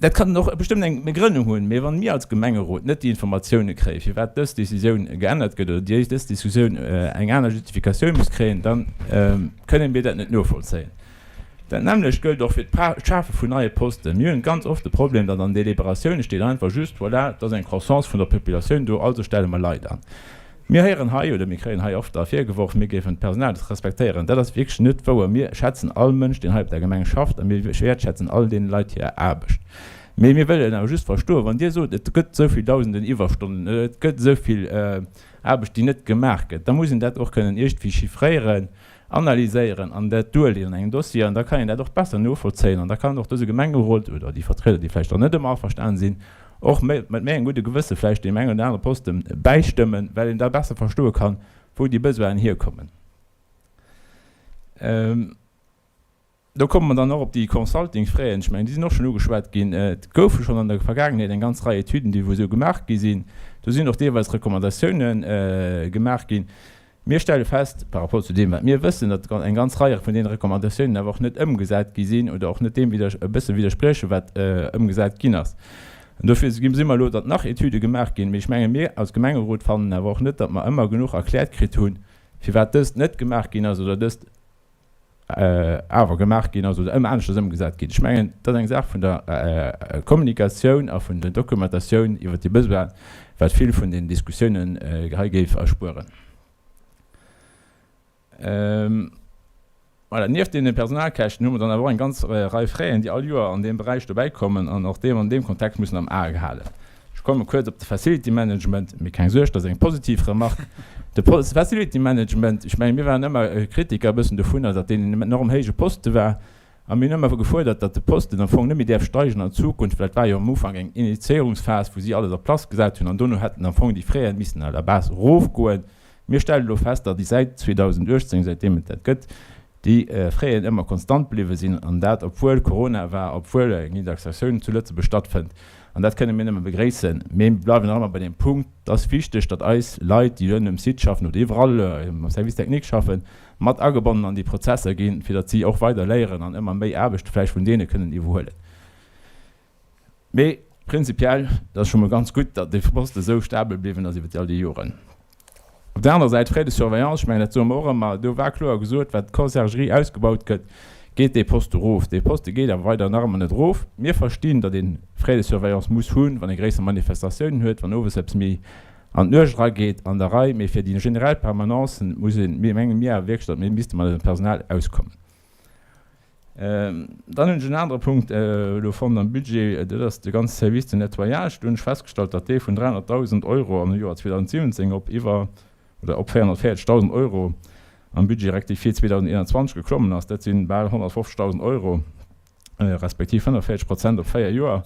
Dat kann och bestëmmt eng Begrënnung hunn, mee wann mir als Gemengerot net déi Informatioune kréien, firwat dës Decisioun geännert gëtt oder déi dës Diskussioun eng aner Justifikatioun muss kréien, da kënnen mir dat net novollzéien. Dat nämmlecht gëllt och fir d'Schafe vun neie Posten. Mir hunn ganz oft de Problem, datt an Deliberatioune steet einfach just, voilà, et ass eng Croissance vun der Populatioun do, also stelle mer Leit an. Mir héieren hei oder mir kréien hei oft da virgeworf, mir géifen d'Personal net respektéieren. Dat ass wierklech net wouer. Mir schätzen all Mënsch, deen hei op der Gemeng schafft a mir wäertschätzen all deene Leit hir Aarbecht. Mee mir wëllen awer just verstoen, wann Dir sot, et gëtt esou vill Dausenden Iwwerstonnen oder et gëtt esou vill Aarbecht, déi net gemaach gëtt, da muss een dat och kënnen iergendwéi chiffréieren, analyséieren an dat duerleeën an engem Dossier an da kann een dat och besser novollzéien an da kann och dëse Gemengerot oder déi Vertrieder, déi vläicht dann net ëmmer averstanen sinn, och méi mat méi engem gudde Gewësse vläicht deem engen oder anere Poste bäistëmmen, well een da besser verstoe kann, wou déi Besoinen hierkommen. Do komme mer dann och op déi Consulting-Fräen. Ech mengen, déi sinn och schonn ugeschwat ginn. Et goufe schonn an der Vergaangenheet eng ganz Rei Etüden, déi wou esou gemaach gi sinn. Do sinn och deelweis Recommandatiounen gemaach ginn. Mir stelle fest, par rapport zu deem, wat mir wëssen, datt eng ganz Rei vun deene Recommandatiounen awer och net ëmgesat gi sinn oder och net deem e bësse widderspriechen, wat ëmgesat ginn ass. An dofir si mer elo, datt nach Etüde gemaach ginn. Mee ech menge mir als Gemengerot fannen awer och net, datt mer ëmmer genuch erkläert kritt hunn, firwat dëst net gemaach ginn ass oder dëst awer gemaach ginn ass oder ëmmer aneschters ëmgesat ginn. Ech mengen, dat ass eng Saach vun der Kommunikatioun a vun der Dokumentatioun iwwert déi Besoinen, wat vill vun den Diskussiounen hei géif erspueren. Voilà, nieft deene Personalkäschten hu mer dann awer och eng ganz Rei Fräen, déi all Joer an deem Beräich dobäikommen an och deem an deem Kontext mussen am Ae gehalen. Ech komme kuerz op de Facility Management, mee keng Suerg, dat ass eng positiv Remarque. De Facility Management, ech mengen, mir waren ëmmer Kritiker e bëssen dovunner, datt deen en enorm héije Poste war. A mir hunn ëmmer gefuerdert, datt de Posten am Fong net méi däerf steigen an Zukunft, well et war jo am Ufank eng Initiéierungsphas, wou si alles a Place gesat hunn an dono hätten am Fong déi Fräen missen à la base erofgoen. Mir stellen elo fest, datt déi säit 2018, säitdeem et dat gëtt, déi Fräen ëmmer konstant bliwwe sinn, an dat obwuel Corona war, obwuel eng Indexatioun zu Lëtzebuerg stattfënnt. An dat kënne mir nëmme begréissen. Mee mir bleiwen nach ëmmer bei deem Punkt, Et ass wichteg, datt eis Leit, déi elo um Site schaffen oder iwwerall am Service technique schaffen, mat agebonnen an déi Prozesser ginn, fir datt si och weider léieren an ëmmer méi Aarbecht vläicht vun deene kënnen iwwerhuelen. Mee prinzipiell, dat ass scho mol ganz gutt, datt dee Poste esou stabel bliwwen ass iwwer déi all déi Joren. Op där anerer Säit, Frais de surveillance, ech mengen, dat soe mer och ëmmer, do war kloer gesot, wat d'Conciergerie ausgebaut gëtt, geet dee Poste erof. Dee Poste geet awer weider nach ëmmer net erof. Mir verstinn, datt ee Frais de surveillance muss hunn, wann ee gréisser Manifestatiounen huet, wann owes eppes méi an d'Nuecht erageet an der Rei. Mee fir déi generell Permanencen muss een, mir menge mir awer wierklech, datt mir misste mat eisem Personal auskommen. Dann hunn ech en anere Punkt elo fonnt am Budget, dat ass de ganze Service de nettoyage. Do hunn ech festgestallt, datt dee vun 300.000 Euro am Joer 2017 op iwwer oder op 440.000 Euro am Budget rectifié 2021 geklommen ass. Dat si bal 150.000 Euro respektiv 45 Prozent op véier Joer.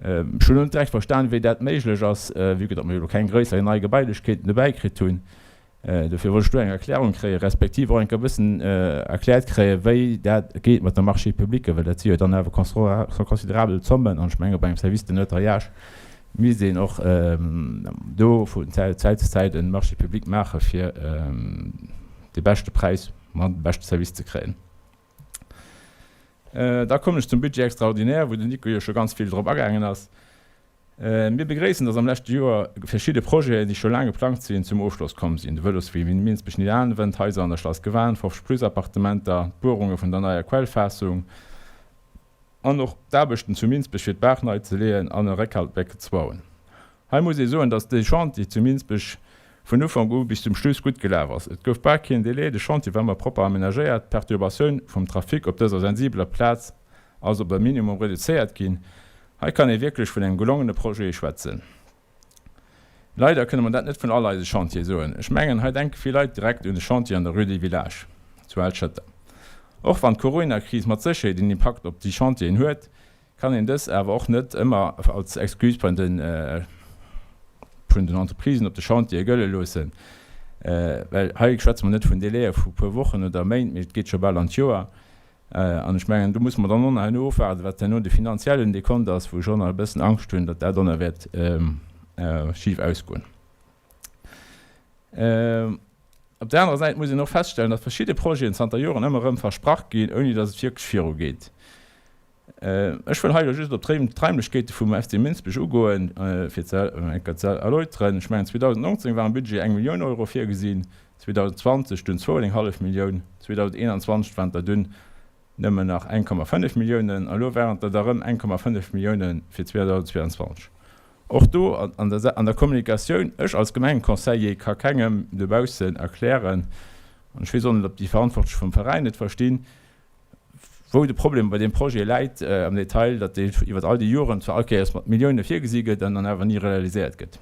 Ech hunn elo net direkt verstan, wéi dat méiglech ass, vue que datt mer jo elo keng gréisser nei Gebailechkeeten dobäi kritt hunn. Dofir wollt ech do eng Erklärung kréien, respektiv och eng Kéier e bëssen erkläert kréien, wéi dat geet mat de Marchés publics, well dat si jo dann awer considerabel Zommen an ech mengen, bei engem Service de nettoyage misst een och do vun Zäit zu Zäit e Marché public maache fir de beschte Präis an de beschte Service ze kréien. Da kommen ech zum Budget extraordinaire, wou den Nico jo scho ganz vill drop agaangen ass. Mir begréissen, dass am leschte Joer verschidde Projeten, déi scho laang geplangt sinn, zum Ofschloss komm sinn, de Vëloswee Minsbech-Nidderaanwen, d'Haiser an der Schlass Gewan, 50 plus Appartementer, d'Buerunge vun der neier Quellfaassung an och d'Aarbechten zu Minsbech fir d'Baach nei ze leeën an e Réckhaltbecken ze bauen. Hei muss ee soen, dass de Chantier zu Minsbech vun Ufank u bis zum Schluss gutt gelaf ass. Et gouf bal keen Délai, de Chantier war ëmmer propper amenagéiert, d'Perturbatioun vum Trafic op dëser sensibeler Plaz ass op e Minimum reduzéiert ginn. Hei kann ee wierklech vun engem gelongene Projet schwätzen. Leider kënne mer dat net vun all eise Chantiere soen. Ech mengen, hei denke vill Leit direkt un de Chantier an der Rue des Villages zu Al-Schëtter. Och wann d'Coronakris mat Sécherheet en Impakt op déi Chantieren huet, kann een dës awer och net ëmmer als Excuse vun den Entreprisen op de Chantiere gëlle loossen. Well hei schwätze mer net vun Délaië vu puer Wochen oder Méint, mee et geet scho bal an d'Joer. An ech mengen, do musse mer dann och nach herno ofwaarden, wat herno de finanziellen Dekont ass, wou ech och nach e bëssen Angscht hunn, datt dat och nach wäert schif ausgoen. Op där anerer Säit muss een och feststellen, datt verschidde Projeten zanter Joren ëmmer erëm versprach ginn, ouni datt et wierklech virugeet. Ech wëll hei elo just op d'Raimlechkeete vum FC Minsbech ugoen, fir ze eng Kéier ze erläuteren. Ech mengen, 2019 war am Budget eng Millioun Euro virgesinn, 2020 dunn zwou an eng hallef Millioun, 2021 waren et der dunn nëmmen nach 1,5 Milliounen a lo waren et der da rëm 1,5 Millioune fir 2022. Och do an der Kommunikatioun, ech als Gemengeconseiller ka kengem dobaussen erklären, an ech weess och net, ob déi Verantwortlech vum Veräin et verstinn, wou de Problem bei deem Projet läit am Detail, datt dee iwwer all déi Joren zwar all Kéiers mat Millioune virgesi gëtt an dann awer ni realiséiert gëtt.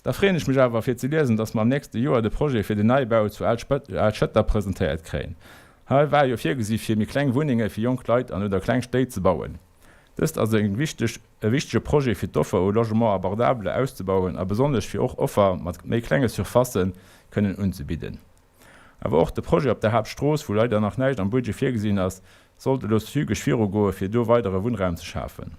Da freeën ech mech awer fir ze liesen, datt mer am nächste Joer de Projet fir den Neibau zu Al-Schëtter presentéiert kréien. Hei war jo virgesi fir méi kleng Wunnenge fir jonk Leit an oder kleng Stéit ze bauen. Dëst ass e wichtege Projet fir d'Offer u Logement abordable auszebauen a besonnesch fir och Offer mat méi klenge Surfacë kënnen unzebidden. Awer och de Projet op der Haaptstrooss, wou leider nach näischt am Budget virgesinn ass, sollt elo zügeg virugoe fir do weidere Wunnraum ze schafen.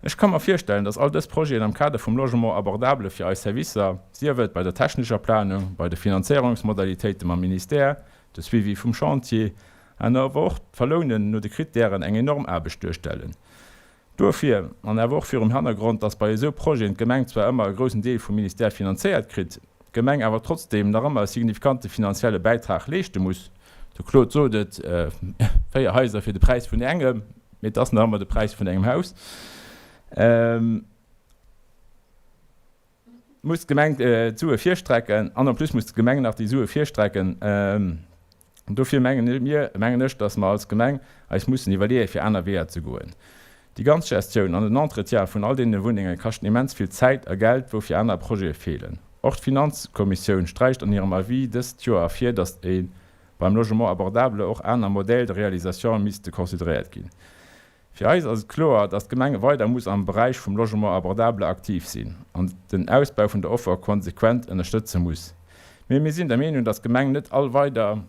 Ech ka mer virstellen, dass all dës Projeten am Kader vum Logement abordable fir eis Servicer, sief et bei der technescher Planung, bei de Finanzéierungsmodalitéite mam Ministère, de Suivi vum Chantier an awer och d'Verlounen no de Krittären eng enorm Aarbecht duerstellen. Duerfir, an awer och virum Hannergrond, dass bei esou Projeten d'Gemeng zwar ëmmer e groussen Deel vum Ministère finanzéiert kritt, d'Gemeng awer trotzdeem nach ëmmer e signifikante finanzielle Bäitrag leeschte muss, de Claude sot et, 4 Haiser fir de Präis vun engem, mee et ass nach ëmmer de Präis vun engem Haus, muss d'Gemeng d'Sue virstrecken an en plus muss d'Gemeng nach déi Sue virstrecken. Dofir menge mir, mengen ech, dass mer als Gemeng eis mussen iwwerleeë fir aner Weeër ze goen. Déi ganz Gestioun an den Entretien vun all deene Wunnenge kaschten immens vill Zäit a Geld, woufir aner Projete feelen. Och d'Finanzkommissioun sträicht an hirem Avis dëst Joer ervir, dass ee beim Logement abordable och aner Modèles de réalisation misste consideréiert ginn. Fir eis ass et kloer, dass d'Gemeng weider muss am Beräich vum Logement abordable aktiv sinn an den Ausbau vun der Offer konsequent ënnerstëtze muss. Mee mir sinn der Meenung, dass d'Gemeng net all weider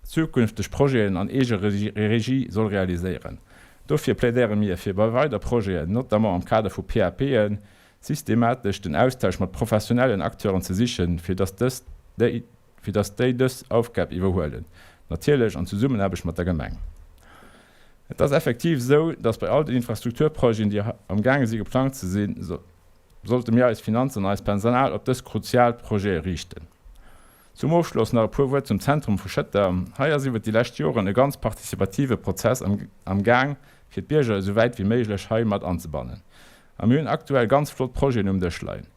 zukünfteg Projeten an Eegeregie soll realiséieren. Dofir plädéiere mir, fir bei weider Projeten, notamment am Kader vu PAPen, systematesch den Austausch mat professionellen Acteuren ze sichen, fir dass dës déi fir dass déi dës Aufgab iwwerhuelen, natierlech an Zesummenaarbecht mat der Gemeng. Et ass effektiv esou, dass bei all den Infrastrukturprojeten, déi amgaange si geplangt ze sinn, sollte mir eis Finanzen an eist Personal op dës kruzial Projete riichten. Zum Ofschloss nach e puer Wuert zum Zentrum vu Schëtter. Hei ass iwwert déi lescht Joren e ganz participative Prozess am Gaang, fir d'Bierger esou wäit wéi méiglech hei mat anzebannen. A mir hunn aktuell ganz flott Projeten um Dësch leien.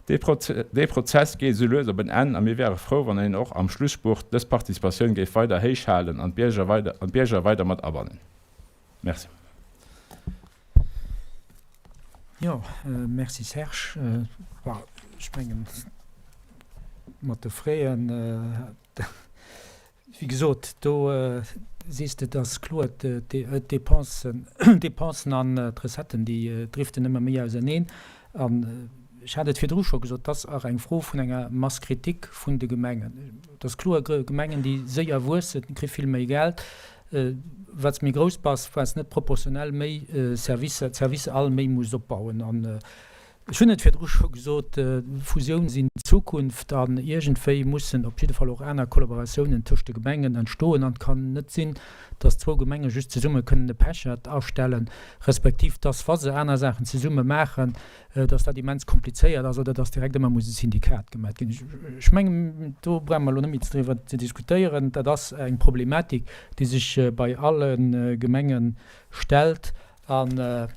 Dee Prozess geet esou lues op en Enn a mir wäre frou, wann een och am Schlusspurt dës Participatioun géif weider héich halen an d'Bierger weider mat abannen. Merci. Jo, merci Serge. Bon, ech mengen, mat de Fräen, Wéi gesot, do sees de, et ass kloer, d'Dépensen, d'Dépensen an d'Recetten, déi driften ëmmer méi auserneen. An ech. Ech hat et virdru scho gesot, et ass och eng Fro vun enger Masse critique vun de Gemengen. Et ass kloer, Gemengen, déi séier wuessen, kri vill méi Geld. Wat s méi grouss bass, wat s net proportionell méi Servicer, d'Servicer all méi muss opbauen. An ech hunn et virdru scho gesot, Fusioun sinn d'Zukunft an iergendwéi mussen op jidde Fall och aner Kollaboratiounen tëscht de Gemengen entstoen. An et kann net sinn, dass zwou Gemenge just zesumme kënnen e Pechert astellen, respektiv dass, wa se aner Saachen zesumme maachen, dass dat immens komplizéiert ass oder dass direkt ëmmer muss e Syndikat gemat ginn. Ech mengen, do brauche mer elo net méi driwwer ze diskutéieren. Dat ass eng Problematik, déi sech bei alle Gemenge stellt. A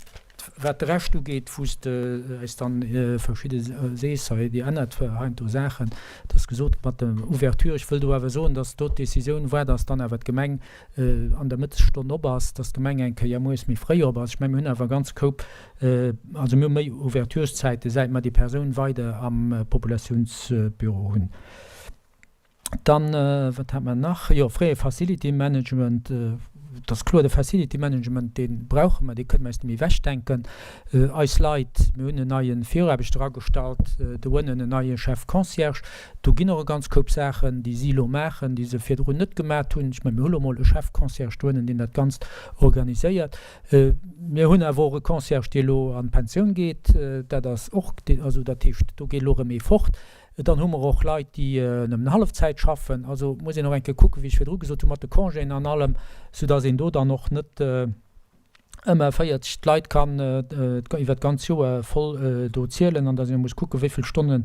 wat de Rescht ugeet, wou s de eis dann verschidde sees, hei Dir ännert heiansdo Saachen, et ass gesot mat der Ouverture. Ech wëll do awer soen, dass do d'Décisioun war, dass dann awer d'Gemeng an der Mëttesstonn op ass, dass d'Gemeng eng Kéier mueres méi fréi op ass. Ech mengen, mir hunn awer e ganze Koup, also mir hu méi Ouvertureszäite säit mer déi Persoun weider am Populatiounsbüro hunn. Dann, wat hat mer nach? Jo, fréie Facility Management. Et ass kloer, de Facility Management, dee brauche mer, dee kënne mer eis net méi ewechdenken. Eis Leit, mir hunn en neie Viraarbechter agestallt, do ënnen en neie Chef Concierge. Do ginn och e ganz Koup Saachen, déi si elo maachen, déi se virdrun net gemat hunn. Ech mengen, mir hu lo mol e Chef-Concierge doënnen, deen dat Ganzt organiséiert. Mir hunn awer och e Concierge, dee elo an d'Pensioun geet. Dat ass och, also dat heescht, do geet elo erëm ee fort. Dann hu mer och Leit, déi nëmmen Hallefzäit schaffen. Also muss een och eng Kéier kucken, wéi ech virdru gesot hunn, mat de Congéen an allem, soudass een do dann och net, ëmmer 40 Leit kann iwwer d'ganz Joer voll do zielen an datt een muss kucken, wéi vill Stonne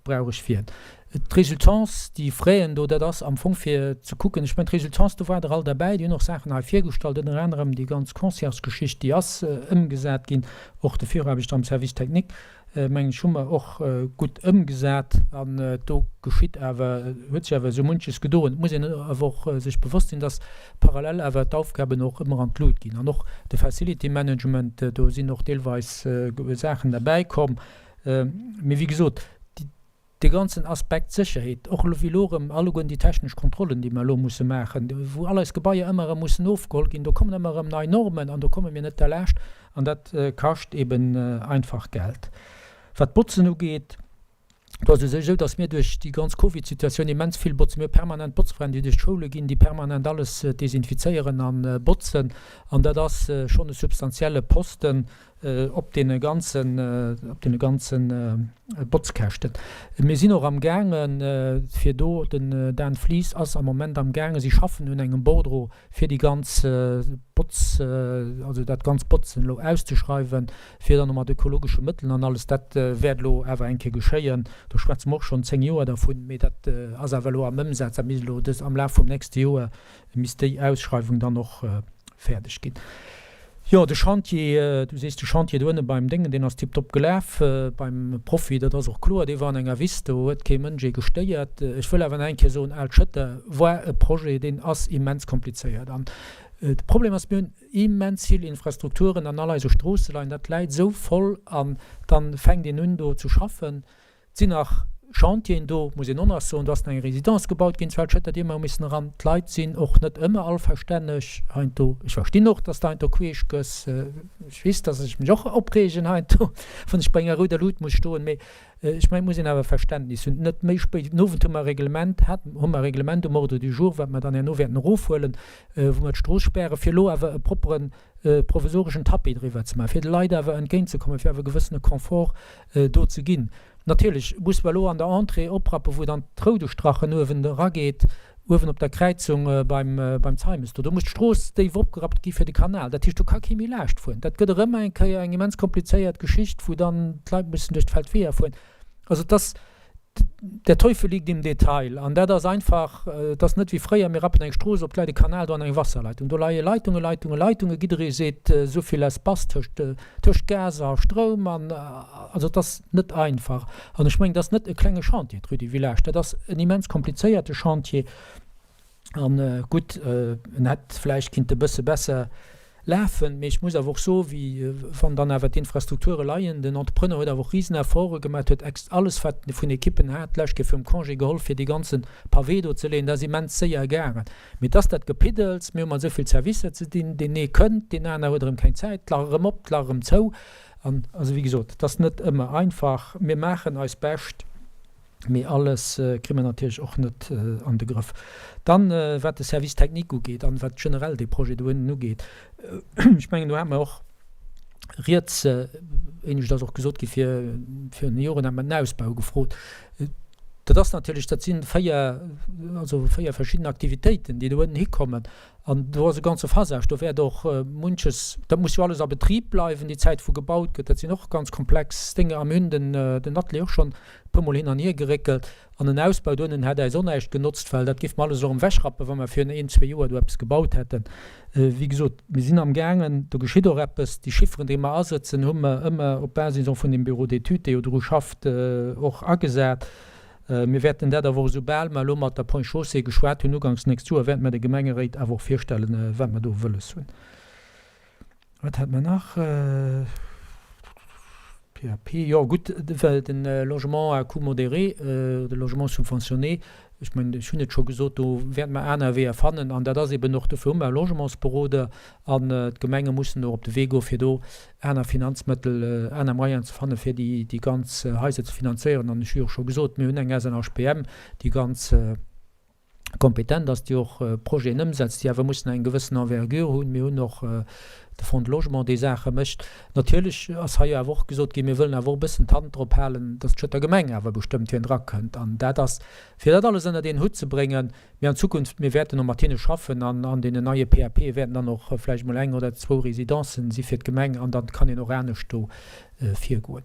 brauch ech fir. D'Résultants, déi Fräen do, dat ass am Fong fir ze kucken, ech mengen d'Résultants, do waart Der all derbäi, déi hunn och Saachen hei virgestallt, ënner anerem déi ganz Concierge-Geschicht, déi ass ëmgesat ginn, och de Viraarbechter am Service technique. mengen ech, hu mer och gutt ëmgesat an do geschitt awer, huet sech awer esou munches gedoen. Et muss een awer och sech bewosst sinn, dass parallel awer d'Aufgaben och ëmmer an d'Lut ginn an och de Facility Management, do sinn och deelweis Saachen derbäi komm. Mee wéi gesot, Dee ganzen Aspekt Sécherheet, och elo wéi elo erëm alleguerten déi technesch Kontrollen, déi mer elo musse maachen, wou all eis Gebaier ëmmer erëm mussen ofgeholl ginn, do kommen ëmmer erëm nei Normen an do komme mir net derlaascht an dat kascht eben einfach Geld. Wat d'Botzen ugeet, do ass et u sech esou, datt mir duerch déi ganz Covid-Situatioun immens vill botzen. Mir hu permanent Botzfraen, déi duerch d'Schoule ginn, déi permanent alles desinfizéieren a botzen an dat ass schonn e substantielle Posten, op deene ganzen, op deene ganzen Botzkäschten. Mir sinn och am gaangen, fir do, den Dan Flies ass am Moment am gaangen, si schaffen un engem Bordereau fir déi ganz Botz, also dat ganz Botzen elo auszeschreiwen, fir dann och mat ökologesche Mëttelen an alles. Dat wäert elo awer eng Kéier geschéien. Do schwätze mer och schonn 10 Joer dervun, mee dat ass awer elo am Ëmsaz. Dat misst elo dës, am Laf vum nächste Joer misst déi Ausschreiwung dann och fäerdeg ginn. Jo, de Chantier, du sees de Chantier do ënne beim Déngen, deen ass tiptop gelaf beim Profi, dat ass och kloer, dee war an enger Wiss, do huet kee Mënsch ee gestéiert. Ech wëll awer nach eng Kéier soen, Al Schëtter war e Projet, deen ass immens komplizéiert. An de Problem ass, mir hunn immens vill Infrastrukturen an all eise Stroosse leien, dat läit esou voll an dann fänkt een un do ze schaffen, Et sinn nach Chantieren do, muss een och nach soen. Do ass nach eng Résidence gebaut ginn zu Al-Schëtter, déi hu mer missen eran. D'Leit sinn och net ëmmer all verstänneg heiansdo. Ech verstinn och, dass de heiansdo queesch gëss. Ech weess, dass ech mech och opreegen heiansdo, wann ech bei enger rouder Lut muss stoen. Mee ech mengen, et muss een awer Verständnis hunn. Net méi spéit den Owend hu mer e Reglement, hat, hu mer e Reglement um Ordre du jour, wat mer dann herno wäerten erofhuelen, wou mer d'Strooss spären, fir elo awer e propperen, provisoreschen Tapis driwwer ze maachen, fir de Leit awer entgéintzekommen, fir awer e gewëssene Confort do ze ginn. Natierlech muss mer elo an der Entrée oprappen, wou dann d'Roudestrachen uewen erageet, uewen op der Kräizung beim beim Zeimes do. Do muss d'Strooss déif opgerappt gi fir de Kanal. Dat heescht, do ka kee méi laascht fueren. Dat gëtt erëm eng Kéier eng immens komplizéiert Geschicht, wou dann d'Leit mussen duerch d'Feldweeër fueren. Also et ass, der Teufel liegt im Detail. An dat ass einfach, et ass net wéi fréier, mir rappen eng Strooss op, et läit e Kanal do an eng Wasserleitung. Do leie Leitungen, Leitungen, Leitungen, jidderee seet esou vill Espace tëscht, tëscht Gas a Stroum an, also et ass net einfach. An ech mengen, et ass net e klenge Chantier, d'Rue du Village, dat ass en immens komplizéierte Chantier. An gutt, en hätt vläicht kinnt e bësse besser lafen, mee ech muss awer och soen, wéi wann dann awer d'Infrastrukture leien, den Entrepreneur huet awer och risen Efforte gemaach, huet ex alles wat e vun Ekippen hat, d'lescht Kéier virum Congé geholl fir dee ganze Pavé do ze leeën, dat ass immens séier gaangen. Mee et ass dat Gepiddels, mir hu mat esou vill Servicer ze dinn, deen ee kënnt, deen aner huet erëm keng Zäit, d'Lach erëm op, d'Lach erëm zou. An also wéi gesot, et ass net ëmmer einfach. Mir maachen eist Bescht, mee alles kri mer natierlech och net an de Grëff. Dann, wat de Service technique ugeet an wat generell dee Projet do ënnen ugeet, ech mengen, do hate mer och rieds, éinescht ass och gesot gi vir virun Joren hat mer den Ausbau gefrot. Dat ass natierlech, dat si 4, also 4 verschidden Aktivitéiten, déi do ënnen hikommen. An do ass e ganze Phasage, do wäert och munches, dat muss jo alles a Betrib bleiwen déi Zäit wou gebaut gëtt, dat sinn och ganz komplex Dénge a mir hunn den den Atelier och schonn e puermol hin an hier geréckelt an en Ausbau dohinnen hätt äis och näischt genotzt, well dat géife mer alles elo erëm ewechrappen, wa mer virun een, zwee Joer do eppes gebaut hätten. Wéi gesot, mir sinn amgaangen, do geschitt och eppes. Déi Chifferen, déi mer asëtzen, hu mer ëmmer op Basis och vun dem Bureau d'études, dee jo dru schafft, och agesat. Mir wäerten dat awer och, esoubal mer elo mat der Ponts et Chaussées geschwat hunn, uganks nächst Joer, wäerte mer de Gemengeréit awer och virstellen, wat mer do wëlles hunn. Wat hate mer nach? PAP, jo gutt, de Logement à coût modéré, de Logement subventionné, ech mengen, ech hunn et scho gesot, do wäerte mer aner Weeër fannen. An dat ass eben och, dofir hu mer Logementsberoder an d'Gemenge mussen och op de Wee goen, fir do aner Finanzmëttel, aner Moyenen ze fannen, fir déi ganz Haiser ze finanzéieren. An ech hu jo och scho gesot, mir hunn eng SNHBM, déi ganz kompetent ass, déi och Projeten ëmsetzt, déi awer mussen eng gewëssen Envergure hunn. Mir hunn och de Fonds de Logement, dee Saache mécht. Natierlech ass hei jo awer och gesot ginn, mir wëllen awer och e bëssen d'Hand drop halen, datt d'Schëtter Gemeng awer bestëmmt, wien drakënnt. An dat ass, fir dat alles ënnert een Hutt ze bréngen. Mee an Zukunft, mir wäerten och mat hinne schaffen an an deenen neie PAPe wäerten dann och vläicht emol eng oder zwou Residencen si fir d'Gemeng an dann kann een och anescht do virgoen.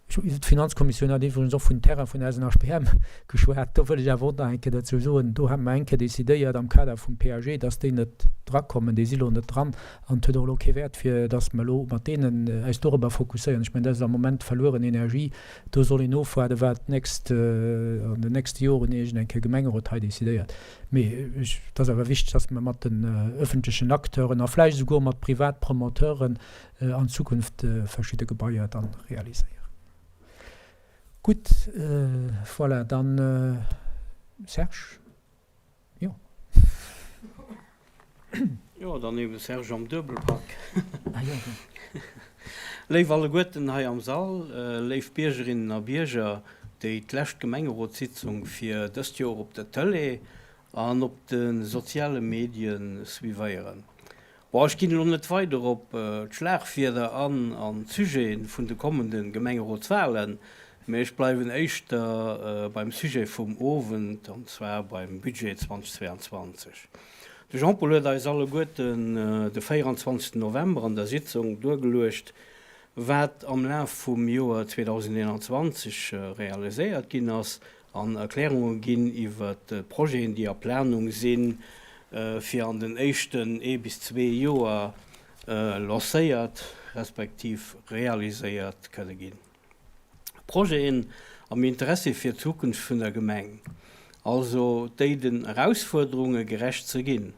D'Finanzkommissioun hat iwwregens och vun Terrain vun SNHBM geschwat. Do wëll ech awer och nach eng Kéier dozou soen, do hate mer eng Kéier decidéiert am Kader vum PAG, dass déi net drakommen. Déi si lo net dran an et huet och elo kee Wäert, fir dass mer elo mat deenen eis dorobber fokusséieren. Ech mengen, dat ass am Moment verlueren Energie. Do soll een ofwaarden, wat d'nächst, an den nächste Joren iergend eng Kéier Gemengerot hei decidéiert. Mee et ass awer wichteg, dass mer mat den öffentlechen Acteuren a vläicht esouguer mat Privatpromoteuren an Zukunft verschidde Gebaier dann realiséieren. Gutt, voilà, dann Serge, jo. Jo, dann eben Serge am Duebelpak. Léif alleguerten hei am Sall, léif Biergerinnen a Bierger, déi d'lescht Gemengerotssitzung fir dëst Joer op der Tëlee an op de soziale Medie suivéieren. Bon, ech ginn elo net weider op d'Schlagwierder an an d'Sujete vun de kommende Gemengerotswalen, mä ech bleiwen éischter beim Sujet vum Owend, an zwar beim Budget 2022. De Jean-Paul huet eis alleguerten de 24 November an der Sitzung duergeluecht, wat am Laf vum Joer 2021 realiséiert ginn ass an Erklärunge ginn iwwer d'Projeten, déi a Planung sinn, fir an den éischten ee bis zwee Joer lancéiert respektiv realiséiert kënne ginn. Projeten am Interessi fir d'Zukunft vun der Gemeng, also déi den Erausfuerderunge gerecht ze ginn,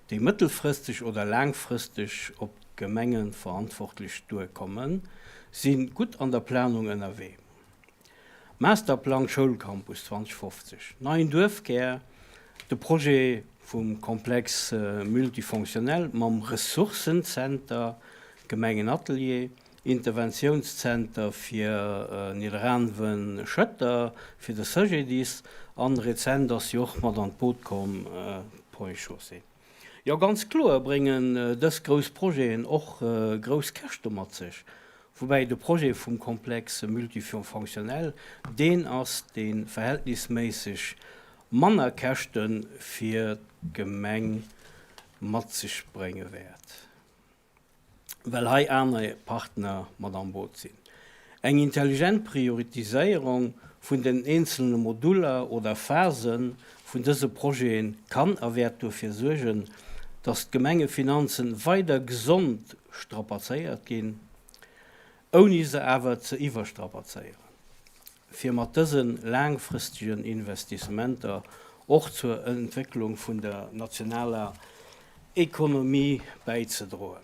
déi mëttelfristeg oder laangfristeg op d'Gemengeverantwortlech duerkommen, si gutt an der Planung ënnerwee. Masterplang Schoulcampus 2050, neien Duerfkär, de Projet vum Complexe multifonctionnel mam Ressourcenzenter, Gemengenatelier, Interventiounszenter fir Nidderaanwen-Schëtter, fir de CGDIS an rezent ass jo och mat an d'Boot komm d'Ponts et Chaussées. Jo, ganz kloer bréngen dës grouss Projeten och grouss Käschte mat sech, woubäi de Projet vum Complexe multifonctionnel deen ass, dee verhältnisméisseg manner Käschte fir d'Gemeng mat sech brénge wäert. well hei aner Partner mat am Boot sinn. Eng intelligent Prioritiséierung vun den eenzelne Moduler oder Phase vun dëse Projete kann a wäert dofir suergen, dass d'Gemengefinanzen weider gesond strapazéiert ginn, ouni se awer ze iwwerstrapazéieren. fir mat dëse laangfristegen Investissementer och zur Entwécklung vun der nationaler Ekonomie bäizedroen.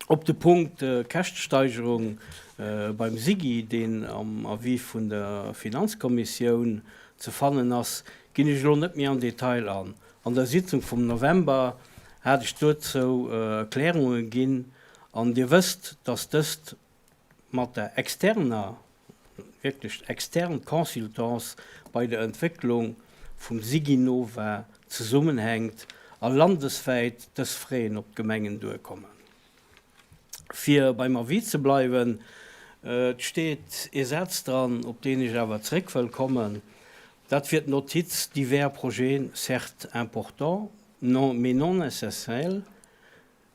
Op de Punkt Käschtesteigerung beim SIGI, deen am Avis vun der Finanzkommissioun ze fannen ass, ginn ech elo net méi am Detail an. An der Sitzung vum November hat ech dozou Erklärunge ginn an Dir wësst, dass dëst. mat der externer, wierklech extern Consultance bei der Entwécklung vum SigiNova zesummenhänkt a landeswäit dës Fräen op d'Gemengen duerkommen. Fir beim Avis ze bleiwen, Et steet ee Saz dran, op deen ech awer zréck wëll kommen, dat wier d'Notiz divers projets, certes importants, non, mais non essentiels,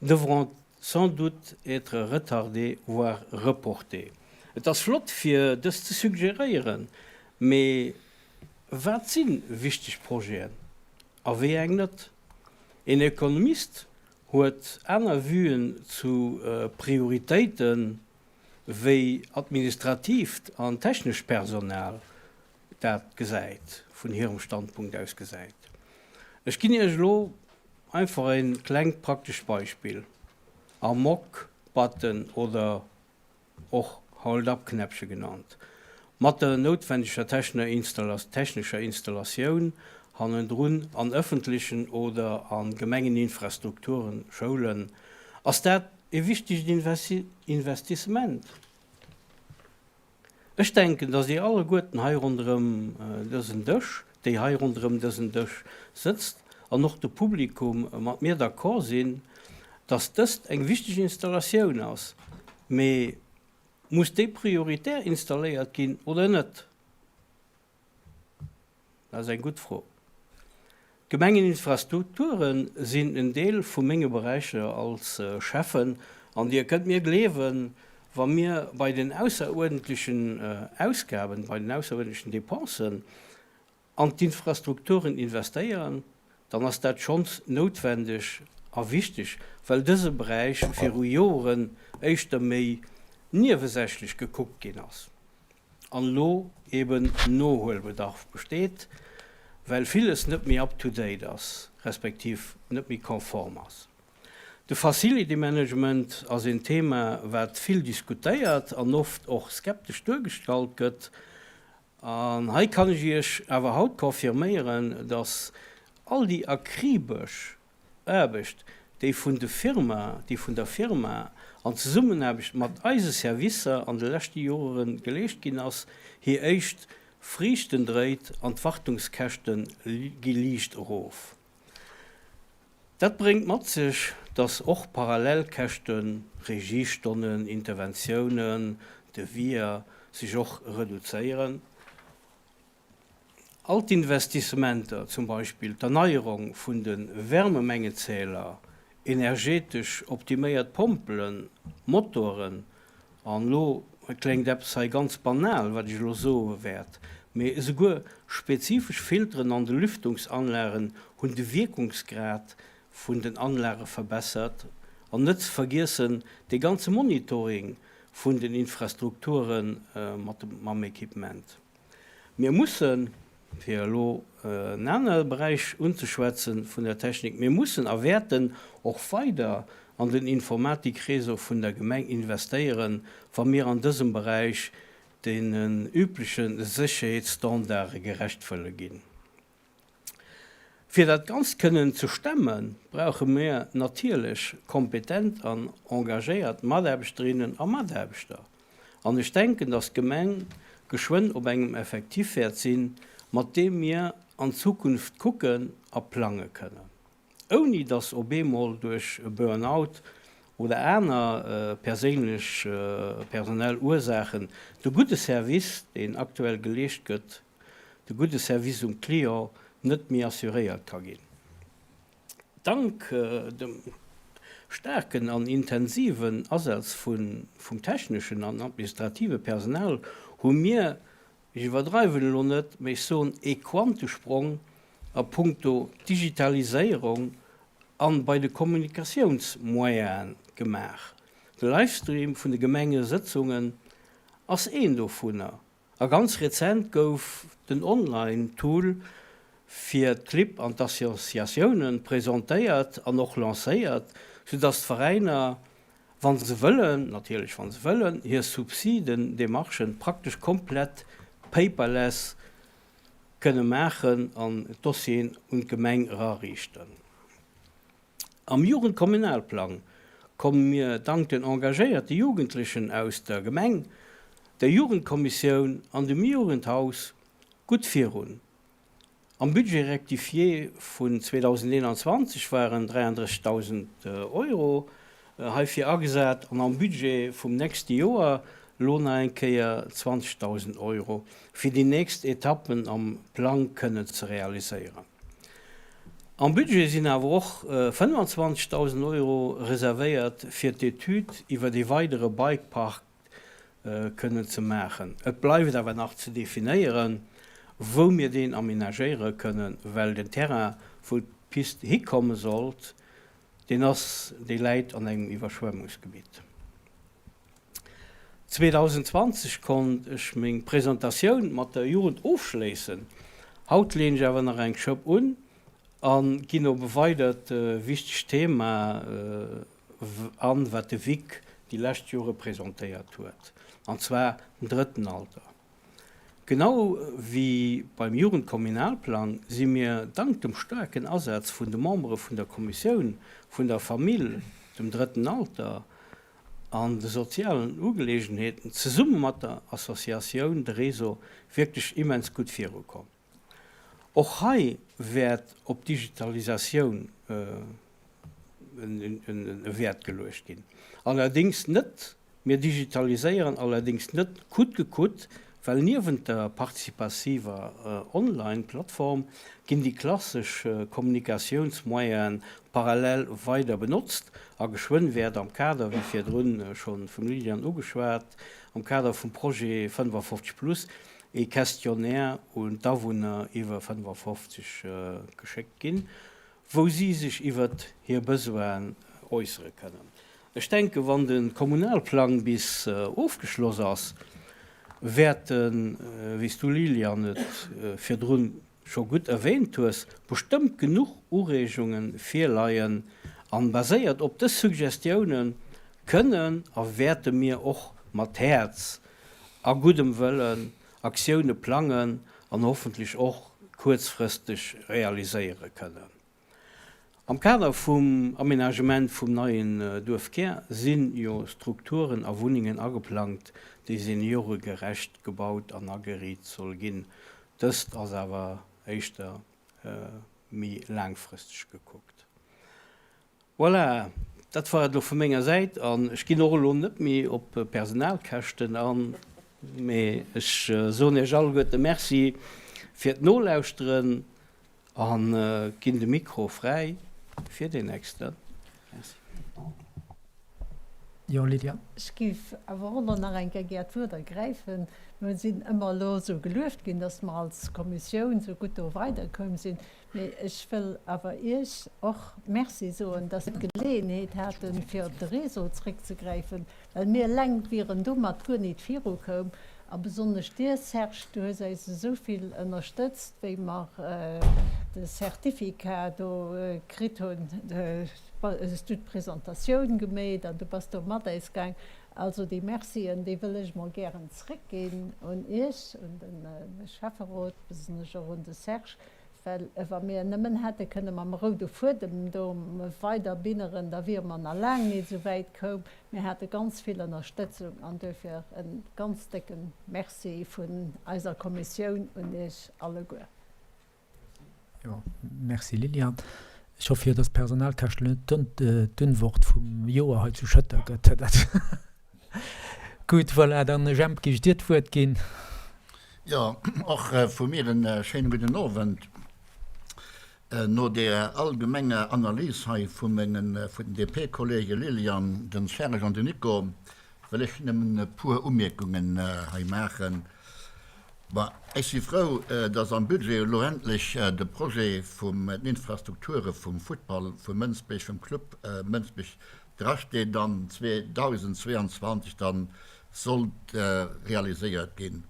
devront sans doute être retardés, voire reportés. Et ass flott, fir dëst ze suggeréieren, mee wat si wichteg Projeten a wéi eng net? Een Ekonomist huet aner Vuen zu Prioritéiten, wéi administratiivt an technescht Personal dat gesäit, vun hirem Standpunkt aus gesäit. Ech ginn Iech elo einfach e klengt praktescht Beispill, Amok-Button oder och Hold-up-Knäppche genannt, mat der noutwendeger technescher Installatioun hannendrun an ëffentlechen oder a Gemengeninfrastrukturen, Schoulen, ass dat e wichtegt Investissement. Ech denken, dass Dir alleguerten hei ronderëm dësen Dësch, déi hei ronderëm dësen Dësch sëtzt, an och de Publikum mat mir d'accord sinn, dass dëst eng wichteg Installatioun ass. Mee muss déi prioritär installéiert ginn oder net? Dat ass eng gutt Fro. D'Gemengeninfrastrukture sinn en Deel vu menge Beräicher als Schäffen an Dir kënnt mir gleewen, wa mir bei den ausseruerdentlechen Ausgaben, bei den ausseruerdentlechen Dépensen an d'Infrastrukturen investéieren, dann ass dat schonns noutwendeg a wichteg, well dëse Beräich viru Joren éischter méi niewesächlech gekuckt ginn ass. An elo eben Nohuelbedarf besteet, well villes net méi up to date ass, respektiv net méi konform ass. De Facility Management ass een Thema, wat vill diskutéiert an oft och skeptesch duergestallt gëtt. An hei kann ech Iech awer haut confirméieren, dass all déi akribesch Aarbecht, déi vun de Firma, déi vun der Firma an Zesummenaarbecht mat eise Servicer an de leschte Jore geleescht ginn ass, hir éischt Friichten dréit an d'Wartungskäschte gi liicht erof. Dat bréngt mat sech, dass och Parallelkäschten, Regiestonnen, Interventiounen, Deviser, sech och reduzéieren. All d'Investissementer, zum Beispill d'Erneierung vun de Wärmemengezähler, energetesch optiméiert Pompelen, Motoren, an elo kléngt eppes hei ganz banal, wat ech elo soe wäert, mee esouguer spezifesch Filteren an de Lüftungsanlagen hunn de Wierkungsgrad vun den Anlage verbessert, an net ze vergiessen dee ganze Monitoring vun den Infrastrukture mam Equipement. Mir mussen, fir elo en anere Beräich unzeschwätzen vun der Technik, mir mussen a wäerten och weider an den Informatikréseau vun der Gemeng investéieren, wa mir an dësem Beräich deenen übleche Sécherheetsstandarde gerecht wëlle ginn. Fir dat Ganzt kënnen ze stemmen, brauche mir natierlech kompetent an engagéiert Mataarbechterinnen a Mataarbechter. An ech denken, dass d'Gemeng geschwënn op engem Effectif wäert sinn, mat deem mir an d'Zukunft kucken a plange kënnen, ouni dass op eemol duerch e Burn-out oder aner perséinlech, personell Ursaachen de gudde Service, deen aktuell geleescht gëtt, de gudde Service um Client net méi assuréiert ka ginn. Dank dem staarken an intensiven Asaz vum techneschen an administrative Personal hu mir, ech iwwerdreiwen elo net, mä ech soen ee Quantesprong a puncto Digitaliséierung an bei de Kommunikatiounsmoyene gemaach. De Livestream vun de Gemengesëtzungen ass een dovunner. A ganz rezent gouf den Online-Tool fir d'Clibb an d'Associatioune presentéiert an och lancéiert, soudass d'Veräiner, wa se wëllen, natierlech wa se wëllen, hir Subsiden-Demarchen praktesch komplett paperless kënne maachen an d'Dossieren un d'Gemeng erariichten. Am Jugendkommunalplang. komme mir dank den engagéierte Jugendlechen aus der Gemeng, der Jugendkommissioun an dem Jugendhaus gutt virun. Am Budget rectifié vun 2021 waren 33.000 Euro heifir agesat an am Budget vum nächste Joer elo nach eng Kéier 20.000 Euro, fir déi nächst Etappen am Plang kënnen ze realiséieren. Am Budget sinn awer och 25.000 Euro reservéiert fir d'Etüd iwwer ee weidere Bikepark kënnen ze maachen. Et bleift awer nach ze definéieren, wou mir deen amenagéiere kënnen, well den Terrain, wou d'Pist hikomme sollt, deen ass, dee läit an engem Iwwerschwemmungsgebitt. 2020 konnt ech meng Presentatioun mat der Jugend ofschléissen. Haut leeën ech awer nach eng Schëpp un a ginn op e weidert wichtegt Thema an, wat de Vic déi lescht Jore presentéiert huet, an zwar den drëtten Alter. Genau wéi beim Jugendkommunalplang si mir dank dem staarken Asaz vun de Membere vun der Kommissioun vun der Famill, dem drëtten Alter an de sozialen Ugeleegenheeten zesumme mat der Associatioun de Réseau wierklech immens gutt virukomm. Och hei wäert op d'Digitalisatioun e Wäert geluecht ginn. Allerdéngs net, mir digitaliséieren allerdéngs net coûte que coûte, well niewent der participativer Online-Plattform ginn déi klassesch Kommunikatiounsmoyene parallel weider benotzt a geschwënn wäert am Kader, wéi virdrun scho vum Liliane ugeschwat, am Kader vum Projet 55 plus ee Questionnaire un d'Awunner iwwer 55 geschéckt ginn, wou si sech iwwert hir Besoinen äussere kënnen. Ech denken, wann de Kommunalplang bis ofgeschloss ass, wäerten, wéi s du Liliane et virdrun scho gutt erwähnt hues, bestëmmt genuch Ureegunge virleien an baséiert op dës Suggestiounen kënnen a wäerte mir och mat Häerz a guddem Wëllen Aktioune plangen an hoffentlech och kuerzfristeg realiséiere kënnen. Am Kader vum Aménagement vum neien Duerfkär si jo Strukturen a Wunnengen ageplangt, déi senioregerecht gebaut an ageriit soll ginn. Dëst ass awer éischter méi laangfristeg gekuckt. Voilà, dat war et elo vu menger Säit an ech ginn och elo net méi op Personalkäschten an, mee ech soen Iech alleguerte Merci fir d'Nolauschteren a ginn de Mikro fräi fir deen nächsten. Merci. Jo, Lydia. Ech géif awer och elo nach eng Kéier gär d'Wuert ergräifen. Mir sinn ëmmer elo esou gelueft ginn, dass mer als Kommissioun esou gutt do weiderkoum sinn. Mee ech wëll awer Iech och Merci soen, dass mir d'Geleeënheet haten, fir op de Réseau zréckzegräifen, well mir eleng wieren domat guer nit virukoum. A besonnesch dir, Serge, du hues eis esou vill ënnerstëtzt, wéi mer de Certificat do kritt hunn, hues du d'Presentatioun gemeet an du bass do mat eis gaang. Also déi Mercien, déi wëll ech mol gären zréckginn un Iech, un de Schäfferot, besonnesch och un de Serge, well wa mir nëmmen hätte kënne mam roude Fuedem do weider binneren, da wiere mer nach laang nit esou wäit koum. Mir hate ganz vill Ënnerstëtzung an duerfir e ganz décke Merci vun eiser Kommissioun un Iech alleguer. Jo, merci Liliane. Ech hoffe jo, dass d'Personalkäschten net d'Unwort vum Joer hei zu Schëtter gëtt. Gutt, voilà, dann Jemp, géif ech dir d'Wuert ginn. Jo, och vu mir e schéine gudden Owend. No där allgemenger Analys hei vu mengen, vun den DP-Kollege Liliane, den Serge an den Nico, wëll ech nëmmen e puer Umierkungen hei maachen. Bon, ech si frou, dass am Budget elo endlech de Projet vum den Infrastrukture vum Futtball vu Mënsbech, vum Club Mënsbech drasteet an 2022 dann sollt realiséiert ginn.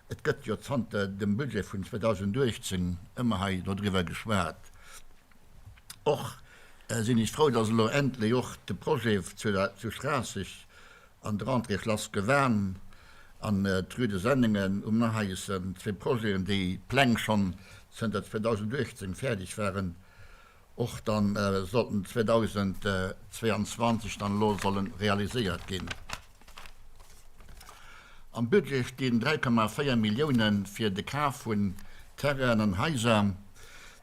Et gëtt jo zanter dem Budget vun 2018 ëmmer hei dodriwwer geschwat. Och sinn ech frou, dass elo endlech och de Projet zu Schraasseg an der Entrée Schlass Gewan an d'Rue de Senningen um Naheissen, zwee Projeten, déi d'Pläng schonn zënter 2018 fäerdeg waren. och dann sollten 2022 dann elo sollen realiséiert ginn. Am Budget stinn 3,4 Milliounen fir de Kaf vun Terrainen an Haiser,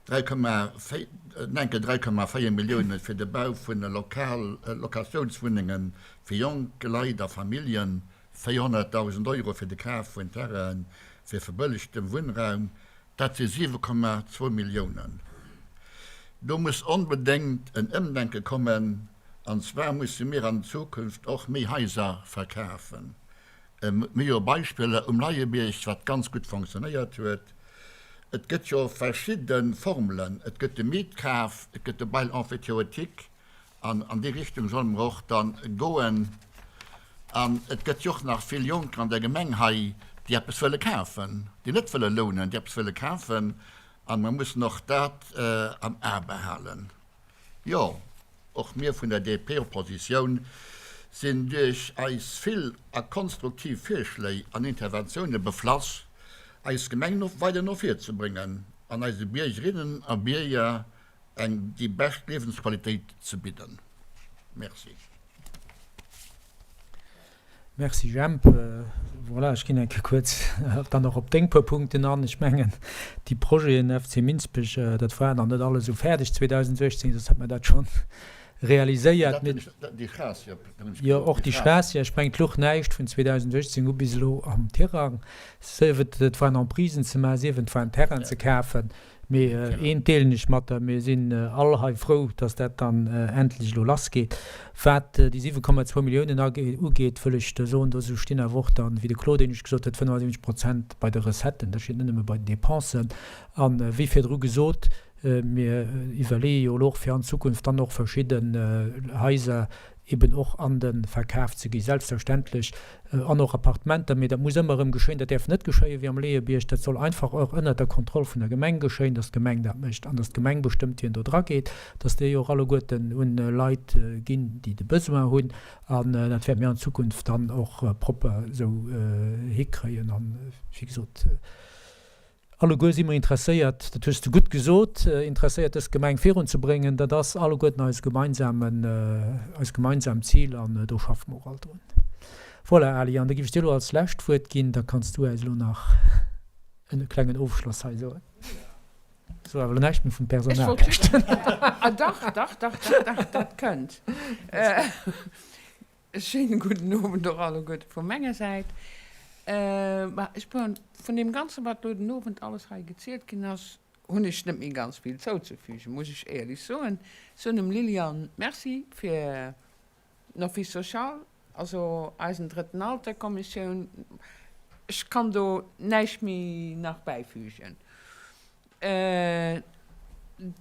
enke 3,4 Milliounen fir de Bau vun Locatiounswunnenge fir jonk Leit a Familljen, 400.000 Euro fir de Kaf vun Terrainen fir verbëllegtem Wunnraum, Dat si 7,2 Milliounen. Do muss onbedéngt en Ëmdenke kommen, an zwar musse mir an Zukunft och méi Haiser verkafen. Mir hu jo Beispiller um Leiebierg, wat ganz gutt fonctionnéiert huet. Et gëtt jo verschidde Formelen, et gëtt de Mietkaf, et gëtt de Bail emphytéotique, An an déi Richtung solle mer och da goen. An et gëtt jo och nach vill Jonker an der Gemeng hei, déi eppes wëlle kafen, déi net wëlle lounen, déi eppes wëlle kafen. A mer mussen och dat am A behalen. Jo, och mir vun der DP-Oppositioun sinn duerch eis vill a konstruktiv Virschléi an Interventioune beflass, eis Gemeng weider no vir ze bréngen an eise Biergerinnen a Bierger eng déi bescht Liewensqualitéit ze bidden. Merci. Merci Jemp. Voilà, ech ginn eng Kéier kuerz dann och op deng puer Punkten an. Ech mengen, déi Projeten FC Minsbech, dat war nach net alles esou fäerdeg 2016, soss hätt mer dat schonn realiséiert. Déi Schraasseg, hunn ech gesot. Jo, och déi Schraasseg. Ech mengen, et luch näischt vun 2016 u bis elo am Tirang, sief et et waren Emprisen ze maachen, sief et waren Terrainen ze kafen. Mee eent deelen ech mat der, Mir sinn all hei frou, dass dat dann endlech elo lassgeet. Wat déi 7,2 Milliounen ugeet, wëll ech der soen, dozou stinn awer och dann, wéi de Claude éinescht gesot huet, 75 Prozent bei de Recetten. Dat steet net nëmme bei den Dépensen. A wéi virdru gesot, mir iwwerleeë jo elo och, fir an Zukunft dann och verschidden Haiser eben och an de Verkaf ze gi, selbstverständlech, an och Appartementer, mee dat muss ëmmer erëm geschéien, dat däerf net geschéie wéi am Leeëbierg, dat soll einfach och ënnert der Kontroll vun der Gemeng geschéien, dass d'Gemeng dat mécht an dass d'Gemeng bestëmmt, wien do drageet, dass déi och alleguerten un Leit ginn, déi de Besoin hunn, an dat wäerte mir an Zukunft dann och propper esou hikréien an, wéi gesot, Alleguer si mer interesséiert, dat hues de gutt gesot, interesséiert dës Gemeng virunzebréngen. Dat ass alleguerten eis gemeinsamen, eist gemeinsaamt Zil an do schaffe mer och all drun. Voilà, Ali, an da géif ech dir elo als lescht d'Wuert ginn, da kanns du äis elo nach en klengen Ofschloss hei soen. So awer elo näischt méi vum Personalkäschten. Ah dach, dach, dach, dach, dach, dat kënnt. E schéine gudden Owend och alleguerte vu menger Säit. Ma ech vun deem Ganzen, wat elo den Owend alles hei gezielt ginn ass, hunn ech net méi ganz vill zouzefügen, muss ech éierlech soen. Ech soen dem Liliane Merci fir den Office social, also eisen Drëtten Alter Kommissioun. Ech kann do näischt méi nach bäifügen.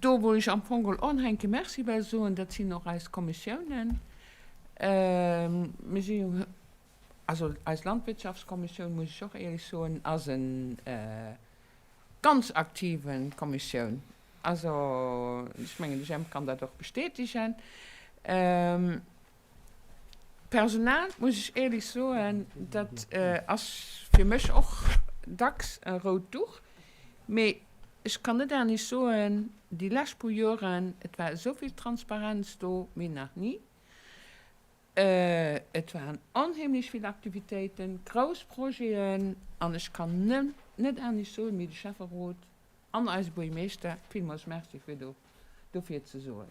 Do, wou ech am Fong geholl och nach eng Kéier Merci wéll soen, dat sinn och eis Kommissiounen. Mir si jo, also eis Landwirtschaftskommissioun, muss ech och éierlech soen, ass e ganz aktive Kommissioun. Also ech mengen, de Jemp kann dat och bestätigen. D'Personal, muss ech éierlech soen, dat ass fir mech och dacks e rout Duch. Mee ech kann net anescht soen, déi lescht puer Joren, et war esou vill Transparenz do wéi nach ni. Et waren onheemlech vill Aktivitéiten, grouss Projeten an ech kann net anescht soen, wéi de Schäfferot an eise Buergermeeschter villmools Merci fir dofir ze soen.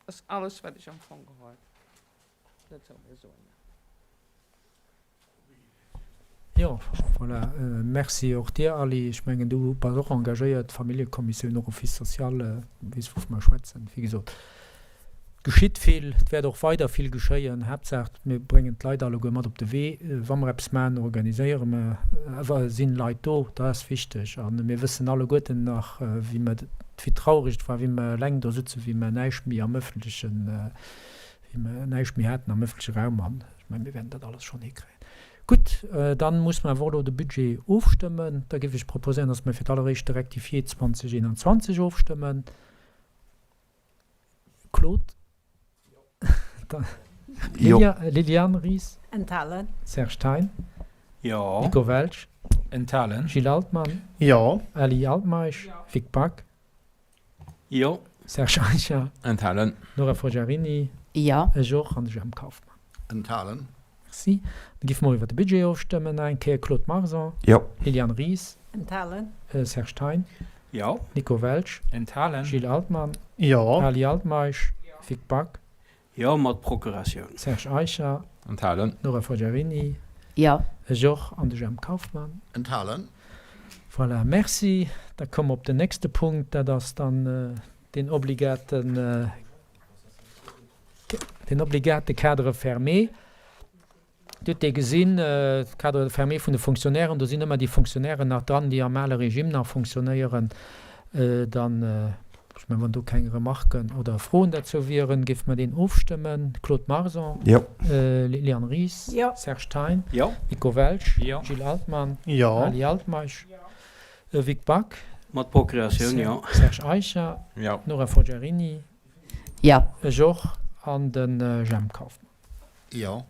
Ass alles wat ech am Fong geholl dozou wëll soen. Jo, voilà. Merci och dir, Ali. Ech mengen, du bass och engagéiert, Familljekommissioun, och Office social, weess wouvu mer schwätzen. Wéi gesot, et geschitt vill, et wäert och weider vill geschéien. Haaptsaach, mir bréngen d'Leit alleguer mat op de Wee. Wa mer eppes maachen, organiséiere mer, sinn Leit do, dat ass wichteg. A mir wëssen alleguerten nach, wéi mer wéi traureg et war, wéi mer eleng do sutzen, wéi mer näischt méi am öffentlechen, wéi mer näischt méi haten am öffentleche Raum. An ech mengen, mir wäerten dat alles schonn hikréien. Gutt, dann muss mer awer och elo de Budget ofstëmmen. Da géif ech proposéieren, dass mer fir d'alleréischt de Rectifié 2021 ofstëmmen. Claude? Jo. Liliane Ries? Enthalen. Serge Thein? Jo. Nico Welsch? Enthalen. Gilles Altmann? Jo. Ali Altmeisch? Jo. Vic Back? Jo. Serge Eicher. Enthalen. Nora Forgiarini. Jo. Ech och. An de Jemp Kauffmann. Enthalen. Merci. Da géife mer och iwwer de Budget ofstëmmen nach eng Kéier. Claude Marson. Jo. Liliane Ries. Enthalen. Serge Thein. Jo. Nico Welsch. Enthalen. Gilles Altmann. Jo. Ali Altmeisch. Vic Back. Jo, mat Procuratioun. Serge Eicher. Enthalen. Nora Forgiarini. Jo. Ech och. An de Jemp Kauffmann. Enthalen. Voilà, merci. Da komme mer op den nächste Punkt. Dat ass dann deen obligaten, deen obligate Cadre fermé. Dir hutt dee gesinn, d'Cadre fermé vun de Fonctionnairen, do sinn ëmmer déi Fonctionnairen nach dran, déi am ale Regime nach fonctionnéieren. Dann, ech mengen, wann do keng Remarken oder Froen derzou wieren, géife mer deen ofstëmmen. Claude Marson. Jo. Liliane Ries. Jo. Serge Thein. Jo. Nico Welsch. Jo. Gilles Altmann. Jo. Ali Altmeisch. Vic Back. Mat Procuratioun, jo. Serge Eicher. Jo. Nora Forgiarini. Jo. Ech och. An de Jemp Kauffmann. Jo.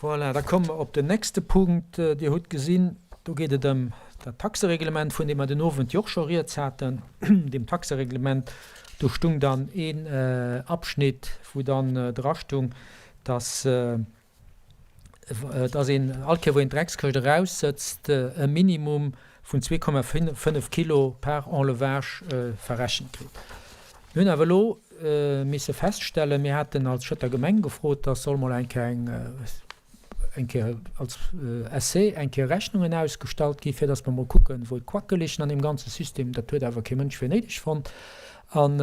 Voilà, da komme mer op den nächste Punkt. Dir hutt gesinn, do geet et ëm dat Taxereglement, vun deem mer den Owend jo och scho rieds haten. Deem Taxereglement, do stung dann een Abschnitt, wou dann drastung, dass, dass een all Kéier, wou een d'Dreckskëscht eraussëtzt, e Minimum vun 2,5 Kilo par Enlevage verrechent kritt. Mir hunn awer elo misse feststellen, mir haten als Schëtter Gemeng gefrot, dass soll mol eng Kéier eng, eng Kéier als Essai eng Kéier Rechnungen ausgestallt gi fir dass mer mol kucken, wou d'Quacke ligen an deem ganze System. Dat huet awer kee Mënsch fir néideg fonnt an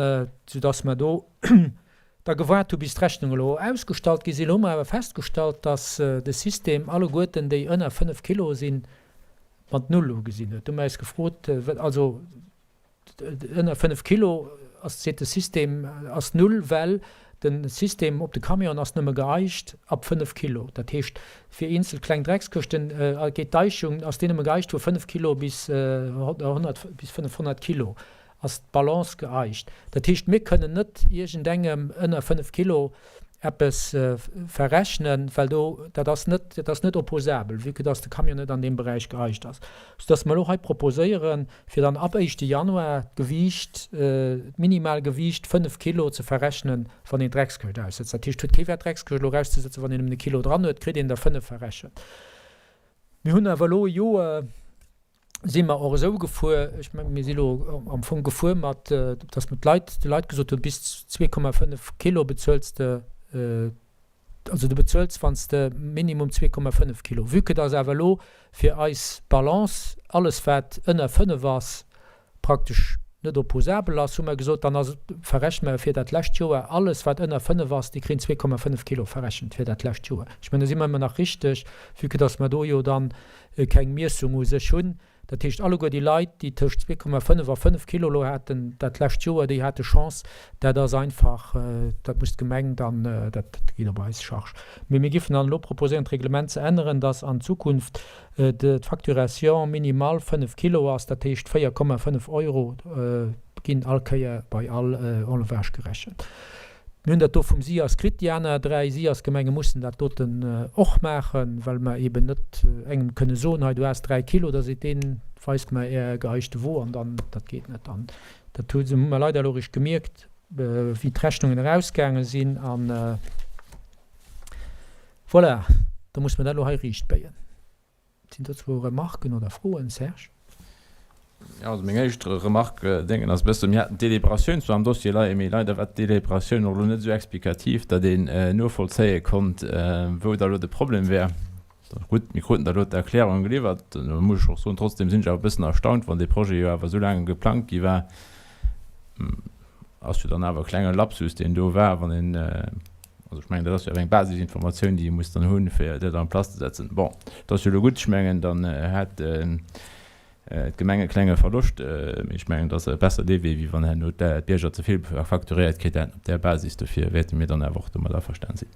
soudass mer do da gewaart hu bis d'Rechnung elo ausgestallt gi sinn. Elo hu mer awer festgestallt, dass de System alleguerten déi ënner 5 Kilo sinn, mat Null ugesinn huet. Do hu mer eis gefrot, also ënner 5 Kilo ass, seet de System, ass Null, well de System op de Camion ass nëmme geeicht ab 5 Kilo. Dat heescht, fir eenzel kleng Dreckskëschten geet d'Eichung, ass déi nëmme geeicht vu 5 Kilo bis 100, bis 500 Kilo ass d'Balance geeicht. Dat heescht, mir kënnen net iergendengem ënner 5 Kilo eppes verrechnen, well do, dat ass net, dat ass net opposabel, vue que dass de Camion net an deem Beräich geeicht ass. Soudass mer elo hei proposéieren, fir dann ab éischte Januar d'Gewiicht, d'Minimalgewiicht 5 Kilo ze verrechnen, wann een d'Dreckskëscht aussetzt. Dat heescht, huet kee Wäert d'Dreckskëscht elo erauszesetzen, wann een nëmmen e Kilo dran huet, kritt een der 5 verrechent. Mir hunn awer elo e Joer, si mer och esou gefuer, ech mengen, mir si elo am Fong gefuer mat, datt mer d'Leit, de Leit gesot hunn, bis 2,5 Kilo bezuels de, also du bezuels, wann s de minimum 2,5 Kilo. Vue que datt awer elo fir eis Balance alles wat ënner 5 ass praktesch net opposabel ass, hu mer gesot, dann ass et, verrechne mer fir dat lescht Joer alles wat ënner 5 ass, déi kréien 2,5 Kilo verrechent fir dat lescht Joer. Ech mengen, do si mer ëmmer nach richteg, vue que datt mer do jo dann keng Miessung u sech hunn. Dat heescht, alleguer déi Leit, déi tëscht 2,5 a 5 Kilo elo haten dat lescht Joer, déi hate Chance. Dat ass einfach, dat muss d'Gemeng dann, dat geet op eis Charge. Mee mir giffen dann elo proposéieren, d'Reglement ze änneren, dass an Zukunft d'Facturation minimale 5 Kilo ass, dat heescht 4,5 Euro ginn all Kéier bei all Enlevage gerechent. Mir hunn dat do vum SIAS kritt. Déi aner 3 SIAS-Gemenge mussen dat doten och maachen, well mer eeben net engem kënne soen, hei du has 3 Kilo, da seet deen, weist mer Är geeichte Wo an dann, dat geet net. An dat hu mer leider elo eréischt gemierkt, wéi d'Rechnungen erausgaange sinn. An voilà, da muss mer dat elo hei riichtbéien. Sinn dozou Remarken oder Froen? Serge? Jo, also meng éischt Remarque, denken, ass e bëssen, mir haten d'Délibératioun zwar am Dossier leien, mee leider war d'Délibératioun och elo net esou explikativ, datt een novollzéie konnt, wou da elo de Problem wär. Gutt, mir kruten da elo d'Erklärung geliwwert. Do muss ech och soen, trotzdem sinn ech awer e bëssen erstaunt, wann dee Projet jo awer esou laang geplangt gi war, ass jo dann awer e klenge Lapsus, deen do war, wann een, also ech mengen, dat ass jo awer eng Basisinformatioun, déi ee muss dann hunn, fir dat en place ze setzen. Bon, dat ass jo elo gutt, ech mengen, dann hat d'Gemeng e klenge Verloscht, mee ech mengen, et ass besser dee Wee, wéi wann herno d'Bierger ze vill facturéiert kritt hätten op där Basis. Dofir wäerte mir dann awer och domat averstane sinn.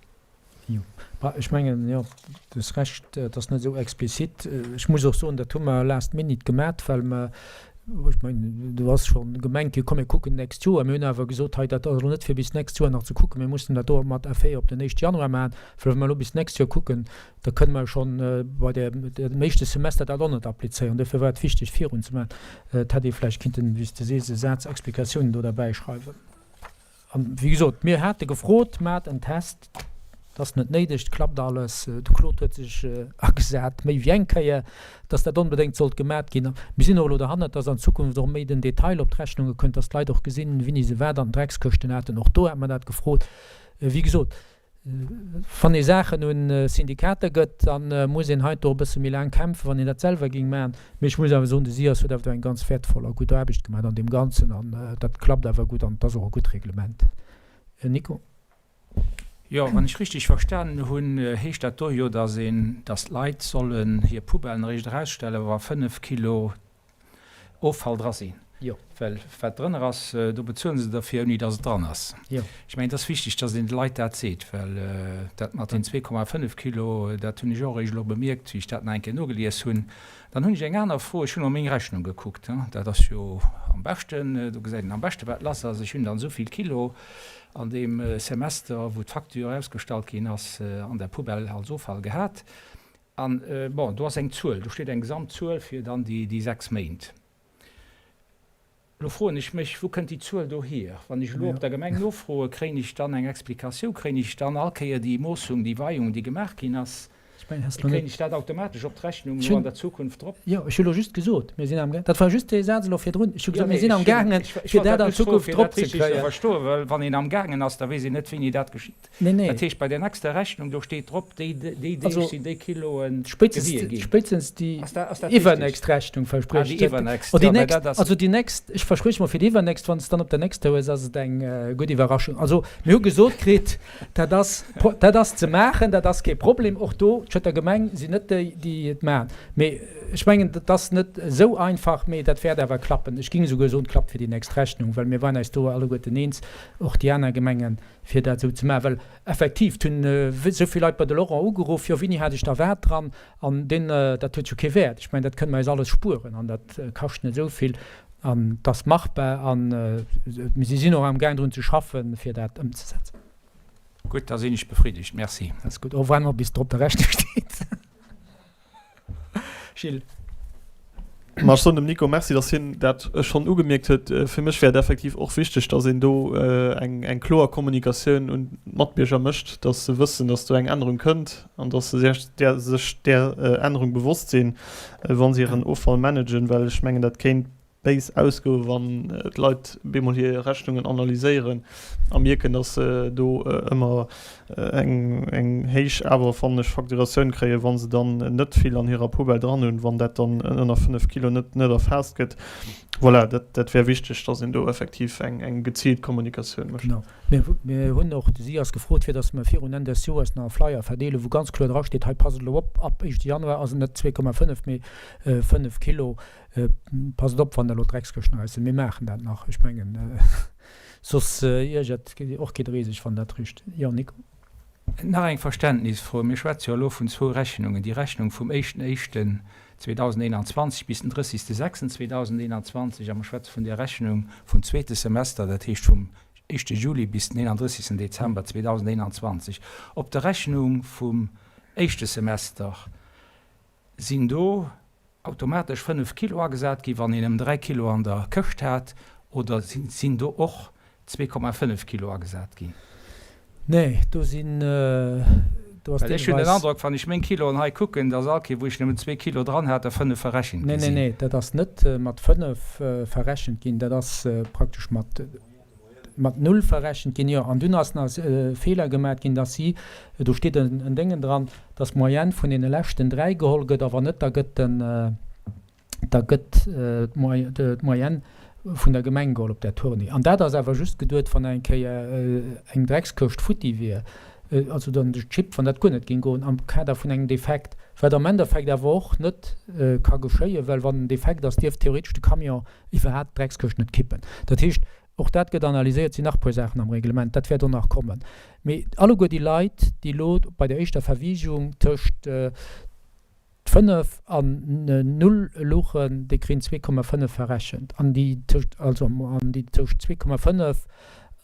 Jo, bah, ech mengen, jo, du hues Recht, et ass net esou explizit. Ech muss och soen, dat hu mer last minute gemat, well mer. Ech mengen, do ass scho gemengt ginn, komm mir kucken d'nächst Joer. Mir hunn awer gesot, hei dat ass elo net fir bis d'nächst Joer nach ze kucken, mir mussen dat do mat Effet op den éischte Januar maachen, well wa mer elo bis d'nächst Joer kucken, da kënne mer schonn bei der, dem éischte Semester dat och net applizéieren. Dofir war et wichteg virun ze maachen. Et hätt ee vläicht kinnten, wéi s de sees, e Saz Explikatiounen do derbäi schreiwen. An, wéi gesot, mir hate gefrot, Maacht en Test, dat ass net néideg, et klappt alles. De Claude huet sech agesat, méi wéi eng Kéier, dass dat onbedéngt sollt gemat ginn. A mir sinn och elo derhannert, dass an Zukunft och méi den Detail op d'Rechnunge kënnt, dass d'Leit och gesinn, wéini se wat an den Dreckskëschten haten. Och do hat mer dat gefrot. Wéi gesot, Wann ee Saachen un Syndikater gëtt, da muss een heiansdo e bësse méi laang kämpfen, wann een dat selwer géing maachen. Mee ech muss awer soen, de SIAS huet awer do eng ganz wäertvoll a gutt Aarbecht gemaach an deem Ganzen an dat klappt awer gutt an et ass och e gutt Reglement. Nico. Jo, wann ech richteg verstanen hunn, heescht dat do jo, dass een, dass d'Leit sollen hir Poubellen eréischt erausstellen, wa 5 Kilo Offall dra sinn. Jo. Well wat drënner ass, do bezuelen se derfir, ouni datt et dran ass. Jo. Ech mengen, et ass wichteg, datt een de Leit dat seet, well dat mat den 2,5 Kilo, dat hunn ech och eréischt elo bemierkt, wéi ech dat nach eng Kéier nogelies hunn. Dann hunn ech eng aner Fro, Ech hunn emol meng Rechnung gekuckt, dat ass jo am beschten, do gesäit een am beschte wat lass ass. Ech hunn dann esou vill Kilo an deem Semester, wou d'Facture ausgestallt ginn ass, an der Poubelle als Offall gehat. An, bon, do ass eng Zuel, do steet eng Gesamtzuel fir dann déi 6 Méint. Elo froen ech mech, Wou kënnt déi Zuel do hier? Wann ech elo op der Gemeng nofroe, kréien ech dann eng Explikatioun? Kréien ech dann all Kéier déi Moossung, déi Weiung, déi gemaach ginn ass? Kréien ech dat automatesch op d'Rechnung elo an der Zukunft drop? Jo, ech hu elo just gesot, mir sinn amgaangen, dat war just dee Saz elo virdrun, ech hu gesot, mir sinn amgaangen, fir dat an Zukunft drop ze kréien. Verstoen, well wann een amgaangen ass, da weess een net, wéini dat geschitt. Nee, nee. Dat heescht, bei der nächster Rechnung, do steet drop, déi, déi Deeg sinn déi Kiloen gewie ginn. Spéitstens déi iwwernächst Rechnung versprieche ech. Ah, déi iwwernächst. Jo, mä dat ass. Also déi nächst, ech versprieche mol fir déi iwwernächst, wann s de dann op der nächster hues, ass et eng gutt Iwwerraschung. Also mir hu gesot kritt, dat ass, dat ass ze maachen, dat ass kee Problem. Och do, d'Schëtter Gemeng sinn net déi, déi et maachen. Mee ech mengen, dat ass net esou einfach, mee dat wäert awer klappen. Ech géing esouguer soen, et klappt fir déi nächst Rechnung, well mir waren eis do alleguerten eens, och déi aner Gemengen, fir dat esou ze maachen, well effektiv, et hunn esou vill Leit bei de Laurent ugeruff, jo wéini hat ech da wat dran, an deen, dat huet jo kee Wäert, ech mengen dat kënne mer eis alles spueren an dat kascht net esou vill an et ass machbar an si sinn och amgaang drun ze schaffen, fir dat ëmzesetzen. Gutt, da sinn ech befriddegt. Merci. Dat ass gutt. Au revoir, bis et op der Rechnung steet. Gilles. Ma ech soen dem Nico Merci, datt hien dat schonn ugemierkt huet. Fir mech wär et effektiv och wichteg, datt een do eng, eng kloer Kommunikatioun un d'Matbierger mécht, datt se wëssen, datt do eng Ännerung kënnt an datt se sech där, sech där Ännerung bewosst sinn, wa se hiren Offall managen, well ech mengen, dat kéint béis ausgoen, wann d'Leit bemol hir Rechnungen analyséieren a mierken, datt se do ëmmer eng eng héich awer, fannen ech, Facturatioun kréien, wa se dann net vill an hirer Poubelle dran hunn, wann dat dann ënner 5 Kilo net net erfaasst gëtt. Voilà, dat dat wär wichteg, datt een do effektiv eng eng geziilt Kommunikatioun mécht. Genau. Mir mir hunn och de SIAS gefrot, fir datt mer virun Enn des Joers nach e Flyer verdeelen, wou ganz kloer drasteet, hei passt elo op, ab éischte Januar ass et net 2,5, mee 5 Kilo. Passt op, wann der elo d'Dreckskëschten eraus hutt. Mir maachen dat nach. Ech mengen, soss iergert och jidderee sech, wann dat richt. Jo, Nico? Nach eng Verständnisfro. Mir schwätze jo elo vun zwou Rechnungen, déi Rechnung vum éischten éischten 2021 bis den drëssigste sechsten 2021 a mer schwätze vun där Rechnung vum zweete Semester, dat heescht vum éischte Juli bis den 31 Dezember 2021. Op der Rechnung vum éischte Semester sinn do automatesch 5 Kilo agesat ginn, wann een nëmmen 3 Kilo an der Këscht hat, oder sinn do och 2,5 Kilo agesat ginn? Nee, do sinn, do ass Well ech hunn den deelweis. Androck, wann ech meng Kiloen hei kucken, dass all Kéier, wou ech nëmmen zwee Kilo dran hat, der 5 verrechent Nee, gi nee, sinn. nee, dat ass net mat 5 verrechent ginn, dat ass praktesch mat. Mat Null verrechent ginn, jo. An dunn ass nach e Feeler gemat ginn, dass si, do steet en Déngen dran, dass d'Moyenne vun deene leschten 3 geholl gëtt, a wann net, da gëtt den, da gëtt d'Moyenne vun der Gemeng geholl op där Tournée. An dat ass awer just geduet, wann eng Kéier eng Dreckskëscht futti wier, also dann de Chip, wann dat guer net géing goen am Kader vun engem Defekt, wat am Endeffekt awer och net ka geschéien, well wann en Defekt ass, dierf theoretesch de Camion iwwerhaapt d'Dreckskëscht net kippen. Dat heescht, och dat gëtt analyséiert, sinn nach e puer Saachen am Reglement, dat wäert och nach kommen. Mee alleguer déi Leit, déi elo bei der éischter Verwiegung tëscht. 5 an 0 louchen, déi kréien 2,5 verrechent. An déi tëscht, also an déi tëscht 2,5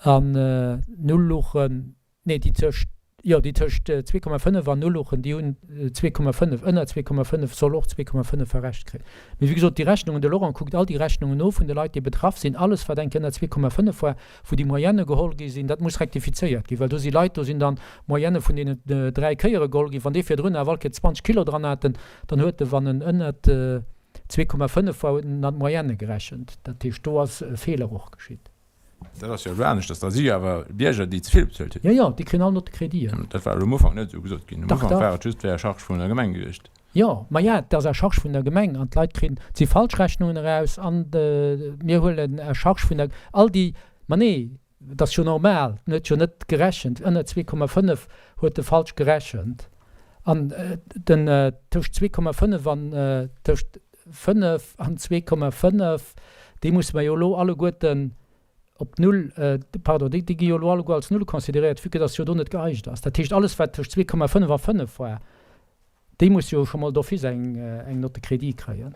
an 0 louchen, nee déi tëscht, jo déi tëscht 2,5 an 0 louchen, déi hunn 2,5, ënner 2,5 soll och 2,5 verrecht kréien. Mee wéi gesot, déi Rechnungen, de Laurent kuckt all déi Rechnungen no vun de Leit, déi betraff sinn, alles wat eng Kéier ënner 2,5 war, wou déi Moyenne geholl gi sinn, dat muss rektifizéiert ginn, well do si Leit, do sinn dann d'Moyenne vun deenen 3 Kéiere geholl ginn. Wann dee virdrun awer all Kéier 20 Kilo dran haten, dann huet e, wann en ënnert 2,5 war, huet en dann d'Moyenne gerechent. Dat heescht, do ass e Feeler och geschitt. Dat ass jo elo aneschters. Da si jo awer Bierger, déi ze vill bezuelt hunn. Jo, jo, déi kréien all Note de créditen. Dat war elo am Ufank net esou gesot ginn. Am Ufank war et just, et wär à charge vun der Gemeng gewiescht. Jo, ma ja, et ass à charge vun der Gemeng an d'Leit kréien, et si falsch Rechnungen eraus an mir huelen à charge vun der, all déi, ma nee, et ass jo normal, en huet jo net gerechent, ënner 2,5 huet e falsch gerechent an den tëscht 2,5 an tëscht 5 an 2,5, déi musse mer jo elo alleguerten op d'Null, pardon, déi gi jo elo alleguer als Null consideréiert, vue que dass jo do net geeicht ass. Dat heescht, alles wat tëscht 2,5 a 5 war, Déi muss jo scho mol d'office eng eng Note de crédit kréien.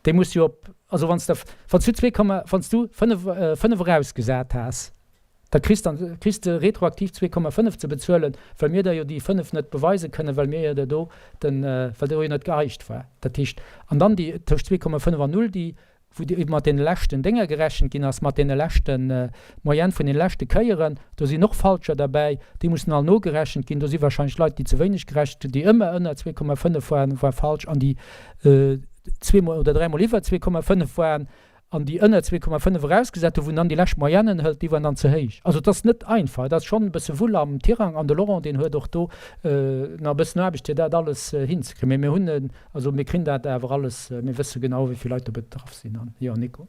Déi muss jo op, also wann s de, wann s du zwee Komma, wann s du 5, 5 erausgesat has, da kriss dann, kriss de retroaktiv 2,5 ze bezuelen, well mir der jo déi 5 net beweise kënnen, well mir jo der do den, well do jo net geeicht war. Dat heescht, an dann déi tëscht 2,5 an null, déi wou déi mat deene leschten Dénger gerechent ginn ass, mat deene leschten, d'Moyenne vun deene leschte Kéieren, do sinn och falscher derbäi, déi mussen all nogerechent ginn. Do si wahrscheinlech Leit, déi ze wéineg gerechent hunn, déi ëmmer ënner 2,5 waren, war falsch, an déi zweemol oder dräimol iwwer 2,5 waren an déi ënner 2,5 erausgesat hunn, wou en dann déi lescht Moyennen hëlt, déi waren dann ze héich. Also et ass net einfach, et ass schonn e bësse Wull am Tirang an de Laurent, deen huet och do nach e bëssen Aarbecht, fir dat alles hinzekréien. Mee mir hunn en Also mir kréien dat awer alles, mir wësse genau, wéi vill Leit do betraff sinn. An jo, Nico?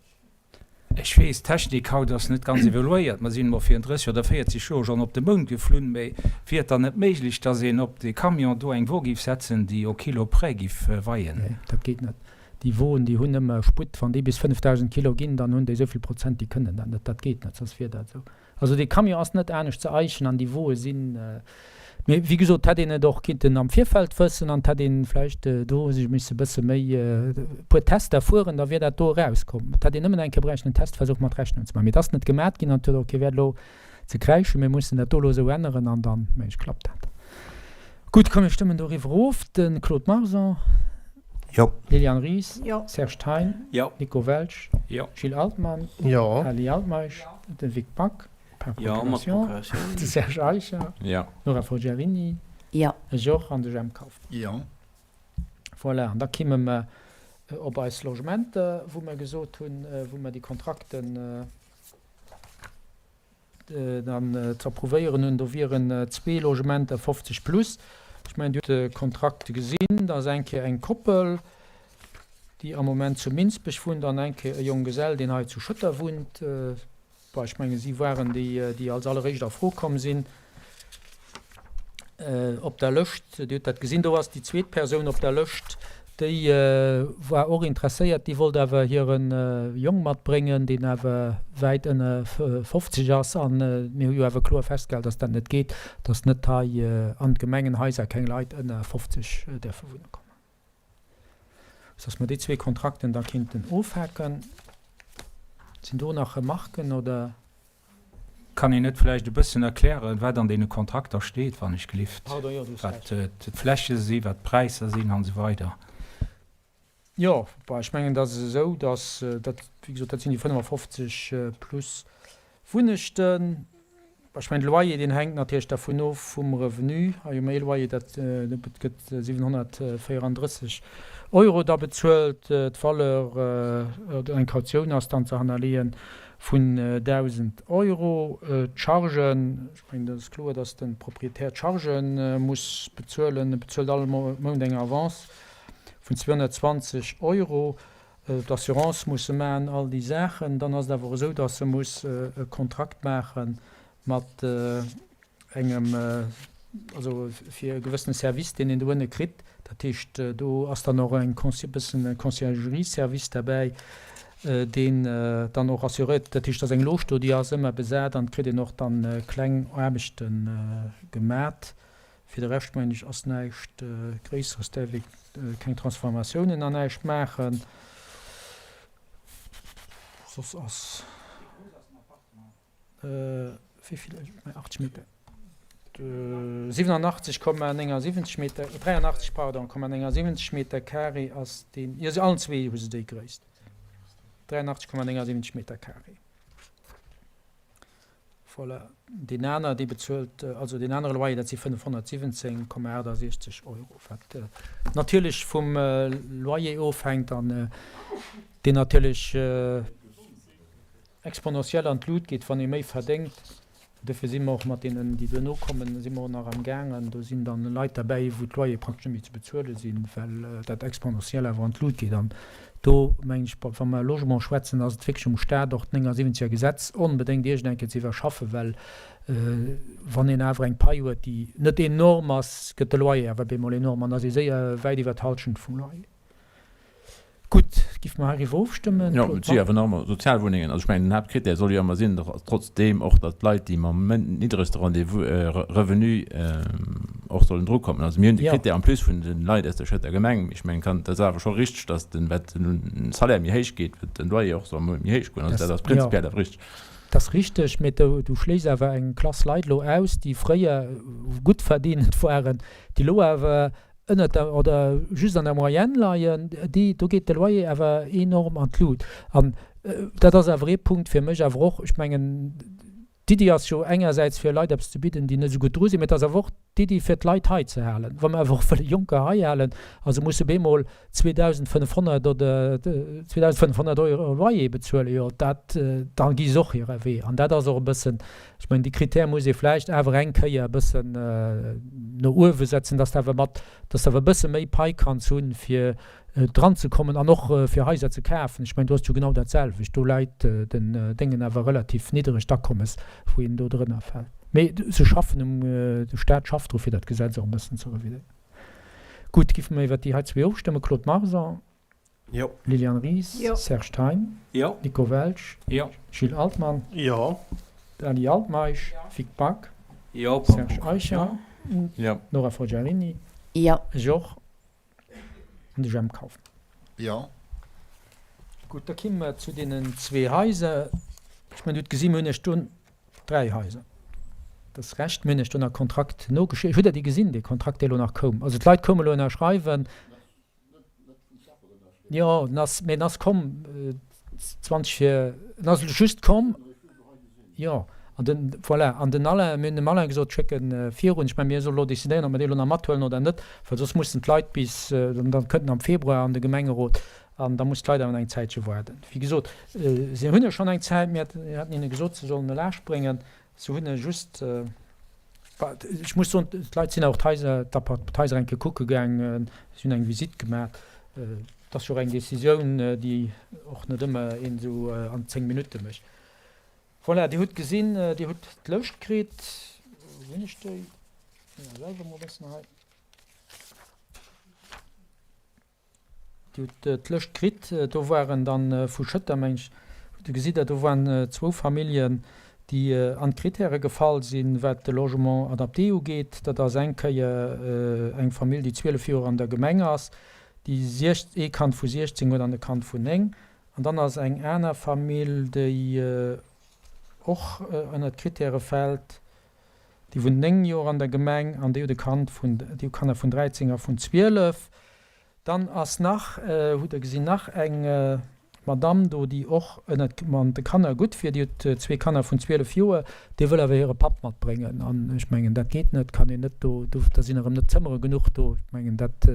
Ech weess, d'Technik haut ass net ganz evoluéiert. Mer sinn emol virun 30 oder 40 Joer schonn op de Mound geflunn. Mee wier et dann net méiglech, dass een op dee Camion do eng Wo giff setzen, déi au Kilo près giff weien? Nee, dat geet net. Déi Woen, déi hunn ëmmer Sputt. Wann déi bis 5.000 Kilo ginn, dann hunn déi esou vill Prozent, déi kënnen dat net. Dat geet net, soss wier dat esou. Also dee Camion ass net anescht ze eichen an déi Woe sinn, mee wéi gesot, hätt een et och kinnten am Virfeld wëssen an hätt een vläicht do sech misse bësse méi e puer Tester fueren, da wier dat do erauskomm. Et hätt een nëmmen eng Kéier bräichten en Testversuch mat Rechnung ze maachen, mee et ass net gemat ginn an et huet och kee Wäert elo ze kräischen. Mir mussen dat do elo esou änneren an dann, mengen ech, klappt dat. Gutt, komm mir stëmmen doriwwer of. De Claude Marson. Jo. Liliane Ries. Jo. Serge Thein. Jo. Nico Welsch. Jo. Gilles Altmann. Jo. Ali Altmeisch. De Vic Back, par Jo, mat procuration. Procuratioun. De Serge Eicher. Jo. Nora Forgiarini. Jo. Ech och an de Jemp Kauffmann. Jo. Voilà, an da kimme mer op eis Logementer, wou mer gesot hunn, wou mer déi Kontrakten dann ze approuvéieren hunn. Do wieren zwee Logementer 50 plus. Ech mengen, Dir hutt de Kontrakt gesinn. Da ass eng Kéier eng Koppel, déi am Moment zu Minsbech wunnt, an eng Kéier e Jonggesell, deen hei zu Schëtter wunnt. Bon, ech mengen, si waren déi, déi als alleréischt a Fro komm sinn op der Lëscht. Dir hutt dat gesinn. Do ass déi zweet Persoun op der Lëscht, déi war och interesséiert, déi wollt awer hire Jong matbréngen, deen awer wäit ënner 50 ass. A mir hu jo awer kloer festgehal, dass dat net geet, dass net hei an d'Gemengenhaiser keng Leit ënner 50 däerfe wunne kommen. Sodass mer déi zwee Kontrakten da kinnten ofhaken. Sinn do nach Remarken oder? Kann een net vläicht e bëssen erklären, wat an deene Kontrakter steet, wann ech gelift? Pardon, jo, du hues Wat Recht. d'Fläche sinn, wat d'Präisser sinn an esou weider. Jo, bon, ech mengen, dat ass esou, dass dat, wéi gesot, dat sinn déi 55 plus Wunnechten. Bon, ech mengen, de Loyer, deen hänkt natierlech dervun of, vum Revenu. Hei hu mer ee Loyer, dat gëtt 734 Euro da bezuelt. D'Valeur, oder eng Kautioun ass dann ze hannerleeën vun 1.000 Euro. D'Chargen, ech mengen, dat ass kloer, dass de Proprietär d'Chargë muss bezuelen. E bezuelt all Mount eng Avance vun 220 Euro. D'Assurance muss e maachen, all déi Saachen. Dann ass et awer och esou, dass e muss e Kontrakt maache mat engem, also fir e gewëssene Service, deen een dohinne kritt. Dat heescht, do ass dann och eng e bëssen e Conciergerie-Service derbäi, deen dann och assuréiert. Dat heescht, et ass eng Loge do, déi ass ëmmer besat an et kritt een och dann kleng Aarbechte gemat. Fir de Rescht, mengen ech, ass näischt Gréisseres, däerf ee keng Transformatiounen an näischt maachen. Soss ass. Wéi vill? 80 Meter. 87,79 Meter, 83, pardon, 79 Meter carré ass deen, jo, se allen zwee hu se déi Gréisst. 83,79 Meter carré. Voilà. Deen aner, dee bezuelt, also deen anere Loyer, dat si 517,68 Euro, wat natierlech vum Loyer ofhänkt an deen natierlech exponentiell an d'Lut geet, wann ee méi verdéngt. Dofir si mer och mat deenen, déi duerno kommen, si mer och nach amgaangen. Do sinn dann Leit derbäi, wou d'Loyere praktesch net méi ze bezuele sinn, well dat exponentiell awer an d'Lut geet. An do mengen ech, wa mer Logement schwätzen, ass et wierklech um Stat och d'79er Gesetz onbedéngt iergend eng Kéier ze iwwerschaffen, well wann een awer eng Pai huet, déi net enorm ass, gëtt de Loyer awer bemol enorm an da ass ee séier wäit iwwer d'Halschent vum Loyer. Gutt, giff mer heiriwwer ofstëmmen? Jo, et si awer nach ëmmer Sozialwunnengen. Also ech mengen, den Haaptkrittär soll jo ëmmer sinn, trotzdeem och, datt d'Leit, déi mam niddregste Rendez-vous, Revenu och sollen drukommen. Also mir hunn de Krittär en plus vun de Leit aus der Schëtter Gemeng. Ech mengen, kann, dat ass awer scho richteg, datt den, wat den Salaire méi héich geet, wat den Loyer och soll méi héich goen. Also dat ass prinzipiell awer richteg. Dat ass richteg, mee du schléiss awer eng Klass Leit elo aus, déi fréier guttverdienend waren, déi elo awer ënnert der oder just an der Moyenne leien, déi, do geet de Loyer awer enorm an d'Lut. An dat ass awer ee Punkt fir mech awer och, ech mengen, d'Iddi ass jo engersäits fir Leit eppes ze bidden, déi net esou gutt dru sinn, mä et ass awer och d'Iddi fir d'Leit hei ze halen. Wa mer awer och wëlle Jonker hei halen a se musse bemol 2.500 oder 2.500 Euro Loyer bezuelen, jo dat, da gi se och hire Wee. An dat ass och e bëssen, Ech mengen, déi Critère muss ee vläicht awer eng Kéier e bëssen no uewe setzen, dass de awer mat, dass de awer e bësse méi Pai kanns hunn, fir dranzekommen an och fir Haiser ze kafen. Ech mengen, do ass et jo genau dat selwecht. Do läit den Déngen awer relativ niddereg, d'Akommes, wou een do drënner fält. Mee se schaffen um, de Stat schafft dru fir dat Gesetz och e bëssen ze revidéieren. Gutt, giffe mer iwwert déi hei zwee ofstëmmen. Claude Marson. Jo. Liliane Ries. Jo. Serge Thein. Jo. Nico Welsch. Jo. Gilles Altmann. Jo. Dany Altmeisch. Jo. Vic Back. Jo. Serge Eicher. Jo. Nora Forgiarini. Jo. Ech och. An de Jemp Kauffmann. Jo. Gutt, da kimme mer zu deenen zwee Haiser. Ech mengen, Dir hutt gesinn, mir hunn Iech do dräi Haiser. Dat ass Recht. Mir hunn Iech do nach Kontrakt nogeschéckt. Hutt Der dee gesinn, dee Kontrakt, dee elo nach koum? Also d'Leit koume elo ënnerschreiwen. Jo, en ass, mee en ass komm 20 vir, en ass just komm, jo, an den, voilà, an den Alain, mir hunn dem Alain gesot, schéck e virun. Ech mengen, mir solle elo decidéieren, ob mer dee elo nach mathuelen oder net, well soss mussen d'Leit bis, dann kënnt en am Februar an de Gemengerot an da muss d'Leit awer nach eng Zäitche waarden. Wéi gesot, se hunn e schonn eng Zäit, mir haten hinne gesot, se sollen e laaschtbréngen. Se hunn e just, ech muss soen, d'Leit sinn och d'Haiser, d'Haiser eng Kéier kucke gaangen, si hunn eng Visitt gemaach. Et ass jo och eng Decisioun, déi och net ëmmer een esou an 10 Minutte mécht. Voilà, Dir hutt gesinn, Dir hutt d'Lëscht kritt. Wou hunn ech déi? Jo, selwer mol e bëssen hei. Dir hutt d'Lëscht kritt. Do waren dann vu Schëtter, meng ech, do gesitt Der, do waren zwou Familljen, déi an d'Kritäre gefall sinn, wat de Logement adapté ugeet. Dat ass eng Kéier eng Famill, déi 12 Joer an der Gemeng ass, déi ee Kand vu 16 huet an e Kand vun 9. An dann ass eng aner Famill, déi och ënnert d'Kritäre fält, déi wunnt 9 Joer an der Gemeng an déi huet e Kand vun, déi hu Kanner vun 13 a vun 12. Dann ass nach, hutt Der gesinn, nach eng Madamm do, déi och ënnert mat de Kanner gutt wier. Déi huet zwee Kanner vun 12 Joer. Déi wëll awer hire Papp matbréngen. An ech mengen, dat geet net, kann een net do, do da sinn erëm net Zëmmere genuch do. Ech mengen, dat,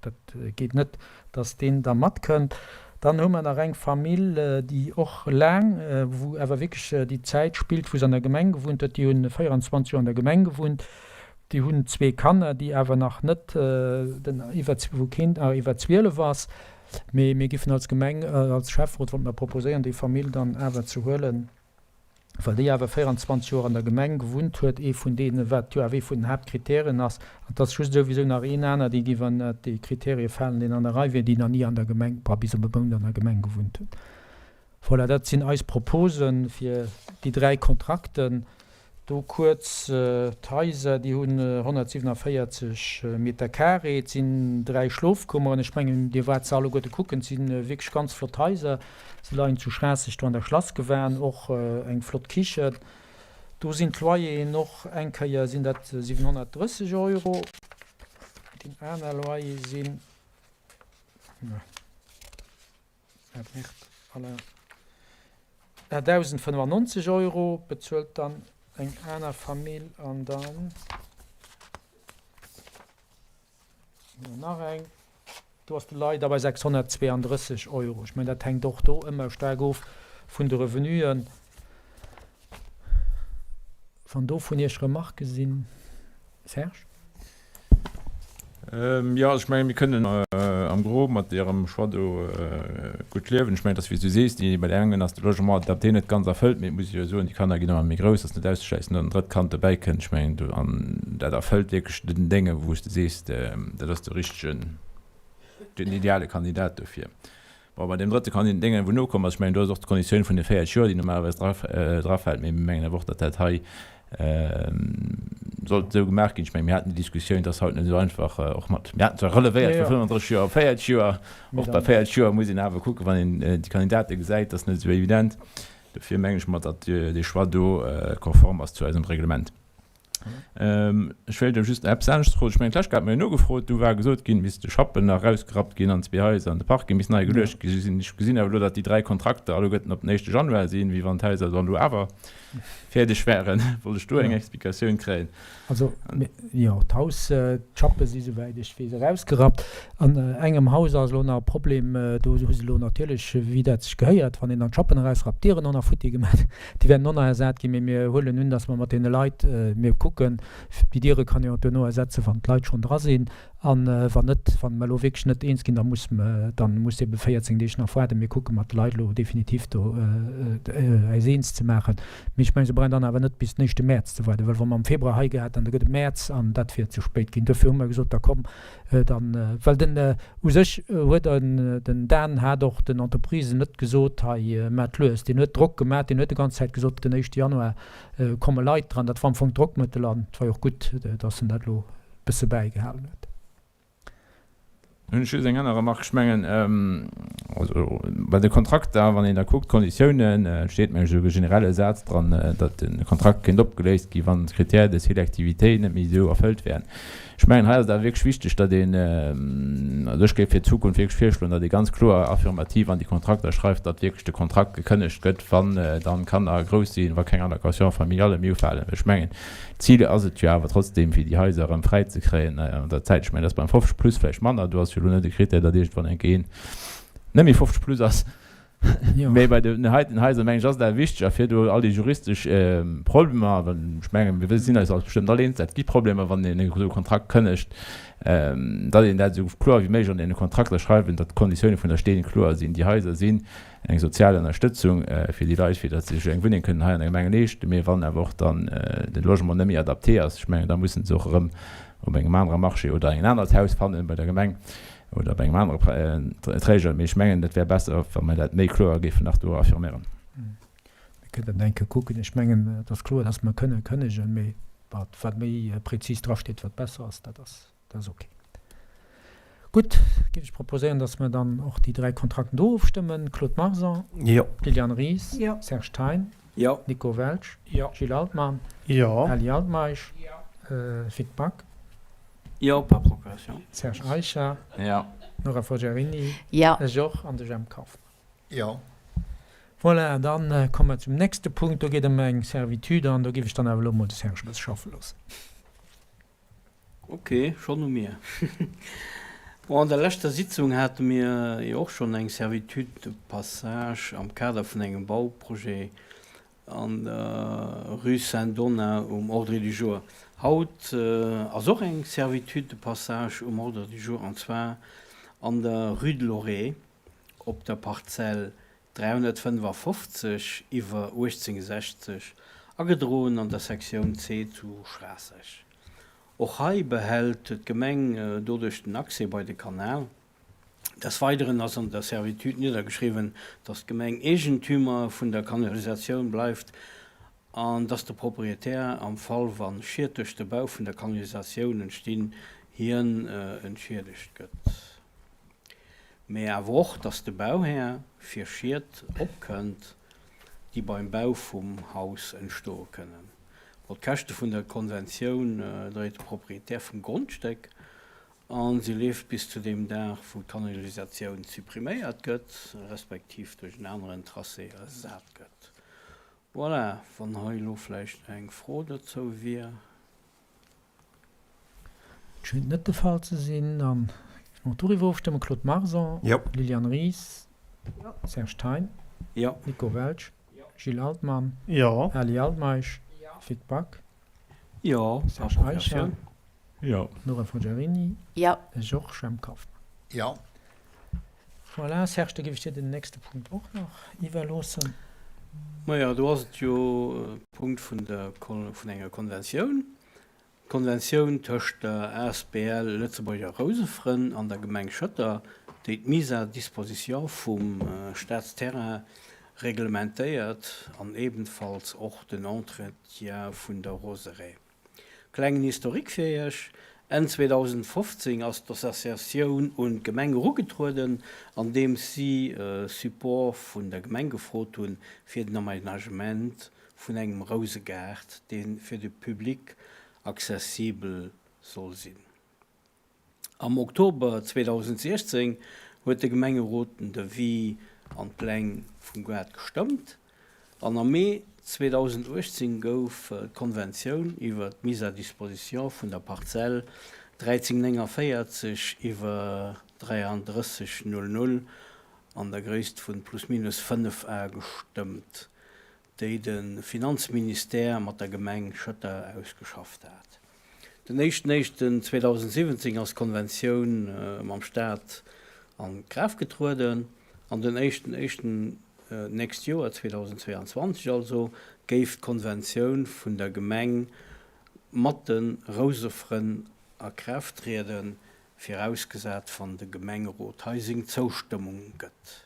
dat geet net, dass deen da matkënnt. Dann hu mer nach eng Famill, déi och laang, wou awer wierklech déi Zäit spillt, wou se an der Gemeng gewunnt huet. Déi hunn 24 Joer an der Gemeng gewunnt. Déi hunn zwee Kanner, déi awer nach net den iwwer, wou keen nach iwwer 12 ass. Mee mir giffen als Gemeng, als Schäfferot wollte mer proposéieren, déi Famill dann awer ze huelen, well déi awer 24 Joer an der Gemeng gewunnt huet, ee vun deenen, wat jo awer ee vun den Haaptkritären ass. An et ass just souwisou nach een aner, dee géif ënner déi Kriterie falen, deen an der Rei wier, déi nach ni an der Gemeng, bah, bis op e Mount an der Gemeng gewunnt huet. Voilà, dat sinn eis Proposen fir déi dräi Kontrakten. Do kuerz, d'Haiser, déi hunn 147 Meter carré, et sinn 3 Schlofkummeren. Ech mengen, Dir waart se alleguerte kucken, et si wierklech ganz flott Haiser. Se leien zu Schraasseg do an der Schlassgewan, och eng flott Kichen. Do sinn d'Loyeren och, eng Kéier sinn dat 730 Euro, déi aner Loyer sinn, 1.095 Euro bezuelt dann eng aner Famill an dann nach eng, do ass de Loyer da bei 632 Euro. Ech mengen, dat hänkt och do ëmmer staark of vun de Revenuen. Wann do vun Iech Remarquë sinn, Serge? Jo, also ech mengen, mir kënnen am Gros mat Ärem Choix do gutt liewen. Ech mengen, et ass wéi s du sees, déi bei där engen ass de Logement adapté net ganz erfëllt, mee et muss ee jo soen, déi Kanner ginn ëmmer méi grouss, ass net auszeschléissen, datt en drëtt Kand dobäi kënnt. Ech mengen, do an dat erfëllt wierklech den Dénge wou s de sees, dat ass de richtegen, den ideale Kandidat dofir. Bon, bei deem drëtte Kandidat, deenen, wou nokomm ass, ech mengen, do ass och d'Konditioun vun de 40 Joer, déi normalerweis drafält, mee mir mengen awer och, datt dat hei sollt esou gemaach ginn. Ech mengen, mir haten déi Diskussioun, et ass haut net esou einfach, och mat, mir haten zwar relevéiert vu 35 Joer op 40 Joer, och bei 40 Joer muss een awer kucken, wann een déi Kandidate gesäit, dat ass net esou evident. Dofir mengen ech mer, datt dee Choix do konform ass zu eisem Reglement. Ech wéilt elo just eppes anescht froen. Ech mengen, d'lescht Kéier hat mer jo nogefrot, du war gesot ginn, misst de Schappen nach erausgerappt ginn an zwee Haiser an de Parking misst nei geluecht gi sinn. Ech gesinn awer elo, datt déi 3 Kontrakter alleguerten op den éischte Januar sinn, wéi wann d'Haiser dann elo awer fäerdeg wären. Wollt ech do eng Explikatioun kréien? Also, jo, d'Haus, d'Schappe si souwäit ech weess erausgerappt. An engem Haus ass elo nach e Problem, do hu se elo natierlech, wéi dat sech gehéiert, wann een dann d'Schappen erausrappt, d'Dieren och nach futti gemaach. Déi wäerten och nach ersat ginn, mee mir huelen un, dass mer mat deene Leit, mir kucken, déi Diere kann een och duerno ersetzen, wann d'Leit schonn dra sinn. A wann net, wa mer elo wierklech net eens ginn, da muss mer, da muss ebe 14 Deeg nach waarden. Mir kucke mat de Leit elo definitiv do äis eens ze maachen. Mee ech mengen, se brauchen dann awer net bis den éischte Mäerz ze waarden, well wa mer am Februar hei gehat hätten, da gëtt et Mäerz an dat wier ze spéit ginn. Duerfir hu mer gesot, da komm, Dann, well den, u sech huet en, den Dan hat och den Entreprisen net gesot, hei maacht lues. Deen huet Drock gemaach, deen huet déi ganz Zäit gesot, den éischte Januar komme Leit dran. Dat war am Fong d'Drockmëttel an et war jo och gutt, datt en dat elo e bësse bäigehalen huet. Hunn ech just eng aner Remarque. Ech mengen, also bei de Kontrakter, wann een da kuckt, d'Konditiounen, et steet mengen ech esou e generelle Saz dran, datt de Kontrakt kéint opgeléist gi wann d'Critères de sélectivité net méi esou erfëllt wären. Ech mengen, hei ass et awer wierklech wichteg, datt een, also ech géif fir d'Zukunft wierklech virschloen, datt ee ganz kloer affirmativ an déi Kontrakter schreift, datt wierklech de Kontrakt gekënnegt gëtt, wann dann d'Kanner grouss sinn, wa keng Allocation familiale méi ufalen. Well ech mengen, d'Zil ass et jo awer trotzdem, fir déi Haiser erëm fräi ze kréien an der Zäit. Ech mengen, dat ass beim 50 plus vläicht manner, do ass jo elo net e Critère, datt iergendwann eng Kéier een net méi 50 plus ass. Mee bei den heiten Haiser, mengen ech, ass et awer wichteg, a fir do all déi juristesch Problemer, well ech mengen, mir sinn eis all bestëmmt all eens, dat gi Problemer, wann een esou e Kontrakt kënnegt, datt een dat esou kloer wéi méiglech an deene Kontrakter schreiwen, datt d'Konditioune vun der Steen kloer sinn. Déi Haiser sinn eng sozial Ënnerstëtzung fir déi Leit, fir datt se sech eng Wunneng kënnen hei an der Gemeng leeschten. Mee wann awer och dann de Logement net méi adapté ass, ech mengen, da mussen se och erëm op engem anere Marché oder en anert Haus fannen bei der Gemeng. Oder bei engem anere Träger. Mee ech mengen, et wär besser, wa mer dat méi kloer géifen nach do affirméieren. Mir kënnen dat eng Kéier kucken. Ech mengen, et ass kloer, dass mer kënnen kënnegen, mee wat wat méi prezis drasteet, wat besser ass, dat ass, dat ass ok. Gutt, géif ech proposéieren, dass mer dann och déi 3 Kontrakten do ofstëmmen. Claude Marson? Jo. Liliane Ries? Jo. Serge Thein? Jo. Nico Welsch? Jo. Gilles Altmann? Jo. Ali Altmeisch? Jo. Vic Back? Jo, par procuration. Serge Eicher. Jo. Nora Forgiarini. Jo. Ech och, an de Jemp Kauffmann. Jo. Voilà, dann komme mer zum nächste Punkt. Do geet ëm eng Servitude an do géif ech dann awer elo emol de Serge e bësse schaffe loossen. Ok, schonn u mir. Bon, an der leschter Sitzung hate mir jo och schonn eng Servitude de passage am Kader vun engem Bauprojet an der Rue Saint-Donat um Ordre du jour. Haut ass och eng Servitude de passage um Ordre du jour, an zwar an der Rue de Lorée op der Parzell 355 iwwer 1860, agedroen an der Sektioun C zu Schraasseg. Och hei behält d'Gemeng doduerch den Accès bei de Kanal. Des Weideren ass an der Servitude niddergeschriwwen, dass d'Gemeng Eegentümer vun der Kanalisatioun bleift. An dass de Proprietär am Fall wa Schied duerch de Bau vun der Kanalisatioun entstinn, hien entschiedegt gëtt. Mä awer och, dass de Bauhär fir Schied opkënnt, déi beim Bau vum Haus entstoe kënnen. Bon, d'Käschte vun der Konventioun dréit de Proprietär vum Grondstéck a se leeft bis zu deem Dag, wou d'Kanalisatioun suppriméiert gëtt, respektiv duerch en aneren Tracé ersat gëtt. Voilà, wann hei elo vläicht eng Fro dozou wier. Et schéngt net de Fall ze sinn. Da géife mer och doriwwer ofstëmmen. Claude Marson. Jo. Liliane Ries. Jo. Serge Thein. Jo. Nico Welsch. Gilles Altmann. Jo. Ali Altmeisch. Vic Back. Jo. Serge Eicher. Jo. Nora Forgiarini. Jo. Georges M. Kauffmann. Jo. Voilà, Serge, da géif ech dir den nächste Punkt och nach iwwerloossen. Majo, do ass et jo e Punkt vun der, vun enger Konventioun. D'Konventioun tëscht der asbl Lëtzebuerger Rousefrënn an der Gemeng Schëtter, déi d'Mise à disposition vum Staatsterrain reglementéiert an ebenfalls och den Entretien vun der Roseraie. Klengen Historique fir Iech, Enn 2015 ass d'Associatioun un d'Gemeng erugetrueden, andeems si Support vun der Gemeng gefrot hunn fir den Aménagement vun engem Rousegaart, dee fir de Public accessibel soll sinn. Am Oktober 2016 huet de Gemengerot den Devis an d'Pläng vum Gaart gestëmmt an am Mee 2018 gouf d'Konventioun iwwer d'Mise à disposition vun der Parzell 1349 iwwer 33 00 an der Gréisst vun plus minus 5 Ar gestëmmt. déi de Finanzministère mat der Gemeng Schëtter ausgeschafft hat. Den éischten éischten 2017 ass d'Konventioun mam Staat an Kraaft getrueden an den éischten éischten d'nächst Joer, 2022 also, géif d'Konventioun vun der Gemeng mat de Rousefrënn a Kraaft trieden, virausgesat wann de Gemengerot hei seng Zoustëmmung gëtt.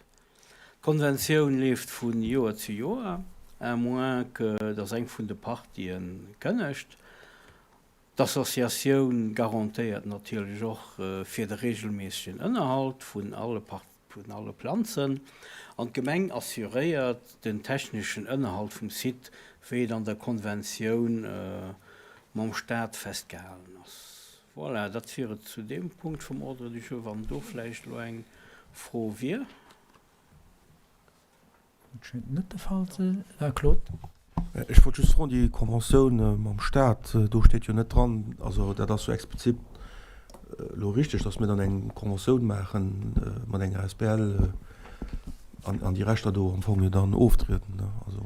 D'Konventioun leeft vu Joer zu Joer, à moins que dass eng vun de Partien kënnegt. D'Associatioun garantéiert natierlech och fir de reegelméissegen Ënnerhalt vun alle vun alle Planzen an d'Gemeng assuréiert den techneschen Ënnerhalt vum Site, wéi et an der Konventioun mam Staat festgehalen ass. Voilà, dat wier et zu deem Punkt vum Ordre du jour. Wann do vläicht elo eng Fro wier. Dat schéngt net de Fall ze sinn. Claude? Ech wollt just froen, déi Conventioun mam Stat, do steet jo net dran, also dat ass jo explizit elo richteg, datt mir dann eng Conventioun maache mat enger asbl an déi Rechter do am Fong jo dann oftrieden, ne? Also.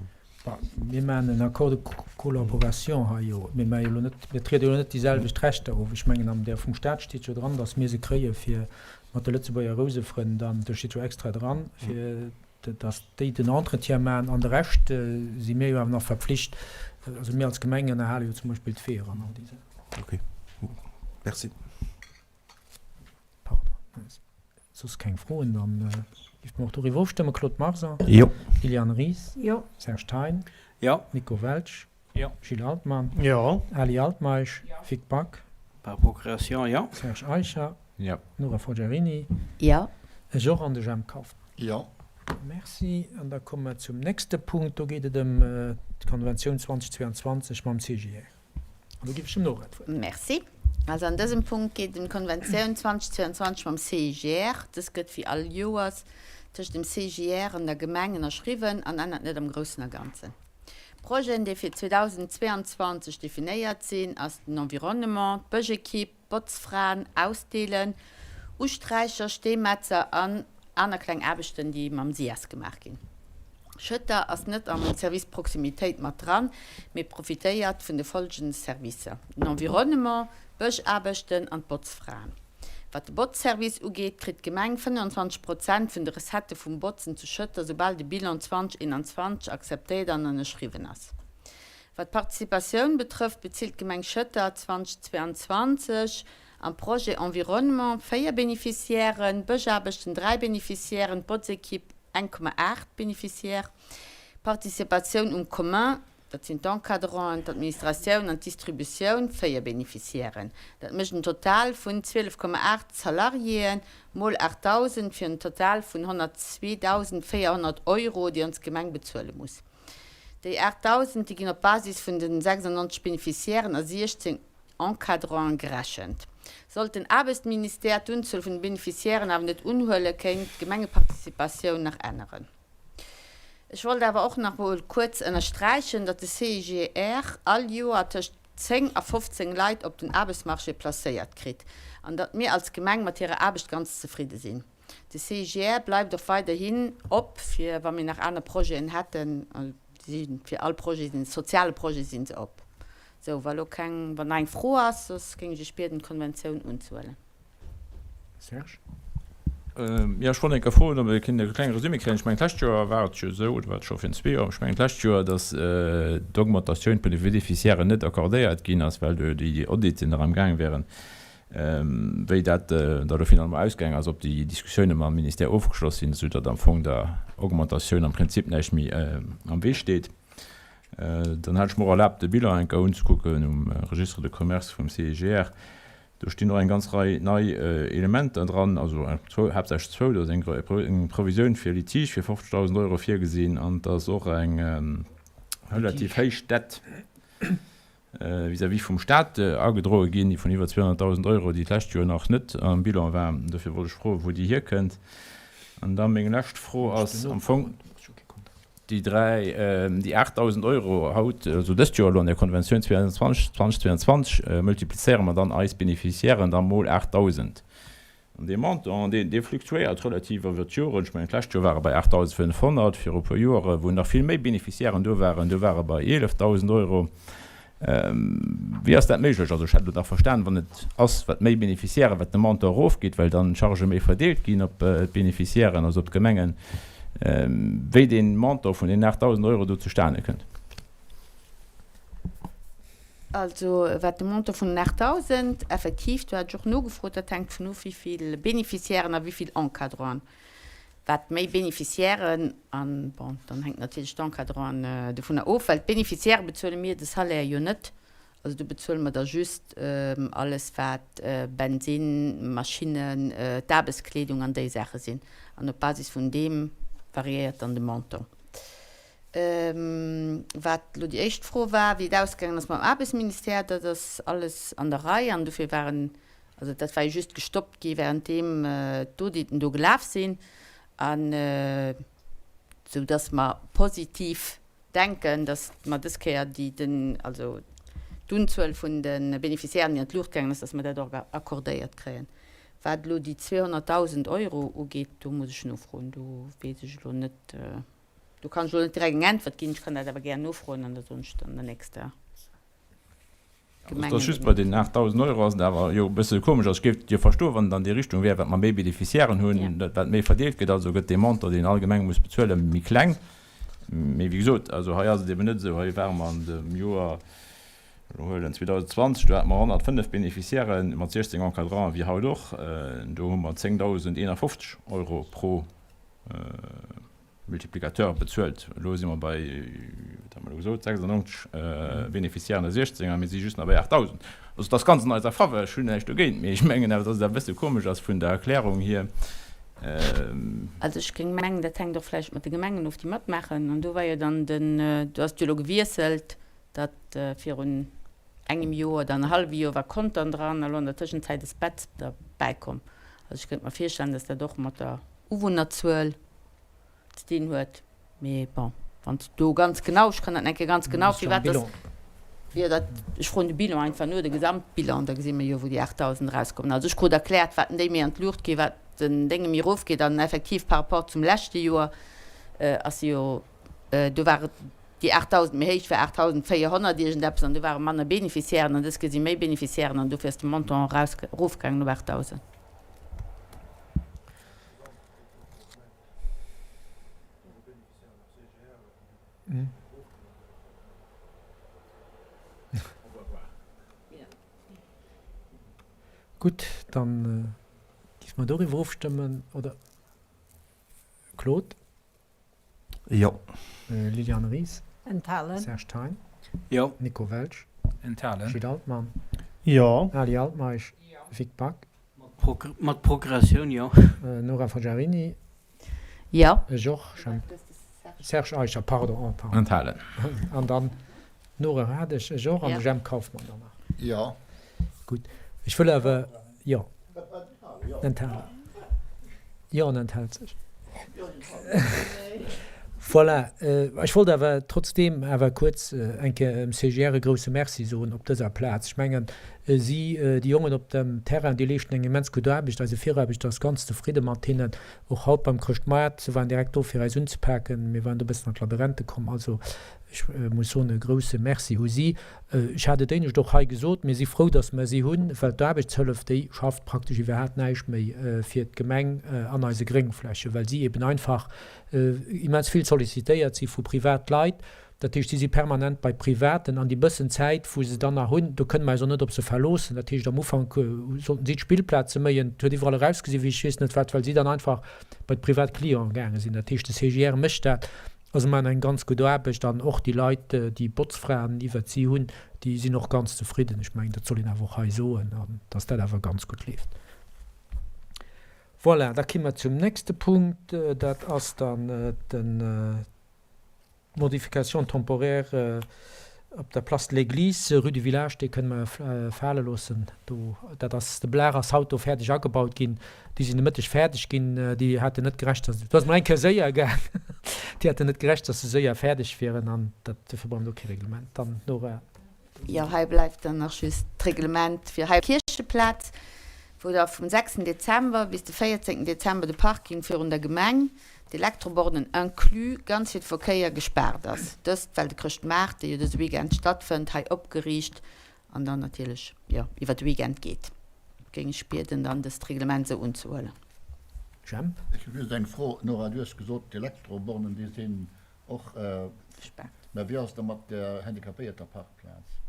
Mir maachen en Accord de collaboration hei jo. Mir maache jo elo net, mir triede jo elo net déi selwecht Rechter of. Ech mengen, an där vum Stat steet jo dran, datt mir se kréie fir mat de Lëtzebuerger Rousefrënn dann, do steet jo extra dran, fir datt déi den Entretien maachen. An de Rescht si mir jo awer nach verpflicht, also mir als Gemeng ënnerhale jo zum Beispill d'Weeër an all déi Saachen. Okay, merci. Pardon. Soss keng Froen, dann géife mer och doriwwer ofstëmmen. Claude Marson. Jo. Liliane Ries. Jo. Serge Thein. Jo. Nico Welsch. Jo. Gilles Altmann. Jo. Ali Altmeisch. Jo. Vic Back. Par procuration, jo. Serge Eicher. Jo. Nora Forgiarini. Jo. Ech och an de Jemp Kauffmann. Jo. Merci. An da komme mer zum nächste Punkt. Do geet et ëm d'Konventioun 2022 mam CGR. An do géif ech dem Nora d'Wuert. Merci. Also an dësem Punkt geet et ëm d'Konventioun 2022 mam CIGR. Dës gëtt wéi all Joers tëscht dem CIGR an der Gemeng ënnerschriwwen an ännert net am Groussen a Ganzen. D'Projeten, déi fir 2022 definéiert sinn, ass den Environnement, d'Bëschekipp, Botzfraen, Ausdeelen, Usträicher, Steemetzer an aner kleng Aarbechten, déi mam SIAS gemaach ginn. Schëtter ass net am Service Proximitéit mat dran, mee profitéiert vun de folgende Servicer, den Environnement, d'Bëschaarbechten an d'Botzfraen. Wat de Botzservice ugeet, kritt d'Gemeng 25 Prozent vun de Recettë vum Botzen zu Schëtter, soubal de Bilan 2021 akzeptéiert an ënnerschriwwen ass. Wat d'Participatioun betrëfft, bezilt d'Gemeng Schëtter 2022 am Projet Environnement 4 Bénéficiairen, Bëschaarbechten 3 Bénéficiairen, d'Botzekipp 1,8 Bénéficiaires, Participatioun um Commun. Dat sinn d'Encadranten, d'Administratioun an d'Distributioun, 4 Beneficiairen. Dat mécht en Total vun 12,8 Salariéen mol 8.000 fir en Total vun 102.400 Euro, déi ons Gemeng bezuele muss. Déi 8.000, déi ginn op Basis vun de 96 Beneficiairen a 16 Encadranten gerechent. Sollt den Aarbechtsministère d'Unzuel vun de Beneficiairen awer net unhuelen, kéint d'Gemengeparticipatioun nach änneren. Ech wollt awer och nach mol kuerz ënnersträichen, datt de CIGR all Joer tëscht 10 a 15 Leit op den Aarbechtsmarché placéiert kritt an datt mir als Gemeng mat hirer Aarbecht ganz zefridde sinn. De CIGR bleift och weiderhin op fir wa mir nach aner Projeten hätten, si fir all Projet sinn, soziale Projet si se op. Sou, wa lo keng, wann nach eng Fro ass, soss géing ech Iech bieden d'Konventioun unzehuelen. Serge? Jo, ech wollt eng Kéier froen, ob ech kéint e klenge Resumé kréien. Ech mengen, d'lescht Joer war et jo esou, oder war et scho virun zwee Joer, ech mengen d'lescht Joer, datt d'Augmentatioun vun de Bénéficiairen net accordéiert ginn ass, well do déi Auditen nach amgaang wären. Wéi dat da elo finalement ausgaang ass, ob déi Diskussioune mam Ministère ofgeschloss sinn, esou datt am Fong der Augmentatioun am Prinzip näischt méi am Wee steet. Dann hat ech mer och erlaabt, de Bilan eng Kéier unzekucken um Registre de commerce vum CIGR. Do stinn och eng ganz Rei nei Elementer dran, also zwou, haaptsächlech zwou. Do ass eng Provisioun fir Litige fir 50.000 Euro virgesinn an et ass och eng relativ héich Dette vis-à-vis vum Stat agedroe ginn, déi vun iwwer 200.000 Euro, déi d'lescht Joer nach net am Bilan war. Dofir wollt ech froen, wou déi hierkënnt. An da meng lescht Fro ass am Fong déi dräi, déi 8.000 Euro haut, also dëst Joer elo an der Konventioun 2022, 2022, multiplizéiere mer dann eis Beneficiairen da mol 8.000. An dee Montant, dee, dee fluktuéiert relativ iwwer d'Joren. Ech mengen, d'lescht Joer war e bei 8.500, viru e puer Joere wou nach vill méi Beneficiairen do waren, do war e bei 11.000 Euro. Wéi ass dat méiglech? Also ech hätt elo nach verstan, wann et ass, wat méi Beneficiairen, wat de Montant erofgeet, well dann d'Chargë méi verdeelt ginn op d'Beneficiairen, also op d'Gemengen, wéi dee Montant vun deenen 8.000 Euro do zustane kënnt. Also wat de Montant vun den 8.000, effektiv, do hat ech och nogefrot, dat hänkt vun of, wéi vill Beneficiairen a wéi vill Encadranten. Wat méi Beneficiairen, an bon, dann hänkt natierlech d'Encadranten dovunner of, well d'Beneficiairë bezuele mir de Salaire jo net, also do bezuele mer da just alles wat Bensinn, Maschinnen, d'Aarbechtskleedung an déi Saache sinn. An op Basis vun deem variéiert dann de Montant. Wat elo déi éischt Fro war, wéi et ausgaangen ass mam Aarbechtsministère, dat ass alles an der Rei an dofir waren Also dat war jo just gestoppt gi währenddeem d'Auditen do gelaf sinn, an esou datt mer positiv denken, datt mer dës Kéier déi den, also d'Unzuel vun de Bénéficiairen, déi an d'Luucht gaangen ass, datt mer dat och accordéiert kréien. Wat elo déi 200.000 Euro ugeet, do muss ech nofroen, do weess ech elo net, do kann ech elo net direkt eng Äntwert ginn. Ech kann dat awer gär nofroen an da soen ech et an der nächster. Gemengen. Ass just bei deenen 8.000 Euro ass et awer jo e bësse komesch. Also ech géif et jo verstoen, wann et an déi Richtung wär, wat mer méi Bénéficiairen hunn, wat méi verdeelt gëtt, also gëtt dee Montant, deen all Gemeng muss bezuelen, méi kleng. Mee wéi gesot, also hei ass et eben net esou. Hei ware mer an dem Joer, elo huelen 2020, do hate mer 105 Bénéficiaire mat 16 Encadranten, wéi haut och. Do hu mer 10.051 Euro pro. Multiplicateur bezuelt. Elo si mer bei, wat hu mer elo gesot, 96 Bénéficiairen a 16 a mir si just nach bei 8.000. Also et ass ganz an eiser Faveur, ech hunn näischt dogéint, mee ech mengen awer, dass et awer e bësse komesch ass vun der Erklärung hier. Also ech géing mengen, dat hänkt och vläicht mat de Gemengen of, déi matmaachen. An do war jo dann den, do ass et jo elo gewiesselt, datt virun engem Joer oder annerhallwe Joer war Contern dran a lo an der Tëschenzäit ass Betz derbäikomm. Also ech kéint mer virstellen, datt dat och mat der Uwunnerzuel ze dinn huet. Mee bon, wann s du do ganz genau, ech kann dat eng Kéier ganz genau, firwat dass, jo dat, ech froen de Bilan einfach no, de Gesamtbilan, da gesi mir jo wou déi 8.000 erauskommen. Also ech krut erkläert, wat den déi méi an d'Luucht geet, wat den Dénge méi erofgeet an effektiv par rapport zum leschte Joer ass se jo, do war et déi 8.000 méi héich war 8.400 iergendeppes an do ware manner Bénéficiairen an dës Kéier si méi Bénéficiairen an dofir ass de Montant erofgaangen op 8.000. Gutt, dann géife mer doriwwer ofstëmmen, oder? Claude? Jo. Liliane Ries? Enthalen. Serge Thein. Jo. Nico Welsch. Enthalen. Gilles Altmann. Jo. Ali Altmeisch. Vic Back. Mat Progressioun, jo. Nora Forgiarini. Jo. Ech och. Serge Eicher, pardon, oh pardon. Enthalen. An dann d'Nora Radesch, ech och, an de Jemp Kauffmann dann nach. Jo. Gutt. Ech wëll awer, jo. Enthalen. Jo, en enthält sech. Voilà. Ech wollt awer trotzdeem awer kuerz eng Kéier dem CGR e grouse Merci soen op dëser Plaz. Ech mengen, si, déi Jongen op dem Terrain, déi leeschten eng immens gutt Aarbecht. Eise Viraarbechter ass ganz zefridde mat hinnen. Och haut beim Chrëschtmaart, se waren direkt do fir eis unzepaken. Mir waren do e bëssen an d'Labyrinthe komm. Also ech muss soen, e grouse Merci u si. Ech hat et éinescht och hei gesot, mir si frou, datt mer si hunn, well d'Aarbechtshëllef, déi schafft praktesch iwwerhaat näischt méi fir d'Gemeng an eise Gréngflächen, well si eben einfach immens vill sollicitéiert si vu Privatleit. Dat heescht, si si permanent bei Privaten an déi bëssen Zäit, wou se dann nach hunn, do kënne mer eis och net op se verloossen. Dat heescht, am Ufank sollten si d'Spillplaze méien, et huet iwwerall erausgesi wéi ech weess net wat, well si dann einfach bei d'privat Clienten gaange sinn. Dat heescht, de CGR mécht dat a se maachen eng ganz gutt Aarbecht an och déi Leit, déi Botzfraen iwwert si hunn, déi sinn och ganz zefridden. Ech mengen, dat soll een awer och hei soen, an dass dat awer ganz gutt leeft. Voilà, da ki mer zum nächste Punkt, dat ass dann den. D'Modification temporaire op der Place de l'Église, rue du Village, déi kënne mer fale loossen. Do, dat ass, de Belag ass haut do fäerdeg agebaut ginn. Déi sinn de Mëtteg fäerdeg ginn. Déi haten net gerechent, dass, do ass mol eng Kéier séier gaang. Déi haten net gerechent, dass se séier fäerdeg wieren an dat, dofir brauche mer do kee Reglement. Dann, Nora. Jo, hei bleift dann nach just d'Reglement fir hei Kiercheplaz, wou da vum 6 Dezember bis de 14 Dezember de Parking virun der Gemeng, d'Elektrobornen inclus, ganz fir de Verkéier gespaart ass. Dëst well de Chrëschtmaart, dee jo dëse Weekend stattfënnt, hei opgeriicht an dann natierlech, jo, iwwer de Weekend geet. Géing ech bieden, dann dëst Reglement esou unzehuelen. Jemp. Ech hu just eng Fro, Nora, du hues gesot, d'Elektrobornen, déi sinn Och gespaart. Mä wéi ass et da mat der handicapéierter Parkplaz?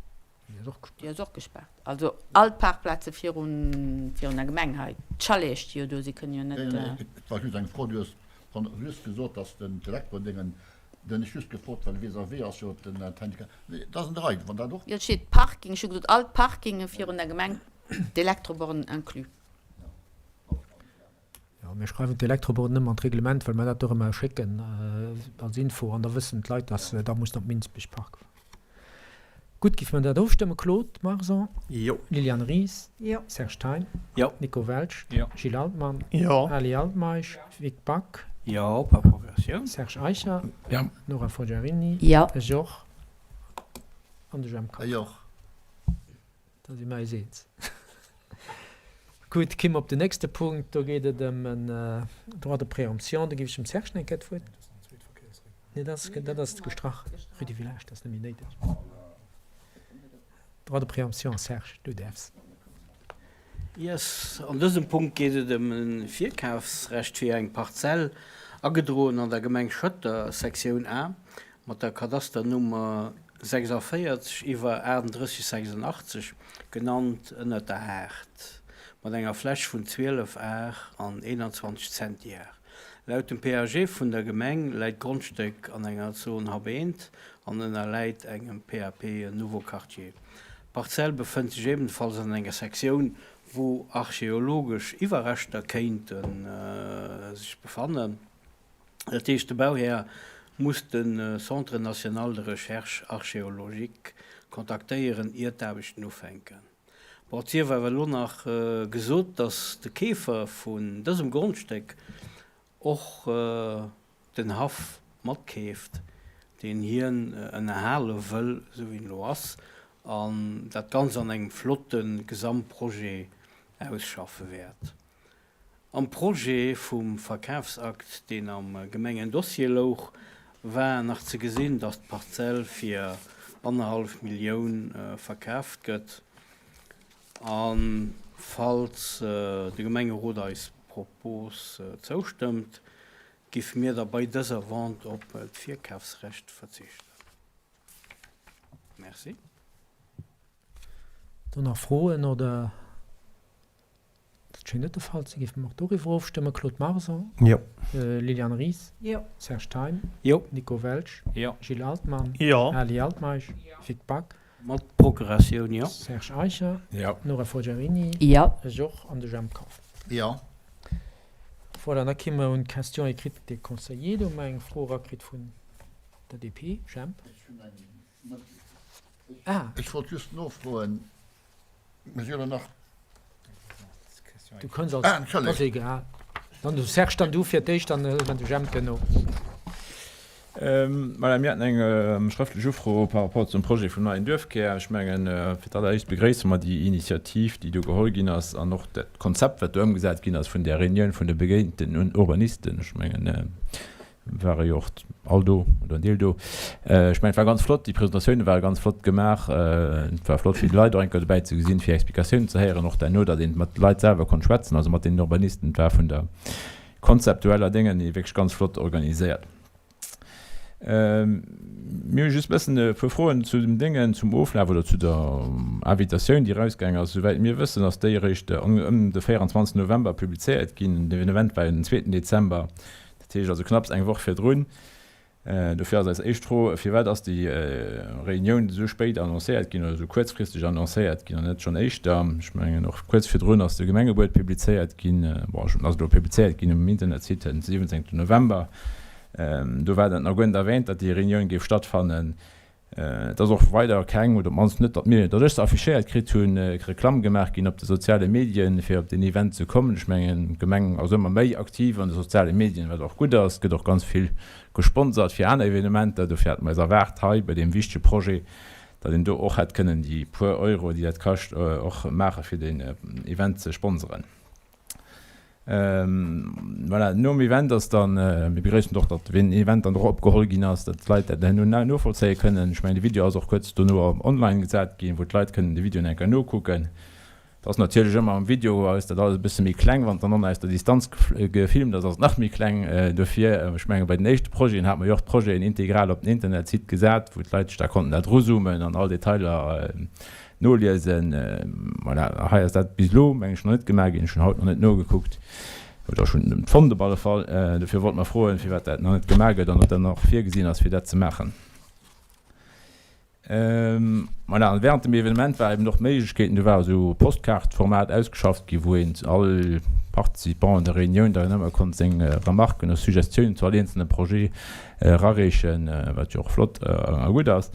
Déi ass och gespaart. Also all d'Parkplaze virun virun der Gemeng hei. D'Chalete sti jo do, si kënnen jo net. Nee, nee, et war just eng Fro. Du hues pardon, just gesot, datt den d'Elektrodéngen, do hunn ech just gefrot, well vis-à-vis ass jo den d'Handicap, nee, dat ass an der Rei, wann dat och. Jo, et steet Parking, ech hu gesot all d'Parkinge virun der Gemeng, d'Elektrobornen inclus. Jo, mir schreiwen d'Elektrobornen nëmmen an d'Reglement, well mer dat dorëmmer schécken als Info an da wëssen d'Leit, dass se da mussen op Minsbech parken. Gutt, giff mer dat ofstëmmen? Claude Marson? Jo. Liliane Ries? Jo. Serge Thein? Jo. Nico Welsch? Jo. Gilles Altmann? Jo. Ali Altmeisch? Vic Back? Jo, par Progressioun. Serge Eicher? Jo. Nora Forgiarini? Jo. Ech och. An de Jemp Kauffmann? Ech och. Da si mer eis eens. Gutt, kimm op den nächste Punkt. Do geet et ëm en Droit de préemption. Do géif ech dem Serge nach eng Kéier d'Wuert. Nee, dat ass, dat ass gestrach. Rue du Village, dat ass net méi néideg. Droit de préemption, Serge, du däerfs. Yes, an dësem Punkt geet et ëm e Virkafsrecht fir eng Parzell, agedroen an der Gemeng Schëtter, Sektioun A, mat der Kadasternummer 46 iwwer 38 86, genannt Ënner der Haard, mat enger Fläch vun 12 Ar an 21 Zentiar. Laut dem PAG vun der Gemeng läit d'Grondstéck an enger Zon HB1 an ënnerläit engem PAP Nouveau Quartier. D'Parzell befënnt sech ebenfalls an enger Sektioun, wou archeologesch Iwwerreschter kéinte sech befannen. Dat heescht, de Bauhär muss de Centre national de recherche archéologique kontaktéieren, ier d'Aarbechten ufänken. Bon, et sief awer elo nach gesot, datt de Keefer vun dësem Grondstéck och den Haff matkeeft, deen hien ënnerhale wëll, esou wéi en elo ass, an dat Ganzt an engem flotte Gesamtprojet ausschaffe wäert. Am Projet vum Verkafsakt, deen am Gemengendossier louch, war nach ze gesinn, datt d'Parzell fir annerhallef Millioun verkaaft gëtt. A falls de Gemengerot eis Propos zoustëmmt, géife mir da bei dëser Vente op d'Virkafsrecht verzichten. Merci. Do nach Froen oder? schéngt net de Fall ze sinn. Géife mer och doriwwer ofstëmmen. Claude Marson? Jo. Liliane Ries? Jo. Serge Thein? Jo. Nico Welsch? Jo. Gilles Altmann? Jo. Ali Altmeisch? Jo. Vic Back? Mat Procuratioun, jo. Serge Eicher? Jo. Nora Forgiarini? Jo. Ech och. An de Jemp Kauffmann? Jo. Voilà, da kéime mer un d'Questions écrites des conseillers. Do hu mer eng Fro erakritt vun der DP. Jemp? Ech hunn eng mëndlech. Ah. Ech wollt just nofroen, mir si jo nach. Du kënns als. Ah, entschëllegt. Ass egal. Dann de Serge, dann du fir d'éischt, dann de Jemp duerno. Voilà, mir haten eng schrëftlech Ufro par rapport zum Projet vum neien Duerfkär. Ech mengen, fir d'alleréischt begréisse mer déi Initiativ, déi do geholl ginn ass, an och dat Konzept, wat do ëmgesat ginn ass vun där Reunioun vun de begéinten Urbanisten. Ech mengen, ware jo och all do oder en Deel do. Ech mengen, et war ganz flott, déi Presentatioune ware ganz flott gemaach. Et war flott, fir déi Leit och eng Kéier dobäi ze gesinn, fir Explikatiounen ze héieren, och derno, datt een mat de Leit selwer konnt schwätzen, also mat den Urbanisten. Et war vun der konzeptueller Déngen hier wierklech ganz flott organiséiert. Mir hu just bëssen e puer Froen zu dem Déngen, zum Oflaf oder zu der Invitatioun, déi erausgaang ass. Souwäit mir wëssen, ass déi eréischt ëm de 24 November publizéiert ginn. Den Evenement war jo den zweeten Dezember, dat heescht also knapps eng Woch virdrun. Dofir ass eis éischt Fro, Firwat ass déi Reunioun esou spéit annoncéiert ginn oder esou kuerzfristeg annoncéiert ginn an net schonn éischter? Ech mengen, och kuerz virdrun ass de Gemengebuet publizéiert ginn, bon, ass elo publizéiert ginn um Internetsite den 17 November. Do war dat nach guer net erwähnt, datt déi Reunioun géif stattfannen. Et ass och weider keng, oder op d'mannst net, datt mir, datt ech se affichéiert kritt hunn, Reklamm gemaach ginn op de soziale Medien, fir op deen Event ze kommen. Ech mengen, d'Gemeng ass ëmmer méi aktiv an de soziale Medien, wat och gutt ass. Et gëtt och ganz vill gesponsert fir aner Evenementer. Dofir hate mer eis erwaart hei bei deem wichtege Projet, datt een do och hätt kënnen déi puer Euro, déi dat kascht, och maache fir deen Event ze sponseren. Voilà, nom Event ass dann, mir begréissen och, datt den Event dann och opgeholl ginn ass, datt d'Leit dat herno novollzéie kënnen. Ech mengen, de Video ass och kuerz dono online gesat ginn, wou d'Leit kënnen de Video nach eng Kéier nokucken. Et ass natierlech ëmmer am Video ass dat alles e bësse méi kleng, wann et dann och nach aus der Distanz gefilmt ass, ass et nach méi kleng. Dofir, ech menge bei den éischte Projeten hate mer jo och d'Projeten integral op den Internetsite gesat, wou d'Leit sech da konnten dat eruzoomen an all Detailer Noliesen, voilà, hei ass dat bis elo, meng ech, nach net gemaach ginn. Ech hunn haut nach net nogekuckt, oder ech hunn et fonnt op alle Fall. Dofir wollt mer froen, firwat dat nach net gemaach gëtt an ob dat nach virgesinn ass, fir dat ze maachen. Voilà, an während dem Evenement war eben och d'Méiglechkeeten, do war esou e Postkaartformat ausgeschafft ginn, wou een all Participant un der Reunioun dann ëmmer konnt seng Remarken oder Suggestiounen zu all eenzelne Projet erareechen, wat jo och flott a gutt ass.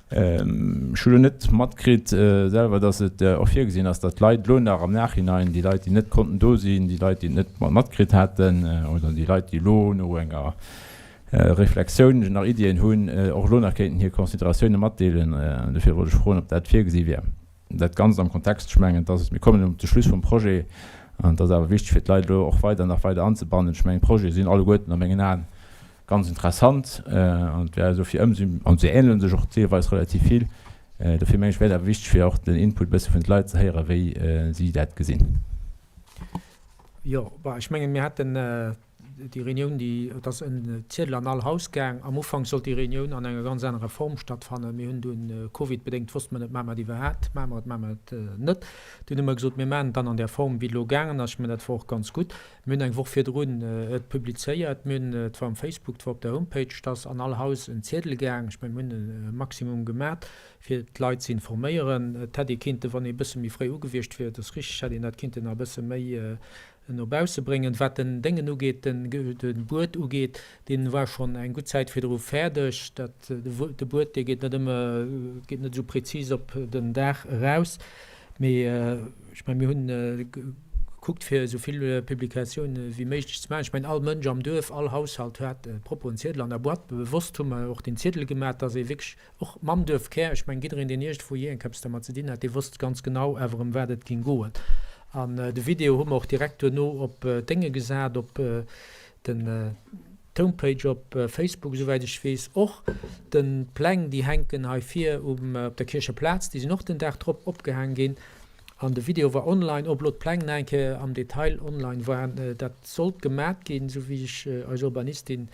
Ech hu lo net matkritt selwer, datt et och virgesinn ass, datt d'Leit elo nach am Nachhinein, déi Leit, déi net konnten do sinn, déi Leit, déi et net matkritt haten oder déi Leit, déi elo no enger Reflexioun nach Iddien hunn, och elo nach kéinten hir Consideratioune matdeelen. Dofir wollt ech froen, ob dat virgesi wier. Dat Ganzt am Kontext, ech mengen, dass, mir kommen elo zum Schluss vum Projet an et ass awer wichteg fir d'Leit elo och weider nach weider anzebannen. Ech mengen, d'Projete sinn alleguerten a mengen Aen ganz interessant an et wär esou fir ëmsou, an se ähnele sech och deelweis relativ vill. Dofir mengen ech, wär et awer wichteg fir och den Input e bësse vun de Leit ze héieren, wéi si dat gesinn. Jo, bon, ech mengen, mir haten Déi Reunioun, déi, et ass en Ziedel an all Haus gaang. Am Ufank sollt déi Reunioun an enger ganz anerer Form stattfannen. Mir hunn dunn, Covid-bedéngt wosste mer net, maache mer et iwwerhaapt, maache mer et, maache mer et net. Dunn hu mer gesot, mir maachen et dann an där Form, wéi et elo gaangen ass. Ech mengen, dat war och ganz gutt. Mir hunn eng Woch virdrun et publizéiert. Mir hunn, et war um Facebook, et war op der Homepage, et ass an all Haus en Ziedel gaang. Ech mengen, mir hunn e Maximum gemat, fir d'Leit ze informéieren. Et hätt ee kinnten, wann ee e bësse méi fréi ugewiescht wier, et ass richteg, hätt een dat kinnten nach e bësse méi no bausse bréngen. Wat den Déngen ugeet, den Buet ugeet, dee war schonn eng gutt Zäit virdru fäerdeg. Dat, de Buet, dee geet net ëmmer, geet net esou prezis op den Dag eraus. Mee ech mengen, mir hunn gekuckt, fir esou vill Publikatioune wéi méiglech ze maachen. Ech mengen, all Mënsch am Duerf, all Haushalt hat propper en Ziedel an der Boîte. Bewosst hu mer och den Ziedel gemaach, dass ee wierklech Och mam Duerfkär, ech mengen jiddereen deen iergendwou jee eng Kéier eppes dermat ze dinn hat, dee wosst ganz genau awer ëm wat et ging goen. An de Video hu mer och direkt duerno op d'Dénge gesat, op den d'Homepage op Facebook, esouwäit ech weess. Och den d'Pläng déi hänken hei vir um op der Kiercheplaz, déi sinn och den Dag drop opgehaang ginn. An de Video war online, ob elo d'Pläng nach eng Kéier am Detail online waren, dat sollt gemat ginn, esou wéi ech eis Urbanistin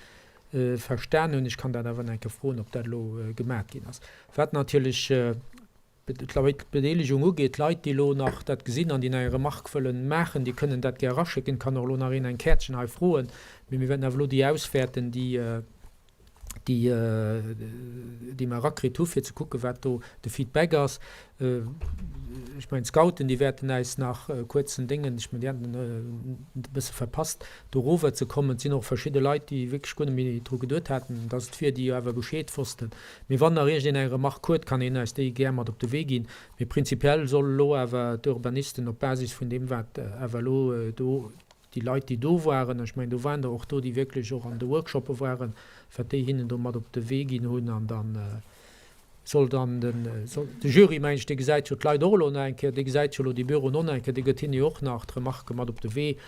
verstan hunn. Ech kann dat awer nach eng Kéier froen, ob dat elo gemat ginn ass. Wat natierlech. d'Bedeelegung ugeet, d'Leit, déi elo nach dat gesinn an déi nach eng Remarque wëllen maachen, déi kënnen dat gär eraschécken. Et kann och elo nach een eng Käertchen hei froen. Mee mir wäerten awer elo déi auswäerten, déi, déi, déi mer erakritt hu fir ze kucken, wat do de Feedback ass. Ech mengen, d'Scouten, déi wäerten äis nach e kuerzen Déngen, ech mengen, déi haten e bësse verpasst, do erover ze kommen. Et sinn och verschidde Leit, déi wierklech guer net méi dru geduet haten, dass et wier, déi jo awer Bescheed wossten. Mee wann nach iergendeen eng Remarque huet, kann een eis déi gär mat op de Wee ginn. Mee prinzipiell soll elo awer d'Urbanisten op Basis vun deem, wat awer elo do déi Leit, déi do waren, ech mengen, do waren der och do, déi wierklech och an de Workshoppe waren, wat déi hinnen do mat op de Wee ginn hunn an da soll dann den, soll de Jury, mengen ech, dee gesäit jo d'Leit och elo nach eng Kéier, dee gesäit jo elo déi Büroen och nach eng Kéier, dee gëtt hinne jo och nach d'Remarquë mat op de Wee.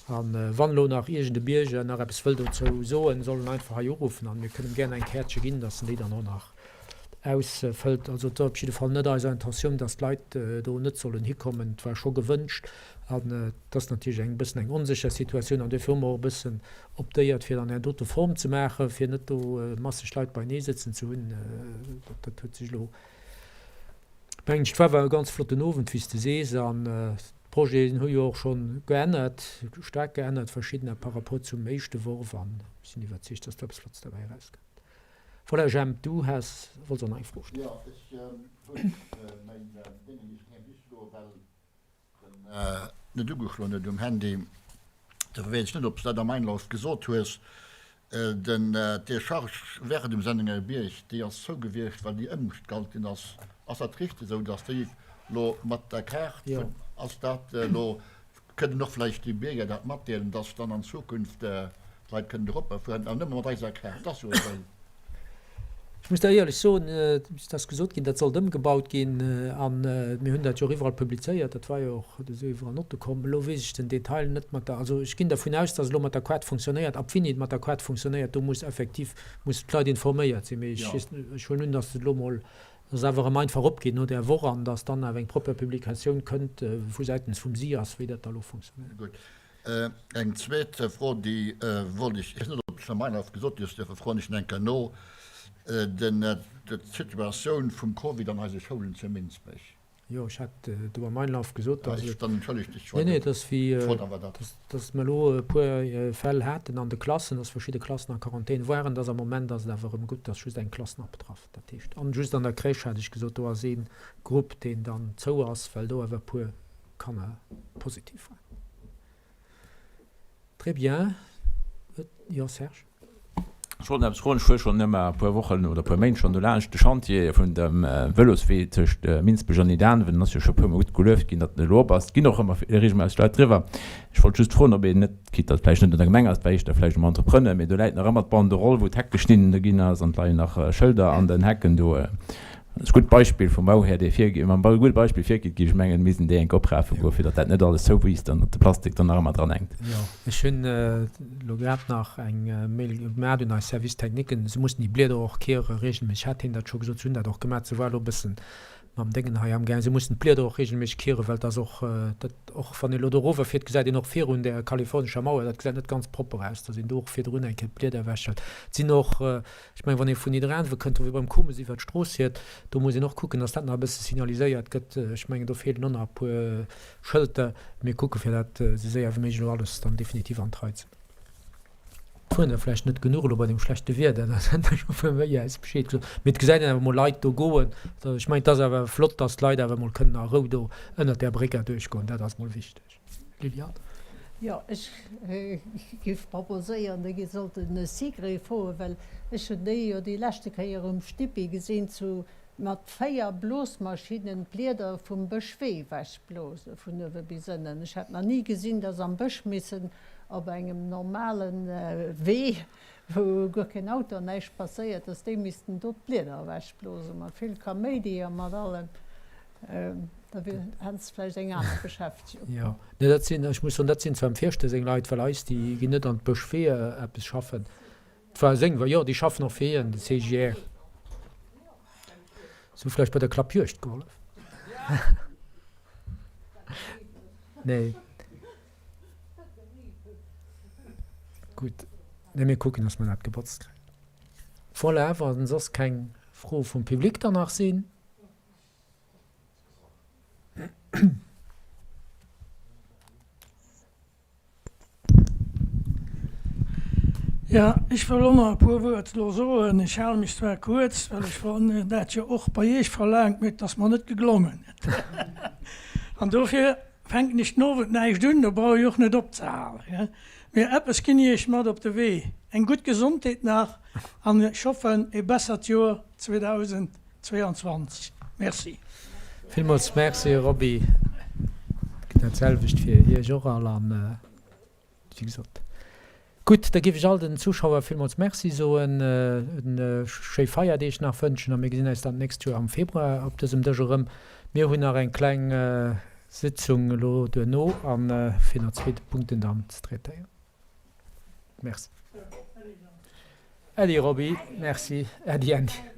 A wann elo nach iergend e Bierger nach eppes wëll dozou soen, soll en einfach hei uruffen an mir kënnen em gären eng Käertche ginn, dass en déi dann och nach ausfëllt. Also et war op jidde Fall net eiser Intentioun, dass d'Leit do net sollen hikommen. Et war scho gewënscht an et ass natierlech eng bëssen eng onsécher Situatioun an duerfir hu mer och e bëssen optéiert, fir et an där dote Form ze maachen, fir net do masseg Leit beienee sëtzen ze hunn. Dat huet sech elo, mengen ech, et war awer e ganz flotten Owend, wéi s de sees, an D'Projeten hu jo och schonn geännert, staark geännert, verschiddener par rapport zum éischte Worf an ech sinn iwwerzeegt, dass do eppes Flottes derbäi erauskënnt. Voilà, Jemp, du has, wollts och nach eng Fro stellen. Jo, ech hunn meng Déngen missen heem siche goen, well den net ugeschloen huet um Handy. Dofir weess ech net, ob s de dat am Einlauf gesot hues. Den d'Décharge während dem Sennenger Bierg, déi ass zou gewiescht, well déi ëmgestallt ginn ass. Ass dat richteg esou, datt déi elo mat der Kaart vun, ass dat elo, kënnen och vläicht déi Bierger dat matdeelen, datt dann an Zukunft d'Leit kënnen eropfueren, awer nëmme mat eiser Kaart? Dat ass jo esou. Ech muss der éierlech soen, et ass gesot ginn, dat sollt ëmgebaut ginn a mir hunn dat jo och iwwerall publizéiert, dat war jo och esou iwwerall Notte komm. Elo weess ech den Detail net mat der, also ech ginn dervun aus, datt et elo mat der Kaart funktionéiert. Ab wéini et mat der Kaart funktionéiert, do muss effektiv, mussen d'Leit informéiert sinn. Mee ech weess, ech huelen un, datt et elo mol, datt et awer erëm einfach opgeet no där Woch an datt dann awer eng propper Publikatioun kënnt vu säitens vum SIAS, wéi dat da elo funktionéiert. Gutt. Eng zweet Fro, déi wollt ech, ech weess net, ob ech am Einlauf gesot hues, duerfir froen ech nach eng Kéier no, den, d'Situatioun vum Covid an eise Schoulen zu Minsbech. Jo, ech hat do am Einlauf gesot, dass et, Dann entschëllegt, ech nee, nee, dass wéi, d'Fro dann war dat. dass, dass mer elo e puer Fäll haten an de Klassen, dass verschidde Klassen a Quarantän waren, dass am Moment ass et awer erëm gutt, dass just eng Klass nach betraff. Dat heescht, an just an der Crèche hat ech gesot, do ass ee Grupp, deen dann zou ass, well do awer e puer Kanner positiv waren. Très bien. Jo, Serge? Ech wollt nach eppes froen. Ech fuer schonn ëmmer e puer Wochen oder e puer Méint schonn do laanscht de Chantier vun dem Vëloswee tëscht Minsbech an Nidderaanwen. En ass jo scho e puer Mol gutt gelueft ginn, datt en elo op ass. Et ginn och ëmmer reegelméisseg Leit driwwer. Ech wollt just froen, ob een net, quitte datt et vläicht net un der Gemeng ass, et war éischter vläicht um Entrepreneur, mee do läit nach ëmmer d'Banderole, wou d'Heck geschnidden ginn ass an et leien nach Schëlder an den Hecken do. Dat ass e gutt Beispill vum Bauhär, dee virgi, mam gudde Beispill virgeet ginn. Ech mengen, et misst een déi enk oprafe goen, fir datt dat net alles zouwiisst an datt de Plastik dann nach ëmmer dranhänkt. Jo, ech hunn elo grad nach eng Mail gemat un eis Service techniquen. Se mussen déi Blieder och kiere reegelméisseg, hat hien dat scho gesot. Se hunn dat och gemat. Se war elo e bëssen mam Déngen hei amgaang. Se mussen d'Blieder och reegelméisseg kieren, well et ass och, dat och wann ee elo do eroverfiert, gesäit een och virun där kalifornescher Mauer, dat gesäit net ganz propper aus, datt een do och virdrun eng Kéier d'Blieder ewechhëlt. Et sinn och Ech mengen, wann ee vun Nidderaanwe kënnt, do wéi beim Comes iwwert d'Strooss fiert, do muss een och kucken, dass dat nach e bësse signaliséiert gëtt. Ech mengen, do feelen och nach e puer Schëlter. Mir kucke fir dat esou séier wéi méiglech elo alles dann definitiv an d'Rei ze bréngen. Et fueren der vläicht net genuch elo bei deem schlechte Wieder, dat hätt ech scho vu méi aus Bescheed gesot. Mee et gesäit een awer emol Leit do goen. Ech mengen, et ass awer flott, dass d'Leit awer emol kënnen a Rou do ënnert där Bréck erduerchgoen. Dat ass emol wichteg. Liliane. Jo, ech géif proposéieren, déi sollten e Sigre froen, well ech hunn déi jo déi leschte Kéier um Stippi gesinn, zu mat 4 Blosmaschinnen d'Blieder vum Bëschwee ewechblose vun uewe bis ënnen. Ech hat nach ni gesinn, dass am Bësch missen op engem normale Wee, wou guer keen Auto an näischt passéiert, dass déi missten do d'Blieder ewechblose mat vill Kaméidi a mat allem. Da häns de vläicht eng aner Beschäftegung. Jo, nee, dat sinn, ech muss soen, dat sinn zwar am Fierschter seng Leit, well eis, déi ginn net an d'Bëschweeër eppes schaffen. Et war seng, jo, déi schaffen och fir hien, de CGR. Se hu vläicht bei der Klappjuegd gehollef. Nee. Gutt, nee, mir kucken, dass mer dat gebotzt kréien. Voilà, wa soss keng Froe vum Public dann nach sinn. Jo, ech wëll och nach e puer Wuert elo soen. Ech hale mech zwar kuerz, well ech fannen dat jo och bei Iech verlaangt, mee et ass mer net geglongen. An dofir fänken ech den Owend näischt un, do brauch ech och net opzehalen. Mee eppes ginn ech Iech mat op de Wee, eng gutt Gesondheet nach an ech hoffen e bessert Joer 2022. Merci. Villmools Merci Roby. Dat selwecht fir Iech och all an. Wéi gesot. Gutt, da géif ech all den Zuschauer villmools Merci soen, schéi Feierdeeg nach wënschen a mir gesinn eis dann d'nächst Joer am Februar op dësem Dësch erëm. Mir hunn nach eng kleng Sitzung elo duerno a fir nach zweete Punkten dann ze traitéieren. Merci. Äddi Roby, merci. Äddi Andy.